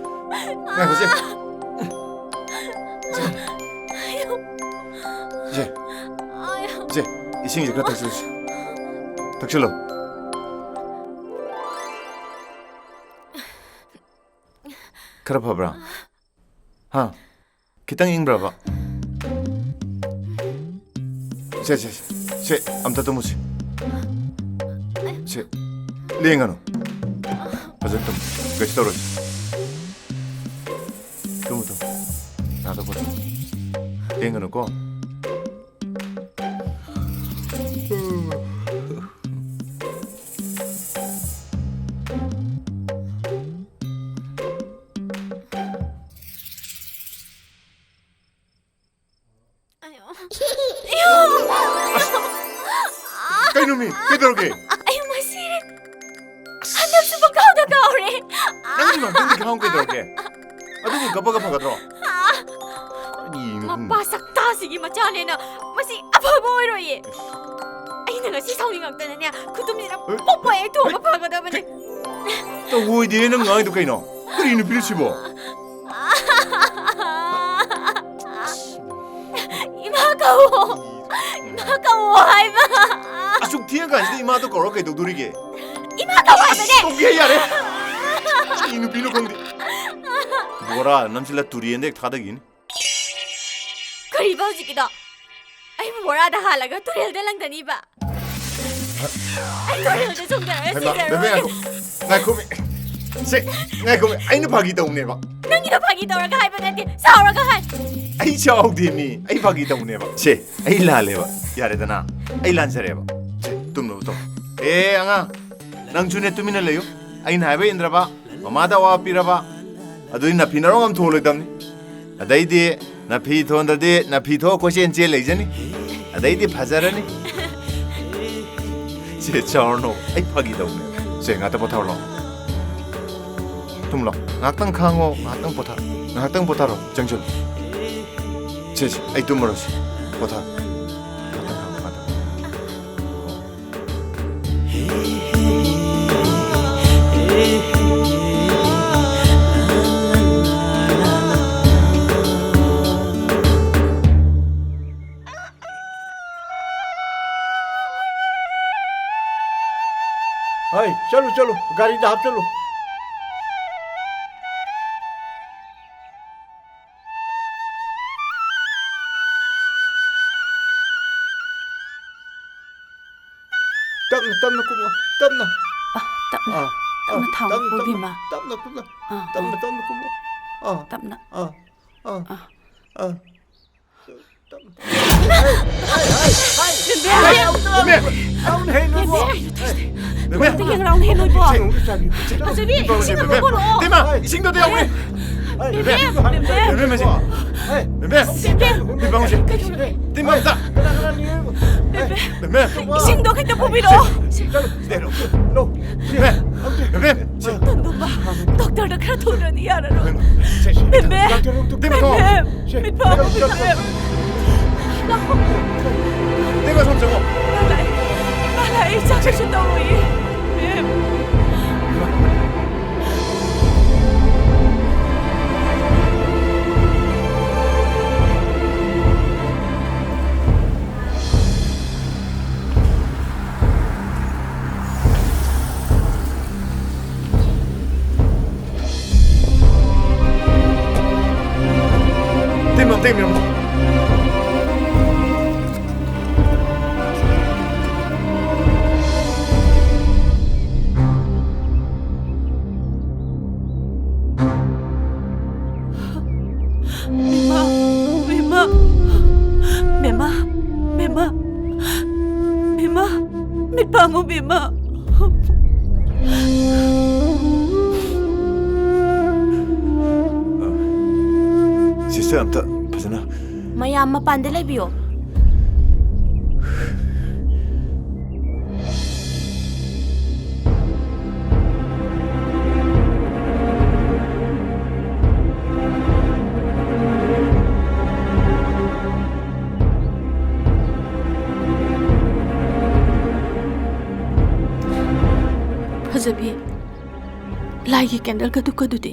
ꯉꯥꯏꯈꯣ, ꯁꯦ꯫ ꯁꯦ꯫ ꯁꯦ꯫ ꯁꯦ, ꯏꯁꯤꯡꯁꯦ ꯈꯔ ꯊꯛꯆꯤꯜꯂꯨꯁꯦ꯫ ꯊꯛꯆꯤꯜꯂꯣ꯫ ꯈꯔ ꯐꯕ꯭ꯔꯥ? ꯍꯥ? ꯈꯤꯇꯪ ꯏꯪꯕ꯭ꯔꯕ? ꯁꯦ, ꯁꯦ, ꯁꯦ, ꯁꯦ, ꯑꯝꯇ ꯇꯨꯝꯃꯨꯁꯤ꯫ ꯁꯦ, ꯂꯦꯡꯒꯅꯨ꯫ ꯐꯖꯅ ꯇꯨꯝꯃꯨ꯫ ꯀꯩꯁꯨ ꯇꯧꯔꯣꯏ꯫ Tamu, Tamu. ꯅꯥꯗ ꯈꯣꯠꯇ꯫ ꯂꯦꯡꯒꯅꯨꯀꯣ꯫ ꯑꯌꯣ꯫ ꯑꯌꯣ꯫ ꯀꯩꯅꯣ ꯃꯤ? ꯀꯩꯗꯧꯔꯒꯦ? ꯑꯌꯣ, ꯃꯁꯤꯔꯦ꯫ ꯍꯟꯗꯛꯁꯨ ꯄꯪꯀꯥꯎꯗ ꯀꯥꯎꯔꯦ꯫ ꯅꯪꯒꯤ ꯉꯥꯛꯇꯪꯗꯤ ꯈꯥꯡꯉꯨ ꯀꯩꯗꯧꯔꯒꯦ? ꯑꯗꯨꯕꯨ ꯀꯞꯄꯒ ꯐꯒꯗ꯭ꯔꯣ? ꯀꯔꯤꯅꯣ ꯈꯪꯗꯦ꯫ ꯃꯄꯥ ꯁꯛꯇꯥꯁꯤꯒꯤ ꯃꯆꯥꯅꯦꯅ ꯃꯁꯤ ꯑꯐꯕ ꯑꯣꯏꯔꯣꯏꯌꯦ꯫ ꯑꯩꯅ ꯉꯁꯤ ꯁꯥꯎꯅꯤꯡꯉꯛꯇꯅꯅꯦ, ꯈꯨꯇꯨꯝꯁꯤꯗ ꯍꯩ! ꯄꯣꯛ ꯄꯣꯛꯑꯦ ꯊꯣꯡꯕ ꯐꯒꯗꯕꯅꯦ꯫ ꯇꯧꯑꯣꯏꯗꯦ ꯅꯪ ꯉꯥꯡꯉꯤꯗꯣ ꯀꯩꯅꯣ? ꯀꯔꯤ ꯅꯨꯄꯤꯅꯣ ꯁꯤꯕꯣ? ꯏꯃꯥ ꯀꯧꯋꯣ꯫ ꯏꯃꯥ ꯀꯧꯋꯣ ꯍꯥꯏꯕ꯫ ꯑꯁꯨꯛ ꯊꯦꯡꯉꯀꯥꯟꯁꯤꯗ ꯏꯃꯥꯗꯣ ꯀꯧꯔꯒ ꯀꯩꯗꯧꯗꯣꯔꯤꯒꯦ? ꯏꯃꯥ ꯀꯧꯋꯣ ꯍꯥꯏꯕꯅꯦ꯫ ꯑꯁ, ꯇꯣꯛꯑꯦ ꯌꯥꯔꯦ꯫ ꯀꯔꯤ ꯅꯨꯄꯤꯅꯣ ꯈꯪꯗꯦ꯫ ꯕꯣꯔꯥ ꯅꯝꯁꯤꯜꯂ ꯇꯨꯔꯦꯟꯗ ꯍꯦꯛ ꯊꯥꯗꯈꯤꯅꯤ꯫ ꯀꯔꯤꯕ ꯍꯧꯖꯤꯛꯀꯤꯗꯣ? ꯑꯩꯕꯨ ꯕꯣꯔꯥꯗ ꯍꯥꯜꯂꯒ ꯇꯨꯔꯦꯜꯗ ꯂꯪꯊꯅꯤꯕ? ꯑꯩ ꯇꯨꯔꯦꯜꯗ ꯆꯣꯡꯊꯔꯒ ꯍꯩꯃꯥ, ꯕꯦꯕꯦ, ꯁꯤꯖꯔꯨꯔꯒꯦ꯫ ꯉꯥꯏꯈꯣ꯫ ꯉꯥꯏꯈꯣꯃꯤ꯫ ꯁꯦ, ꯉꯥꯏꯈꯣꯃꯤ꯫ ꯑꯩꯅ ꯐꯥꯒꯤ ꯇꯧꯅꯦꯕ꯫ ꯅꯪꯒꯤꯗꯣ ꯐꯥꯒꯤ ꯇꯧꯔꯒ ꯍꯥꯏꯕ ꯅꯠꯇꯦ, ꯁꯥꯎꯔꯒ ꯍꯥꯏ꯫ ꯑꯩ ꯁꯥꯎꯗꯦꯃꯤ꯫ ꯑꯩ ꯐꯥꯒꯤ ꯇꯧꯅꯦꯕ꯫ ꯁꯦ, ꯑꯩ ꯂꯥꯜꯂꯦꯕ꯫ ꯌꯥꯔꯦꯗꯅ꯫ ꯑꯩ ꯂꯥꯟꯖꯔꯦꯕ꯫ ꯁꯦ, ꯇꯨꯝꯅꯕ ꯇꯧ꯫ ꯑꯦ, ꯑꯉꯥꯡ, ꯅꯪꯁꯨꯅꯦ ꯇꯨꯃꯤꯟꯅ ꯂꯩꯌꯨ꯫ ꯑꯩꯅ ꯍꯥꯏꯕ ꯏꯟꯗ꯭ꯔꯕ, ꯃꯃꯥꯗ ꯑꯋꯥ ꯄꯤꯔꯕ, ꯑꯗꯨꯗꯤ ꯅꯐꯤ ꯅꯔꯣꯡ ꯑꯃ ꯊꯣꯛꯂꯣꯏꯗꯕꯅꯤ꯫ ꯑꯗꯩꯗꯤ ꯅꯐꯤ ꯊꯣꯟꯗ꯭ꯔꯗꯤ ꯅꯐꯤ ꯊꯣꯛꯑ ꯀꯣꯏꯆꯦꯟ ꯆꯦꯟ ꯂꯩꯖꯅꯤ꯫ ꯑꯗꯩꯗꯤ ꯐꯖꯔꯅꯤ꯫ ꯁꯦ, ꯆꯥꯎꯔꯅꯨ꯫ ꯑꯩ ꯐꯥꯒꯤ ꯇꯧꯕꯅꯦ꯫ ꯁꯦ, ꯉꯥꯛꯇ ꯄꯣꯊꯥꯔꯣ ꯂꯥꯎ꯫ ꯇꯨꯝ ꯂꯥꯎ꯫ ꯉꯥꯛꯇꯪ ꯈꯥꯡꯉꯣ꯫ ꯉꯥꯛꯇꯪ ꯄꯣꯊꯥ-, ꯉꯥꯛꯇꯪ ꯄꯣꯊꯥꯔꯣ꯫ ꯆꯪꯁꯤꯜꯂꯨ꯫ ꯁꯦ, ꯁꯦ, ꯑꯩ ꯇꯨꯝꯃꯔꯣꯏꯁꯤ꯫ ꯄꯣꯊꯥꯔꯣ꯫ ꯉꯥꯛꯇꯪ ꯈꯥꯡꯉꯣ, ꯉꯥꯛꯇꯪ꯫ ꯍꯣꯏ, ꯆꯠꯂꯨ, ꯆꯠꯂꯨ, ꯒꯥꯔꯤꯗ ꯍꯥꯞꯆꯜꯂꯨ꯫ ꯇꯞꯅ, ꯇꯞꯅ ꯀꯨꯝꯃꯣ, ꯇꯞꯅ꯫ ꯑ, ꯇꯞꯅ, ꯑꯥ, ꯇꯞꯅ ꯑꯥ, ꯊꯥꯡꯉꯨꯀꯣ, ꯇꯞꯅ, ꯇꯞꯅ, ꯏꯕꯦꯝꯃ꯫ ꯇꯞꯅ ꯀꯨꯝꯃꯣ, ꯑꯥ, ꯇꯞꯅ, ꯑꯥ꯫ ꯇꯞꯅ ꯀꯨꯝꯃꯣ꯫ ꯑꯥ, ꯇꯞꯅ꯫ ꯑꯥ, ꯑꯥ, ꯑꯥ꯫ ꯑꯥ꯫ ꯇꯞꯅ, ꯇꯞꯅ꯫ ꯍꯩ, ꯍꯩ, ꯍꯩ, ꯍꯩ꯫ ꯕꯦꯝꯕꯦꯝ! ꯕꯦꯝꯕꯦꯝ! ꯕꯦꯝꯕꯦꯝ! ꯕꯦꯝꯕꯦꯝ! ꯕꯦꯝꯕꯦꯝ! ꯐꯖꯕꯤ, ꯏꯁꯤꯡ ꯑꯃ ꯄꯨꯔꯛꯑꯣ꯫ ꯇꯦꯃꯥ, ꯏꯁꯤꯡꯗꯣ ꯑꯝꯇ ꯌꯥꯎꯈ꯭ꯔꯦ꯫ ꯕꯦꯝꯕꯦꯝ! ꯕꯦꯝꯕꯦꯝ! ꯕꯦꯝꯕꯦꯝ! ꯕꯦꯝꯕꯦꯝ! ꯕꯦꯝꯕꯦꯝ! ꯕꯦꯝꯕꯦꯝ! ꯀꯩꯗꯧꯔꯦ? ꯕꯦꯝꯕꯦꯝ! ꯕꯦꯝꯕꯦꯝ! ꯏꯁꯤꯡꯗꯣ ꯈꯤꯇ ꯄꯨꯕꯤꯔꯛꯑꯣ꯫ ꯕꯦꯝꯕꯦꯝ! ꯕꯦꯝꯕꯦꯝ! ꯇꯣꯟꯗꯣꯝꯕ, ꯗꯣꯛꯇꯔꯗ ꯈꯔ ꯊꯨꯗ꯭ꯔꯗꯤ ꯌꯥꯔꯔꯣꯏ꯫ ꯕꯦꯝꯕꯦꯝ! ꯕꯦꯝꯕꯦꯝ! ꯃꯤꯠ ꯄꯥꯡꯉꯣ, ꯕꯦꯝꯕꯦꯝ꯫ ꯂꯥꯛꯑꯣ꯫ ꯇꯦꯃꯥ, ꯁꯣꯝ ꯆꯪꯉꯣ꯫ ꯏꯃꯥ ꯂꯥꯛꯑꯦ, ꯏꯃꯥ ꯂꯥꯛꯑꯦ, ꯆꯥꯛ ꯀꯩꯁꯨ ꯇꯧꯔꯣꯏꯌꯦ꯫ ꯕꯦꯝ꯫ ꯇꯦꯃꯥ, ꯇꯦꯃꯥ꯫ ꯕꯦꯝꯃ, ꯕꯦꯝꯃ, ꯕꯦꯝꯃ, ꯕꯦꯝꯃ, ꯕꯦꯝꯃ, ꯃꯤꯠ ꯄꯥꯡꯉꯨ ꯕꯦꯝꯃ꯫ ꯁꯤꯁꯇꯔ, ꯑꯝꯇ ꯐꯖꯅ꯫ ꯃꯌꯥꯝ ꯃꯄꯥꯟꯗ ꯂꯩꯕꯤꯌꯣ꯫ ꯐꯖꯕꯤ, ꯂꯥꯏꯒꯤ ꯀꯦꯟꯗꯜ ꯀꯗꯨ ꯀꯗꯨꯗꯤ?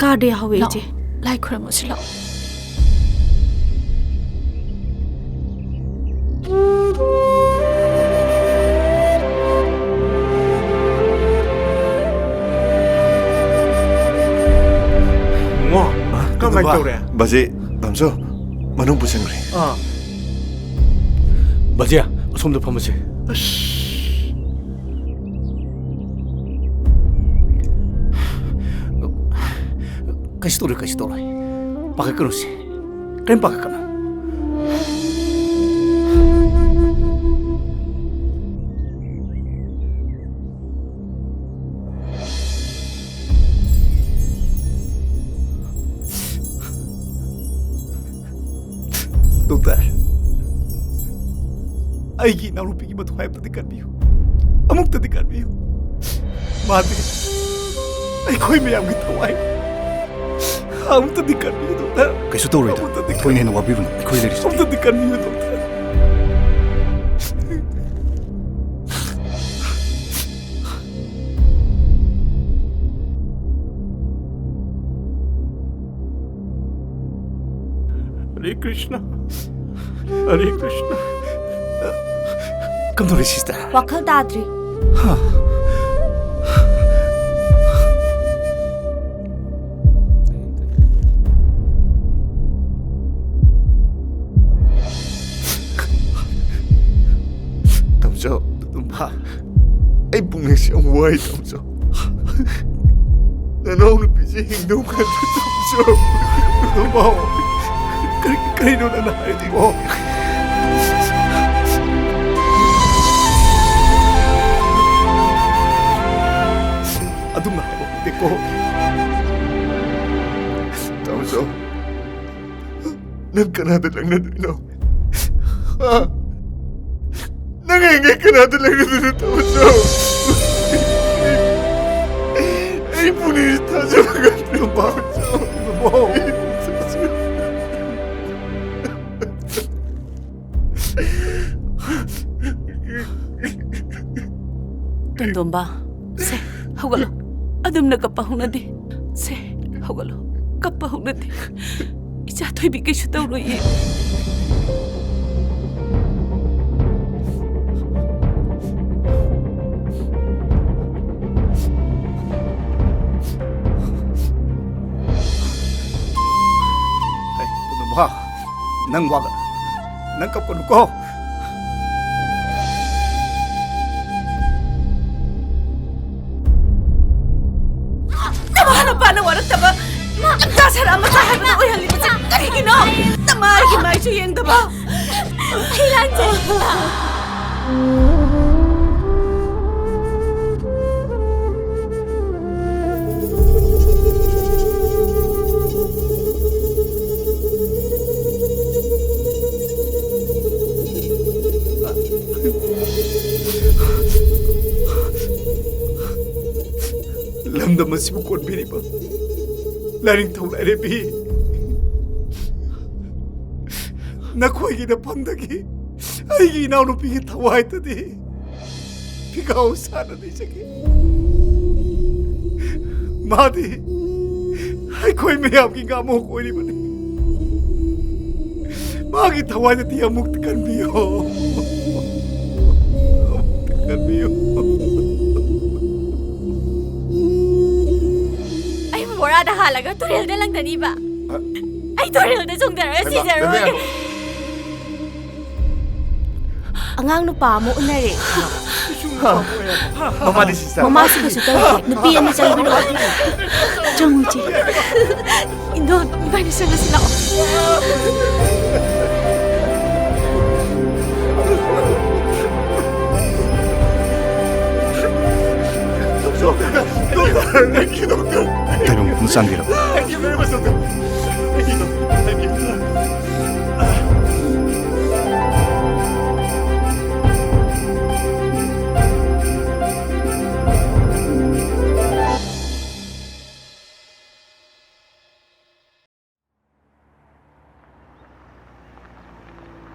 ꯀꯥꯔꯗ ꯌꯥꯍꯧꯋꯦ, ꯂꯥꯛꯑꯣ, ꯏꯆꯦ꯫ ꯂꯥꯏ ꯈꯨꯔꯨꯝꯃꯨꯁꯤ, ꯂꯥꯛꯑꯣ꯫ ꯏꯕꯨꯡꯉꯣ, ꯑ, ꯀꯃꯥꯏ ꯏꯕꯨꯡꯉꯣ, ꯇꯧꯔꯦ? ꯕꯥꯖꯤ, ꯕꯥꯝꯖꯧ, ꯃꯅꯨꯡ ꯄꯨꯁꯤꯟꯈ꯭ꯔꯦ꯫ ꯑꯥ꯫ ꯕꯥꯖꯤ, ꯑꯁꯣꯝꯗ ꯐꯝꯃꯁꯦ꯫ ꯑꯁ꯫ ꯀꯩꯁꯨ ꯇꯧꯔꯣꯏ, ꯀꯩꯁꯨ ꯇꯧꯔꯣꯏ꯫ ꯄꯥꯈꯠꯀꯅꯨꯁꯦ꯫ ꯀꯔꯤꯝ ꯄꯥꯈꯠꯀꯅꯨ꯫ ꯗꯣꯛꯇꯔ, ꯑꯩꯒꯤ ꯏꯅꯥꯎꯅꯨꯄꯤꯒꯤ ꯃꯊ꯭ꯋꯥꯏ ꯑꯝꯇꯗꯤ ꯀꯟꯕꯤꯌꯨ꯫ ꯑꯃꯨꯛꯇꯗꯤ ꯀꯟꯕꯤꯌꯨ꯫ ꯃꯥꯗꯤ ꯑꯩꯈꯣꯏ ꯃꯌꯥꯝꯒꯤ ꯊꯋꯥꯏ꯫ ꯑꯃꯨꯛꯇꯗꯤ ꯀꯟꯕꯤꯌꯨ, ꯗꯣꯛꯇꯔ꯫ ꯀꯩꯁꯨ ꯇꯧꯔꯣꯏꯗ꯫ ꯑꯃꯨꯛꯇꯗꯤ ꯊꯣꯏꯅ ꯍꯦꯟꯅ ꯋꯥꯕꯤꯔꯨꯅꯨ, ꯑꯩꯈꯣꯏ ꯂꯩꯔꯤꯁꯤꯗꯤ꯫ ꯑꯃꯨꯛꯇꯗꯤ ꯀꯟꯕꯤꯌꯨ, ꯗꯣꯛꯇꯔ꯫ ꯍꯔꯦ ꯀ꯭ꯔꯤꯁꯅ, ꯍꯔꯦ ꯀ꯭ꯔꯤꯁꯅ꯫ ꯀꯝꯗꯧꯔꯦ, ꯁꯤꯁꯇꯔ? ꯋꯥꯈꯜ ꯇꯥꯗ꯭ꯔꯤ꯫ ꯍꯥ? ꯇꯝꯆꯧ, ꯇꯨꯝꯕ꯫ ꯑꯩ ꯄꯨꯛꯅꯤꯡꯁꯦ ꯌꯥꯝ ꯋꯥꯏ, ꯇꯝꯆꯧ꯫ ꯅꯅꯥꯎ ꯅꯨꯄꯤꯁꯦ ꯍꯤꯡꯗꯧ ꯃꯥꯟꯗ꯭ꯔꯦ, ꯇꯝꯆꯧ꯫ ꯇꯨꯝꯕ꯫ ꯀꯔꯤ, ꯀꯔꯤꯅꯣ ꯅꯪꯅ ꯍꯥꯏꯔꯤꯕꯣ? ꯑꯗꯨꯝꯅ ꯍꯥꯏꯕ ꯅꯠꯇꯦꯀꯣ꯫ ꯇꯝꯆꯧ, ꯅꯪ ꯀꯅꯥꯗ ꯂꯛꯅꯗꯣꯏꯅꯣ? ꯍꯥ? ꯅꯪ ꯍꯌꯦꯡ ꯀꯅꯥꯗ ꯂꯛꯅꯗꯣꯏꯅꯣ, ꯇꯝꯆꯧ? ꯑꯩ ꯄꯨꯛꯅꯤꯡꯁꯦ ꯊꯥꯖꯕ ꯉꯝꯗ꯭ꯔꯦ, ꯇꯝꯆꯧ꯫ ꯇꯣꯟꯗꯣꯝꯕ, ꯁꯦ, ꯍꯧꯒꯠꯂꯣ꯫ ꯑꯗꯨꯝꯅ ꯀꯞꯄ ꯍꯧꯅꯗꯦ꯫ ꯁꯦ, ꯍꯧꯒꯠꯂꯣ꯫ ꯀꯞꯄ ꯍꯧꯅꯗꯦ꯫ ꯏꯆꯥ ꯊꯣꯏꯕꯤ ꯀꯩꯁꯨ ꯇꯧꯔꯣꯏꯌꯦ꯫ ꯍꯦ, ꯇꯣꯟꯗꯣꯝꯕ, ꯅꯪ ꯋꯥꯒꯅꯨ꯫ ꯅꯪ ꯀꯞꯀꯅꯨꯀꯣ꯫ ꯅꯃꯥ ꯅꯄꯥꯅ ꯋꯥꯔꯛꯇꯕ ꯃꯥ ꯇꯥꯁꯔ ꯑꯃ ꯆꯥꯏ ꯍꯥꯏꯕꯗ ꯑꯣꯏꯍꯜꯂꯤꯕꯁꯦ ꯀꯔꯤꯒꯤꯅꯣ? ꯅꯃꯥꯏꯒꯤ ꯃꯥꯏꯁꯨ ꯌꯦꯡꯗꯕ꯫ ꯑꯩ ꯂꯥꯟꯖꯩ꯫ ꯂꯝꯗꯝ ꯑꯁꯤꯕꯨ ꯀꯣꯟꯕꯤꯔꯤꯕ ꯂꯥꯏꯅꯤꯡꯊꯧ ꯂꯥꯏꯔꯦꯝꯕꯤ, ꯅꯈꯣꯏꯒꯤ ꯅꯐꯝꯗꯒꯤ ꯑꯩꯒꯤ ꯏꯅꯥꯎꯅꯨꯄꯤꯒꯤ ꯊꯋꯥꯏꯗꯗꯤ ꯐꯤꯒꯥꯎ ꯁꯥꯅ ꯂꯩꯖꯒꯦ꯫ ꯃꯥꯗꯤ ꯑꯩꯈꯣꯏ ꯃꯌꯥꯝꯒꯤ ꯉꯥꯃꯣꯛ ꯑꯣꯏꯔꯤꯕꯅꯤ꯫ ꯃꯥꯒꯤ ꯊꯋꯥꯏꯗꯗꯤ ꯑꯃꯨꯛꯇ ꯀꯟꯕꯤꯌꯨ꯫ ꯑꯃꯨꯛꯇ ꯀꯟꯕꯤꯌꯨ꯫ ꯑꯩꯕꯨ ꯕꯣꯔꯥꯗ ꯍꯥꯜꯂꯒ ꯇꯨꯔꯦꯜꯗ ꯂꯪꯗꯅꯤꯕ꯫ ꯑ? ꯑꯩ ꯇꯨꯔꯦꯜꯗ ꯆꯣꯡꯊꯔꯒ ꯍꯩꯃꯥ, ꯁꯤꯖꯔꯨꯔꯒꯦ꯫ ꯕꯦꯕꯦ꯫ ꯑꯉꯥꯡ ꯅꯨꯄꯥ ꯑꯃ ꯎꯅꯔꯦ꯫ ꯃꯃꯥꯗꯤ ꯁꯤꯁꯇꯔ꯫ ꯃꯃꯥꯁꯨ ꯀꯩꯁꯨ ꯇꯧꯗꯦ꯫ ꯅꯨꯄꯤ ꯑꯃ ꯆꯪꯕꯤꯔꯛꯑꯣ꯫ ꯆꯪꯉꯨ, ꯏꯆꯦ꯫ ꯏꯟꯗꯣꯟ, ꯏꯕꯥꯅꯤ ꯆꯪꯉꯁꯤ ꯂꯥꯛꯑꯣ꯫ ꯇꯥꯏꯕꯪ, ꯃꯆꯥꯟꯕꯤꯔꯣ꯫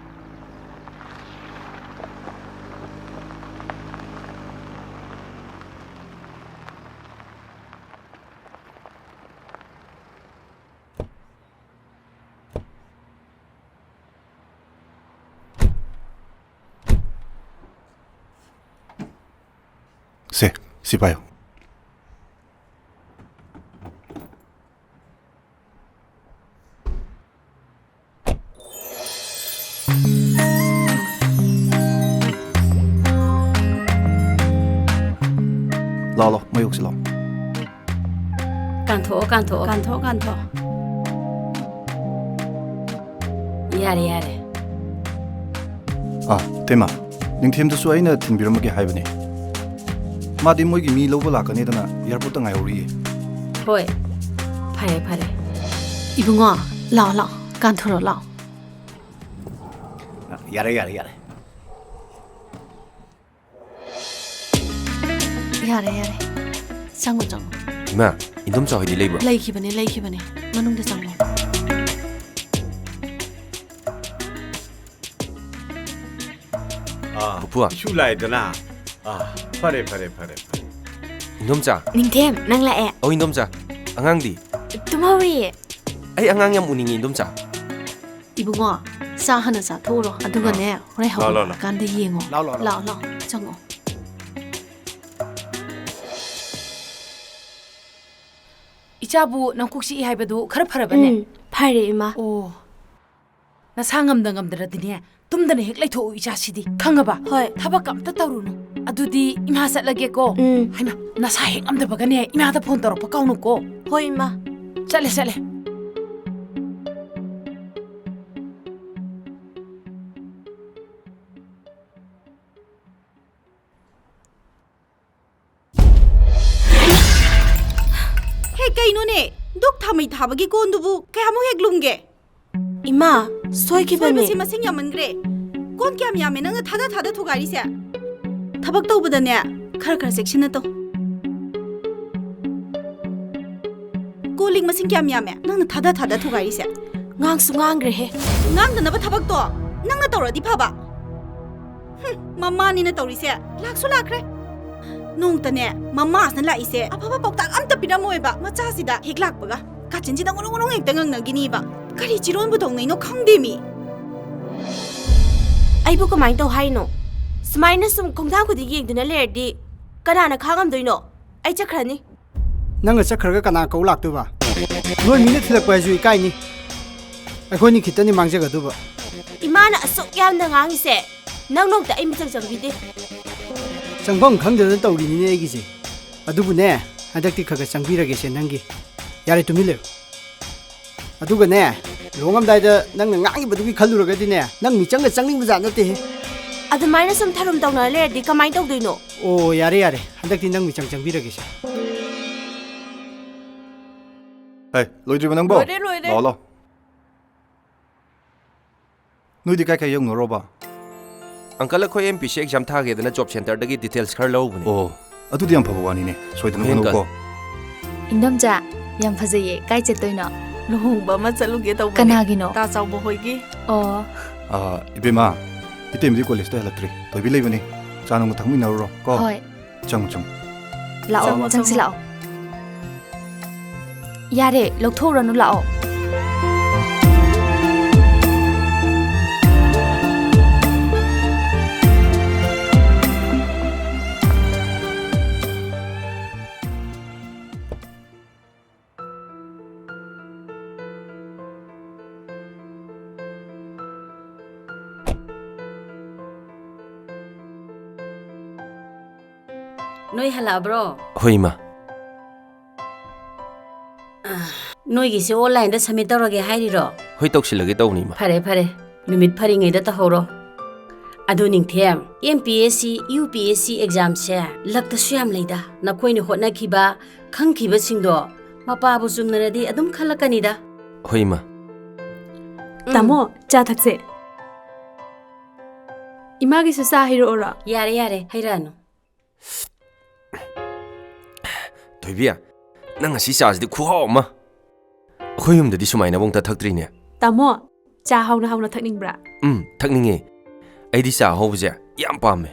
ꯁꯦ, ꯁꯤ ꯄꯥꯏꯌꯨ꯫ ꯂꯥꯎ, ꯂꯥꯎ, ꯃꯩ ꯌꯣꯛꯁꯤ ꯂꯥꯎ꯫ ꯀꯥꯟꯊꯣꯛꯑꯣ, ꯀꯥꯟꯊꯣꯛꯑꯣ꯫ ꯀꯥꯟꯊꯣꯛꯑꯣ, ꯀꯥꯟꯊꯣꯛꯑꯣ꯫ ꯌꯥꯔꯦ, ꯌꯥꯔꯦ꯫ ꯑꯥ, ꯏꯇꯩꯃ, ꯅꯤꯡꯊꯦꯝꯗꯨꯁꯨ ꯑꯩꯅ ꯊꯤꯟꯕꯤꯔꯝꯃꯒꯦ ꯍꯥꯏꯕꯅꯦ꯫ ꯃꯥꯗꯤ ꯃꯣꯏꯒꯤ ꯃꯤ ꯂꯧꯕ ꯂꯥꯛꯀꯅꯤꯗꯅ ꯑꯦꯌꯥꯔꯄꯣꯔꯠꯇ ꯉꯥꯏꯍꯧꯔꯤꯌꯦ꯫ ꯍꯣꯏ, ꯐꯔꯦ, ꯐꯔꯦ꯫ ꯏꯕꯨꯡꯉꯣ, ꯂꯥꯛꯑꯣ, ꯂꯥꯛꯑꯣ, ꯀꯥꯟꯊꯣꯔꯛꯑꯣ, ꯂꯥꯛꯑꯣ꯫ ꯌꯥꯔꯦ, ꯌꯥꯔꯦ, ꯌꯥꯔꯦ꯫ ꯌꯥꯔꯦ, ꯌꯥꯔꯦ꯫ ꯆꯪꯉꯣ, ꯆꯪꯉꯣ꯫ ꯏꯃꯥ, ꯏꯟꯗꯣꯝꯆꯥ ꯍꯣꯏꯗꯤ ꯂꯩꯕ꯭ꯔꯣ? ꯂꯩꯈꯤꯕꯅꯦ, ꯂꯩꯈꯤꯕꯅꯦ꯫ ꯃꯅꯨꯡꯗ ꯆꯪꯉꯣ꯫ ꯑꯥ, ꯄꯨꯄꯨ꯫ ꯏꯁꯨ ꯂꯥꯛꯑꯦꯗꯅ꯫ ꯑꯥ, ꯐꯔꯦ, ꯐꯔꯦ, ꯐꯔꯦ, ꯐꯔꯦ꯫ ꯏꯟꯗꯣꯝꯆꯥ꯫ ꯅꯤꯡꯊꯦꯝ, ꯅꯪ ꯂꯥꯛꯑꯦ꯫ ꯑꯧ, ꯏꯟꯗꯣꯝꯆꯥ꯫ ꯑꯉꯥꯡꯗꯤ? ꯇꯨꯝꯍꯧꯔꯤꯌꯦ꯫ ꯑꯩ ꯑꯉꯥꯡ ꯌꯥꯝ ꯎꯅꯤꯡꯉꯤ, ꯏꯟꯗꯣꯝꯆꯥ꯫ ꯏꯕꯨꯡꯉꯣ, ꯆꯥ ꯍꯥꯟꯅ ꯆꯥꯊꯣꯛꯎꯔꯣ, ꯑꯗꯨꯒꯅꯦ, ꯑꯥ꯫ ꯍꯣꯔꯦꯟ ꯂꯥꯎ, ꯂꯥꯎ, ꯂꯥꯎ꯫ ꯍꯧꯒꯠꯂꯛꯑꯀꯥꯟꯗ ꯌꯦꯡꯉꯣ꯫ ꯂꯥꯎ, ꯂꯥꯎ, ꯂꯥꯎ꯫ ꯂꯥꯛꯑꯣ, ꯂꯥꯛꯑꯣ, ꯆꯪꯉꯣ꯫ ꯏꯆꯥꯕꯨ ꯅꯪ ꯀꯣꯛ ꯆꯤꯛꯏ ꯍꯥꯏꯕꯗꯨ ꯈꯔ ꯐꯔꯕꯅꯦ? ꯎꯝ, ꯐꯔꯦ, ꯏꯃꯥ꯫ ꯑꯣ, ꯅꯁꯥ ꯉꯝꯗ ꯉꯝꯗ꯭ꯔꯗꯤꯅꯦ, ꯇꯨꯝꯗꯅ ꯍꯦꯛ ꯂꯩꯊꯣꯛꯎ, ꯏꯆꯥꯁꯤꯗꯤ, ꯈꯪꯉꯕ? ꯍꯣꯏ꯫ ꯊꯕꯛꯀ ꯑꯝꯇ ꯇꯧꯔꯨꯅꯨ꯫ ꯑꯗꯨꯗꯤ ꯏꯃꯥ ꯆꯠꯂꯒꯦꯀꯣ꯫ ꯎꯝ꯫ ꯍꯩꯃꯥ, ꯅꯁꯥ ꯍꯦꯛ ꯉꯝꯗꯕꯒꯅꯦ, ꯏꯃꯥꯗ ꯐꯣꯟ ꯇꯧꯔꯛꯄ ꯀꯥꯎꯅꯨꯀꯣ꯫ ꯍꯣꯏ, ꯏꯃꯥ꯫ ꯆꯠꯂꯦ, ꯆꯠꯂꯦ꯫ ꯍꯦ, ꯀꯩꯅꯣꯅꯦ? ꯙꯨꯛ ꯊꯥꯃꯩ ꯊꯥꯕꯒꯤ ꯀꯣꯟꯗꯨꯕꯨ ꯀꯌꯥꯃꯨꯛ ꯍꯦꯛ ꯂꯨꯝꯒꯦ? ꯏꯃꯥ, ꯁꯣꯏꯈꯤꯕꯅꯦ꯫ ꯁꯣꯏꯕꯁꯦ ꯃꯁꯤꯡ ꯌꯥꯝꯃꯟꯈ꯭ꯔꯦ꯫ ꯀꯣꯟ ꯀꯌꯥꯝ ꯌꯥꯝꯃꯦ ꯅꯪꯅ ꯊꯥꯗ ꯊꯥꯗ ꯊꯨꯒꯥꯏꯔꯤꯁꯦ? ꯊꯕꯛ ꯇꯧꯕꯗꯅꯦ, ꯈꯔ ꯈꯔ ꯆꯦꯛꯁꯤꯟꯅ ꯇꯧ꯫ ꯀꯣꯜ ꯂꯤꯛ ꯃꯁꯤꯡ ꯀꯌꯥꯝ ꯌꯥꯝꯃꯦ ꯅꯪꯅ ꯊꯥꯗ ꯊꯥꯗ ꯊꯨꯒꯥꯏꯔꯤꯁꯦ? ꯉꯥꯡꯁꯨ ꯉꯥꯡꯈ꯭ꯔꯦꯍꯦ꯫ ꯉꯥꯡꯗꯅꯕ ꯊꯕꯛꯇꯣ ꯅꯪꯅ ꯇꯧꯔꯗꯤ ꯐꯕ꯫ ꯍꯨꯝ, ꯃꯃꯥꯅꯤꯅ ꯇꯧꯔꯤꯁꯦ ꯂꯥꯛꯁꯨ ꯂꯥꯛꯈ꯭ꯔꯦ꯫ ꯅꯣꯡꯇꯅꯦ ꯃꯃꯥꯁꯤꯅ ꯂꯥꯛꯏꯁꯦ ꯑꯐꯕ ꯄꯥꯎꯇꯥꯛ ꯑꯝꯇ ꯄꯤꯔꯝꯃꯣꯏꯕ ꯃꯆꯥꯁꯤꯗ ꯍꯦꯛ ꯂꯥꯛꯄꯒ꯫ ꯀꯥꯆꯤꯟꯁꯤꯗ ꯉꯨꯔꯨꯡ ꯉꯨꯔꯨꯡ ꯍꯦꯛꯇ ꯉꯪꯅꯈꯤꯅꯤꯕ꯫ ꯀꯔꯤ ꯆꯤꯔꯣꯟꯕꯨ ꯇꯧꯅꯩꯅꯣ ꯈꯪꯗꯦꯃꯤ꯫ ꯑꯩꯕꯨ ꯀꯃꯥꯏꯅ ꯇꯧ ꯍꯥꯏꯅꯣ? ꯁꯨꯃꯥꯏꯅ ꯁꯨꯝ ꯈꯣꯡꯊꯥꯡ ꯈꯨꯗꯤꯡ ꯌꯦꯡꯗꯨꯅ ꯂꯩꯔꯗꯤ ꯀꯅꯥꯅ ꯈꯥꯡꯉꯝꯗꯣꯏꯅꯣ? ꯑꯩ ꯆꯠꯈ꯭ꯔꯅꯤ꯫ ꯅꯪꯅ ꯆꯠꯈ꯭ꯔꯒ ꯀꯅꯥ ꯀꯧ ꯂꯥꯛꯇꯣꯏꯕ? ꯅꯣꯏ ꯃꯤꯅ ꯊꯤꯜꯂꯛꯄ ꯍꯥꯏꯁꯨ ꯏꯀꯥꯏꯅꯤ꯫ ꯑꯩꯈꯣꯏꯅꯤ ꯈꯤꯇꯅꯤ ꯃꯥꯡꯖꯒꯗꯧꯕ꯫ ꯏꯃꯥꯅ ꯑꯁꯨꯛ ꯌꯥꯝꯅ ꯉꯥꯡꯉꯤꯁꯦ ꯅꯪ ꯅꯣꯡꯇ ꯑꯩ ꯃꯤꯆꯪ ꯆꯪꯕꯤꯗꯦ꯫ ꯆꯪꯐꯝ ꯈꯪꯗꯗꯅ ꯇꯧꯔꯤꯅꯤꯅꯦ ꯑꯩꯒꯤꯁꯦ꯫ ꯑꯗꯨꯕꯨꯅꯦ, ꯍꯟꯗꯛꯇꯤ ꯈꯔ ꯈꯔ ꯆꯪꯕꯤꯔꯒꯦꯁꯦ ꯅꯪꯒꯤ꯫ ꯌꯥꯔꯦ, ꯇꯨꯃꯤꯟ ꯂꯩꯌꯨ꯫ ꯑꯗꯨꯒꯅꯦ, ꯂꯨꯍꯣꯡꯉꯝꯗꯥꯏꯗ ꯅꯪꯅ ꯉꯥꯡꯉꯤꯕꯗꯨꯒꯤ ꯈꯜꯂꯨꯔꯒꯗꯤꯅꯦ, ꯅꯪ ꯃꯤꯆꯪꯒ ꯆꯪꯅꯤꯡꯕꯖꯥꯠ ꯅꯠꯇꯦꯍꯦ꯫ ꯑꯗꯨꯃꯥꯏꯅ ꯁꯨꯝ ꯊꯔꯨꯝ ꯇꯧꯅꯔ ꯂꯩꯔꯗꯤ ꯀꯃꯥꯏꯅ ꯇꯧꯗꯣꯏꯅꯣ? ꯑꯣ, ꯌꯥꯔꯦ, ꯌꯥꯔꯦ, ꯍꯟꯗꯛꯇꯤ ꯅꯪ ꯃꯤꯆꯪ ꯆꯪꯕꯤꯔꯒꯦꯁꯦ꯫ ꯍꯦ, ꯂꯣꯏꯗ꯭ꯔꯤꯕ ꯅꯪꯕꯣ? ꯂꯣꯏꯔꯦ, ꯂꯣꯏꯔꯦ꯫ ꯂꯥꯛꯑꯣ, ꯂꯥꯛꯑꯣ꯫ ꯅꯣꯏꯗꯤ ꯀꯥꯏ ꯀꯥꯏ ꯌꯧꯅꯔꯣꯕ? ꯑꯪꯀꯜ, ꯑꯩꯈꯣꯏ M P S C exam ꯊꯥꯒꯦꯗꯅ ꯖꯣꯕ ꯁꯦꯟꯇꯔꯗꯒꯤ ꯗꯤꯇꯦꯜꯁ ꯈꯔ ꯂꯧꯔꯨꯕꯅꯦ꯫ ꯑꯣ, ꯑꯗꯨꯗꯤ ꯌꯥꯝ ꯐꯕ ꯋꯥꯅꯤꯅꯦ꯫ ꯁꯣꯏꯗꯅ ꯍꯣꯏ, ꯑꯪꯀꯜ꯫ ꯍꯣꯠꯅꯧꯀꯣ꯫ ꯏꯟꯗꯣꯝꯆꯥ, ꯌꯥꯝ ꯐꯖꯩꯌꯦ꯫ ꯀꯥꯏ ꯆꯠꯇꯣꯏꯅꯣ? ꯂꯨꯍꯣꯡꯕ ꯑꯃ ꯆꯠꯂꯨꯒꯦ ꯇꯧꯕꯅꯦ꯫ ꯀꯅꯥꯒꯤꯅꯣ? ꯇꯥ ꯆꯥꯎꯕ ꯍꯣꯏꯒꯤ꯫ ꯑꯣ꯫ ꯑꯥ, ꯏꯕꯦꯝꯃ, ꯏꯇꯩꯃꯗꯤ ꯀꯣꯂꯦꯖꯇ ꯍꯜꯂꯛꯇ꯭ꯔꯤ꯫ ꯊꯣꯏꯕꯤ ꯂꯩꯕꯅꯤ꯫ ꯆꯥ ꯅꯨꯡꯒ ꯊꯛꯃꯤꯟꯅꯔꯨꯔꯣ, ꯀꯣ? ꯍꯣꯏ꯫ ꯆꯪꯉꯨ, ꯆꯪꯉꯨ꯫ ꯂꯥꯛꯑꯣ, ꯆꯪꯉꯣ, ꯆꯪꯁꯤ ꯆꯪꯉꯣ꯫ ꯂꯥꯛꯑꯣ꯫ ꯌꯥꯔꯦ, ꯂꯧꯊꯣꯛꯎꯔꯅꯨ, ꯂꯥꯛꯑꯣ꯫ ꯅꯣꯏ ꯍꯜꯂꯛꯑꯕ꯭ꯔꯣ? ꯍꯣꯏ, ꯏꯃꯥ꯫ ꯑꯥ, ꯅꯣꯏꯒꯤꯁꯦ online ꯗ submit ꯇꯧꯔꯒꯦ ꯍꯥꯏꯔꯤꯔꯣ? ꯍꯣꯏ, ꯇꯧꯁꯤꯜꯂꯒꯦ ꯇꯧꯕꯅꯤ, ꯏꯃꯥ꯫ ꯐꯔꯦ, ꯐꯔꯦ꯫ ꯅꯨꯃꯤꯠ ꯐꯔꯤꯉꯩꯗ ꯇꯧꯍꯧꯔꯣ꯫ ꯑꯗꯨ ꯅꯤꯡꯊꯦꯝ, ꯑꯦꯝ ꯄꯤ ꯑꯦꯁ ꯁꯤ, ꯌꯨ ꯄꯤ ꯑꯦꯁ ꯁꯤ exam ꯁꯦ luck ꯇꯁꯨ ꯌꯥꯝ ꯂꯩꯗ꯫ ꯅꯈꯣꯏꯅ ꯍꯣꯠꯅꯈꯤꯕ, ꯈꯪꯈꯤꯕꯁꯤꯡꯗꯣ ꯃꯄꯥꯕꯨ ꯆꯨꯝꯅꯔꯗꯤ ꯑꯗꯨꯝ ꯈꯜꯂꯛꯀꯅꯤꯗ꯫ ꯍꯣꯏ, ꯏꯃꯥ꯫ ꯎꯝ꯫ ꯇꯥꯃꯣ, ꯆꯥ ꯊꯛꯁꯦ꯫ ꯏꯃꯥꯒꯤꯁꯨ ꯆꯥ ꯍꯩꯔꯛꯑꯣꯔꯣ? ꯌꯥꯔꯦ, ꯌꯥꯔꯦ, ꯍꯩꯔꯛꯑꯅꯨ꯫ ꯊꯣꯏꯕꯤ, ꯅꯪ ꯉꯁꯤ ꯆꯥꯁꯤꯗꯤ ꯈꯨꯍꯥꯎ ꯑꯃ꯫ ꯑꯩꯈꯣꯏ ꯌꯨꯝꯗꯗꯤ ꯁꯨꯃꯥꯏꯅ ꯑꯃꯨꯛꯇ ꯊꯛꯇ꯭ꯔꯤꯅꯦ꯫ ꯇꯥꯃꯣ, ꯆꯥ ꯍꯥꯎꯅ ꯍꯥꯎꯅ ꯊꯛꯅꯤꯡꯕ꯭ꯔꯥ? ꯎꯝ, ꯊꯛꯅꯤꯡꯉꯦ꯫ ꯑꯩꯗꯤ ꯆꯥ ꯑꯍꯥꯎꯕꯁꯦ ꯌꯥꯝ ꯄꯥꯝꯃꯦ꯫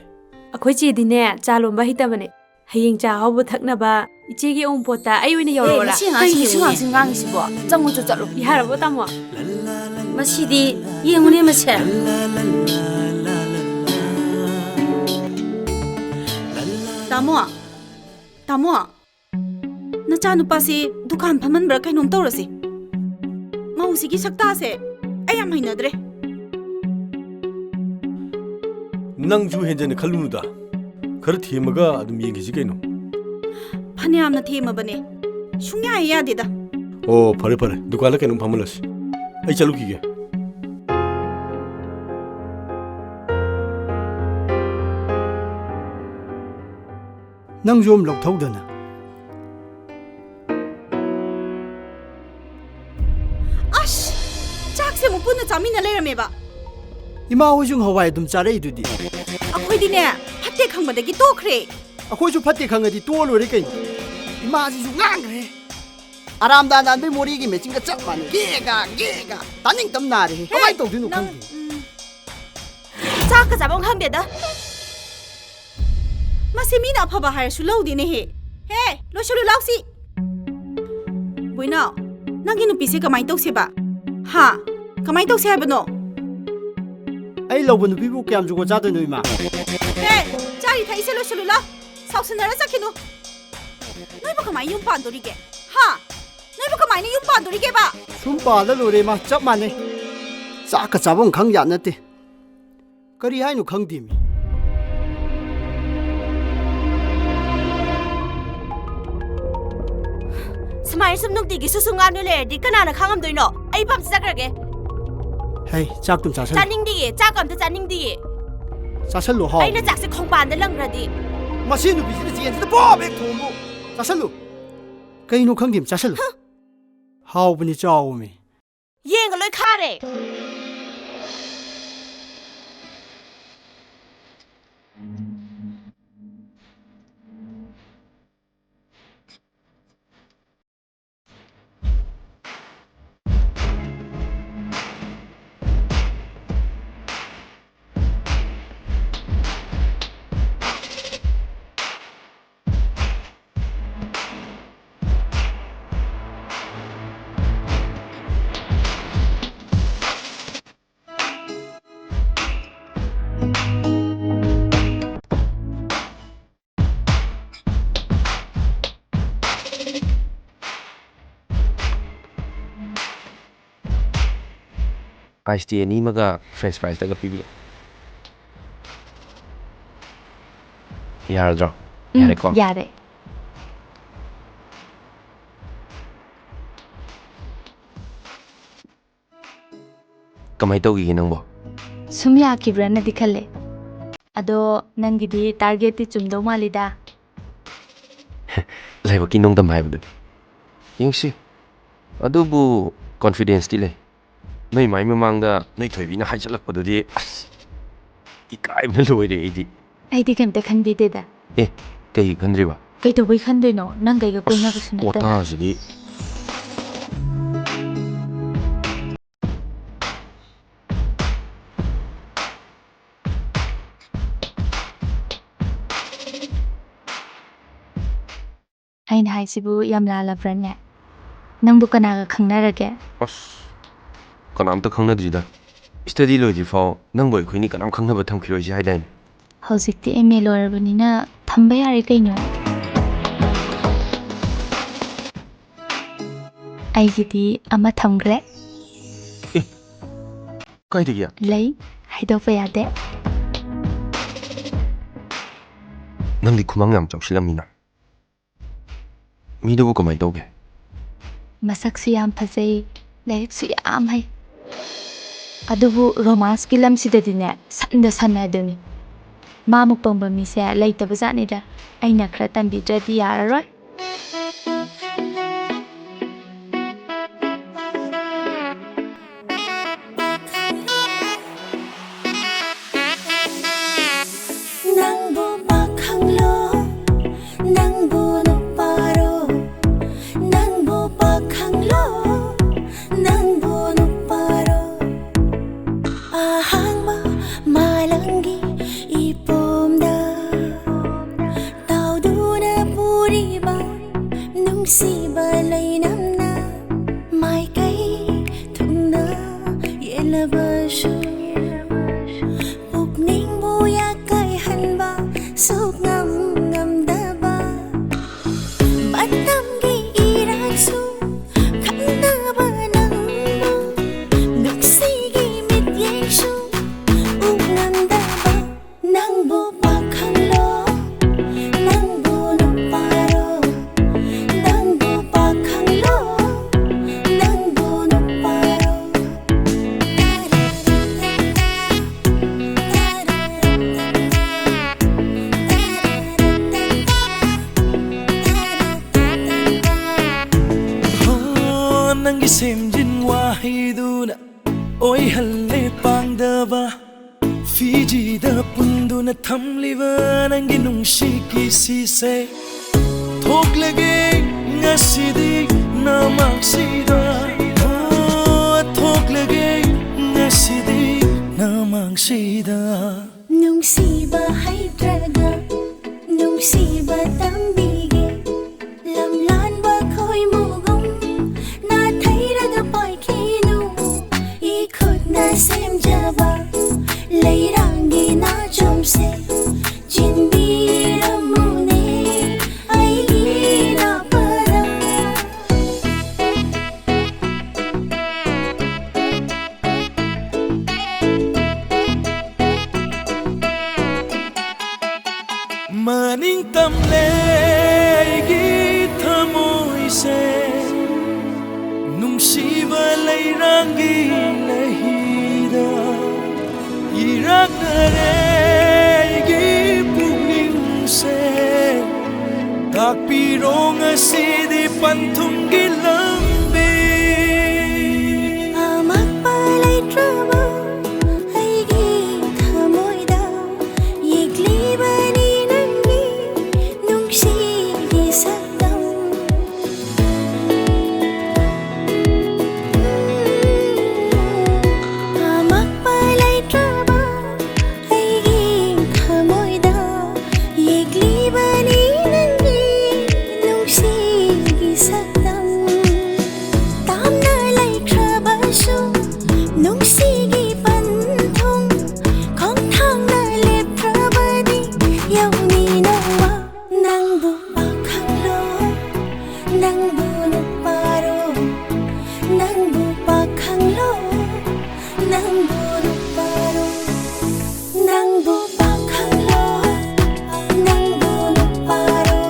ꯑꯩꯈꯣꯏ ꯆꯦꯗꯤꯅꯦ, ꯆꯥ ꯂꯣꯟꯕ ꯍꯩꯇꯕꯅꯦ꯫ ꯍꯌꯦꯡ ꯆꯥ ꯑꯍꯥꯎꯕ ꯊꯛꯅꯕ ꯏꯆꯦꯒꯤ ꯑꯎꯟꯄꯣꯠꯇ ꯑꯩ ꯑꯣꯏꯅ ꯑꯦ, ꯌꯧꯔꯛꯑꯣꯔꯥ? ꯃꯁꯤ ꯑꯉꯥꯡꯁꯤ ꯀꯩꯅꯣ ꯁꯤ ꯌꯦꯡꯉꯨꯅꯦ꯫ ꯑꯉꯥꯡꯁꯤ ꯉꯥꯡꯉꯤꯁꯤꯕꯣ? ꯆꯪꯉꯨ ꯆꯣ ꯆꯠꯂꯨ꯫ ꯌꯥꯔꯕꯣ, ꯇꯥꯃꯣ? ꯃꯁꯤꯗꯤ ꯌꯦꯡꯉꯨꯅꯦ ꯃꯁꯦ꯫ ꯇꯥꯃꯣ, ꯇꯥꯃꯣ, ꯅꯆꯥꯅꯨꯄꯥꯁꯤ ꯗꯨꯀꯥꯟ ꯐꯝꯍꯟꯕ꯭ꯔꯥ ꯀꯩꯅꯣꯝ ꯇꯧꯔꯁꯤ꯫ ꯃꯧꯁꯤꯒꯤ ꯁꯛꯇꯥꯁꯦ ꯑꯩ ꯌꯥꯝ ꯍꯩꯅꯗ꯭ꯔꯦ꯫ ꯅꯪꯁꯨ ꯍꯦꯟꯖꯟꯅ ꯈꯜꯂꯨꯅꯨꯗ꯫ ꯈꯔ ꯊꯦꯝꯃꯒ ꯑꯗꯨꯝ ꯌꯦꯡꯈꯤꯁꯤ ꯀꯩꯅꯣ꯫ ꯐꯅꯌꯥꯝꯅ ꯊꯦꯝꯃꯕꯅꯦ꯫ ꯁꯨꯡꯌꯥ ꯍꯦꯛ ꯌꯥꯗꯦꯗ꯫ ꯑꯣ, ꯐꯔꯦ ꯐꯔꯦ, ꯗꯨꯀꯥꯟꯗ ꯀꯩꯅꯣꯝ ꯐꯝꯍꯜꯂꯁꯤ꯫ ꯑꯩ ꯆꯠꯂꯨꯈꯤꯒꯦ꯫ ꯅꯪꯁꯨ ꯑꯃ ꯂꯧꯊꯧꯗꯅ꯫ ꯑꯁ! ꯆꯥꯛꯁꯦ ꯑꯃꯨꯛ ꯄꯨꯟꯅ ꯆꯥꯃꯤꯟꯅ ꯂꯩꯔꯝꯃꯦꯕ꯫ ꯏꯃꯥ ꯍꯣꯏꯁꯨ ꯍꯋꯥꯏ ꯑꯗꯨꯝ ꯆꯥꯔꯛꯏꯗꯨꯗꯤ꯫ ꯑꯩꯈꯣꯏꯗꯤꯅꯦ, ꯐꯠꯇꯦ ꯈꯪꯕꯗꯒꯤ ꯇꯣꯛꯈ꯭ꯔꯦ꯫ ꯑꯩꯈꯣꯏꯁꯨ ꯐꯠꯇꯦ ꯈꯪꯉꯗꯤ ꯇꯣꯛꯑ ꯂꯣꯏꯔꯦ ꯀꯩꯅꯣ꯫ ꯏꯃꯥꯁꯤꯁꯨ ꯉꯥꯡꯈ꯭ꯔꯦ꯫ ꯑꯔꯥꯝꯗꯥ ꯅꯥꯟꯕꯩ ꯃꯣꯔꯦꯒꯤ ꯃꯦꯆꯤꯟꯒ ꯆꯞ ꯃꯥꯟꯅꯩ꯫ ꯒꯦꯒ, ꯒꯦꯒ꯫ ꯇꯥꯅꯤꯡꯗꯝ ꯅꯥꯔꯦꯍꯦ꯫ ꯀꯃꯥꯏꯅ ꯇꯧꯗꯣꯏꯅꯣ ꯅꯪ, ꯈꯪꯗꯦ꯫ ꯎꯝ꯫ ꯆꯥꯛꯀ ꯆꯥꯐꯝ ꯈꯪꯗꯦꯗ꯫ ꯃꯁꯤ ꯃꯤꯅ ꯑꯐꯕ ꯍꯥꯏꯔꯁꯨ ꯂꯧꯗꯦꯅꯦꯍꯦ꯫ ꯍꯦ, ꯂꯣꯏꯁꯜꯂꯨ ꯂꯥꯎꯁꯤ꯫ ꯕꯣꯏꯅꯥꯎ, ꯅꯪꯒꯤ ꯅꯨꯄꯤꯁꯦ ꯀꯃꯥꯏꯅ ꯇꯧꯁꯦꯕ? ꯍꯥ? ꯀꯃꯥꯏꯅ ꯇꯧꯁꯦ ꯍꯥꯏꯕꯅꯣ? ꯑꯩ ꯂꯧꯕ ꯅꯨꯄꯤꯕꯨ ꯀꯌꯥꯝ ꯖꯨꯒꯣꯠ ꯆꯥꯗꯣꯏꯅꯣ, ꯏꯃꯥ? ꯍꯦ, ꯆꯥꯔꯤ ꯊꯛꯏꯁꯦ ꯂꯣꯏꯁꯜꯂꯨ ꯂꯥꯎ꯫ ꯁꯥꯎꯁꯟꯅꯔ ꯆꯠꯈꯤꯅꯨ꯫ ꯅꯣꯏꯕꯨ ꯀꯃꯥꯏꯅ ꯌꯨꯝ ꯄꯥꯟꯗꯣꯔꯤꯒꯦ? ꯍꯥ? ꯅꯣꯏꯕꯨ ꯀꯃꯥꯏꯅ ꯌꯨꯝ ꯄꯥꯟꯗꯣꯔꯤꯒꯦꯕ? ꯁꯨꯝ ꯄꯥꯜꯂ ꯂꯣꯏꯔꯦ, ꯏꯃꯥ, ꯆꯞ ꯃꯥꯟꯅꯩ꯫ ꯆꯥꯛꯀ ꯆꯥꯐꯝ ꯈꯪ ꯌꯥꯠ ꯅꯠꯇꯦ꯫ ꯀꯔꯤ ꯍꯥꯏꯅꯣ ꯈꯪꯗꯦꯃꯤ꯫ ꯁꯨꯃꯥꯏꯅ ꯁꯨꯝ ꯅꯨꯡꯇꯤꯒꯤ ꯁꯨꯁꯨ ꯉꯥꯡꯗꯨꯅ ꯂꯩꯔꯗꯤ ꯀꯅꯥꯅ ꯈꯥꯡꯉꯝꯗꯣꯏꯅꯣ? ꯑꯩ ꯄꯝ ꯆꯠꯈ꯭ꯔꯒꯦ꯫ ꯍꯩ, ꯆꯥꯛꯇꯨꯝ ꯆꯥꯁꯜꯂꯨ꯫ ꯆꯥꯅꯤꯡꯗꯤꯌꯦ, ꯆꯥꯛ ꯑꯝꯇ ꯆꯥꯅꯤꯡꯗꯤꯌꯦ꯫ ꯆꯥꯁꯜꯂꯨ, ꯍꯥꯎ꯫ ꯑꯩꯅ ꯆꯥꯛꯁꯦ ꯈꯣꯡꯕꯥꯟꯗ ꯂꯪꯈ꯭ꯔꯗꯤ꯫ ꯃꯁꯤ ꯅꯨꯄꯤꯁꯤꯅ ꯆꯦꯟꯁꯤꯗ ꯄꯣꯞ ꯍꯦꯛ ꯊꯣꯝꯃꯨ꯫ ꯆꯥꯁꯜꯂꯨ꯫ ꯀꯩꯅꯣ ꯈꯪꯗꯦꯃꯤ, ꯆꯥꯁꯜꯂꯨ꯫ ꯍꯥꯎꯕꯅꯤ, ꯆꯥꯎꯃꯤ꯫ ꯌꯦꯡꯒ ꯂꯣꯏ ꯈꯥꯔꯦ꯫ ꯑꯥꯏꯁ ꯇꯤ ꯑꯅꯤ ꯑꯃꯒ ꯐ꯭ꯔꯦꯟꯆ ꯐ꯭ꯔꯥꯏꯁꯇꯒ ꯄꯤꯕꯤꯌꯨ꯫ ꯌꯥꯔꯗ꯭ꯔꯣ? ꯎꯝ, ꯌꯥꯔꯦꯀꯣ? ꯌꯥꯔꯦ꯫ ꯀꯃꯥꯏꯅ ꯇꯧꯈꯤꯒꯦ ꯅꯪꯕꯣ? ꯁꯨꯝ ꯌꯥꯈꯤꯕ꯭ꯔꯅꯗꯤ ꯈꯜꯂꯦ꯫ ꯑꯗꯣ ꯅꯪꯒꯤꯗꯤ ꯇꯥꯔꯒꯦꯠꯇꯤ ꯆꯨꯝꯗꯧ ꯃꯥꯜꯂꯤꯗ꯫ ꯂꯥꯏꯕꯛꯀꯤ ꯅꯣꯡꯗꯝ ꯍꯥꯏꯕꯗꯨꯅꯤ꯫ ꯌꯦꯡꯁꯤ꯫ ꯑꯗꯨꯕꯨ ꯀꯣꯟꯐꯤꯗꯦꯟꯁꯇꯤ ꯂꯩ꯫ ꯅꯣꯏ ꯃꯥꯏ ꯃꯃꯥꯡꯗ ꯅꯣꯏ ꯊꯣꯏꯕꯤꯅ ꯍꯥꯏꯖꯜꯂꯛꯄꯗꯨꯗꯤ ꯑꯁ, ꯏꯀꯥꯏꯕꯅ ꯂꯣꯏꯔꯦ ꯑꯩꯗꯤ꯫ ꯑꯩꯗꯤ ꯀꯩꯝꯇ ꯈꯟꯕꯤꯗꯦꯗ꯫ ꯑꯦ, ꯀꯩꯒꯤ ꯈꯟꯗ꯭ꯔꯤꯕ? ꯀꯩꯗꯧꯕꯩ ꯈꯟꯗꯣꯏꯅꯣ? ꯅꯪ ꯀꯩꯒ ꯀꯣꯏꯅꯕꯁꯨ ꯅꯠꯇꯅ꯫ ꯋꯥꯇꯥꯁꯤꯗꯤ꯫ ꯑꯩꯅ ꯍꯥꯏꯁꯤꯕꯨ ꯌꯥꯝ ꯂꯥꯜꯂꯕ꯭ꯔꯅꯦ? ꯅꯪꯕꯨ ꯀꯅꯥꯒ ꯈꯪꯅꯔꯒꯦ? ꯑꯁ, ꯀꯅꯥꯝꯇ ꯈꯪꯅꯗ꯭ꯔꯤꯗ꯫ ꯁ꯭ꯇꯗꯤ ꯂꯣꯏꯗ꯭ꯔꯤ ꯐꯥꯎ ꯅꯪꯕꯨ ꯑꯩꯈꯣꯏꯅꯤ ꯀꯅꯥꯝ ꯈꯪꯅꯕ ꯊꯝꯈꯤꯔꯣꯏꯁꯤ ꯍꯥꯏꯗꯥꯏꯅꯦ? ꯍꯧꯖꯤꯛꯇꯤ ꯑꯦꯝ ꯑꯦ ꯂꯣꯏꯔꯕꯅꯤꯅ ꯊꯝꯕ ꯌꯥꯔꯦ ꯀꯩꯅꯣ꯫ ꯑꯩꯒꯤꯗꯤ ꯑꯃ ꯊꯝꯈ꯭ꯔꯦ꯫ ꯀꯥꯏꯗꯒꯤ? ꯂꯩ, ꯍꯥꯏꯗꯣꯛꯄ ꯌꯥꯗꯦ꯫ ꯅꯪꯗꯤ ꯈꯨꯃꯥꯡ ꯌꯥꯝ ꯆꯥꯎꯁꯤꯜꯂꯝꯃꯤꯅ꯫ ꯃꯤꯗꯨꯕꯨ ꯀꯃꯥꯏꯅ ꯇꯧꯒꯦ? ꯃꯁꯛꯁꯨ ꯌꯥꯝ ꯐꯖꯩ, ꯂꯥꯏꯔꯤꯛꯁꯨ ꯌꯥꯝ ꯍꯩ꯫ ꯑꯗꯨꯕꯨ ꯔꯣꯃꯥꯟꯁꯀꯤ ꯂꯝꯁꯤꯗꯗꯤꯅꯦ, ꯁꯟꯗ ꯁꯟ ꯍꯥꯏꯗꯨꯅꯤ꯫ ꯃꯥꯃꯨꯛ ꯄꯪꯕ ꯃꯤꯁꯦ ꯂꯩꯇꯕ ꯖꯥꯠꯅꯤꯗ꯫ ꯑꯩꯅ ꯈꯔ ꯇꯝꯕꯤꯗ꯭ꯔꯗꯤ ꯌꯥꯔꯔꯣꯏ꯫ ꯅꯪꯕꯨ ꯄꯥꯈꯪꯂꯣ, ꯅꯪꯕꯨ ꯅꯨꯄꯥꯔꯣ, ꯅꯪꯕꯨ ꯄꯥꯈꯪꯂꯣ, ꯅꯪꯕꯨ ꯅꯨꯄꯥꯔꯣ? ꯑꯍꯥꯡꯕ ꯃꯥꯂꯪꯒꯤ ꯏꯄꯣꯝꯗ ꯇꯥꯎꯗꯨꯅ ꯄꯨꯔꯤꯕ ꯅꯨꯡꯁꯤꯕ ꯂꯩꯅꯝꯅ ꯃꯥꯏꯀꯩ ꯊꯨꯡꯅ ꯌꯦꯠꯂꯕꯁꯨ ꯄꯨꯛꯅꯤꯡꯕꯨ ꯌꯥꯀꯥꯏꯍꯟꯕ ꯁꯨꯛꯉꯝ ꯉꯝꯗꯕ ꯃꯇꯝꯒꯤ ꯏꯔꯥꯡꯁꯨ ꯈꯪꯗꯕ ꯅꯪꯕꯨ ꯅꯨꯡꯁꯤꯒꯤ ꯃꯤꯠꯌꯦꯡꯁꯨ ꯎ ꯉꯝꯗꯕ ꯅꯪꯕꯨ ꯄꯥꯈꯪꯂꯣ, ꯅꯪꯕꯨ ꯅꯨꯄꯥꯔꯣ, ꯅꯪꯕꯨ ꯄꯥꯈꯪꯂꯣ, ꯅꯪꯕꯨ ꯅꯨꯄꯥꯔꯣ? ꯅꯪꯒꯤ ꯁꯦꯝꯖꯤꯟ ꯋꯥꯍꯩꯗꯨꯅ ꯑꯣꯏꯍꯜꯂꯦ ꯄꯥꯡꯗꯕ꯫ ꯐꯤꯖꯤꯗ ꯄꯨꯟꯗꯨꯅ ꯊꯝꯂꯤꯕ ꯅꯪꯒꯤ ꯅꯨꯡꯁꯤ ꯀꯤꯁꯤꯁꯦ꯫ ꯊꯣꯛꯂꯒꯦ ꯉꯁꯤꯗꯤ ꯅꯃꯥꯡꯁꯤꯗ, ꯑꯣ, ꯊꯣꯛꯂꯒꯦ ꯉꯁꯤꯗꯤ ꯅꯃꯥꯡꯁꯤꯗ꯫ ꯅꯨꯡꯁꯤꯕ ꯍꯩꯇ꯭ꯔꯒ ꯅꯨꯡꯁꯤꯕ ꯇꯝꯕꯤꯒꯦ꯫ ꯂꯝꯂꯥꯟꯕ ꯈꯣꯏꯃꯨꯒꯨꯝ ꯅꯥꯊꯩꯔꯒ ꯄꯥꯏꯈꯤꯅꯨ꯫ ꯏꯈꯨꯠꯅ ꯁꯦꯝꯖꯕ ꯂꯩꯔꯥꯡꯒꯤ ꯅꯥꯆꯣꯝꯁꯦ ꯆꯤꯟꯕꯤꯔꯝꯃꯨꯅꯦ ꯑꯩꯒꯤ ꯅꯥꯄꯗ꯫ ꯃꯅꯤꯡ ꯇꯝꯂꯦ ꯑꯩꯒꯤ ꯊꯃꯣꯏꯁꯦ ꯅꯨꯡꯁꯤꯕ ꯂꯩꯔꯥꯡꯒꯤ ꯂꯩꯍꯤꯗ꯫ ꯏꯔꯥꯛꯅꯔꯦ ꯑꯩꯒꯤ ꯄꯨꯛꯅꯤꯡꯁꯦ꯫ ꯇꯥꯛꯄꯤꯔꯣ ꯉꯁꯤꯗꯤ ꯄꯟꯊꯨꯡꯒꯤ ꯂꯝꯕꯤ꯫ ꯑꯃꯛꯄ ꯂꯩꯇ꯭ꯔꯕ ꯑꯩꯒꯤ ꯊꯃꯣꯏꯗ ꯌꯦꯛꯂꯤꯕꯅꯤ ꯅꯪꯒꯤ ꯅꯨꯡꯁꯤꯒꯤ ꯁꯛꯇꯝ꯫ ꯑꯃꯛꯄ ꯂꯩꯇ꯭ꯔꯕ ꯑꯩꯒꯤ ꯊꯃꯣꯏꯗ ꯌꯦꯛꯂꯤꯕꯅꯤ ꯅꯪꯒꯤ ꯅꯨꯡꯁꯤꯒꯤ ꯁꯛꯇꯝ꯫ ꯇꯥꯝꯅ ꯂꯩꯈ꯭ꯔꯕꯁꯨ ꯅꯨꯡꯁꯤꯒꯤ ꯄꯟꯊꯨꯡ ꯈꯣꯡꯊꯥꯡꯅ ꯂꯦꯞꯈ꯭ꯔꯕꯗꯤ ꯌꯧꯅꯤ ꯅꯣꯡꯃ꯫ ꯅꯪꯕꯨ ꯄꯥꯈꯪꯂꯣ, ꯅꯪꯕꯨ ꯅꯨꯄꯥꯔꯣ, ꯅꯪꯕꯨ ꯄꯥꯈꯪꯂꯣ, ꯅꯪꯕꯨ ꯅꯨꯄꯥꯔꯣ, ꯅꯪꯕꯨ ꯄꯥꯈꯪꯂꯣ, ꯅꯪꯕꯨ ꯅꯨꯄꯥꯔꯣ,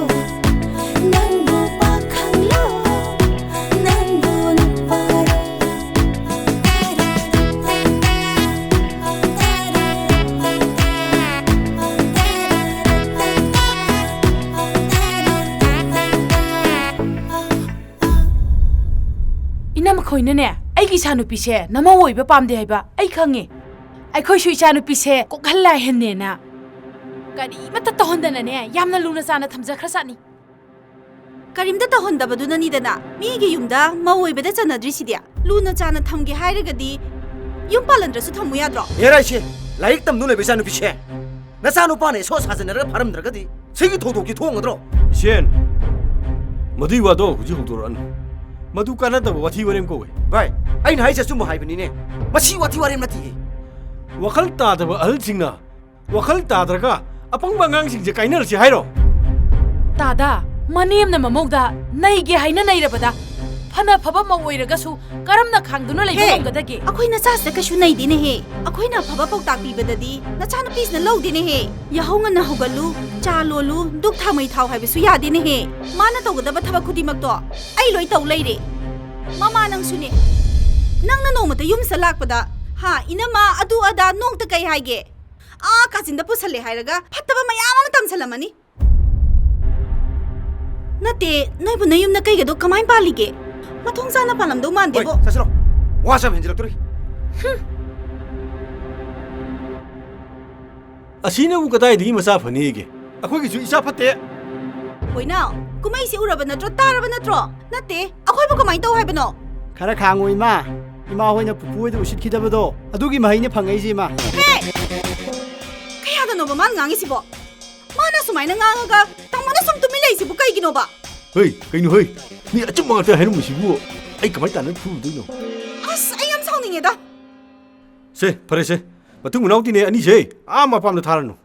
ꯅꯪꯕꯨ ꯄꯥꯈꯪꯂꯣ, ꯅꯪꯕꯨ ꯅꯨꯄꯥꯔꯣ꯫ ꯅꯃꯈꯣꯏꯅꯅꯦ, ꯑꯩꯒꯤ ꯏꯆꯥꯅꯨꯄꯤꯁꯦ ꯅꯃꯧ ꯑꯣꯏꯕ ꯄꯥꯝꯗꯦ ꯍꯥꯏꯕ ꯑꯩ ꯈꯪꯉꯤ꯫ ꯑꯩꯈꯣꯏꯁꯨ ꯏꯆꯥꯅꯨꯄꯤꯁꯦ ꯀꯣꯛꯍꯜꯂꯥꯏꯍꯟꯅꯦꯅ ꯀꯔꯤꯃꯠꯇ ꯇꯧꯍꯟꯗꯅꯅꯦ, ꯌꯥꯝꯅ ꯂꯨꯅ ꯆꯥꯅ ꯊꯝꯖꯈ꯭ꯔꯖꯥꯠꯅꯤ꯫ ꯀꯔꯤꯝꯇ ꯇꯧꯍꯟꯗꯕꯗꯨꯅꯅꯤꯗꯅ ꯃꯤꯒꯤ ꯌꯨꯝꯗ ꯃꯧ ꯑꯣꯏꯕꯗ ꯆꯟꯅꯗ꯭ꯔꯤꯁꯤꯗꯤ꯫ ꯂꯨꯅ ꯆꯥꯅ ꯊꯝꯒꯦ ꯍꯥꯏꯔꯒꯗꯤ ꯌꯨꯝ ꯄꯥꯜꯍꯟꯗ꯭ꯔꯁꯨ ꯊꯝꯃꯨ ꯌꯥꯗ꯭ꯔꯣ? ꯍꯦꯔꯥ ꯏꯆꯦ, ꯂꯥꯏꯔꯤꯛ ꯇꯝꯗꯨꯅ ꯂꯩꯕ ꯏꯆꯥꯅꯨꯄꯤꯁꯦ ꯅꯆꯥꯅꯨꯄꯥꯅ ꯏꯁꯣ ꯁꯥꯖꯟꯅꯔꯒ ꯐꯥꯔꯝꯗ꯭ꯔꯒꯗꯤ ꯁꯤꯒꯤ ꯊꯧꯗꯣꯛꯀꯤ ꯊꯣꯛꯉꯗ꯭ꯔꯣ? ꯏꯆꯦꯟ, ꯃꯗꯨꯏ ꯋꯥꯗꯣ ꯍꯧꯖꯤꯛ ꯍꯧꯗꯣꯔꯛꯑꯅꯨ꯫ ꯃꯗꯨ ꯀꯥꯟꯅꯗꯕ ꯋꯥꯊꯤ ꯋꯥꯔꯦꯝ ꯀꯧꯋꯦ꯫ ꯚꯥꯏ, ꯑꯩꯅ ꯍꯥꯏꯁꯦ ꯑꯆꯨꯝꯕ ꯍꯥꯏꯕꯅꯤꯅꯦ꯫ ꯃꯁꯤ ꯋꯥꯊꯤ ꯋꯥꯔꯦꯝ ꯅꯠꯇꯦ꯫ ꯋꯥꯈꯜ ꯇꯥꯗꯕ ꯑꯍꯜꯁꯤꯡꯅ ꯋꯥꯈꯜ ꯇꯥꯗ꯭ꯔꯒ ꯑꯄꯪꯕ ꯑꯉꯥꯡꯁꯤꯡꯁꯦ ꯀꯥꯏꯅꯔꯁꯤ ꯍꯥꯏꯔꯣ? ꯇꯥꯗ, ꯃꯅꯦꯝꯅ ꯃꯃꯧꯗ ꯅꯩꯒꯦ ꯍꯥꯏꯅ ꯅꯩꯔꯕꯗ, ꯐꯅ ꯐꯕ ꯃꯧ ꯑꯣꯏꯔꯒꯁꯨ ꯀꯔꯝꯅ ꯈꯥꯡꯗꯨꯅ ꯂꯩꯕ ꯍꯦ! ꯉꯝꯒꯗꯒꯦ? ꯑꯩꯈꯣꯏ ꯅꯆꯥꯁꯤꯗ ꯀꯩꯁꯨ ꯅꯩꯗꯦꯅꯦꯍꯦ꯫ ꯑꯩꯈꯣꯏꯅ ꯑꯐꯕ ꯄꯥꯎꯇꯥꯛ ꯄꯤꯕꯗꯗꯤ ꯅꯆꯥꯅꯨꯄꯤꯁꯤꯅ ꯂꯧꯗꯦꯅꯦꯍꯦ꯫ ꯌꯥꯍꯧ ꯉꯟꯅ ꯍꯧꯒꯠꯂꯨ, ꯆꯥ ꯂꯣꯜꯂꯨ, ꯗꯨꯛ ꯊꯥꯎꯃꯩ ꯊꯥꯎ ꯍꯥꯏꯕꯁꯨ ꯌꯥꯗꯦꯅꯦꯍꯦ꯫ ꯃꯥꯅ ꯇꯧꯒꯗꯕ ꯊꯕꯛ ꯈꯨꯗꯤꯡꯃꯛꯇꯣ ꯑꯩ ꯂꯣꯏ ꯇꯧ ꯂꯩꯔꯦ꯫ ꯃꯃꯥ ꯅꯪꯁꯨꯅꯦ꯫ ꯅꯪꯅ ꯅꯣꯡꯃꯇ ꯌꯨꯝꯁꯤꯗ ꯂꯥꯛꯄꯗ, "ꯍꯥ, ꯏꯅꯝꯃ, ꯑꯗꯨ ꯑꯗꯥ ꯅꯣꯡꯇ ꯀꯩ ꯍꯥꯏꯒꯦ? ꯑꯥ ꯀꯥꯆꯤꯟꯗ ꯄꯨꯁꯜꯂꯦ" ꯍꯥꯏꯔꯒ ꯐꯠꯇꯕ ꯃꯌꯥꯝ ꯑꯃ ꯇꯝꯁꯜꯂꯝꯃꯅꯤ꯫ ꯅꯠꯇꯦ, ꯅꯣꯏꯕꯨ ꯅꯌꯨꯝꯗ ꯀꯩꯒꯗꯣ ꯀꯃꯥꯏ ꯄꯥꯜꯂꯤꯒꯦ? ꯃꯊꯣꯡ ꯆꯥꯅ ꯄꯥꯜꯂꯝꯗꯧ ꯍꯣꯏ, ꯃꯥꯟꯗꯦꯕꯣ꯫ ꯆꯠꯁꯤꯜꯂꯣ꯫ ꯋꯥꯁꯨ ꯌꯥꯝ ꯍꯦꯟꯖꯤꯜꯂꯛꯇꯣꯔꯤ꯫ ꯑꯁꯤꯅꯕꯨ ꯀꯗꯥꯏꯗꯒꯤ ꯃꯆꯥ ꯐꯅꯤꯒꯦ? ꯑꯩꯈꯣꯏꯒꯤꯁꯨ ꯏꯆꯥ ꯐꯠꯇꯦ꯫ ꯍꯣꯏꯅ, ꯀꯨꯝꯍꯩꯁꯤ ꯎꯔꯕ ꯅꯠꯇ꯭ꯔꯣ, ꯇꯥꯔꯕ ꯅꯠꯇ꯭ꯔꯣ? ꯅꯠꯇꯦ, ꯑꯩꯈꯣꯏꯕꯨ ꯀꯃꯥꯏ ꯇꯧ ꯍꯥꯏꯕꯅꯣ? ꯈꯔ ꯈꯥꯡꯉꯣ ꯏꯃꯥ꯫ ꯏꯃꯥ ꯍꯣꯏꯅ ꯄꯨꯄꯨ ꯍꯣꯏꯗ ꯎꯁꯤꯠꯈꯤꯗꯕꯗꯣ, ꯑꯗꯨꯒꯤ ꯃꯍꯩꯅꯤ ꯐꯪꯉꯛꯏꯁꯦ ꯏꯃꯥ꯫ ꯍꯦ! ꯀꯌꯥꯗꯅꯣꯕ ꯃꯥꯅ ꯉꯥꯡꯉꯤꯁꯤꯕꯣ? ꯃꯥꯅ ꯁꯨꯃꯥꯏꯅ ꯉꯥꯡꯉꯒ ꯇꯥꯃꯣꯅ ꯁꯨꯝ ꯇꯨꯃꯤꯟ ꯂꯩꯁꯤꯕꯨ ꯀꯩꯒꯤꯅꯣꯕ? ꯍꯩ, ꯀꯩꯅꯣ ꯍꯩ? ꯃꯤ ꯑꯆꯨꯝꯕ ꯉꯥꯛꯇ ꯍꯥꯏꯔꯝꯕꯁꯤꯕꯨ ꯑꯩ ꯀꯃꯥꯏ ꯇꯥꯟꯅ ꯐꯨꯔꯨꯗꯣꯏꯅꯣ? ꯑꯁ, ꯑꯩ ꯌꯥꯝ ꯁꯥꯎꯅꯤꯡꯉꯦꯗ꯫ ꯁꯦ, ꯐꯔꯦꯁꯦ꯫ ꯃꯇꯨꯡ ꯃꯅꯥꯎꯗꯤꯅꯦ ꯑꯅꯤꯁꯦ ꯑꯥ ꯃꯄꯥꯝꯗ ꯊꯥꯔꯅꯨ꯫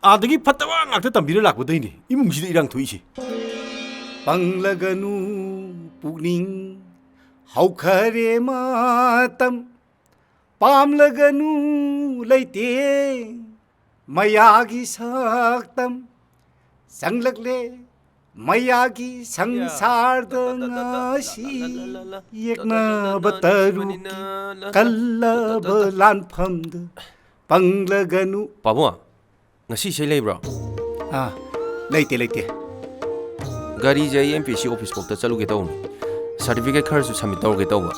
ꯑꯥꯗꯒꯤ ꯐꯠꯇꯕ ꯉꯥꯛꯇ ꯇꯝꯕꯤꯔ ꯂꯥꯛꯄꯗꯩꯅꯦ ꯏꯃꯨꯡꯁꯤꯗ ꯏꯔꯥꯡ ꯊꯣꯛꯏꯁꯦ꯫ ꯄꯪꯂꯒꯅꯨ ꯄꯨꯛꯅꯤꯡ ꯍꯧꯈꯔꯦ ꯃꯇꯝ꯫ ꯄꯥꯝꯂꯒꯅꯨ ꯂꯩꯇꯦ ꯃꯌꯥꯒꯤ ꯁꯛꯇꯝ꯫ ꯆꯪꯂꯛꯂꯦ ꯃꯌꯥꯒꯤ ꯁꯪꯁꯥꯔꯗ ꯉꯁꯤ꯫ ꯌꯦꯛꯅꯕ ꯇꯔꯨꯛꯀꯤ ꯀꯜꯂꯕ ꯂꯥꯟꯐꯝꯗ ꯄꯪꯂꯒꯅꯨ꯫ ꯄꯥꯕꯨꯡ, ꯉꯁꯤ ꯏꯁꯩ ꯂꯩꯕ꯭ꯔꯣ? ꯑꯥ, ꯂꯩꯇꯦ, ꯂꯩꯇꯦ꯫ ꯒꯥꯔꯤꯁꯦ ꯑꯩ ꯑꯦꯝ ꯄꯤ ꯑꯦꯁ ꯁꯤ ꯑꯣꯐꯤꯁ ꯐꯥꯎꯇ ꯆꯠꯂꯨꯒꯦ ꯇꯧꯕꯅꯤ꯫ ꯁꯥꯔꯇꯤꯐꯤꯀꯦꯠ ꯈꯔꯁꯨ ꯁꯕꯃꯤꯠ ꯇꯧꯔꯒꯦ ꯇꯧꯕ꯫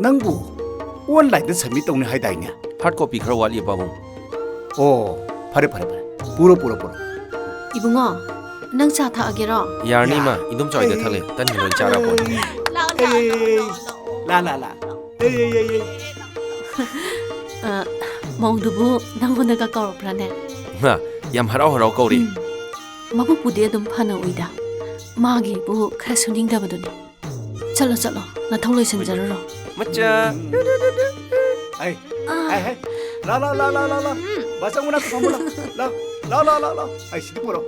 ꯅꯪꯕꯨ ꯑꯣꯟꯂꯥꯏꯟꯗ ꯁꯕꯃꯤꯠ ꯇꯧꯅꯤ ꯍꯥꯏꯗꯥꯏꯅꯦ? ꯍꯥꯔꯗ ꯀꯣꯄꯤ ꯈꯔ ꯋꯥꯠꯂꯤ, ꯄꯥꯕꯨꯡ꯫ ꯑꯣ, ꯐꯔꯦ, ꯐꯔꯦ, ꯐꯔꯦ꯫ ꯄꯨꯔꯣ, ꯄꯨꯔꯣ, ꯄꯨꯔꯣ꯫ ꯏꯕꯨꯡꯉꯣ, ꯅꯪ ꯆꯥ ꯊꯛꯑꯒꯦꯔꯣ? ꯌꯥꯔꯅꯤ, ꯌꯥ꯫ ꯏꯃꯥ꯫ ꯏꯗꯣꯝꯆꯥ ꯍꯣꯏꯗ ꯑꯦ꯫ ꯊꯛꯂꯦ꯫ ꯇꯟ ꯂꯣꯏ ꯆꯥꯔꯛꯑꯕꯣ? ꯑꯦ꯫ ꯂꯥꯛꯑꯣ, ꯂꯥꯛꯑꯣ, ꯑꯦ꯫ ꯂꯥꯛꯑꯣ, ꯂꯥꯛꯑꯣ, ꯂꯥꯛꯑꯣ, ꯂꯥꯛꯑꯣ꯫ ꯂꯥ, ꯂꯥ, ꯂꯥ꯫ ꯑꯦ, ꯑꯦ, ꯑꯦ, ꯑꯦ꯫ ꯑ, ꯃꯧꯗꯨꯕꯨ ꯅꯪꯉꯣꯟꯗꯒ ꯀꯧꯔꯛꯄ꯭ꯔꯥꯅꯦ? ꯃꯥ, ꯌꯥꯝ ꯍꯔꯥꯎ ꯍꯔꯥꯎ ꯀꯧꯔꯤ꯫ ꯎꯝ꯫ ꯃꯕꯨꯛꯄꯨꯗꯤ ꯑꯗꯨꯝ ꯐꯅ ꯎꯏꯗ꯫ ꯃꯥꯒꯤꯕꯨ ꯈꯔ ꯁꯨꯅꯤꯡꯗꯕꯗꯨꯅꯤ꯫ ꯆꯠꯂꯣ, ꯆꯠꯂꯣ, ꯅꯊꯧ ꯂꯣꯏꯁꯤꯟꯖꯔꯨꯔꯣ꯫ ꯃꯆꯥ꯫ ꯑꯩ, ꯑꯥ꯫ ꯑꯩ, ꯍꯩ꯫ ꯂꯥ, ꯂꯥ, ꯂꯥ, ꯂꯥ, ꯂꯥ, ꯂꯥ꯫ ꯎꯝ꯫ ꯕꯥꯆꯧ ꯃꯅꯥꯛꯇ ꯐꯝꯃꯨ, ꯂꯥ꯫ ꯂꯥ, ꯂꯥ, ꯂꯥ, ꯂꯥ, ꯂꯥ꯫ ꯑꯩ ꯁꯤꯗ ꯄꯨꯔꯣ꯫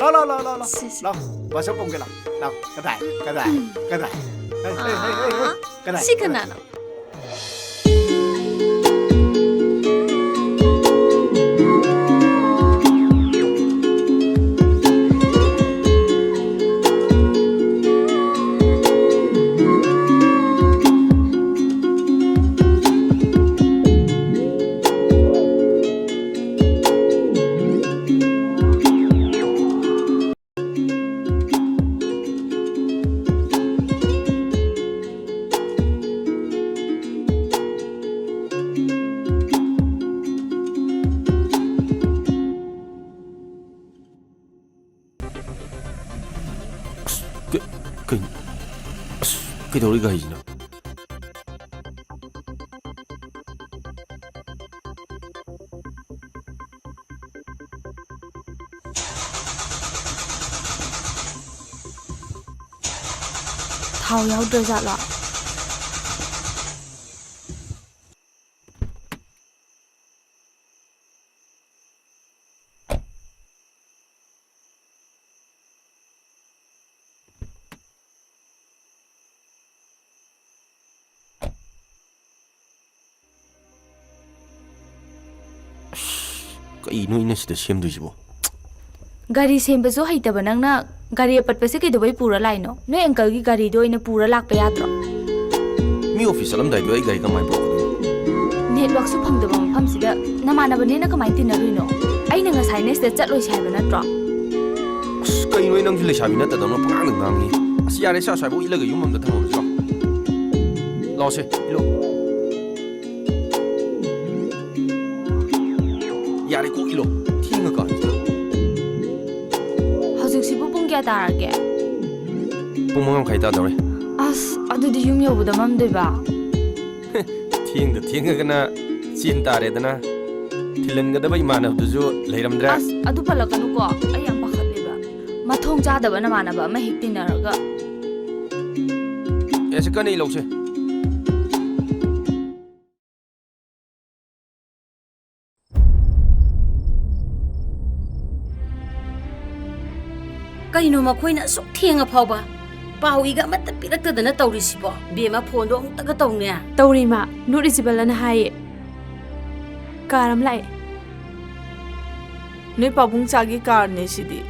ꯂꯥ, ꯂꯥ, ꯂꯥ, ꯂꯥ, ꯂꯥ꯫ ꯁꯦ, ꯁꯦ꯫ ꯂꯥ, ꯕꯥꯆꯧ ꯀꯧꯒꯦ, ꯂꯥ꯫ ꯂꯥ, ꯀꯗꯥꯏ, ꯀꯗꯥꯏ, ꯎꯝ꯫ ꯀꯗꯥꯏ? ꯍꯩ, ꯍꯩ, ꯍꯩ, ꯍꯩ, ꯍꯩ꯫ ꯑꯥ꯫ ꯀꯗꯥꯏ, ꯁꯤ ꯀꯗꯥꯏ? ꯀꯅꯥꯅꯣ? ꯑꯁ, ꯀꯩ-, ꯀꯩ-, ꯑꯁ, ꯀꯩꯗꯧꯔꯤ ꯒꯥꯔꯤꯁꯤꯅ? ꯊꯥꯎ ꯌꯥꯎꯗ꯭ꯔꯖꯥꯠꯂꯣ? ꯑꯁ, ꯀꯩꯅꯣ ꯑꯩꯅ ꯁꯤꯗ ꯁꯦꯝꯗꯣꯏꯁꯤꯕꯣ? ꯒꯥꯔꯤ ꯁꯦꯝꯕꯁꯨ ꯍꯩꯇꯕ ꯅꯪꯅ ꯒꯥꯔꯤ ꯑꯄꯠꯄꯁꯦ ꯀꯩꯗꯧꯕꯩ ꯄꯨꯔ ꯂꯥꯛꯏꯅꯣ? ꯅꯣꯏ ꯑꯪꯀꯜꯒꯤ ꯒꯥꯔꯤꯗꯣ ꯑꯣꯏꯅ ꯄꯨꯔ ꯂꯥꯛꯄ ꯌꯥꯗ꯭ꯔꯣ? ꯃꯤ ꯑꯣꯐꯤꯁ ꯆꯠꯂꯝꯗꯥꯏꯗꯣ ꯑꯩ ꯒꯥꯔꯤ ꯀꯃꯥꯏꯅ ꯄꯨꯔꯛꯀꯗꯣꯏꯅꯣ? ꯅꯦꯠꯋꯥꯛꯁꯨ ꯐꯪꯗꯕ ꯃꯐꯝꯁꯤꯗ ꯅꯃꯥꯟꯅꯕꯅꯦꯅ ꯀꯃꯥꯏꯅ ꯇꯤꯟꯅꯔꯨꯏꯅꯣ? ꯑꯩꯅ ꯉꯁꯥꯏꯅ ꯁꯤꯗ ꯆꯠꯂꯣꯏꯁꯦ ꯍꯥꯏꯕ ꯅꯠꯇ꯭ꯔꯣ? ꯑꯁ, ꯀꯩꯅꯣ ꯅꯪꯁꯨ ꯂꯩꯁꯥꯕꯤ ꯅꯠꯇꯗꯧꯅ ꯄꯉꯥꯡꯗ ꯉꯥꯡꯉꯤ꯫ ꯁꯤ ꯌꯥꯔꯦ, ꯁꯤ ꯑꯁ꯭ꯋꯥꯏꯐꯥꯎ ꯏꯜꯂꯒ ꯌꯨꯝ ꯑꯝꯗ ꯊꯝꯃꯝꯁꯤ ꯂꯥꯎ꯫ ꯂꯥꯎꯁꯦ, ꯏꯜꯂꯣ꯫ ꯌꯥꯔꯦꯀꯣ, ꯏꯜꯂꯣ꯫ ꯊꯦꯡꯉꯀꯥꯟꯁꯤꯗ꯫ ꯍꯧꯖꯤꯛꯁꯤꯕꯨ ꯄꯨꯡ ꯀꯌꯥ ꯇꯥꯔꯒꯦ? ꯄꯨꯡ ꯃꯉꯥ ꯃꯈꯥꯏ ꯇꯥꯗꯧꯔꯦ꯫ ꯑꯁ, ꯑꯗꯨꯗꯤ ꯌꯨꯝ ꯌꯧꯕꯗ ꯃꯝꯗꯣꯏꯕ꯫ ꯊꯦꯡꯗ ꯊꯦꯡꯉꯒꯅ ꯆꯦꯟ ꯇꯥꯔꯦꯗꯅ꯫ ꯊꯤꯜꯍꯟꯒꯗꯕ ꯏꯃꯥꯟꯅꯕꯗꯨꯁꯨ ꯂꯩꯔꯝꯗ꯭ꯔꯦ꯫ ꯑꯁ, ꯑꯗꯨ ꯄꯜꯂꯛꯀꯅꯨꯀꯣ, ꯑꯩ ꯌꯥꯝ ꯄꯥꯈꯠꯂꯦꯕ꯫ ꯃꯊꯣꯡ ꯆꯥꯗꯕ ꯅꯃꯥꯟꯅꯕ ꯑꯃ ꯍꯦꯛ ꯇꯤꯟꯅꯔꯒ꯫ ꯑꯦ, ꯁꯤ ꯀꯟꯅ ꯏꯜꯂꯧꯁꯦ꯫ ꯀꯩꯅꯣ ꯃꯈꯣꯏꯅ ꯑꯁꯨꯛ ꯊꯦꯡꯉ ꯐꯥꯎꯕ ꯄꯥꯎ ꯏꯒ ꯑꯃꯠꯇ ꯄꯤꯔꯛꯇꯗꯅ ꯇꯧꯔꯤꯁꯤꯕꯣ? ꯕꯦꯝꯃ, ꯐꯣꯟꯗꯣ ꯑꯃꯨꯛꯇꯒ ꯇꯧꯅꯦ꯫ ꯇꯧꯔꯤ, ꯃꯥ꯫ ꯅꯨꯔ ꯏꯖꯤꯕꯦꯂꯥꯅ ꯍꯥꯏꯌꯦ꯫ ꯀꯥꯔ ꯑꯃ ꯂꯥꯛꯑꯦ꯫ ꯅꯣꯏ ꯄꯥꯕꯨꯡ ꯆꯥꯒꯤ ꯀꯥꯔꯅꯦ ꯁꯤꯗꯤ꯫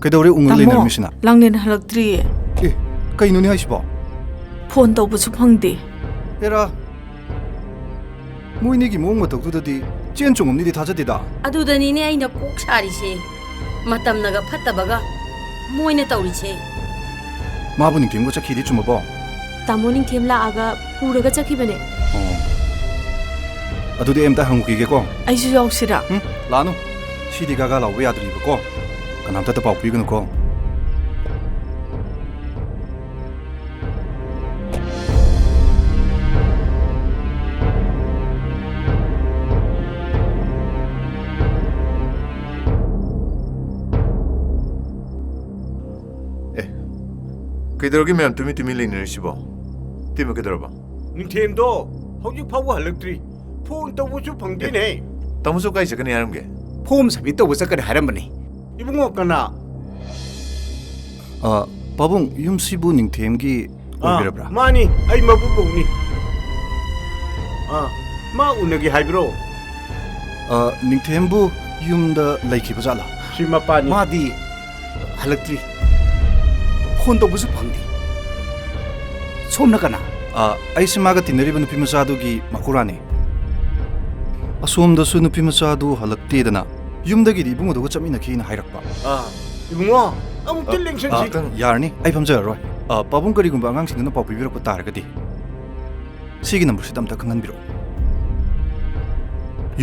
ꯀꯩꯗꯧꯔꯦ ꯎꯪꯉ ꯇꯥꯃꯣ, ꯂꯩꯅꯔꯝꯃꯤꯁꯤꯅ? ꯂꯥꯡꯂꯦꯟ ꯍꯜꯂꯛꯇ꯭ꯔꯤꯌꯦ꯫ ꯑꯦ, ꯀꯩꯅꯣꯅꯦ ꯍꯥꯏꯁꯤꯕꯣ? ꯐꯣꯟ ꯇꯧꯕꯁꯨ ꯐꯪꯗꯦ꯫ ꯑꯦꯔꯥ, ꯃꯣꯏꯅꯤꯒꯤ ꯃꯑꯣꯡ ꯃꯇꯧꯗꯨꯗꯗꯤ ꯆꯦꯟ ꯆꯣꯡꯉꯝꯅꯤꯗꯤ ꯊꯥꯖꯗꯦꯗ꯫ ꯑꯗꯨꯗꯅꯤꯅꯦ ꯑꯩꯅ ꯀꯣꯛ ꯁꯥꯔꯤꯁꯦ꯫ ꯃꯇꯝꯅꯒ ꯐꯠꯇꯕꯒ ꯃꯣꯏꯅ ꯇꯧꯔꯤꯁꯦ꯫ ꯃꯥꯕꯨ ꯅꯤꯡꯊꯦꯝꯒ ꯆꯠꯈꯤꯗꯤ ꯆꯨꯝꯃꯕꯣ? ꯇꯥꯃꯣ ꯅꯤꯡꯊꯦꯝ ꯂꯥꯛꯑꯒ ꯄꯨꯔꯒ ꯆꯠꯈꯤꯕꯅꯦ꯫ ꯑꯣ꯫ ꯑꯗꯨꯗꯤ ꯑꯩ ꯑꯝꯇ ꯍꯪꯉꯨꯈꯤꯒꯦꯀꯣ꯫ ꯑꯩꯁꯨ ꯌꯥꯎꯁꯤꯔꯥ? ꯎꯝ, ꯂꯥꯛꯑꯅꯨ꯫ ꯁꯤꯗꯤ ꯒꯥꯒꯥ ꯂꯥꯎꯕ ꯌꯥꯗ꯭ꯔꯤꯕꯀꯣ꯫ ꯀꯅꯥꯝꯇꯗ ꯄꯥꯎ ꯄꯤꯒꯅꯨꯀꯣ꯫ ꯑꯦ, ꯀꯩꯗꯧꯔꯒꯦ ꯃꯌꯥꯝ ꯇꯨꯃꯤꯟ ꯇꯨꯃꯤꯟ ꯂꯩꯅꯔꯤꯁꯤꯕꯣ? ꯇꯤꯃ ꯀꯩꯗꯧꯔꯕ? ꯅꯤꯡꯊꯦꯝꯗꯣ ꯍꯧꯖꯤꯛ ꯐꯥꯎꯕ ꯍꯜꯂꯛꯇ꯭ꯔꯤ꯫ ꯐꯣꯟ ꯇꯧꯕꯁꯨ ꯐꯪꯗꯦꯅꯦ꯫ ꯇꯥꯃꯣꯁꯨ ꯀꯥꯏ ꯆꯠꯀꯅꯤ ꯍꯥꯏꯔꯝꯒꯦ? ꯐꯣꯝ ꯁꯕꯃꯤꯠ ꯇꯧꯕ ꯆꯠꯀꯅꯤ ꯍꯥꯏꯔꯝꯕꯅꯤ꯫ ꯏꯕꯨꯡꯉꯣ, ꯀꯅꯥ? ꯑ, ꯄꯥꯕꯨꯡ, ꯌꯨꯝꯁꯤꯕꯨ ꯅꯤꯡꯊꯦꯝꯒꯤ ꯑꯥ, ꯑꯣꯏꯕꯤꯔꯕ꯭ꯔꯥ? ꯃꯥꯅꯤ, ꯑꯩ ꯃꯄꯨꯕꯣꯛꯅꯤ꯫ ꯑꯥ, ꯃꯥ ꯎꯅꯒꯦ ꯍꯥꯏꯕ꯭ꯔꯣ? ꯑ, ꯅꯤꯡꯊꯦꯝꯕꯨ ꯌꯨꯝꯗ ꯂꯩꯈꯤꯕ ꯖꯥꯠꯂꯥ? ꯁꯤ ꯃꯄꯥꯅꯤ꯫ ꯃꯥꯗꯤ ꯍꯜꯂꯛꯇ꯭ꯔꯤ꯫ ꯐꯣꯟ ꯇꯧꯕꯁꯨ ꯐꯪꯗꯦ꯫ ꯁꯣꯝꯅ ꯀꯅꯥ? ꯑ, ꯑꯩꯁꯦ ꯃꯥꯒ ꯇꯤꯟꯅꯔꯤꯕ ꯅꯨꯄꯤ ꯃꯆꯥꯗꯨꯒꯤ ꯃꯈꯨꯔꯥꯅꯤ꯫ ꯑꯁꯣꯝꯗꯁꯨ ꯅꯨꯄꯤ ꯃꯆꯥꯗꯨ ꯍꯜꯂꯛꯇꯦꯗꯅ, ꯌꯨꯝꯗꯒꯤꯗꯤ ꯏꯕꯨꯡꯉꯣꯗꯨꯒ ꯆꯠꯃꯤꯟꯅꯈꯤꯅ ꯍꯥꯏꯔꯛꯄ꯫ ꯑꯥ, ꯏꯕꯨꯡꯉꯣ, ꯑꯃꯨꯛꯇ ꯑ, ꯂꯦꯡꯁꯟꯁꯤ꯫ ꯑ, ꯌꯥꯔꯅꯤ, ꯑꯩ ꯐꯝꯖꯔꯔꯣꯏ꯫ ꯑ, ꯄꯥꯕꯨꯡ, ꯀꯔꯤꯒꯨꯝꯕ ꯑꯉꯥꯡꯁꯤꯡꯗꯨꯅ ꯄꯥꯎ ꯄꯤꯕꯤꯔꯛꯄ ꯇꯥꯔꯒꯗꯤ, ꯁꯤꯒꯤ ꯅꯝꯕꯔꯁꯤꯗ ꯑꯝꯇ ꯈꯪꯍꯟꯕꯤꯔꯛꯎ꯫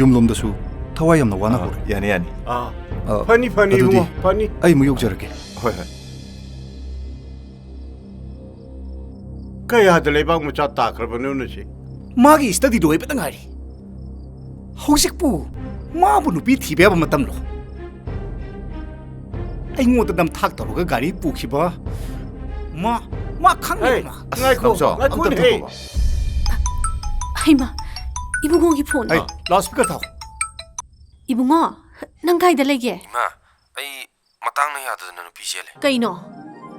ꯌꯨꯝꯂꯣꯝꯗꯁꯨ ꯊꯋꯥꯏ ꯌꯥꯝꯅ ꯋꯥꯅ ꯑ, ꯍꯧꯔꯦ꯫ ꯌꯥꯅꯤ, ꯌꯥꯅꯤ꯫ ꯑꯥ, ꯑ, ꯐꯅꯤ, ꯐꯅꯤ, ꯑꯗꯨꯗꯤ ꯏꯕꯨꯡꯉꯣ, ꯐꯅꯤ꯫ ꯑꯩ ꯑꯃꯨꯛ ꯌꯧꯖꯔꯒꯦ꯫ ꯍꯣꯏ, ꯍꯣꯏ꯫ ꯀꯌꯥꯗ ꯂꯩꯕꯥꯛ ꯃꯆꯥ ꯇꯥꯈ꯭ꯔꯕꯅꯣꯅꯦ ꯁꯤ? ꯃꯥꯒꯤ study ꯂꯣꯏꯕꯗ ꯉꯥꯏꯔꯤ꯫ ꯍꯧꯖꯤꯛꯄꯨ ꯃꯥꯕꯨ ꯅꯨꯄꯤ ꯊꯤꯕ ꯌꯥꯕ ꯃꯇꯝꯂꯣ? ꯑꯩꯉꯣꯟꯗ ꯅꯝꯊꯥꯛ ꯇꯧꯔꯒ ꯒꯥꯔꯤ ꯄꯨꯈꯤꯕ ꯃꯥ, ꯃꯥ ꯈꯪꯉꯦ, ꯍꯩ, ꯃꯥ꯫ ꯑꯁ, ꯉꯥꯏꯈꯣ, ꯇꯥꯃꯣꯆꯧ, ꯉꯥꯏꯈꯣ, ꯑꯝꯇ ꯍꯩ꯫ ꯊꯝꯈꯣꯕ꯫ ꯍꯩꯃꯥ, ꯏꯕꯨꯡꯉꯣꯒꯤ phone꯫ ꯍꯩ, ꯑꯥ꯫ Loudspeaker ꯊꯥꯎ꯫ ꯏꯕꯨꯡꯉꯣ, ꯅꯪ ꯀꯥꯏꯗ ꯂꯩꯒꯦ? ꯏꯃꯥ, ꯑꯩ ꯃꯇꯥꯡꯅ ꯌꯥꯗꯗꯅ ꯅꯨꯄꯤ ꯆꯦꯜꯂꯦ꯫ ꯀꯩꯅꯣ?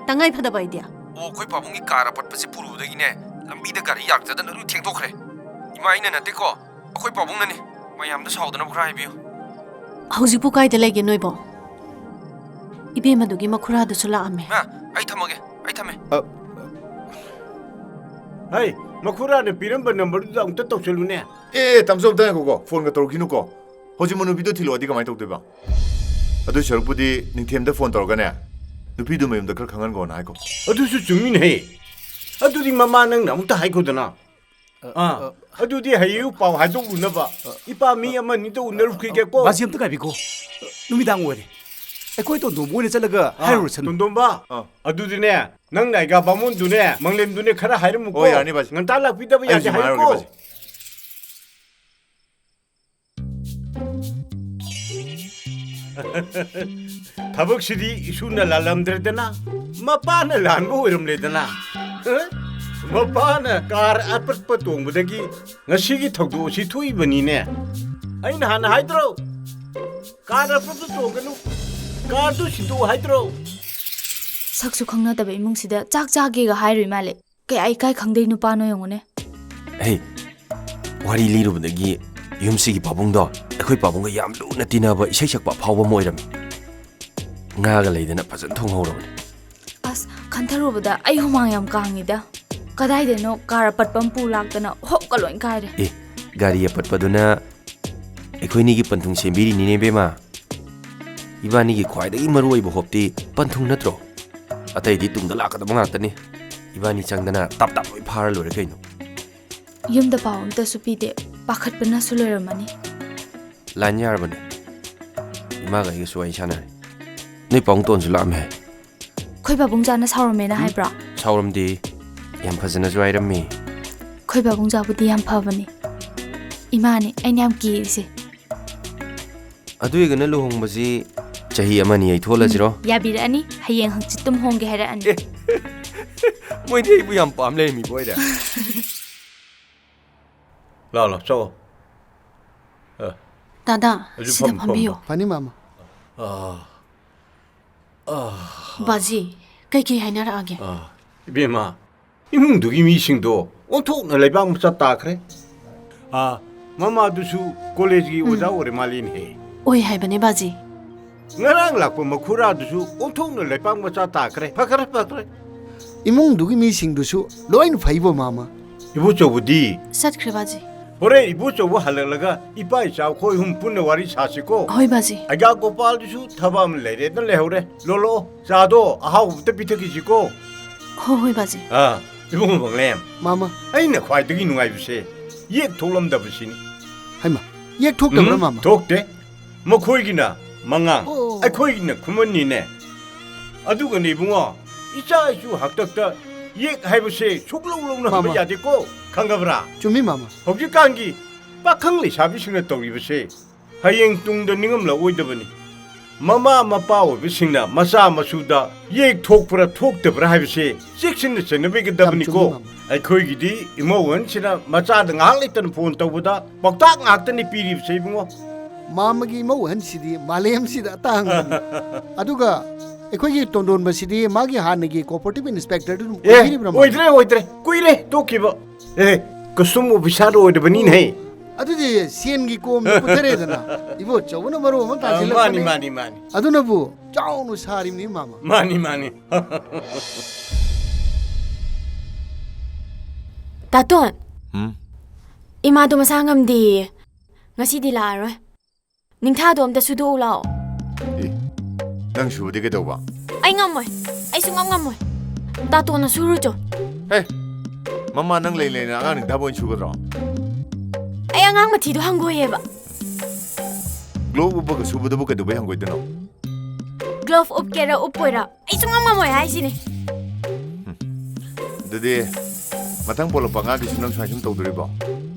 ꯇꯉꯥꯏ ꯐꯗꯕ ꯑꯩꯗꯤ? ꯑꯣ, ꯑꯩꯈꯣꯏ ꯄꯥꯕꯨꯡꯒꯤ car ꯑꯄꯠꯄꯁꯦ ꯄꯨꯔꯨꯕꯗꯒꯤꯅꯦ, ꯂꯝꯕꯤꯗ ꯒꯥꯔꯤ ꯌꯥꯔꯛꯇꯗꯅ ꯂꯣꯏ ꯊꯦꯡꯗꯣꯛꯈ꯭ꯔꯦ꯫ ꯏꯃꯥ, ꯑꯩꯅ ꯅꯠꯇꯦꯀꯣ, ꯑꯩꯈꯣꯏ ꯄꯥꯕꯨꯡꯅꯅꯦ꯫ ꯃꯌꯥꯝꯗ ꯁꯥꯎꯗꯅꯕ ꯈꯔ ꯍꯥꯏꯕꯤꯌꯨ꯫ ꯍꯧꯖꯤꯛꯄꯨ ꯀꯥꯏꯗ ꯂꯩꯒꯦ ꯅꯣꯏꯕꯣ? ꯏꯕꯦꯝꯃꯗꯨꯒꯤ ꯃꯈꯨꯔꯥꯗꯨꯁꯨ ꯂꯥꯛꯑꯝꯃꯦ꯫ ꯃꯥ, ꯑꯩ ꯊꯝꯃꯒꯦ, ꯑꯩ ꯊꯝꯃꯦ꯫ ꯑ, ꯍꯩ, ꯃꯈꯨꯔꯥꯅ ꯄꯤꯔꯝꯕ numberꯗꯨꯗ ꯑꯃꯨꯛꯇ ꯇꯧꯁꯜꯂꯨꯅꯦ꯫ ꯑꯦ, ꯑꯦ, ꯇꯥꯃꯣꯆꯧ, ꯑꯝꯇ ꯉꯥꯏꯈꯣꯀꯣ, phoneꯒ ꯇꯧꯔꯛꯈꯤꯅꯨꯀꯣ꯫ ꯍꯧꯖꯤꯛ ꯃꯅꯨꯕꯤꯗꯣ ꯊꯤꯜꯂꯛꯑꯗꯤ ꯀꯃꯥꯏꯅ ꯇꯧꯗꯣꯏꯕ? ꯑꯗꯨꯏ ꯁꯔꯨꯛꯄꯨꯗꯤ ꯅꯤꯡꯊꯦꯝꯗ phone ꯇꯧꯔꯒꯅꯦ, ꯅꯨꯄꯤꯗꯨ ꯃꯌꯨꯝꯗ ꯈꯔ ꯈꯪꯍꯟꯈꯣꯅ ꯍꯥꯏꯈꯣ꯫ ꯑꯗꯨꯁꯨ ꯆꯨꯝꯃꯤꯅꯦꯍꯦ꯫ ꯑꯗꯨꯗꯤ ꯃꯃꯥ ꯅꯪꯅ ꯑꯃꯨꯛꯇ ꯍꯥꯏꯈꯣꯗꯅ꯫ ꯑ, ꯑꯥ, ꯑ, ꯑꯗꯨꯗꯤ ꯍꯌꯦꯡ ꯄꯥꯎ ꯍꯥꯏꯗꯣꯛꯂꯨꯅꯕ꯫ ꯑ, ꯏꯄꯥ ꯃꯤ ꯑ, ꯑꯃ ꯑꯅꯤꯗ ꯎꯅꯔꯨꯈꯤꯒꯦꯀꯣ꯫ ꯕꯥꯖꯤ, ꯑꯝꯇ ꯉꯥꯏꯕꯤꯀꯣ꯫ ꯅꯨꯃꯤꯗꯥꯡ ꯑꯣꯏꯔꯦ꯫ ꯑꯩꯈꯣꯏ ꯇꯣꯟꯗꯣꯝꯕ ꯑꯣꯏꯅ ꯆꯠꯂꯒ ꯑ, ꯍꯥꯏꯔꯨꯔꯁꯅꯨ꯫ ꯇꯣꯟꯗꯣꯝꯕ, ꯑ, ꯑꯗꯨꯗꯤꯅꯦ, ꯅꯪ ꯅꯥꯏꯒꯥ ꯕꯥꯃꯣꯟꯗꯨꯅꯦ, ꯃꯪꯂꯦꯝꯗꯨꯅꯦ ꯈꯔ ꯍꯥꯏꯔꯝꯃꯨꯀꯣ꯫ ꯍꯣꯏ, ꯌꯥꯅꯤ, ꯕꯥꯖꯤ꯫ ꯉꯟꯇꯥ ꯂꯥꯛꯄꯤꯗꯕ ꯑꯩ ꯌꯥꯗꯦ ꯍꯧꯖꯤꯛ ꯍꯥꯏꯔꯨꯀꯣ꯫ ꯍꯥꯏꯔꯨꯔꯒꯦ, ꯕꯥꯖꯤ꯫ ꯊꯕꯛꯁꯤꯗꯤ ꯏꯁꯨꯅ ꯂꯥꯜꯂꯝꯗ꯭ꯔꯦꯗꯅ, ꯃꯄꯥꯅ ꯂꯥꯟꯕ ꯑꯣꯏꯔꯝꯂꯦꯗꯅ꯫ ꯃꯄꯥꯅ car ꯑꯄꯠꯄ ꯇꯣꯡꯕꯗꯒꯤ ꯉꯁꯤꯒꯤ ꯊꯧꯗꯣꯛ ꯑꯁꯤ ꯊꯣꯛꯏꯕꯅꯤꯅꯦ꯫ ꯑꯩꯅ ꯍꯥꯟꯅ ꯍꯥꯏꯗ꯭ꯔꯣ? Car ꯑꯄꯠꯄ ꯇꯣꯡꯒꯅꯨ, carꯗꯨ ꯁꯤꯟꯗꯣꯛꯎ ꯍꯥꯏꯗ꯭ꯔꯣ? ꯁꯛꯁꯨ ꯈꯪꯅꯗꯕ ꯏꯃꯨꯡꯁꯤꯗ ꯆꯥꯛ ꯆꯥꯒꯦꯒ ꯍꯥꯏꯔꯨꯏ ꯃꯥꯜꯂꯦ꯫ ꯀꯌꯥ ꯏꯀꯥꯏ ꯈꯪꯗꯩ ꯅꯨꯄꯥꯅꯣ ꯌꯦꯡꯉꯨꯅꯦ꯫ ꯍꯦ, ꯋꯥꯔꯤ ꯂꯤꯔꯨꯕꯗꯒꯤ ꯌꯨꯝꯁꯤꯒꯤ ꯄꯥꯕꯨꯡꯗꯣ ꯑꯩꯈꯣꯏ ꯄꯥꯕꯨꯡꯒ ꯌꯥꯝ ꯂꯨꯅ ꯇꯤꯟꯅꯕ ꯏꯁꯩ ꯁꯛꯄ ꯑꯐꯥꯎꯕ ꯑꯃ ꯑꯣꯏꯔꯝꯃꯤ꯫ ꯉꯥꯒ ꯂꯩꯗꯅ ꯐꯖꯅ ꯊꯣꯡꯍꯧꯔꯕꯅꯤ꯫ ꯑꯁ, ꯈꯟꯊꯔꯨꯕꯗ ꯑꯩ ꯍꯨꯃꯥꯡ ꯌꯥꯝ ꯀꯥꯡꯉꯤꯗ꯫ ꯀꯗꯥꯏꯗꯩꯅꯣ car ꯑꯄꯠꯄ ꯑꯃ ꯄꯨ ꯂꯥꯛꯇꯅ ꯍꯣꯞꯀ ꯂꯣꯏ ꯀꯥꯏꯔꯦ꯫ ꯑꯦ, ꯒꯥꯔꯤ ꯑꯄꯠꯄꯗꯨꯅ ꯑꯩꯈꯣꯏꯅꯤꯒꯤ ꯄꯟꯊꯨꯡ ꯁꯦꯝꯕꯤꯔꯤꯅꯤꯅꯦ ꯏꯕꯦꯝꯃ꯫ ꯏꯕꯥꯅꯤꯒꯤ ꯈ꯭ꯋꯥꯏꯗꯒꯤ ꯃꯔꯨ ꯑꯣꯏꯕ ꯍꯣꯞꯇꯤ ꯄꯟꯊꯨꯡ ꯅꯠꯇ꯭ꯔꯣ? ꯑꯇꯩꯗꯤ ꯇꯨꯡꯗ ꯂꯥꯛꯀꯗꯕ ꯉꯥꯛꯇꯅꯤ꯫ ꯏꯕꯥꯅꯤ ꯆꯪꯗꯅ ꯇꯞ ꯇꯞ ꯂꯣꯏ ꯐꯥꯔ ꯂꯣꯏꯔꯦ ꯀꯩꯅꯣ꯫ ꯌꯨꯝꯗ ꯄꯥꯎ ꯑꯝꯇꯁꯨ ꯄꯤꯗꯦ, ꯄꯥꯈꯠꯄꯅꯁꯨ ꯂꯣꯏꯔꯝꯃꯅꯤ꯫ ꯂꯥꯏꯟ ꯌꯥꯔꯕꯅꯦ, ꯏꯃꯥꯒ ꯑꯩꯒꯁꯨ ꯋꯥꯔꯤ ꯁꯥꯟꯅꯔꯦ꯫ ꯅꯣꯏ ꯄꯥꯕꯨꯡꯇꯣꯟꯁꯨ ꯂꯥꯛꯑꯝꯃꯦ ꯍꯥꯏ꯫ ꯑꯩꯈꯣꯏ ꯄꯥꯕꯨꯡꯖꯥꯅ ꯁꯥꯎꯔꯝꯃꯦꯅ ꯍꯥꯏꯕ꯭ꯔꯣ? ꯁꯥꯎꯔꯝꯗꯦ, ꯌꯥꯝ ꯐꯖꯅꯁꯨ ꯍꯥꯏꯔꯝꯃꯤ꯫ ꯑꯩꯈꯣꯏ ꯄꯥꯕꯨꯡꯖꯥꯕꯨꯗꯤ ꯌꯥꯝ ꯐꯕꯅꯤ꯫ ꯏꯃꯥꯅꯤ ꯑꯩꯅ ꯌꯥꯝ ꯀꯤꯔꯤꯁꯦ꯫ ꯑꯗꯨ ꯑꯣꯏꯔꯒꯅ ꯂꯨꯍꯣꯡꯕꯁꯤ ꯆꯍꯤ ꯑꯃꯅꯤ ꯌꯩꯊꯣꯛꯍꯜꯂꯁꯤꯔꯣ? ꯎꯝ, ꯌꯥꯕꯤꯔꯛꯑꯅꯤ꯫ ꯍꯌꯦꯡ ꯍꯪꯆꯤꯠ ꯇꯨꯝ ꯍꯣꯡꯒꯦ ꯍꯥꯏꯔꯛꯑꯅꯤ꯫ ꯑꯦ, ꯃꯣꯏꯗꯤ ꯑꯩꯕꯨ ꯌꯥꯝ ꯄꯥꯝ ꯂꯩꯔꯝꯃꯤꯕꯣ ꯑꯩꯗ꯫ ꯂꯥꯛꯑꯣ, ꯂꯥꯛꯑꯣ, ꯆꯪꯉꯣ꯫ ꯑ, ꯗꯥꯗꯥ, ꯑꯗꯨ ꯁꯤꯗ ꯐꯝ, ꯐꯝꯕꯤꯌꯣ꯫ ꯐꯝ, ꯐꯝ꯫ ꯐꯅꯤ, ꯃꯥꯃ꯫ ꯑ, ꯑ꯫ ꯕꯥꯖꯤ, ꯀꯩꯀꯩ ꯍꯥꯏꯅꯔꯛꯑꯒꯦ? ꯑ, ꯏꯕꯦꯝꯃ, ꯏꯃꯨꯡꯗꯨꯒꯤ ꯃꯤꯁꯤꯡꯗꯣ ꯑꯣꯟꯊꯣꯛꯅ ꯂꯩꯕꯥꯛ ꯃꯆꯥ ꯇꯥꯈ꯭ꯔꯦ꯫ ꯑ, ꯃꯃꯥꯗꯨꯁꯨ ꯀꯣꯂꯦꯖꯀꯤ ꯎꯝ꯫ ꯑꯣꯖꯥ ꯑꯣꯏꯔ ꯃꯥꯜꯂꯦꯅꯦꯍꯦ꯫ ꯑꯣꯏ ꯍꯥꯏꯕꯅꯦ, ꯕꯥꯖꯤ꯫ ꯉꯔꯥꯡ ꯂꯥꯛꯄ ꯃꯈꯨꯔꯥꯗꯨꯁꯨ ꯑꯣꯟꯊꯣꯛꯅ ꯂꯩꯄꯥꯛ ꯃꯆꯥ ꯇꯥꯈ꯭ꯔꯦ꯫ ꯐꯈ꯭ꯔꯦ, ꯐꯈ꯭ꯔꯦ꯫ ꯏꯃꯨꯡꯗꯨꯒꯤ ꯃꯤꯁꯤꯡꯗꯨꯁꯨ ꯂꯣꯏꯅ ꯐꯩꯕꯣ, ꯃꯥꯃ꯫ ꯏꯕꯣꯆꯧꯕꯗꯤ? ꯆꯠꯈ꯭ꯔꯦ, ꯕꯥꯖꯤ꯫ ꯍꯣꯔꯦꯟ ꯏꯕꯣꯆꯧꯕ ꯍꯜꯂꯛꯂꯒ ꯏꯄꯥ ꯏꯆꯥ ꯑꯩꯈꯣꯏ ꯑꯍꯨꯝ ꯄꯨꯟꯅ ꯋꯥꯔꯤ ꯁꯥꯁꯤꯀꯣ꯫ ꯍꯣꯏ, ꯕꯥꯖꯤ꯫ ꯑꯩꯒꯥ ꯒꯣꯄꯥꯜꯗꯨꯁꯨ ꯊꯕꯛ ꯑꯃ ꯂꯩꯔꯦꯅ ꯂꯩꯍꯧꯔꯦ꯫ ꯂꯣꯂꯣ, ꯆꯥꯗꯣ ꯑꯍꯥꯎꯕ ꯑꯝꯇ ꯄꯤꯊꯛꯈꯤꯁꯤꯀꯣ꯫ ꯍꯣꯏ, ꯍꯣꯏ, ꯕꯥꯖꯤ꯫ ꯑꯥ, ꯏꯕꯨꯡꯉꯣ ꯃꯪꯂꯦꯝ꯫ ꯃꯥꯃ꯫ ꯑꯩꯅ ꯈ꯭ꯋꯥꯏꯗꯒꯤ ꯅꯨꯡꯉꯥꯏꯕꯁꯦ ꯌꯦꯛ ꯊꯣꯛꯂꯝꯗꯕꯁꯤꯅꯤ꯫ ꯍꯩꯃꯥ, ꯌꯦꯛ ꯊꯣꯛꯇꯕ꯭ꯔꯥ, ꯎꯝ, ꯃꯥꯃ? ꯊꯣꯛꯇꯦ꯫ ꯃꯈꯣꯏꯒꯤꯅ ꯃꯉꯥꯡ, ꯑꯣ꯫ ꯑꯩꯈꯣꯏꯒꯤꯅ ꯈꯨꯃꯟꯅꯤꯅꯦ꯫ ꯑꯗꯨꯒꯅꯦ ꯏꯕꯨꯡꯉꯣ, ꯏꯆꯥ ꯏꯁꯨ ꯍꯥꯛꯇꯛꯇ ꯌꯦꯛ ꯍꯥꯏꯕꯁꯦ ꯁꯨꯛꯂꯧ ꯂꯧꯅꯕ ꯃꯥꯃ꯫ ꯌꯥꯗꯦꯀꯣ, ꯈꯪꯉꯕ꯭ꯔꯥ? ꯆꯨꯝꯃꯤ, ꯃꯥꯃ꯫ ꯍꯧꯖꯤꯛꯀꯥꯟꯒꯤ ꯄꯥꯈꯪ ꯂꯩꯁꯥꯕꯤꯁꯤꯡꯅ ꯇꯧꯔꯤꯕꯁꯦ ꯍꯌꯦꯡ ꯇꯨꯡꯗ ꯅꯤꯡꯉꯝꯂꯛꯑꯣꯏꯗꯕꯅꯤ꯫ ꯃꯃꯥ ꯃꯄꯥ ꯑꯣꯏꯕꯁꯤꯡꯅ ꯃꯆꯥ ꯃꯁꯨꯗ ꯌꯦꯛ ꯊꯣꯛꯄ꯭ꯔꯥ ꯊꯣꯛꯇꯕ꯭ꯔꯥ ꯍꯥꯏꯕꯁꯦ ꯆꯦꯛꯁꯤꯟꯅ ꯆꯦꯟꯅꯕꯤꯒꯗꯕꯅꯤꯀꯣ꯫ ꯌꯥꯝ ꯆꯨꯝꯃꯤ, ꯃꯥꯃ꯫ ꯑꯩꯈꯣꯏꯒꯤꯗꯤ ꯏꯃꯧ ꯑꯍꯟꯁꯤꯅ ꯃꯆꯥꯗ ꯉꯥꯏꯍꯥꯛ ꯂꯩꯇꯅ ꯐꯣꯟ ꯇꯧꯕꯗ ꯄꯥꯎꯇꯥꯛ ꯉꯥꯛꯇꯅꯤ ꯄꯤꯔꯤꯕꯁꯦ, ꯏꯕꯨꯡꯉꯣ꯫ ꯃꯥꯃꯒꯤ ꯏꯃꯧ ꯑꯍꯟꯁꯤꯗꯤ ꯃꯥꯂꯦꯝꯁꯤꯗ ꯑꯇꯥꯡꯕꯅꯤ꯫ ꯑꯗꯨꯒ ꯑꯩꯈꯣꯏꯒꯤ ꯇꯣꯟꯗꯣꯟꯕꯁꯤꯗꯤ ꯃꯥꯒꯤ ꯍꯥꯟꯅꯒꯤ cooperative inspector ꯗꯨ ꯑꯗꯨꯝ ꯑꯦ, ꯑꯣꯏꯕꯤꯔꯤꯕ꯭ꯔꯥ, ꯃꯥꯃ? ꯑꯣꯏꯗ꯭ꯔꯦ, ꯑꯣꯏꯗ꯭ꯔꯦ꯫ ꯀꯨꯏꯔꯦ ꯇꯣꯛꯈꯤꯕ꯫ ꯑꯦ, custom officer ꯑꯣꯏꯔꯕꯅꯤꯅꯦꯍꯦ꯫ ꯑꯗꯨꯗꯤ ꯁꯦꯟꯒꯤ ꯀꯣꯝꯗ ꯄꯨꯊꯔꯦꯗꯅ꯫ ꯏꯕꯣꯆꯧꯕꯅ ꯃꯔꯨꯞ ꯑꯃ ꯑ, ꯇꯥꯁꯤꯜꯂꯛꯄꯅꯦ꯫ ꯃꯥꯅꯤ, ꯃꯥꯅꯤ, ꯃꯥꯅꯤ꯫ ꯑꯗꯨꯅꯕꯨ ꯆꯥꯎꯅ ꯁꯥꯔꯤꯕꯅꯤ, ꯃꯥꯃ꯫ ꯃꯥꯅꯤ, ꯃꯥꯅꯤ꯫ ꯇꯥꯇꯣꯟ꯫ ꯎꯝ? ꯏꯃꯥꯗꯣ ꯃꯁꯥ ꯉꯝꯗꯦꯌꯦ꯫ ꯉꯁꯤꯗꯤ ꯂꯥꯛꯑꯔꯣꯏ꯫ ꯅꯤꯡꯊꯥꯗꯣ ꯑꯝꯇ ꯁꯨꯗꯣꯛꯎ ꯂꯥꯛꯑꯣ꯫ ꯑꯦ, ꯅꯪ ꯁꯨꯕꯗꯤ ꯀꯩꯗꯧꯕ? ꯑꯩ ꯉꯝꯃꯣꯏ꯫ ꯑꯩ ꯁꯨꯡꯉꯝ ꯉꯝꯃꯣꯏ꯫ ꯇꯥꯇꯣꯟꯅ ꯁꯨꯔꯨꯆꯣ꯫ ꯍꯦ, ꯃꯃꯥ ꯅꯪ ꯂꯩ ꯂꯩꯅ ꯑꯉꯥꯡ ꯅꯤꯡꯊꯥꯕ ꯑꯣꯏꯅ ꯁꯨꯒꯗ꯭ꯔꯣ? ꯑꯩ ꯑꯉꯥꯡ ꯃꯊꯤꯗꯣ ꯍꯪꯒꯣꯏꯌꯦꯕ꯫ ꯒ꯭ꯂꯣꯕ ꯎꯞꯄꯒ ꯁꯨꯕꯗꯨꯕꯨ ꯀꯩꯗꯧꯕꯩ ꯍꯪꯒꯣꯏꯗꯣꯏꯅꯣ? ꯒ꯭ꯂꯣꯚ ꯎꯞꯀꯦꯔꯥ ꯎꯞꯄꯣꯏꯔꯥ ꯑꯩ ꯁꯨꯡꯉꯝ ꯉꯝꯃꯣꯏ ꯍꯥꯏꯁꯤꯅꯤ꯫ ꯑꯗꯨꯗꯤ ꯃꯊꯪ ꯄꯣꯛꯂꯛꯄ ꯑꯉꯥꯡꯒꯤꯁꯨ ꯅꯪ ꯁꯨꯃꯥꯏꯅ ꯁꯨꯝ ꯇꯧꯗꯣꯔꯤꯕꯣ?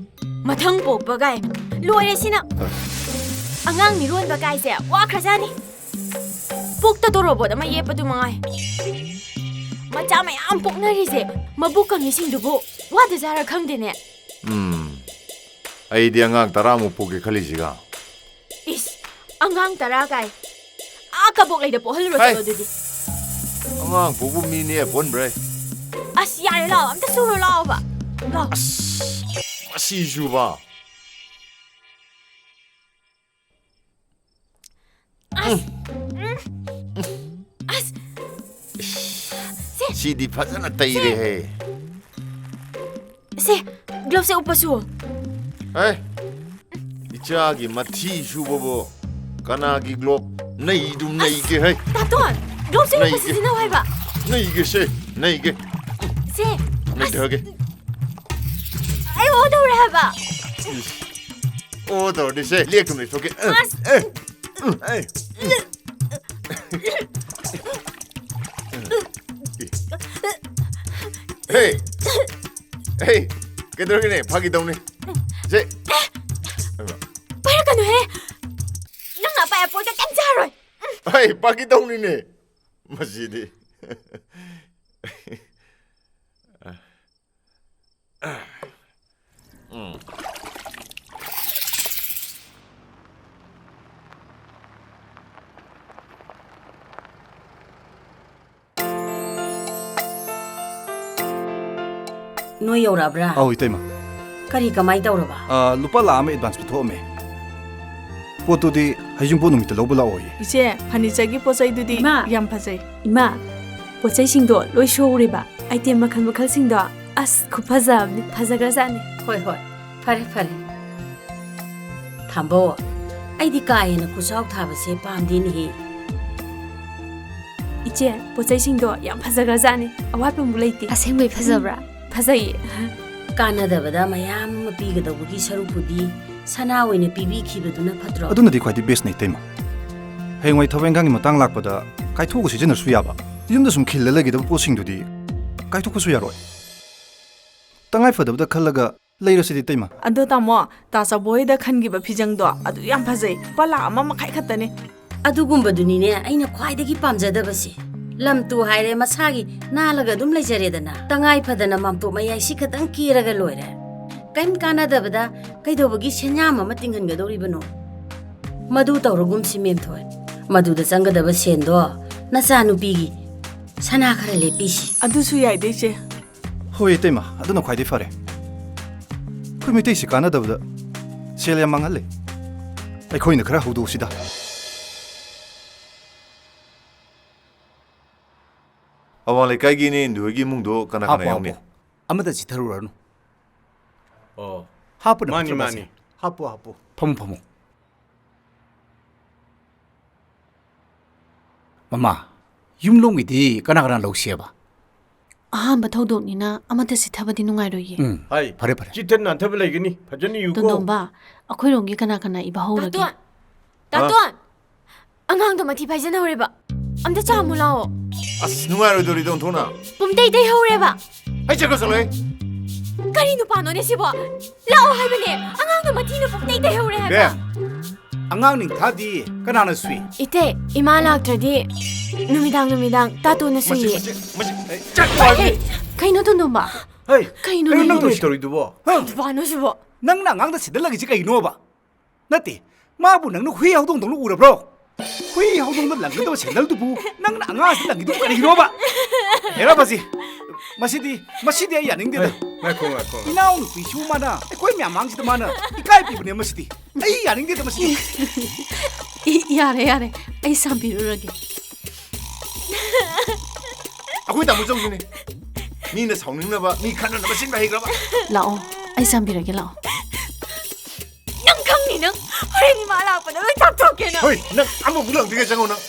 ꯃꯊꯪ ꯄꯣꯛꯄ ꯀꯥꯏ꯫ ꯂꯣꯏꯔꯦ ꯁꯤꯅ꯫ ꯑꯉꯥꯡ ꯃꯤꯔꯣꯟꯕ ꯀꯥꯏꯁꯦ ꯋꯥꯈ꯭ꯔꯖꯥꯠꯅꯤ꯫ ꯄꯣꯛꯇꯗꯣ ꯔꯣꯕꯣꯠ ꯑꯃ ꯌꯦꯞꯄꯗꯨ ꯃꯉꯥꯏ꯫ ꯃꯆꯥ ꯃꯌꯥꯝ ꯄꯣꯛꯅꯔꯤꯁꯦ ꯃꯕꯨꯛ ꯀꯪꯉꯤꯁꯤꯡꯗꯨꯕꯨ ꯋꯥꯗꯖꯥꯔ ꯈꯪꯗꯦꯅꯦ꯫ ꯎꯝ, ꯑꯩꯗꯤ ꯑꯉꯥꯡ ꯇꯔꯥꯃꯨꯛ ꯄꯣꯛꯀꯦ ꯈꯜꯂꯤꯁꯤꯒ꯫ ꯏꯁ, ꯑꯉꯥꯡ ꯇꯔꯥ ꯀꯥꯏ꯫ ꯑꯥ ꯀꯕꯣꯛ ꯂꯩꯗ ꯄꯣꯛꯍꯜꯂꯨꯔꯣ ꯍꯩ! ꯆꯠꯂꯣ ꯑꯗꯨꯗꯤ꯫ ꯑꯉꯥꯡ ꯄꯣꯛꯄ ꯃꯤꯅꯦ ꯄꯣꯟꯕ꯭ꯔꯦ꯫ ꯑꯁ, ꯌꯥꯔꯦ ꯂꯥꯛꯑꯣ, ꯑꯝꯇ ꯁꯨꯔꯣ ꯂꯥꯛꯑꯣꯕ꯫ ꯂꯥꯛꯑꯣ꯫ ꯃꯁꯤꯁꯨꯕ꯫ ꯑꯁ꯫ ꯎꯝ꯫ ꯑꯁ꯫ ꯁꯦ꯫ ꯁꯤꯗꯤ ꯐꯖꯅ ꯇꯩꯔꯦꯍꯦ꯫ ꯁꯦ, ꯒ꯭ꯂꯣꯚꯁꯦ ꯎꯞꯄꯁꯨ꯫ ꯍꯦ, ꯏꯆꯥꯒꯤ ꯃꯊꯤ ꯁꯨꯕꯕꯨ ꯀꯅꯥꯒꯤ ꯒ꯭ꯂꯣꯚ? ꯅꯩꯗꯨꯝ ꯅꯩꯒꯦ ꯍꯩ꯫ ꯇꯥꯇꯣꯟ, ꯒ꯭ꯂꯣꯚꯁꯦ ꯎꯞꯄ ꯅꯩꯒꯦ꯫ ꯁꯤꯖꯤꯟꯅꯧ ꯍꯥꯏꯕ꯫ ꯅꯩꯒꯦꯁꯦ, ꯅꯩꯒꯦ꯫ ꯁꯦ꯫ ꯑꯁ, ꯅꯩꯊꯒꯦ꯫ ꯑꯩ ꯑꯣꯗꯧꯔꯦ ꯍꯥꯏꯕ꯫ ꯑꯣ ꯇꯧꯔꯗꯤ ꯁꯦ, ꯂꯦꯛꯇꯨꯝ ꯂꯩꯊꯣꯛꯀꯦ꯫ ꯑꯁ꯫ ꯑꯦ, ꯑꯦ꯫ ꯍꯦ! ꯍꯦ! ꯀꯩꯗꯧꯔꯒꯦꯅꯦ? ꯐꯥꯒꯤ ꯇꯧꯅꯤ꯫ ꯁꯦ꯫ ꯄꯥꯏꯔꯛꯀꯅꯨꯍꯦ꯫ ꯅꯪ ꯑꯄꯥꯏ ꯑꯄꯣꯏꯒ ꯀꯩꯝ ꯆꯥꯔꯣꯏ꯫ ꯍꯩ, ꯐꯥꯒꯤ ꯇꯧꯅꯤꯅꯦ꯫ ꯃꯁꯤꯗꯤ꯫ ꯅꯣꯏ ꯌꯧꯔꯛꯑꯕ꯭ꯔꯥ? ꯑꯧ, ꯏꯇꯩꯃ꯫ ꯀꯔꯤ ꯀꯃꯥꯏ ꯇꯧꯔꯕ? ꯑ, ꯂꯨꯄꯥ ꯂꯥꯈ ꯑꯃ ꯑꯦꯗꯚꯥꯟꯁ ꯄꯤꯊꯣꯛꯑꯝꯃꯦ꯫ ꯄꯣꯠꯇꯨꯗꯤ ꯍꯌꯨꯝꯄꯣꯠ ꯅꯨꯃꯤꯠꯇ ꯂꯧꯕ ꯂꯥꯛꯑꯣꯌꯦ꯫ ꯏꯆꯦ, ꯐꯔꯅꯤꯆꯔꯒꯤ ꯄꯣꯠ ꯆꯩꯗꯨꯗꯤ ꯏꯃꯥ! ꯌꯥꯝ ꯐꯖꯩ꯫ ꯏꯃꯥ, ꯄꯣꯠ ꯆꯩꯁꯤꯡꯗꯣ ꯂꯣꯏ ꯁꯨꯍꯧꯔꯤꯕ? ꯑꯥꯏꯇꯦꯝ ꯃꯈꯜ ꯃꯈꯜꯁꯤꯡꯗꯣ? ꯑꯁ, ꯈꯨꯐꯖ ꯑꯃꯅꯤ꯫ ꯐꯖꯈ꯭ꯔꯖꯥꯠꯅꯤ꯫ ꯍꯣꯏ, ꯍꯣꯏ꯫ ꯐꯔꯦ, ꯐꯔꯦ꯫ ꯈꯥꯝꯕꯧ, ꯑꯩꯗꯤ ꯀꯥ ꯍꯦꯟꯅ ꯈꯨꯠꯁꯥꯎ ꯊꯥꯕꯁꯦ ꯄꯥꯝꯗꯦꯅꯦꯍꯦ꯫ ꯏꯆꯦ, ꯄꯣꯠꯆꯩꯁꯤꯡꯗꯣ ꯌꯥꯝ ꯐꯖꯈ꯭ꯔꯖꯥꯠꯅꯤ꯫ ꯑꯋꯥꯠꯄ ꯑꯃꯨꯛ ꯂꯩꯇꯦ꯫ ꯑꯁꯦꯡꯕꯩ ꯐꯖꯕ꯭ꯔꯥ? ꯐꯖꯩꯌꯦ꯫ ꯀꯥꯟꯅꯗꯕꯗ ꯃꯌꯥꯝ ꯑꯃ ꯄꯤꯒꯗꯧꯕꯒꯤ ꯁꯔꯨꯛꯄꯨꯗꯤ ꯁꯅꯥ ꯑꯣꯏꯅ ꯄꯤꯕꯤꯈꯤꯕꯗꯨꯅ ꯐꯠꯇ꯭ꯔꯣ? ꯑꯗꯨꯅꯗꯤ ꯈ꯭ꯋꯥꯏꯗꯒꯤ ꯕꯦꯁꯅꯦ, ꯏꯇꯩꯃ꯫ ꯍꯌꯦꯡꯋꯥꯏ ꯊꯕꯛ ꯏꯟꯈꯥꯡꯒꯤ ꯃꯇꯥꯡ ꯂꯥꯛꯄꯗ ꯀꯥꯏꯊꯣꯛꯑꯒ ꯁꯤꯖꯤꯟꯅꯔꯁꯨ ꯌꯥꯕ꯫ ꯌꯨꯝꯗ ꯁꯨꯝ ꯈꯤꯜꯂ ꯂꯩꯒꯗꯕ ꯄꯣꯠꯁꯤꯡꯗꯨꯗꯤ ꯀꯥꯏꯊꯣꯛꯄꯁꯨ ꯌꯥꯔꯣꯏ꯫ ꯇꯉꯥꯏ ꯐꯗꯕꯗ ꯈꯜꯂꯒ ꯂꯩꯔꯁꯤꯗꯤ, ꯏꯇꯩꯃ꯫ ꯑꯗꯣ ꯇꯥꯃꯣ, ꯇꯥ ꯆꯥꯎꯕ ꯍꯣꯏꯗ ꯈꯟꯈꯤꯕ ꯐꯤꯖꯪꯗꯣ ꯑꯗꯨ ꯌꯥꯝ ꯐꯖꯩ꯫ ꯂꯨꯄꯥ ꯂꯥꯈ ꯑꯃ ꯃꯈꯥꯏ ꯈꯛꯇꯅꯦ꯫ ꯑꯗꯨꯒꯨꯝꯕꯗꯨꯅꯤꯅꯦ ꯑꯩꯅ ꯈ꯭ꯋꯥꯏꯗꯒꯤ ꯄꯥꯝꯖꯗꯕꯁꯦ꯫ ꯂꯝ ꯇꯨ ꯍꯥꯏꯔꯦ, ꯃꯁꯥꯒꯤ ꯅꯥꯜꯂꯒ ꯑꯗꯨꯝ ꯂꯩꯖꯔꯦꯗꯅ꯫ ꯇꯉꯥꯏ ꯐꯗꯅ ꯃꯥꯝꯇꯣꯞ ꯃꯌꯥꯏꯁꯤ ꯈꯛꯇꯪ ꯀꯦꯔꯒ ꯂꯣꯏꯔꯦ꯫ ꯀꯔꯤꯝ ꯀꯥꯟꯅꯗꯕꯗ ꯀꯩꯗꯧꯕꯒꯤ ꯁꯦꯟꯌꯥꯝ ꯑꯃ ꯇꯤꯡꯍꯟꯒꯗꯧꯔꯤꯕꯅꯣ? ꯃꯗꯨ ꯇꯧꯔꯒꯨꯝꯁꯤ, ꯃꯦꯝꯊꯣꯏ꯫ ꯃꯗꯨꯗ ꯆꯪꯒꯗꯕ ꯁꯦꯟꯗꯣ ꯅꯆꯥꯅꯨꯄꯤꯒꯤ ꯁꯅꯥ ꯈꯔ ꯂꯦꯞꯄꯤꯁꯤ꯫ ꯑꯗꯨꯁꯨ ꯌꯥꯏꯗ, ꯏꯆꯦ꯫ ꯍꯣꯏ, ꯏꯇꯩꯃ, ꯑꯗꯨꯅ ꯈ꯭ꯋꯥꯏꯗꯒꯤ ꯐꯔꯦ꯫ ꯑꯩꯈꯣꯏ ꯃꯩꯇꯩꯁꯤ ꯀꯥꯟꯅꯗꯕꯗ ꯁꯦꯜ ꯌꯥꯝ ꯃꯥꯡꯍꯜꯂꯦ꯫ ꯑꯩꯈꯣꯏꯅ ꯈꯔ ꯍꯧꯗꯣꯛꯁꯤꯗ꯫ ꯑꯋꯥꯡ ꯂꯩꯀꯥꯏꯒꯤ ꯏꯅꯦ ꯏꯟꯗꯨ ꯍꯣꯏꯒꯤ ꯏꯃꯨꯡꯗꯣ ꯀꯅꯥ ꯀꯅꯥ ꯍꯥꯞꯄꯣ, ꯌꯥꯎꯅꯤ? ꯍꯥꯞꯄꯣ꯫ ꯑꯃꯗ ꯆꯤꯠꯊꯔꯨꯔꯅꯨ꯫ ꯑꯣ꯫ ꯍꯥꯞꯄꯅ ꯃꯥꯅꯤ, ꯐꯠꯇ꯭ꯔꯣ, ꯃꯥꯁꯦ? ꯃꯥꯅꯤ꯫ ꯍꯥꯞꯄꯣ, ꯍꯥꯞꯄꯣ꯫ ꯐꯝꯃꯨ, ꯐꯝꯃꯨ꯫ ꯃꯃꯥ, ꯌꯨꯝꯂꯣꯝꯒꯤꯗꯤ ꯀꯅꯥ ꯀꯅꯥ ꯂꯧꯁꯦꯕ? ꯑꯍꯥꯟꯕ ꯊꯧꯗꯣꯛꯅꯤꯅ ꯑꯃꯠꯇ ꯆꯤꯠꯊꯕꯗꯤ ꯅꯨꯡꯉꯥꯏꯔꯣꯏꯌꯦ꯫ ꯎꯝ, ꯍꯥꯏ, ꯐꯔꯦ, ꯐꯔꯦ꯫ ꯆꯤꯠꯊ ꯅꯥꯟꯊꯕ ꯂꯩꯒꯅꯤ, ꯐꯖꯅ ꯌꯨꯀꯣ꯫ ꯇꯣꯟꯗꯣꯝꯕ, ꯑꯩꯈꯣꯏꯔꯣꯝꯒꯤ ꯀꯅꯥ ꯀꯅꯥ ꯏꯕ ꯍꯧꯔꯒꯦ? ꯇꯥꯇꯣꯟ! ꯇꯥꯇꯣꯟ! ꯑꯉꯥꯡꯗꯣ ꯃꯊꯤ ꯐꯥꯏꯖꯅ ꯍꯧꯔꯦꯕ꯫ ꯑꯝꯇ ꯆꯥꯝꯃꯨ ꯂꯥꯛꯑꯣ꯫ ꯑꯁ, ꯅꯨꯡꯉꯥꯏꯔꯣꯏꯗꯧꯔꯤꯗ ꯑꯣꯟꯊꯣꯛꯅ꯫ ꯄꯨꯝꯇꯩ ꯇꯩ ꯍꯧꯔꯦꯕ꯫ ꯑꯩ ꯆꯠꯈ꯭ꯔꯣ ꯆꯠꯂꯣꯍꯦ꯫ ꯀꯔꯤ ꯅꯨꯄꯥꯅꯣꯅꯦ ꯁꯤꯕꯣ? ꯂꯥꯛꯑꯣ ꯍꯥꯏꯕꯅꯦ꯫ ꯑꯉꯥꯡꯗꯣ ꯃꯊꯤꯅ ꯄꯨꯝꯇꯩ ꯇꯩ ꯍꯧꯔꯦ ꯍꯥꯏꯕ꯫ ꯕꯦ, ꯑꯉꯥꯡ ꯅꯤꯡꯊꯥꯗꯤ ꯀꯅꯥꯅ ꯁꯨꯏ? ꯏꯇꯩ, ꯏꯃꯥ ꯂꯥꯛꯇ꯭ꯔꯗꯤ ꯅꯨꯃꯤꯗꯥꯡ ꯅꯨꯃꯤꯗꯥꯡ ꯇꯥꯇꯣꯅ ꯃꯁꯤ, ꯁꯨꯏꯌꯦ꯫ ꯃꯁꯤ, ꯃꯁꯤ, ꯑꯩ ꯆꯠꯈ꯭ꯔꯣ ꯍꯥꯏꯕꯅꯤ꯫ ꯑꯦ, ꯀꯩꯅꯣ ꯇꯣꯟꯗꯣꯝꯕ? ꯍꯩ, ꯀꯩꯅꯣ ꯀꯩꯅꯣ ꯅꯪ ꯅꯪ ꯇꯧꯔꯤꯁꯦ? ꯇꯧꯔꯤꯗꯨꯕꯣ? ꯍꯪ? ꯅꯨꯄꯥꯅꯣ ꯁꯤꯕꯣ? ꯅꯪꯅ ꯑꯉꯥꯡꯗ ꯁꯤꯗꯜꯂꯒꯤꯁꯤ ꯀꯩꯅꯣꯕ? ꯅꯠꯇꯦ, ꯃꯥꯕꯨ ꯅꯪꯅ ꯍꯨꯏ ꯍꯧꯗꯣꯡꯗꯧꯅ ꯎꯔꯕ꯭ꯔꯣ? ꯍꯨꯏ ꯍꯧꯗꯣꯡꯗ ꯂꯪꯒꯗꯕ ꯁꯦꯟꯗꯜꯗꯨꯕꯨ ꯅꯪꯅ ꯑꯉꯥꯡꯁꯤꯗ ꯂꯪꯉꯤꯗꯨꯕꯨ ꯀꯔꯤꯒꯤꯅꯣꯕ? ꯍꯦꯔꯥ ꯃꯁꯤ, ꯃꯁꯤꯗꯤ, ꯃꯁꯤꯗꯤ ꯑꯩ ꯌꯥꯅꯤꯡꯗꯦꯗ꯫ ꯍꯩ, ꯉꯥꯏꯈꯣ, ꯉꯥꯏꯈꯣ, ꯉꯥꯏꯈꯣ꯫ ꯏꯅꯥꯎꯅꯨꯄꯤꯁꯨ ꯃꯥꯅ ꯑꯩꯈꯣꯏ ꯃꯌꯥꯝ ꯃꯥꯡꯁꯤꯗ ꯃꯥꯅ ꯏꯀꯥꯏ ꯄꯤꯕꯅꯦ ꯃꯁꯤꯗꯤ꯫ ꯑꯩ ꯌꯥꯅꯤꯡꯗꯦꯗ ꯃꯁꯤꯗꯤ꯫ ꯏ, ꯌꯥꯔꯦ, ꯌꯥꯔꯦ, ꯑꯩ ꯁꯥꯝꯕꯤꯔꯨꯔꯒꯦ꯫ ꯑꯩꯈꯣꯏ ꯇꯥꯃꯣ ꯆꯧꯁꯤꯅꯦ꯫ ꯃꯤꯅ ꯁꯥꯎꯅꯤꯡꯅꯕ, ꯃꯤ ꯈꯠꯅꯅꯕ ꯁꯤꯟꯕ ꯍꯩꯈ꯭ꯔꯕ꯫ ꯂꯥꯛꯑꯣ, ꯑꯩ ꯁꯥꯝꯕꯤꯔꯒꯦ, ꯂꯥꯛꯑꯣ꯫ ꯅꯪ ꯈꯪꯅꯤ, ꯅꯪ ꯍꯣꯔꯦꯟ ꯏꯃꯥ ꯂꯥꯛꯄꯗ ꯂꯣꯏ ꯆꯥꯊꯣꯛꯀꯦ ꯅꯪ꯫ ꯍꯣꯏ, ꯅꯪ ꯑꯃꯨꯛ ꯂꯪꯗ꯭ꯔꯤꯉꯩ ꯆꯪꯉꯣ ꯅꯪ꯫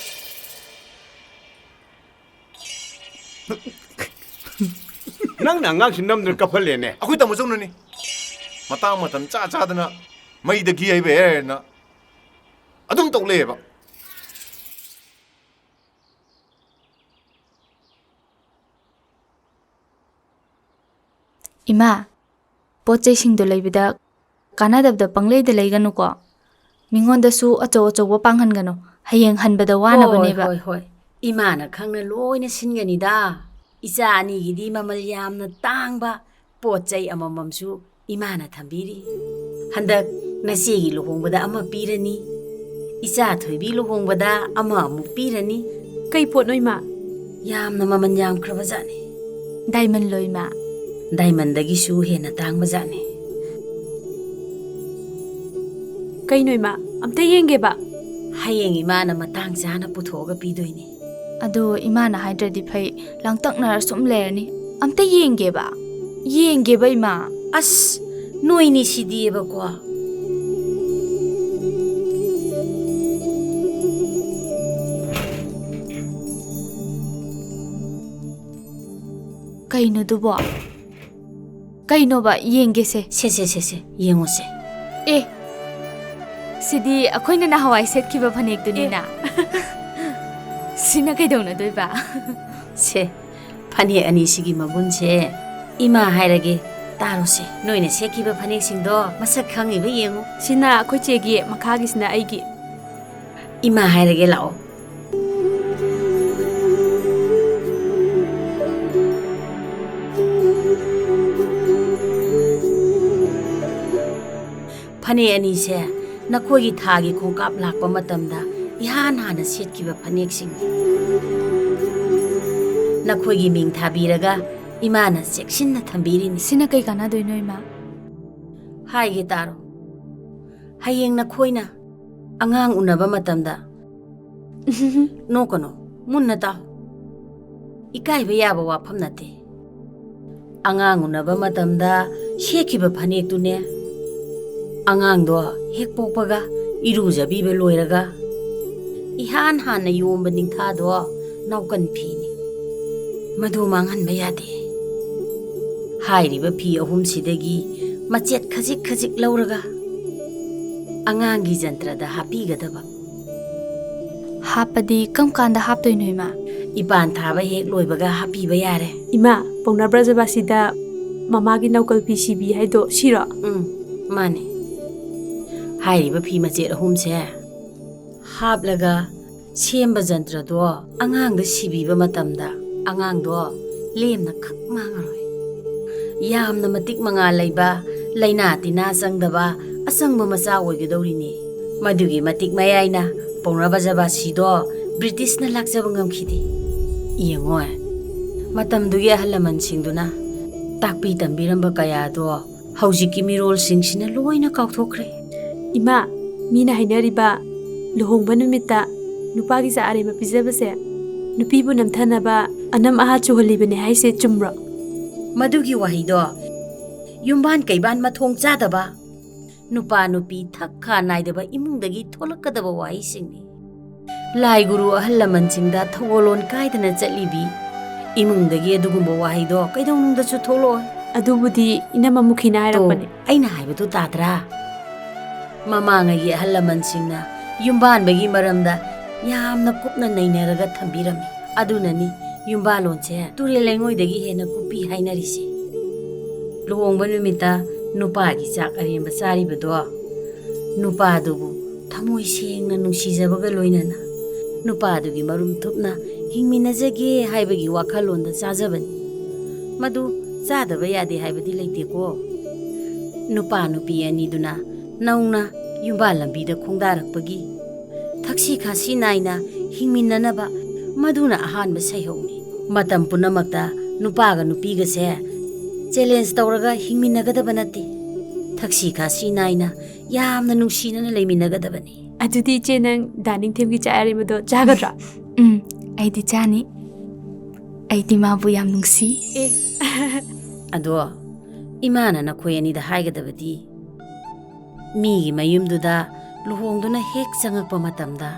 ꯅꯪꯅ ꯑꯉꯥꯡꯁꯤ ꯅꯝꯗꯨꯅ ꯀꯞꯍꯜꯂꯦꯅꯦ꯫ ꯑꯩꯈꯣꯏ ꯇꯥꯃꯣ ꯆꯧꯅꯅꯤ꯫ ꯃꯇꯥꯡ ꯃꯇꯝ ꯆꯥ ꯆꯥꯗꯅ ꯃꯩꯗ ꯘꯤ ꯍꯩꯕ ꯍꯦꯔꯦꯅ ꯑꯗꯨꯝ ꯇꯧ ꯂꯩꯌꯦꯕ꯫ ꯏꯃꯥ, ꯄꯣꯠ ꯆꯩꯁꯤꯡꯗꯣ ꯂꯩꯕꯗ ꯀꯥꯟꯅꯗꯕꯗ ꯄꯪꯂꯩꯗ ꯂꯩꯒꯅꯨꯀꯣ꯫ ꯃꯤꯉꯣꯟꯗꯁꯨ ꯑꯆꯧ ꯑꯆꯧꯕ ꯄꯥꯡꯍꯟꯒꯅꯨ꯫ ꯍꯌꯦꯡ ꯍꯟꯕꯗ ꯋꯥꯅꯕꯅꯦꯕ꯫ ꯍꯣꯏ, ꯍꯣꯏ, ꯍꯣꯏ꯫ ꯏꯃꯥꯅ ꯈꯪꯅ ꯂꯣꯏꯅ ꯁꯤꯟꯒꯅꯤꯗ꯫ ꯏꯆꯥ ꯑꯅꯤꯒꯤꯗꯤ ꯃꯃꯜ ꯌꯥꯝꯅ ꯇꯥꯡꯕ ꯄꯣꯠ ꯆꯩ ꯑꯃꯃꯝꯁꯨ ꯏꯃꯥꯅ ꯊꯝꯕꯤꯔꯤ꯫ ꯍꯟꯗꯛ ꯅꯆꯦꯒꯤ ꯂꯨꯍꯣꯡꯕꯗ ꯑꯃ ꯄꯤꯔꯅꯤ, ꯏꯆꯥ ꯊꯣꯏꯕꯤ ꯂꯨꯍꯣꯡꯕꯗ ꯑꯃ ꯑꯃꯨꯛ ꯄꯤꯔꯅꯤ꯫ ꯀꯩ ꯄꯣꯠꯅꯣ, ꯏꯃꯥ? ꯌꯥꯝꯅ ꯃꯃꯜ ꯌꯥꯝꯈ꯭ꯔꯕ ꯖꯥꯠꯅꯤ꯫ ꯗꯥꯏꯃꯟꯂꯣ, ꯏꯃꯥ? ꯗꯥꯏꯃꯟꯗꯒꯤꯁꯨ ꯍꯦꯟꯅ ꯇꯥꯡꯕ ꯖꯥꯠꯅꯤ꯫ ꯀꯩꯅꯣ, ꯏꯃꯥ? ꯑꯝꯇ ꯌꯦꯡꯒꯦꯕ꯫ ꯍꯌꯦꯡ ꯏꯃꯥꯅ ꯃꯇꯥꯡ ꯆꯥꯅ ꯄꯨꯊꯣꯛꯑꯒ ꯄꯤꯗꯣꯏꯅꯤ꯫ ꯑꯗꯣ ꯏꯃꯥꯅ ꯍꯥꯏꯗ꯭ꯔꯗꯤ ꯐꯩ, ꯂꯥꯡꯇꯛꯅꯔ ꯁꯨꯝ ꯂꯩꯔꯅꯤ꯫ ꯑꯝꯇ ꯌꯦꯡꯒꯦꯕ꯫ ꯌꯦꯡꯒꯦꯕ, ꯏꯃꯥ꯫ ꯑꯁ, ꯅꯣꯏꯅꯤ ꯁꯤꯗꯤꯕꯀꯣ꯫ ꯀꯩꯅꯣꯗꯨꯕꯣ? ꯀꯩꯅꯣꯕ? ꯌꯦꯡꯒꯦꯁꯦ꯫ ꯁꯦ, ꯁꯦ, ꯁꯦ, ꯁꯦ, ꯌꯦꯡꯉꯨꯁꯦ꯫ ꯑꯦ, ꯁꯤꯗꯤ ꯑꯩꯈꯣꯏꯅ ꯅꯍꯥꯟꯋꯥꯏ ꯁꯦꯠꯈꯤꯕ ꯐꯅꯦꯛꯇꯨꯅꯤꯅ꯫ ꯑꯦ꯫ ꯁꯤꯅ ꯀꯩꯗꯧꯅꯗꯣꯏꯕ? ꯁꯦ, ꯐꯅꯦꯛ ꯑꯅꯤꯁꯤꯒꯤ ꯃꯒꯨꯟꯁꯦ ꯏꯃꯥ ꯍꯥꯏꯔꯒꯦ, ꯇꯥꯔꯣꯁꯦ꯫ ꯅꯣꯏꯅ ꯁꯦꯠꯈꯤꯕ ꯐꯅꯦꯛꯁꯤꯡꯗꯣ ꯃꯁꯛ ꯈꯪꯉꯤꯕ ꯌꯦꯡꯉꯨ꯫ ꯁꯤꯅ ꯑꯩꯈꯣꯏ ꯆꯦꯒꯤ, ꯃꯈꯥꯒꯤꯁꯤꯅ ꯑꯩꯒꯤ꯫ ꯏꯃꯥ ꯍꯥꯏꯔꯒꯦ, ꯂꯥꯛꯑꯣ꯫ ꯐꯅꯦꯛ ꯑꯅꯤꯁꯦ ꯅꯈꯣꯏꯒꯤ ꯊꯥꯒꯤ ꯈꯣꯡꯀꯥꯞ ꯂꯥꯛꯄ ꯃꯇꯝꯗ ꯏꯍꯥꯟ ꯍꯥꯟꯅ ꯁꯦꯠꯈꯤꯕ ꯐꯅꯦꯛꯁꯤꯡꯅꯤ꯫ ꯅꯈꯣꯏꯒꯤ ꯃꯤꯡ ꯊꯥꯕꯤꯔꯒ ꯏꯃꯥꯅ ꯆꯦꯛꯁꯤꯟꯅ ꯊꯝꯕꯤꯔꯤꯅꯤ꯫ ꯁꯤꯅ ꯀꯩ ꯀꯥꯟꯅꯗꯣꯏꯅꯣ, ꯏꯃꯥ? ꯍꯥꯏꯒꯦ ꯇꯥꯔꯣ꯫ ꯍꯌꯦꯡ ꯅꯈꯣꯏꯅ ꯑꯉꯥꯡ ꯎꯅꯕ ꯃꯇꯝꯗ ꯅꯣꯛꯀꯅꯨ, ꯃꯨꯟꯅ ꯇꯥꯎ꯫ ꯏꯀꯥꯏꯕ ꯌꯥꯕ ꯋꯥꯐꯝ ꯅꯠꯇꯦ꯫ ꯑꯉꯥꯡ ꯎꯅꯕ ꯃꯇꯝꯗ ꯁꯦꯠꯈꯤꯕ ꯐꯅꯦꯛꯇꯨꯅꯦ ꯑꯉꯥꯡꯗꯣ ꯍꯦꯛ ꯄꯣꯛꯄꯒ ꯏꯔꯨꯖꯕꯤꯕ ꯂꯣꯏꯔꯒ ꯏꯍꯥꯟ ꯍꯥꯟꯅ ꯌꯣꯝꯕ ꯅꯤꯡꯊꯥꯗꯣ ꯅꯥꯎꯀꯟ ꯐꯤꯅꯤ꯫ ꯃꯗꯨ ꯃꯥꯡꯍꯟꯕ ꯌꯥꯗꯦ꯫ ꯍꯥꯏꯔꯤꯕ ꯐꯤ ꯑꯍꯨꯝꯁꯤꯗꯒꯤ ꯃꯆꯦꯠ ꯈꯖꯤꯛ ꯈꯖꯤꯛ ꯂꯧꯔꯒ ꯑꯉꯥꯡꯒꯤ ꯖꯟꯇ꯭ꯔꯗ ꯍꯥꯞꯄꯤꯒꯗꯕ꯫ ꯍꯥꯞꯄꯗꯤ ꯀꯔꯝ ꯀꯥꯟꯗ ꯍꯥꯞꯇꯣꯏꯅꯣ, ꯏꯃꯥ? ꯏꯄꯥꯟ ꯊꯥꯕ ꯍꯦꯛ ꯂꯣꯏꯕꯒ ꯍꯥꯞꯄꯤꯕ ꯌꯥꯔꯦ꯫ ꯏꯃꯥ, ꯄꯧꯅꯥ ꯕ꯭ꯔꯖꯕꯥꯁꯤꯗ ꯃꯃꯥꯒꯤ ꯅꯧꯀꯜ ꯐꯤ ꯁꯤꯕꯤ ꯍꯥꯏꯗꯣ ꯁꯤꯔꯣ? ꯎꯝ, ꯃꯥꯅꯦ꯫ ꯍꯥꯏꯔꯤꯕ ꯐꯤ ꯃꯆꯦꯠ ꯑꯍꯨꯝꯁꯦ ꯍꯥꯞꯂꯒ ꯁꯦꯝꯕ ꯖꯟꯇ꯭ꯔꯗꯣ ꯑꯉꯥꯡꯗ ꯁꯤꯕꯤꯕ ꯃꯇꯝꯗ ꯑꯉꯥꯡꯗꯣ ꯂꯦꯝꯅ ꯈꯛ ꯃꯥꯡꯉꯔꯣꯏ꯫ ꯌꯥꯝꯅ ꯃꯇꯤꯛ ꯃꯉꯥꯜ ꯂꯩꯕ, ꯂꯩꯅꯥ ꯇꯤꯟꯅꯥ ꯆꯪꯗꯕ ꯑꯆꯪꯕ ꯃꯆꯥ ꯑꯣꯏꯒꯗꯧꯔꯤꯅꯤ꯫ ꯃꯗꯨꯒꯤ ꯃꯇꯤꯛ ꯃꯌꯥꯏꯅ ꯄꯧꯅꯥ ꯕ꯭ꯔꯖꯕꯥꯁꯤꯗꯣ ꯕ꯭ꯔꯤꯇꯤꯁꯅ ꯂꯥꯛꯆꯕ ꯉꯝꯈꯤꯗꯦ꯫ ꯌꯦꯡꯉꯣ, ꯃꯇꯝꯗꯨꯒꯤ ꯑꯍꯜ ꯂꯃꯟꯁꯤꯡꯗꯨꯅ ꯇꯥꯛꯄꯤ ꯇꯝꯕꯤꯔꯝꯕ ꯀꯌꯥꯗꯣ ꯍꯧꯖꯤꯛꯀꯤ ꯃꯤꯔꯣꯜꯁꯤꯡꯁꯤꯅ ꯂꯣꯏꯅ ꯀꯥꯎꯊꯣꯛꯈ꯭ꯔꯦ꯫ ꯏꯃꯥ, ꯃꯤꯅ ꯍꯥꯏꯅꯔꯤꯕ ꯂꯨꯍꯣꯡꯕ ꯅꯨꯃꯤꯠꯇ ꯅꯨꯄꯥꯒꯤ ꯆꯥꯛ ꯑꯔꯦꯝꯕ ꯄꯤꯖꯕꯁꯦ ꯅꯨꯄꯤꯕꯨ ꯅꯝꯊꯅꯕ ꯑꯅꯝ ꯑꯍꯥ ꯆꯨꯍꯜꯂꯤꯕꯅꯦ ꯍꯥꯏꯁꯦ ꯆꯨꯝꯕ꯭ꯔꯣ? ꯃꯗꯨꯒꯤ ꯋꯥꯍꯩꯗꯣ ꯌꯨꯝꯕꯥꯟ ꯀꯩꯕꯥꯟ ꯃꯊꯣꯡ ꯆꯥꯗꯕ, ꯅꯨꯄꯥ ꯅꯨꯄꯤ ꯊꯛ ꯈꯥ ꯅꯥꯏꯗꯕ ꯏꯃꯨꯡꯗꯒꯤ ꯊꯣꯛꯂꯛꯀꯗꯕ ꯋꯥꯍꯩꯁꯤꯡꯅꯤ꯫ ꯂꯥꯏ ꯒꯨꯔꯨ ꯑꯍꯜ ꯂꯃꯟꯁꯤꯡꯗ ꯊꯧꯒꯜꯂꯣꯟ ꯀꯥꯏꯗꯅ ꯆꯠꯂꯤꯕꯤ ꯏꯃꯨꯡꯗꯒꯤ ꯑꯗꯨꯒꯨꯝꯕ ꯋꯥꯍꯩꯗꯣ ꯀꯩꯗꯧꯅꯨꯡꯗꯁꯨ ꯊꯣꯛꯂꯛꯑꯣꯏ꯫ ꯑꯗꯨꯕꯨꯗꯤ ꯏꯅꯝꯃ ꯃꯨꯈꯤꯅ ꯍꯥꯏꯔꯛꯄꯅꯦ꯫ ꯇꯣ, ꯑꯩꯅ ꯍꯥꯏꯕꯗꯨ ꯇꯥꯗ꯭ꯔꯥ? ꯃꯃꯥꯡꯉꯩꯒꯤ ꯑꯍꯜ ꯂꯃꯟꯁꯤꯡꯅ ꯌꯨꯝꯕꯥꯟꯕꯒꯤ ꯃꯔꯝꯗ ꯌꯥꯝꯅ ꯀꯨꯞꯅ ꯅꯩꯅꯔꯒ ꯊꯝꯕꯤꯔꯝꯃꯤ꯫ ꯑꯗꯨꯅꯅꯤ ꯌꯨꯝꯕꯥꯜꯂꯣꯟꯁꯦ ꯇꯨꯔꯦꯜ ꯂꯩꯉꯣꯏꯗꯒꯤ ꯍꯦꯟꯅ ꯀꯨꯞꯄꯤ ꯍꯥꯏꯅꯔꯤꯁꯦ꯫ ꯂꯨꯍꯣꯡꯕ ꯅꯨꯃꯤꯠꯇ ꯅꯨꯄꯥꯒꯤ ꯆꯥꯛ ꯑꯔꯦꯝꯕ ꯆꯥꯔꯤꯕꯗꯣ ꯅꯨꯄꯥꯗꯨꯕꯨ ꯊꯃꯣꯏ ꯁꯦꯡꯅ ꯅꯨꯡꯁꯤꯖꯕꯒ ꯂꯣꯏꯅꯅ ꯅꯨꯄꯥꯗꯨꯒꯤ ꯃꯔꯨꯝ ꯊꯨꯞꯅ ꯍꯤꯡꯃꯤꯟꯅꯖꯒꯦ ꯍꯥꯏꯕꯒꯤ ꯋꯥꯈꯜꯂꯣꯟꯗ ꯆꯥꯖꯕꯅꯤ꯫ ꯃꯗꯨ ꯆꯥꯗꯕ ꯌꯥꯗꯦ ꯍꯥꯏꯕꯗꯤ ꯂꯩꯇꯦꯀꯣ꯫ ꯅꯨꯄꯥ ꯅꯨꯄꯤ ꯑꯅꯤꯗꯨꯅ ꯅꯧꯅ ꯌꯨꯝꯕꯥꯜ ꯂꯝꯕꯤꯗ ꯈꯣꯡꯗꯥꯔꯛꯄꯒꯤ ꯊꯛꯁꯤ ꯈꯥꯁꯤ ꯅꯥꯏꯅ ꯍꯤꯡꯃꯤꯟꯅꯅꯕ ꯃꯗꯨꯅ ꯑꯍꯥꯟꯕ ꯁꯩꯍꯧꯅꯤ꯫ ꯃꯇꯝ ꯄꯨꯝꯅꯃꯛꯇ ꯅꯨꯄꯥꯒ ꯅꯨꯄꯤꯒꯁꯦ ꯆꯦꯂꯦꯟꯖ ꯇꯧꯔꯒ ꯍꯤꯡꯃꯤꯟꯅꯒꯗꯕ ꯅꯠꯇꯦ꯫ ꯊꯛꯁꯤ ꯈꯥꯁꯤ ꯅꯥꯏꯅ ꯌꯥꯝꯅ ꯅꯨꯡꯁꯤꯅꯅ ꯂꯩꯃꯤꯟꯅꯒꯗꯕꯅꯤ꯫ ꯑꯗꯨꯗꯤ ꯏꯆꯦ, ꯅꯪ ꯗꯥꯏꯅꯤꯡ ꯊꯦꯝꯒꯤ ꯆꯥꯛ ꯑꯔꯦꯝꯕꯗꯣ ꯆꯥꯒꯗ꯭ꯔꯣ? ꯎꯝ, ꯑꯩꯗꯤ ꯆꯥꯅꯤ꯫ ꯑꯩꯗꯤ ꯃꯥꯕꯨ ꯌꯥꯝ ꯅꯨꯡꯁꯤ꯫ ꯑꯦ꯫ ꯑꯗꯣ ꯏꯃꯥꯅ ꯅꯈꯣꯏ ꯑꯅꯤꯗ ꯍꯥꯏꯒꯗꯕꯗꯤ, ꯃꯤꯒꯤ ꯃꯌꯨꯝꯗꯨꯗ ꯂꯨꯍꯣꯡꯗꯨꯅ ꯍꯦꯛ ꯆꯪꯉꯛꯄ ꯃꯇꯝꯗ,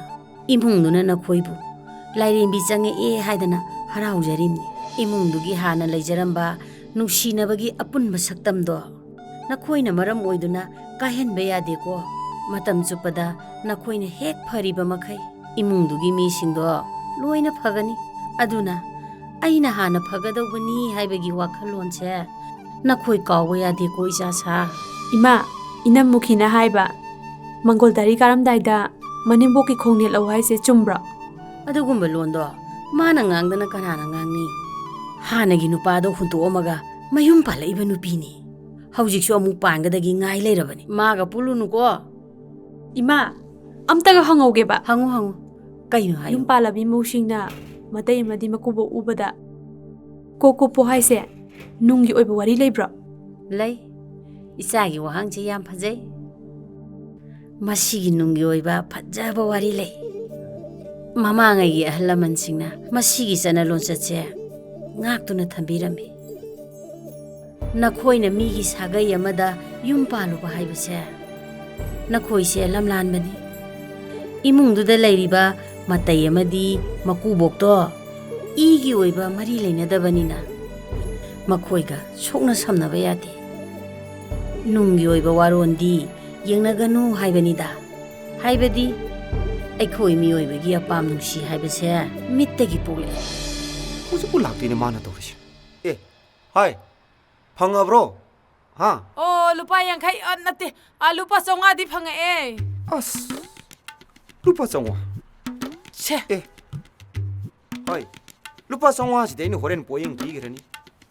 ꯏꯃꯨꯡꯗꯨꯅ ꯅꯈꯣꯏꯕꯨ ꯂꯥꯏꯔꯦꯝꯕꯤ ꯆꯪꯉꯛꯑꯦ ꯍꯥꯏꯗꯅ ꯍꯔꯥꯎꯖꯔꯤꯕꯅꯤ꯫ ꯏꯃꯨꯡꯗꯨꯒꯤ ꯍꯥꯟꯅ ꯂꯩꯖꯔꯝꯕ ꯅꯨꯡꯁꯤꯅꯕꯒꯤ ꯑꯄꯨꯟꯕ ꯁꯛꯇꯝꯗꯣ ꯅꯈꯣꯏꯅ ꯃꯔꯝ ꯑꯣꯏꯗꯨꯅ ꯀꯥꯏꯍꯟꯕ ꯌꯥꯗꯦꯀꯣ꯫ ꯃꯇꯝ ꯆꯨꯞꯄꯗ ꯅꯈꯣꯏꯅ ꯍꯦꯛ ꯐꯔꯤꯕ ꯃꯈꯩ ꯏꯃꯨꯡꯗꯨꯒꯤ ꯃꯤꯁꯤꯡꯗꯣ ꯂꯣꯏꯅ ꯐꯒꯅꯤ꯫ ꯑꯗꯨꯅ ꯑꯩꯅ ꯍꯥꯟꯅ ꯐꯒꯗꯧꯕꯅꯤ ꯍꯥꯏꯕꯒꯤ ꯋꯥꯈꯜꯂꯣꯟꯁꯦ ꯅꯈꯣꯏ ꯀꯥꯎꯕ ꯌꯥꯗꯦꯀꯣ, ꯏꯆꯥ ꯁꯥ꯫ ꯏꯃꯥ, ꯏꯅꯝ ꯃꯨꯈꯤꯅ ꯍꯥꯏꯕ, ꯃꯪꯒꯣꯜꯗꯥꯔꯤ ꯀꯥꯔꯝꯗꯥꯏꯗ ꯃꯅꯦꯝꯕꯣꯛꯀꯤ ꯈꯣꯡꯅꯦꯠ ꯂꯧ ꯍꯥꯏꯁꯦ ꯆꯨꯝꯕ꯭ꯔꯣ? ꯑꯗꯨꯒꯨꯝꯕ ꯂꯣꯟꯗꯣ ꯃꯥꯅ ꯉꯥꯡꯗꯅ ꯀꯅꯥꯅ ꯉꯥꯡꯅꯤ? ꯍꯥꯟꯅꯒꯤ ꯅꯨꯄꯥꯗꯣ ꯍꯨꯟꯗꯣꯛꯑꯝꯃꯒ ꯃꯌꯨꯝ ꯄꯥꯜꯂꯛꯏꯕ ꯅꯨꯄꯤꯅꯤ꯫ ꯍꯧꯖꯤꯛꯁꯨ ꯑꯃꯨꯛ ꯄꯥꯟꯒꯗꯒꯤ ꯉꯥꯏ ꯂꯩꯔꯕꯅꯤ꯫ ꯃꯥꯒ ꯄꯨꯜꯂꯨꯅꯨꯀꯣ꯫ ꯏꯃꯥ, ꯑꯝꯇꯒ ꯍꯪꯍꯧꯒꯦꯕ꯫ ꯍꯪꯉꯨ, ꯍꯪꯉꯨ꯫ ꯀꯩꯅꯣ ꯍꯥꯏꯌꯨ꯫ ꯌꯨꯝ ꯄꯥꯜꯂꯕꯤ ꯃꯧꯁꯤꯡꯅ ꯃꯇꯩ ꯑꯃꯗꯤ ꯃꯀꯨꯕꯣꯛ ꯎꯕꯗ ꯀꯣꯛ ꯀꯨꯞꯄꯣ ꯍꯥꯏꯁꯦ ꯅꯨꯡꯒꯤ ꯑꯣꯏꯕ ꯋꯥꯔꯤ ꯂꯩꯕ꯭ꯔꯣ? ꯂꯩ꯫ ꯏꯆꯥꯒꯤ ꯋꯥꯍꯪꯁꯤ ꯌꯥꯝ ꯐꯖꯩ꯫ ꯃꯁꯤꯒꯤ ꯅꯨꯡꯒꯤ ꯑꯣꯏꯕ ꯐꯖꯕ ꯋꯥꯔꯤ ꯂꯩ꯫ ꯃꯃꯥꯡꯉꯩꯒꯤ ꯑꯍꯜ ꯂꯃꯟꯁꯤꯡꯅ ꯃꯁꯤꯒꯤ ꯆꯠꯅ ꯂꯣꯟꯆꯠꯁꯦ ꯉꯥꯛꯇꯨꯅ ꯊꯝꯕꯤꯔꯝꯃꯤ꯫ ꯅꯈꯣꯏꯅ ꯃꯤꯒꯤ ꯁꯥꯒꯩ ꯑꯃꯗ ꯌꯨꯝ ꯄꯥꯜꯂꯨꯕ ꯍꯥꯏꯕꯁꯦ ꯅꯈꯣꯏꯁꯦ ꯂꯝꯂꯥꯟꯕꯅꯤ꯫ ꯏꯃꯨꯡꯗꯨꯗ ꯂꯩꯔꯤꯕ ꯃꯇꯩ ꯑꯃꯗꯤ ꯃꯀꯨꯕꯣꯛꯇꯣ ꯏꯒꯤ ꯑꯣꯏꯕ ꯃꯔꯤ ꯂꯩꯅꯗꯕꯅꯤꯅ ꯃꯈꯣꯏꯒ ꯁꯣꯛꯅ ꯁꯝꯅꯕ ꯌꯥꯗꯦ꯫ ꯅꯨꯡꯒꯤ ꯑꯣꯏꯕ ꯋꯥꯔꯣꯟꯗꯤ ꯌꯦꯡꯅꯒꯅꯨ ꯍꯥꯏꯕꯅꯤꯗ꯫ ꯍꯥꯏꯕꯗꯤ ꯑꯩꯈꯣꯏ ꯃꯤꯑꯣꯏꯕꯒꯤ ꯑꯄꯥꯝ ꯅꯨꯡꯁꯤ ꯍꯥꯏꯕꯁꯦ ꯃꯤꯠꯇꯒꯤ ꯄꯣꯛꯂꯛꯑꯦ꯫ ꯍꯧꯖꯤꯛꯄꯨ ꯂꯥꯛꯇꯦꯅꯦ ꯃꯥꯅ ꯇꯧꯔꯤꯁꯦ꯫ ꯑꯦ, ꯍꯥꯏ, ꯐꯪꯉꯕ꯭ꯔꯣ? ꯍꯥ? ꯑꯣ, ꯂꯨꯄꯥ ꯌꯥꯡꯈꯩ, ꯑ, ꯅꯠꯇꯦ, ꯑ, ꯂꯨꯄꯥ ꯆꯥꯝꯃꯉꯥꯗꯤ ꯐꯪꯉꯛꯑꯦ꯫ ꯑꯁ, ꯂꯨꯄꯥ ꯆꯥꯝꯃꯉꯥ? ꯁꯦ꯫ ꯑꯦ, ꯍꯣꯏ, ꯂꯨꯄꯥ ꯆꯥꯝꯃꯉꯥꯁꯤꯗꯤ ꯑꯩꯅ ꯍꯣꯔꯦꯟ ꯄꯣꯌꯦꯡ ꯄꯤꯈ꯭ꯔꯅꯤ꯫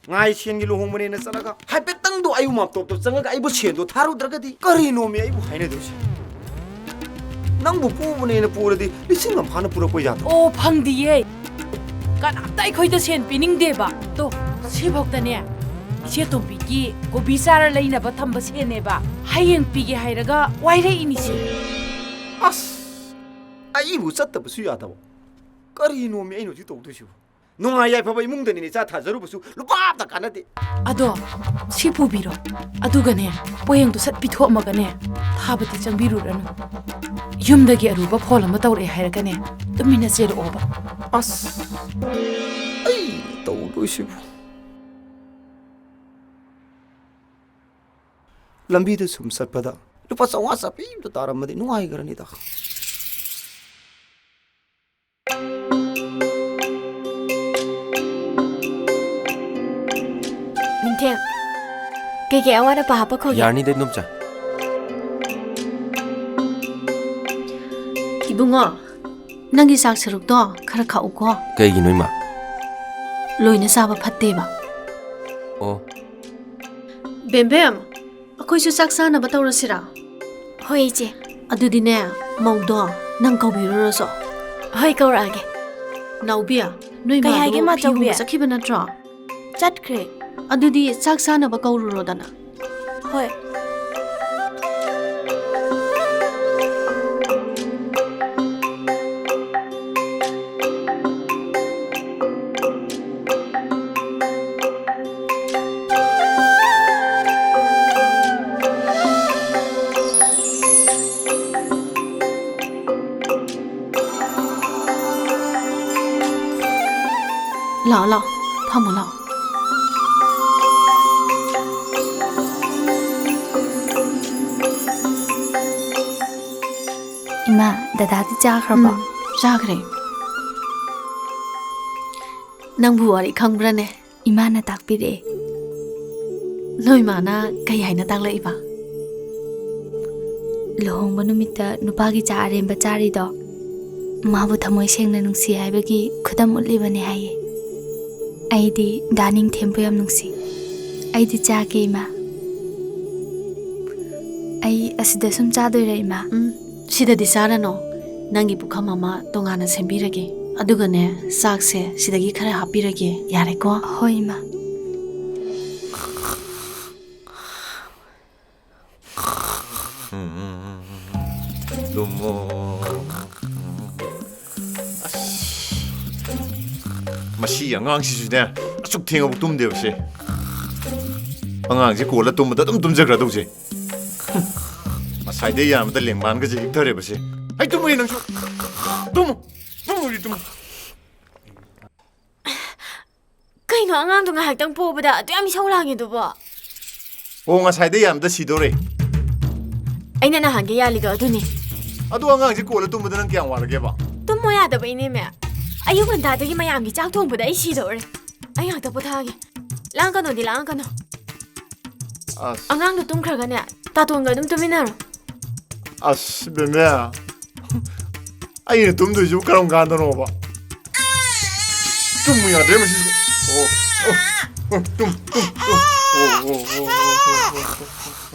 ꯉꯥꯏ ꯁꯦꯟꯒꯤ ꯂꯨꯍꯣꯡꯕꯅꯦꯅ ꯆꯠꯂꯒ ꯍꯥꯏꯐꯦꯠꯇꯪꯗꯣ ꯑꯌꯨꯛ ꯃꯥꯞꯇꯣꯞꯇꯣ ꯆꯪꯉꯒ ꯑꯩꯕꯨ ꯁꯦꯟꯗꯣ ꯊꯥꯔꯨꯗ꯭ꯔꯒꯗꯤ ꯀꯔꯤꯅꯣꯃꯤ ꯑꯩꯕꯨ ꯍꯥꯏꯅꯗꯣꯏꯁꯦ? ꯅꯪꯕꯨ ꯄꯨꯕꯅꯦꯅ ꯄꯨꯔꯗꯤ ꯂꯤꯁꯤꯡ ꯑꯃ ꯐꯥꯅ ꯄꯨꯔꯛꯄ ꯌꯥꯗ꯭ꯔꯣ? ꯑꯣ, ꯐꯪꯗꯤꯌꯦ꯫ ꯀꯅꯥꯝꯇ ꯑꯩꯈꯣꯏꯗ ꯁꯦꯟ ꯄꯤꯅꯤꯡꯗꯦꯕ꯫ ꯇꯣ, ꯁꯤꯐꯧꯗꯅꯦ, ꯏꯆꯦ ꯇꯣꯝꯕꯤꯒꯤ ꯀꯣꯕꯤ ꯆꯥꯔ ꯂꯩꯅꯕ ꯊꯝꯕ ꯁꯦꯟꯅꯦꯕ꯫ ꯍꯌꯦꯡ ꯄꯤꯒꯦ ꯍꯥꯏꯔꯒ ꯋꯥꯏꯔꯛꯏꯅꯤꯁꯦ꯫ ꯑꯁ! ꯑꯩꯕꯨ ꯆꯠꯇꯕꯁꯨ ꯌꯥꯗꯕ꯫ ꯀꯔꯤꯅꯣꯃꯤ ꯑꯩꯅ ꯍꯧꯖꯤꯛ ꯇꯧꯗꯣꯏꯁꯤꯕꯨ? ꯅꯨꯡꯉꯥꯏ ꯌꯥꯏꯐꯕ ꯏꯃꯨꯡꯗꯅꯤꯅꯦ ꯏꯆꯥ ꯊꯥꯖꯔꯨꯕꯁꯨ ꯂꯨꯄꯥ ꯑꯝꯇ ꯀꯥꯟꯅꯗꯦ꯫ ꯑꯗꯣ ꯁꯤ ꯄꯨꯕꯤꯔꯣ, ꯑꯗꯨꯒꯅꯦ ꯄꯣꯌꯦꯡꯗꯣ ꯁꯠ ꯄꯤꯊꯣꯛꯑꯝꯃꯒꯅꯦ ꯊꯥꯕꯗꯤ ꯆꯪꯕꯤꯔꯨꯔꯅꯨ꯫ ꯌꯨꯝꯗꯒꯤ ꯑꯔꯨꯕ ꯐꯣꯟ ꯑꯃ ꯇꯧꯔꯛꯑꯦ ꯍꯥꯏꯔꯒꯅꯦ ꯇꯨꯃꯤꯟꯅ ꯆꯦꯜꯂꯛꯑꯣꯕ꯫ ꯑꯁ, ꯑꯩ ꯇꯧꯗꯣꯏꯁꯤꯕꯨ꯫ ꯂꯝꯕꯤꯗ ꯁꯨꯝ ꯆꯠꯄꯗ ꯂꯨꯄꯥ ꯆꯥꯝꯃꯉꯥ ꯆꯥꯄꯤ ꯑꯝꯇ ꯇꯥꯔꯝꯃꯗꯤ ꯅꯨꯡꯉꯥꯏꯈ꯭ꯔꯅꯤꯗ꯫ ꯅꯤꯡꯊꯦꯝ, ꯀꯩꯀꯩ ꯑꯋꯥꯠ ꯑꯄꯥ ꯍꯥꯞꯄꯛꯈꯣꯒꯦ? ꯌꯥꯔꯅꯤꯗ, ꯏꯗꯣꯝꯆꯥ꯫ ꯏꯕꯨꯡꯉꯣ, ꯅꯪꯒꯤ ꯆꯥꯛ ꯁꯔꯨꯛꯇꯣ ꯈꯔ ꯈꯥꯛꯎꯀꯣ꯫ ꯀꯩꯒꯤꯅꯣ, ꯏꯃꯥ? ꯂꯣꯏꯅ ꯆꯥꯕ ꯐꯠꯇꯦꯕ꯫ ꯑꯣ꯫ ꯕꯦꯝꯕꯦꯝ, ꯑꯩꯈꯣꯏꯁꯨ ꯆꯥꯛ ꯆꯥꯅꯕ ꯇꯧꯔꯁꯤꯔꯥ? ꯍꯣꯏ, ꯏꯆꯦ꯫ ꯑꯗꯨꯗꯤꯅꯦ, ꯃꯧꯗꯣ ꯅꯪ ꯀꯧꯕꯤꯔꯨꯔꯣꯁꯣ꯫ ꯍꯣꯏ, ꯀꯧꯔꯛꯑꯒꯦ꯫ ꯅꯥꯎꯕꯤ, ꯅꯣꯏ ꯀꯩ ꯃꯥꯗꯣ ꯍꯥꯏꯒꯦ, ꯐꯤ ꯍꯣꯡꯕ ꯃꯥꯆꯧꯕꯤ? ꯆꯠꯈꯤꯕ ꯅꯠꯇ꯭ꯔꯣ? ꯆꯠꯈ꯭ꯔꯦ꯫ ꯑꯗꯨꯗꯤ ꯆꯥꯛ ꯆꯥꯅꯕ ꯀꯧꯔꯨꯔꯣꯗꯅ꯫ ꯍꯣꯏ꯫ ꯂꯥꯛꯑꯣ, ꯂꯥꯛꯑꯣ, ꯐꯝꯃꯣ, ꯂꯥꯛꯑꯣ꯫ ꯏꯃꯥ, ꯗꯗꯥꯗꯤ ꯆꯥꯈ꯭ꯔꯕꯣ? ꯎꯝ, ꯆꯥꯈ꯭ꯔꯦ꯫ ꯅꯪꯕꯨ ꯋꯥꯔꯤ ꯈꯪꯕ꯭ꯔꯅꯦ? ꯏꯃꯥꯅ ꯇꯥꯛꯄꯤꯔꯛꯑꯦ꯫ ꯅꯣꯏ ꯃꯥꯅ ꯀꯩ ꯍꯥꯏꯅ ꯇꯥꯛꯂꯛꯏꯕ? ꯂꯨꯍꯣꯡꯕ ꯅꯨꯃꯤꯠꯇ ꯅꯨꯄꯥꯒꯤ ꯆꯥ ꯑꯔꯦꯝꯕ ꯆꯥꯔꯤꯗꯣ, ꯃꯥꯕꯨ ꯊꯃꯣꯏ ꯁꯦꯡꯅ ꯅꯨꯡꯁꯤ ꯍꯥꯏꯕꯒꯤ ꯈꯨꯗꯝ ꯎꯠꯂꯤꯕꯅꯦ ꯍꯥꯏꯌꯦ꯫ ꯑꯩꯗꯤ ꯗꯥ ꯅꯤꯡꯊꯦꯝꯕꯨ ꯌꯥꯝ ꯅꯨꯡꯁꯤ꯫ ꯑꯩꯗꯤ ꯆꯥꯒꯦ, ꯏꯃꯥ꯫ ꯑꯩ ꯑꯁꯤꯗ ꯁꯨꯝ ꯆꯥꯗꯣꯏꯔꯥ, ꯏꯃꯥ? ꯎꯝ, ꯁꯤꯗꯗꯤ ꯆꯥꯔꯅꯣ꯫ ꯅꯪꯒꯤ ꯄꯨꯈꯝ ꯑꯃ ꯇꯣꯉꯥꯟꯅ ꯁꯦꯝꯕꯤꯔꯒꯦ꯫ ꯑꯗꯨꯒꯅꯦ, ꯆꯥꯛꯁꯦ ꯁꯤꯗꯒꯤ ꯈꯔ ꯍꯥꯞꯄꯤꯔꯒꯦ, ꯌꯥꯔꯦꯀꯣ? ꯍꯣꯏ, ꯏꯃꯥ꯫ ꯇꯨꯝꯃꯣ꯫ ꯑꯁ꯫ ꯁꯤ ꯑꯉꯥꯡꯁꯤꯁꯨꯅꯦ, ꯑꯁꯨꯛ ꯊꯦꯡꯉꯕꯧ ꯇꯨꯝꯗꯦꯕ ꯁꯦ꯫ ꯑꯉꯥꯡꯁꯦ ꯀꯣꯜꯂ ꯇꯨꯝꯕꯗ ꯑꯗꯨꯝ ꯇꯨꯝꯖꯈ꯭ꯔꯗꯧꯁꯦ꯫ ꯉꯁꯥꯏꯗꯩ ꯌꯥꯝꯕꯗ ꯂꯦꯡꯕꯥꯟꯒꯁꯦ ꯍꯤꯛꯊꯔꯦꯕ ꯁꯦ꯫ ꯍꯩ, ꯇꯨꯝꯃꯨꯍꯦ ꯅꯪꯁꯨ꯫ ꯇꯨꯝꯃꯨ꯫ ꯇꯨꯝꯃꯨꯗꯤ ꯇꯨꯝꯃꯨ꯫ ꯀꯩꯅꯣ, ꯑꯉꯥꯡꯗꯣ ꯉꯥꯏꯍꯥꯛꯇꯪ ꯄꯣꯕꯗ ꯑꯗꯨ ꯌꯥꯝ ꯏꯁꯧ ꯂꯥꯡꯉꯤꯗꯨꯕꯣ? ꯑꯣ, ꯉꯁꯥꯏꯗꯩ ꯌꯥꯝꯕꯗ ꯁꯤꯗꯧꯔꯦ꯫ ꯑꯩꯅ ꯅꯍꯥꯟꯒꯩ ꯌꯥꯜꯂꯤꯗꯣ ꯑꯗꯨꯅꯤ꯫ ꯑꯗꯣ ꯑꯉꯥꯡꯁꯦ ꯀꯣꯜꯂ ꯇꯨꯝꯕꯗ ꯅꯪ ꯀꯌꯥꯝ ꯋꯥꯔꯒꯦꯕ? ꯇꯨꯝꯃꯣ ꯌꯥꯗꯕꯩꯅꯦꯃꯦ꯫ ꯑꯌꯨꯛ ꯉꯟꯇꯥꯗꯒꯤ ꯃꯌꯥꯝꯒꯤ ꯆꯥꯛ ꯊꯣꯡꯕꯗ ꯑꯩ ꯁꯤꯗꯧꯔꯦ꯫ ꯑꯩ ꯉꯥꯛꯇ ꯄꯣꯊꯥꯒꯦ꯫ ꯂꯥꯡꯒꯅꯣꯗꯤ ꯂꯥꯡꯒꯅꯣ꯫ ꯑꯁ꯫ ꯑꯉꯥꯡꯗꯣ ꯇꯨꯝꯈ꯭ꯔꯒꯅꯦ, ꯇꯥꯇꯣꯟꯒ ꯑꯗꯨꯝ ꯇꯨꯃꯤꯟꯅꯔꯣ꯫ ꯑꯁ, ꯕꯦꯝꯕꯦ꯫ ꯑꯩꯅ ꯇꯨꯝꯗꯣꯏꯁꯤꯕꯨ ꯀꯔꯝ ꯀꯥꯟꯗꯅꯣꯕ? ꯇꯨꯝꯃꯨ ꯌꯥꯗ꯭ꯔꯦ ꯃꯁꯤꯁꯨ꯫ ꯑꯣ, ꯑꯣ, ꯑꯣ, ꯇꯨꯝ, ꯇꯨꯝ, ꯇꯨꯝ꯫ ꯑꯣ, ꯑꯣ, ꯑꯣ, ꯑꯣ, ꯑꯣ, ꯑꯣ, ꯑꯣ꯫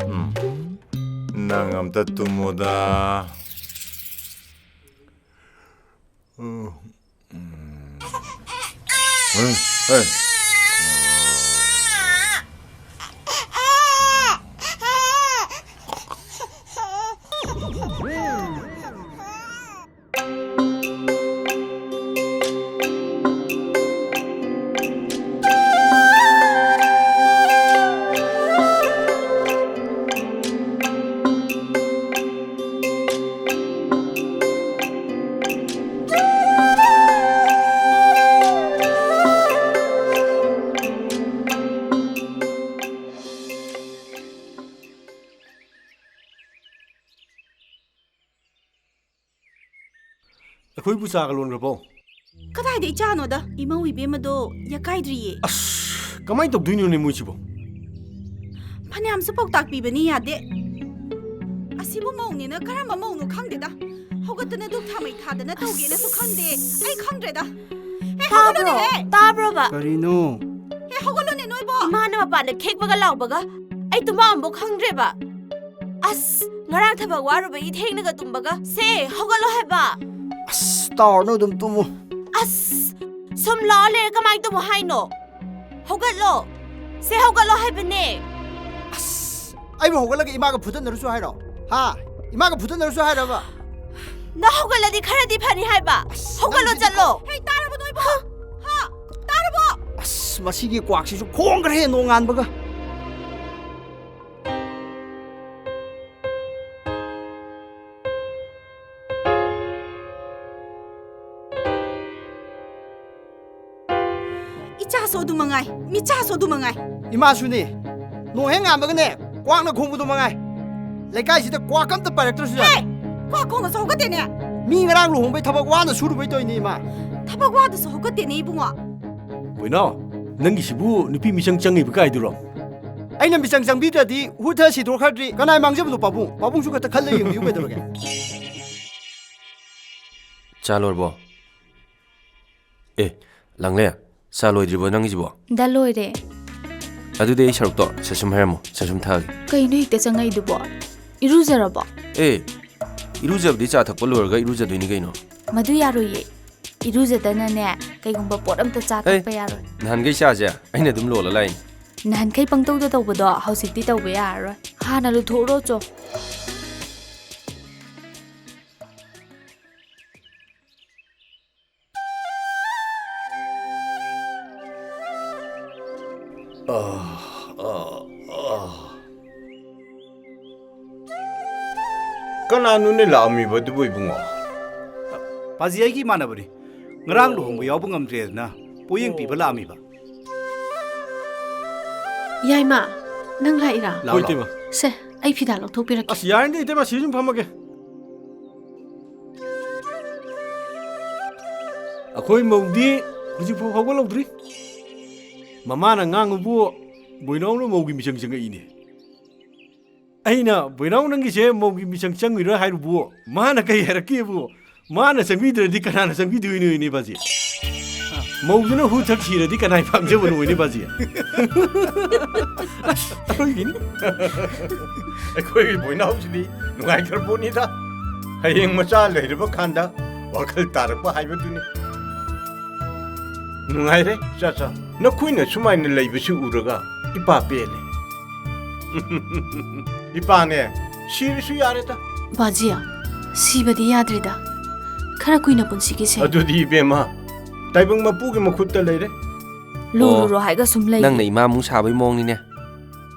ꯎꯝ꯫ ꯅꯪ ꯑꯝꯇ ꯇꯨꯝꯃꯨꯗ꯫ ꯎꯝ꯫ ꯎꯝ꯫ ꯍꯦ꯫ ꯑꯩꯈꯣꯏꯕꯨ ꯆꯥꯒ ꯂꯣꯟꯈ꯭ꯔꯕꯣ? ꯀꯗꯥꯏꯗ ꯏꯆꯥꯅꯣꯗ? ꯏꯃꯧ ꯏꯕꯦꯝꯃꯗꯣ ꯌꯥꯀꯥꯏꯗ꯭ꯔꯤꯌꯦ꯫ ꯑꯁ, ꯀꯃꯥꯏꯅ ꯇꯧꯗꯣꯏꯅꯣꯅꯦ ꯃꯣꯏꯁꯤꯕꯣ? ꯐꯅꯌꯥꯝꯁꯨ ꯄꯥꯎꯇꯥꯛ ꯄꯤꯕꯅꯤ, ꯌꯥꯗꯦ꯫ ꯑꯁꯤꯕꯨ ꯃꯧꯅꯦꯅ ꯀꯔꯝꯕ ꯃꯧꯅꯣ ꯈꯪꯗꯦꯗ꯫ ꯍꯧꯒꯠꯇꯅ ꯙꯨꯞ ꯊꯥꯃꯩ ꯊꯥꯗꯅ ꯇꯧꯒꯦꯅꯁꯨ ꯈꯪꯗꯦ꯫ ꯑꯩ ꯈꯪꯗ꯭ꯔꯦꯗ꯫ ꯍꯦ, ꯇꯥꯕ꯭ꯔꯣ? ꯍꯧꯒꯠꯂꯨꯅꯦꯍꯦ꯫ ꯇꯥꯕ꯭ꯔꯣꯕ? ꯀꯔꯤꯅꯣ? ꯍꯦ, ꯍꯧꯒꯠꯂꯨꯅꯦ ꯅꯣꯏꯕꯣ꯫ ꯏꯃꯥꯅ ꯃꯄꯥꯟꯗ ꯈꯦꯛꯄꯒ ꯂꯥꯎꯕꯒ ꯑꯩ ꯇꯨꯝꯐꯝ ꯑꯃꯐꯥꯎ ꯈꯪꯗ꯭ꯔꯦꯕ꯫ ꯑꯁ, ꯉꯔꯥꯡ ꯊꯕꯛ ꯋꯥꯔꯨꯕꯒꯤ ꯊꯦꯡꯅꯒ ꯇꯨꯝꯕꯒ꯫ ꯁꯦ, ꯍꯧꯒꯠꯂꯣ ꯍꯥꯏꯕ꯫ ꯑꯁ, ꯇꯥꯔꯅꯨ, ꯑꯗꯨꯝ ꯇꯨꯝꯃꯨ꯫ ꯑꯁ, ꯁꯨꯝ ꯂꯥꯛꯑ ꯂꯩꯔ ꯀꯃꯥꯏꯅ ꯇꯧꯕ ꯍꯥꯏꯅꯣ? ꯍꯧꯒꯠꯂꯣ꯫ ꯁꯦ, ꯍꯧꯒꯠꯂꯣ ꯍꯥꯏꯕꯅꯦ꯫ ꯑꯩꯕꯨ ꯍꯧꯒꯠꯂꯒ ꯏꯃꯥꯒ ꯐꯨꯗꯠꯅꯔꯨꯁꯨ ꯍꯥꯏꯔꯣ? ꯍꯥ? ꯏꯃꯥꯒ ꯐꯨꯗꯠꯅꯔꯨꯁꯨ ꯍꯥꯏꯔꯕ? ꯅꯪ ꯍꯧꯒꯠꯂꯗꯤ ꯈꯔꯗꯤ ꯐꯅꯤ ꯍꯥꯏꯕ꯫ ꯍꯧꯒꯠꯂꯣ, ꯅꯪꯁꯤꯗꯤ ꯆꯠꯂꯣ꯫ ꯍꯦ, ꯇꯥꯔꯕꯣ ꯅꯣꯏꯕꯣ? ꯍꯥ? ꯇꯥꯔꯕꯣ? ꯑꯁ, ꯃꯁꯤꯒꯤ ꯀ꯭ꯋꯥꯛꯁꯤꯁꯨ ꯈꯣꯡꯈ꯭ꯔꯦ ꯅꯣꯡꯉꯥꯟꯕꯒ꯫ ꯏꯆꯥꯁꯨ ꯑꯗꯨ ꯃꯉꯥꯏ, ꯃꯤꯆꯥꯁꯨ ꯑꯗꯨ ꯃꯉꯥꯏ꯫ ꯏꯃꯥꯁꯨꯅꯤ, ꯅꯣꯡ ꯍꯦꯛ ꯉꯥꯟꯕꯒꯅꯦ, ꯀ꯭ꯋꯥꯛꯅ ꯈꯣꯡꯕꯗꯨ ꯃꯉꯥꯏ꯫ ꯂꯩꯀꯥꯏꯁꯤꯗ ꯀ꯭ꯋꯥꯛ ꯑꯝꯇ ꯄꯥꯏꯔꯛꯇ꯭ꯔꯁꯨ ꯌꯥꯔꯦ꯫ ꯍꯦ! ꯀ꯭ꯋꯥꯛ ꯈꯣꯡꯉꯁꯨ ꯍꯧꯒꯠꯇꯦꯅꯦ꯫ ꯃꯤ ꯉꯔꯥꯡ ꯂꯨꯍꯣꯡꯕꯩ ꯊꯕꯛ ꯋꯥꯅ ꯁꯨꯔꯨꯕꯩ ꯇꯧꯔꯤꯅꯤ, ꯏꯃꯥ꯫ ꯊꯕꯛ ꯋꯥꯗꯁꯨ ꯍꯧꯒꯠꯇꯦꯅꯦ, ꯏꯕꯨꯡꯉꯣ꯫ ꯕꯣꯏꯅꯥꯎ, ꯅꯪꯒꯤꯁꯤꯕꯨ ꯅꯨꯄꯤ ꯃꯤꯆꯪ ꯆꯪꯉꯤꯕ ꯀꯥꯏꯗꯨꯔꯣ? ꯑꯩꯅ ꯃꯤꯆꯪ ꯆꯪꯕꯤꯗ꯭ꯔꯗꯤ ꯍꯨ ꯊ ꯁꯤꯗꯣꯛꯈ꯭ꯔꯗ꯭ꯔꯤ ꯀꯅꯥꯏ ꯃꯥꯡꯖꯕꯅꯣ, ꯄꯥꯕꯨꯡ? ꯄꯥꯕꯨꯡꯁꯨ ꯈꯛꯇ ꯈꯜꯂ ꯌꯦꯡꯕꯤꯌꯨ ꯀꯩꯗꯧꯔꯒꯦ? ꯆꯥ ꯂꯣꯏꯔꯕꯣ? ꯑꯦ, ꯂꯥꯡꯂꯦ, ꯆꯥ ꯂꯣꯏꯗ꯭ꯔꯤꯕꯣ ꯅꯪꯒꯤꯁꯤꯕꯣ? ꯗ ꯂꯣꯏꯔꯦ꯫ ꯑꯗꯨꯗꯤ ꯑꯩ ꯁꯔꯨꯛꯇꯣ ꯁꯠ ꯁꯨꯝ ꯍꯥꯏꯔꯝꯃꯣ, ꯁꯠ ꯁꯨꯝ ꯊꯛꯑꯒꯦ꯫ ꯀꯩꯅꯣ ꯍꯦꯛꯇ ꯆꯪꯉꯛꯏꯗꯨꯕꯣ? ꯏꯔꯨꯖꯔꯕꯣ? ꯑꯦ, ꯏꯔꯨꯖꯕꯗꯤ ꯆꯥ ꯊꯛꯄ ꯂꯣꯏꯔꯒ ꯏꯔꯨꯖꯗꯣꯏꯅꯤ ꯀꯩꯅꯣ꯫ ꯃꯗꯨ ꯌꯥꯔꯣꯏꯌꯦ꯫ ꯏꯔꯨꯖꯗꯅꯅꯦ, ꯀꯩꯒꯨꯝꯕ ꯄꯣꯠ ꯑꯝꯇ ꯆꯥ ꯍꯦ, ꯊꯛꯄ ꯌꯥꯔꯣꯏ꯫ ꯅꯍꯥꯟꯈꯩ ꯆꯥꯁꯦ ꯑꯩꯅ ꯑꯗꯨꯝ ꯂꯣꯜꯂ ꯂꯥꯛꯏꯅꯤ꯫ ꯅꯍꯥꯟꯈꯩ ꯄꯪꯇꯧꯗ ꯇꯧꯕꯗꯣ ꯍꯧꯖꯤꯛꯇꯤ ꯇꯧꯕ ꯌꯥꯔꯔꯣꯏ꯫ ꯍꯥꯟꯅ ꯂꯨꯊꯣꯛꯎꯔꯣ ꯆꯣ꯫ ꯑꯥ, ꯑꯥ, ꯑꯥ꯫ ꯀꯅꯥꯅꯣꯅꯦ ꯂꯥꯛꯑꯝꯃꯤꯕꯗꯨꯕꯨ, ꯏꯕꯨꯡꯉꯣ? ꯄꯥꯖꯤ ꯑꯩꯒꯤ ꯏꯃꯥꯟꯅꯕꯅꯤ꯫ ꯉꯔꯥꯡ ꯂꯨꯍꯣꯡꯕ ꯌꯥꯎꯕ ꯉꯝꯗ꯭ꯔꯦꯗꯅ ꯄꯣꯌꯦꯡ ꯄꯤꯕ ꯂꯥꯛꯑꯝꯃꯤꯕ꯫ ꯌꯥꯏꯃ, ꯅꯪ ꯂꯥꯛꯏꯔꯥ? ꯂꯥꯛꯑꯣ, ꯍꯣꯏ, ꯂꯥꯛꯑꯣ꯫ ꯏꯇꯩꯃ꯫ ꯁꯦ, ꯑꯩ ꯐꯤꯗꯥ ꯂꯧꯊꯣꯛꯄꯤꯔꯛꯀꯦ꯫ ꯑꯁ, ꯌꯥꯔꯅꯤ ꯏꯇꯩꯃ, ꯁꯤ ꯁꯨꯝ ꯐꯝꯃꯒꯦ꯫ ꯑꯩꯈꯣꯏ ꯃꯧꯗꯤ ꯍꯧꯖꯤꯛꯐꯥꯎ ꯍꯧꯒꯠꯍꯧꯗ꯭ꯔꯤ꯫ ꯃꯃꯥꯅ ꯉꯥꯡꯉꯨꯕꯨ ꯕꯣꯏꯅꯥꯎꯅ ꯃꯧꯒꯤ ꯃꯤꯆꯪ ꯆꯪꯉꯛꯏꯅꯦ꯫ ꯑꯩꯅ, "ꯕꯣꯏꯅꯥꯎ, ꯅꯪꯒꯤꯁꯦ ꯃꯧꯒꯤ ꯃꯤꯆꯪ ꯆꯪꯉꯤꯔꯣ?" ꯍꯥꯏꯔꯨꯕꯨ, ꯃꯥꯅ ꯀꯩ ꯍꯥꯏꯔꯛꯀꯦꯕꯨ, "ꯃꯥꯅ ꯆꯪꯕꯤꯗ꯭ꯔꯗꯤ ꯀꯅꯥꯅ ꯆꯪꯕꯤꯗꯣꯏꯅꯣ?" ꯏꯅꯦ ꯕꯥꯖꯤ꯫ "ꯃꯧꯗꯨꯅ ꯍꯨ ꯊꯛ ꯁꯤꯔꯗꯤ ꯀꯅꯥꯏ ꯄꯥꯝꯖꯕꯅꯣ?" ꯏꯅꯦ ꯕꯥꯖꯤ꯫ ꯑꯁ, ꯑꯔꯣꯏꯕꯤꯅꯤ꯫ ꯑꯩꯈꯣꯏꯒꯤ ꯕꯣꯏꯅꯥꯎꯁꯤꯗꯤ ꯅꯨꯡꯉꯥꯏꯈ꯭ꯔ ꯄꯣꯠꯅꯤꯗ꯫ ꯍꯌꯦꯡ ꯃꯆꯥ ꯂꯩꯔꯕ ꯀꯥꯟꯗ ꯋꯥꯈꯜ ꯇꯥꯔꯛꯄ ꯍꯥꯏꯕꯗꯨꯅꯤ꯫ ꯅꯨꯡꯉꯥꯏꯔꯦ, ꯆꯥ ꯆꯥ꯫ ꯅꯈꯣꯏꯅ ꯁꯨꯃꯥꯏꯅ ꯂꯩꯕꯁꯤ ꯎꯔꯒ ꯏꯄꯥ ꯄꯦꯜꯂꯦ꯫ ꯏꯄꯥꯅꯦ, ꯁꯤꯔꯁꯨ ꯌꯥꯔꯦꯗ꯫ ꯕꯥꯖꯤ, ꯁꯤꯕꯗꯤ ꯌꯥꯗ꯭ꯔꯤꯗ꯫ ꯈꯔ ꯀꯨꯏꯅ ꯄꯨꯟꯁꯤꯒꯤꯁꯦ꯫ ꯑꯗꯨꯗꯤ ꯏꯕꯦꯝꯃ, ꯇꯥꯏꯕꯪ ꯃꯄꯨꯒꯤ ꯃꯈꯨꯠꯇ ꯂꯩꯔꯦ꯫ ꯂꯨꯔꯨꯔꯣ ꯍꯥꯏꯒ ꯁꯨꯝ ꯂꯩ꯫ ꯅꯪꯅ ꯏꯃꯥ ꯑꯃꯨꯛ ꯁꯥꯕꯩ ꯃꯑꯣꯡꯅꯤꯅꯦ꯫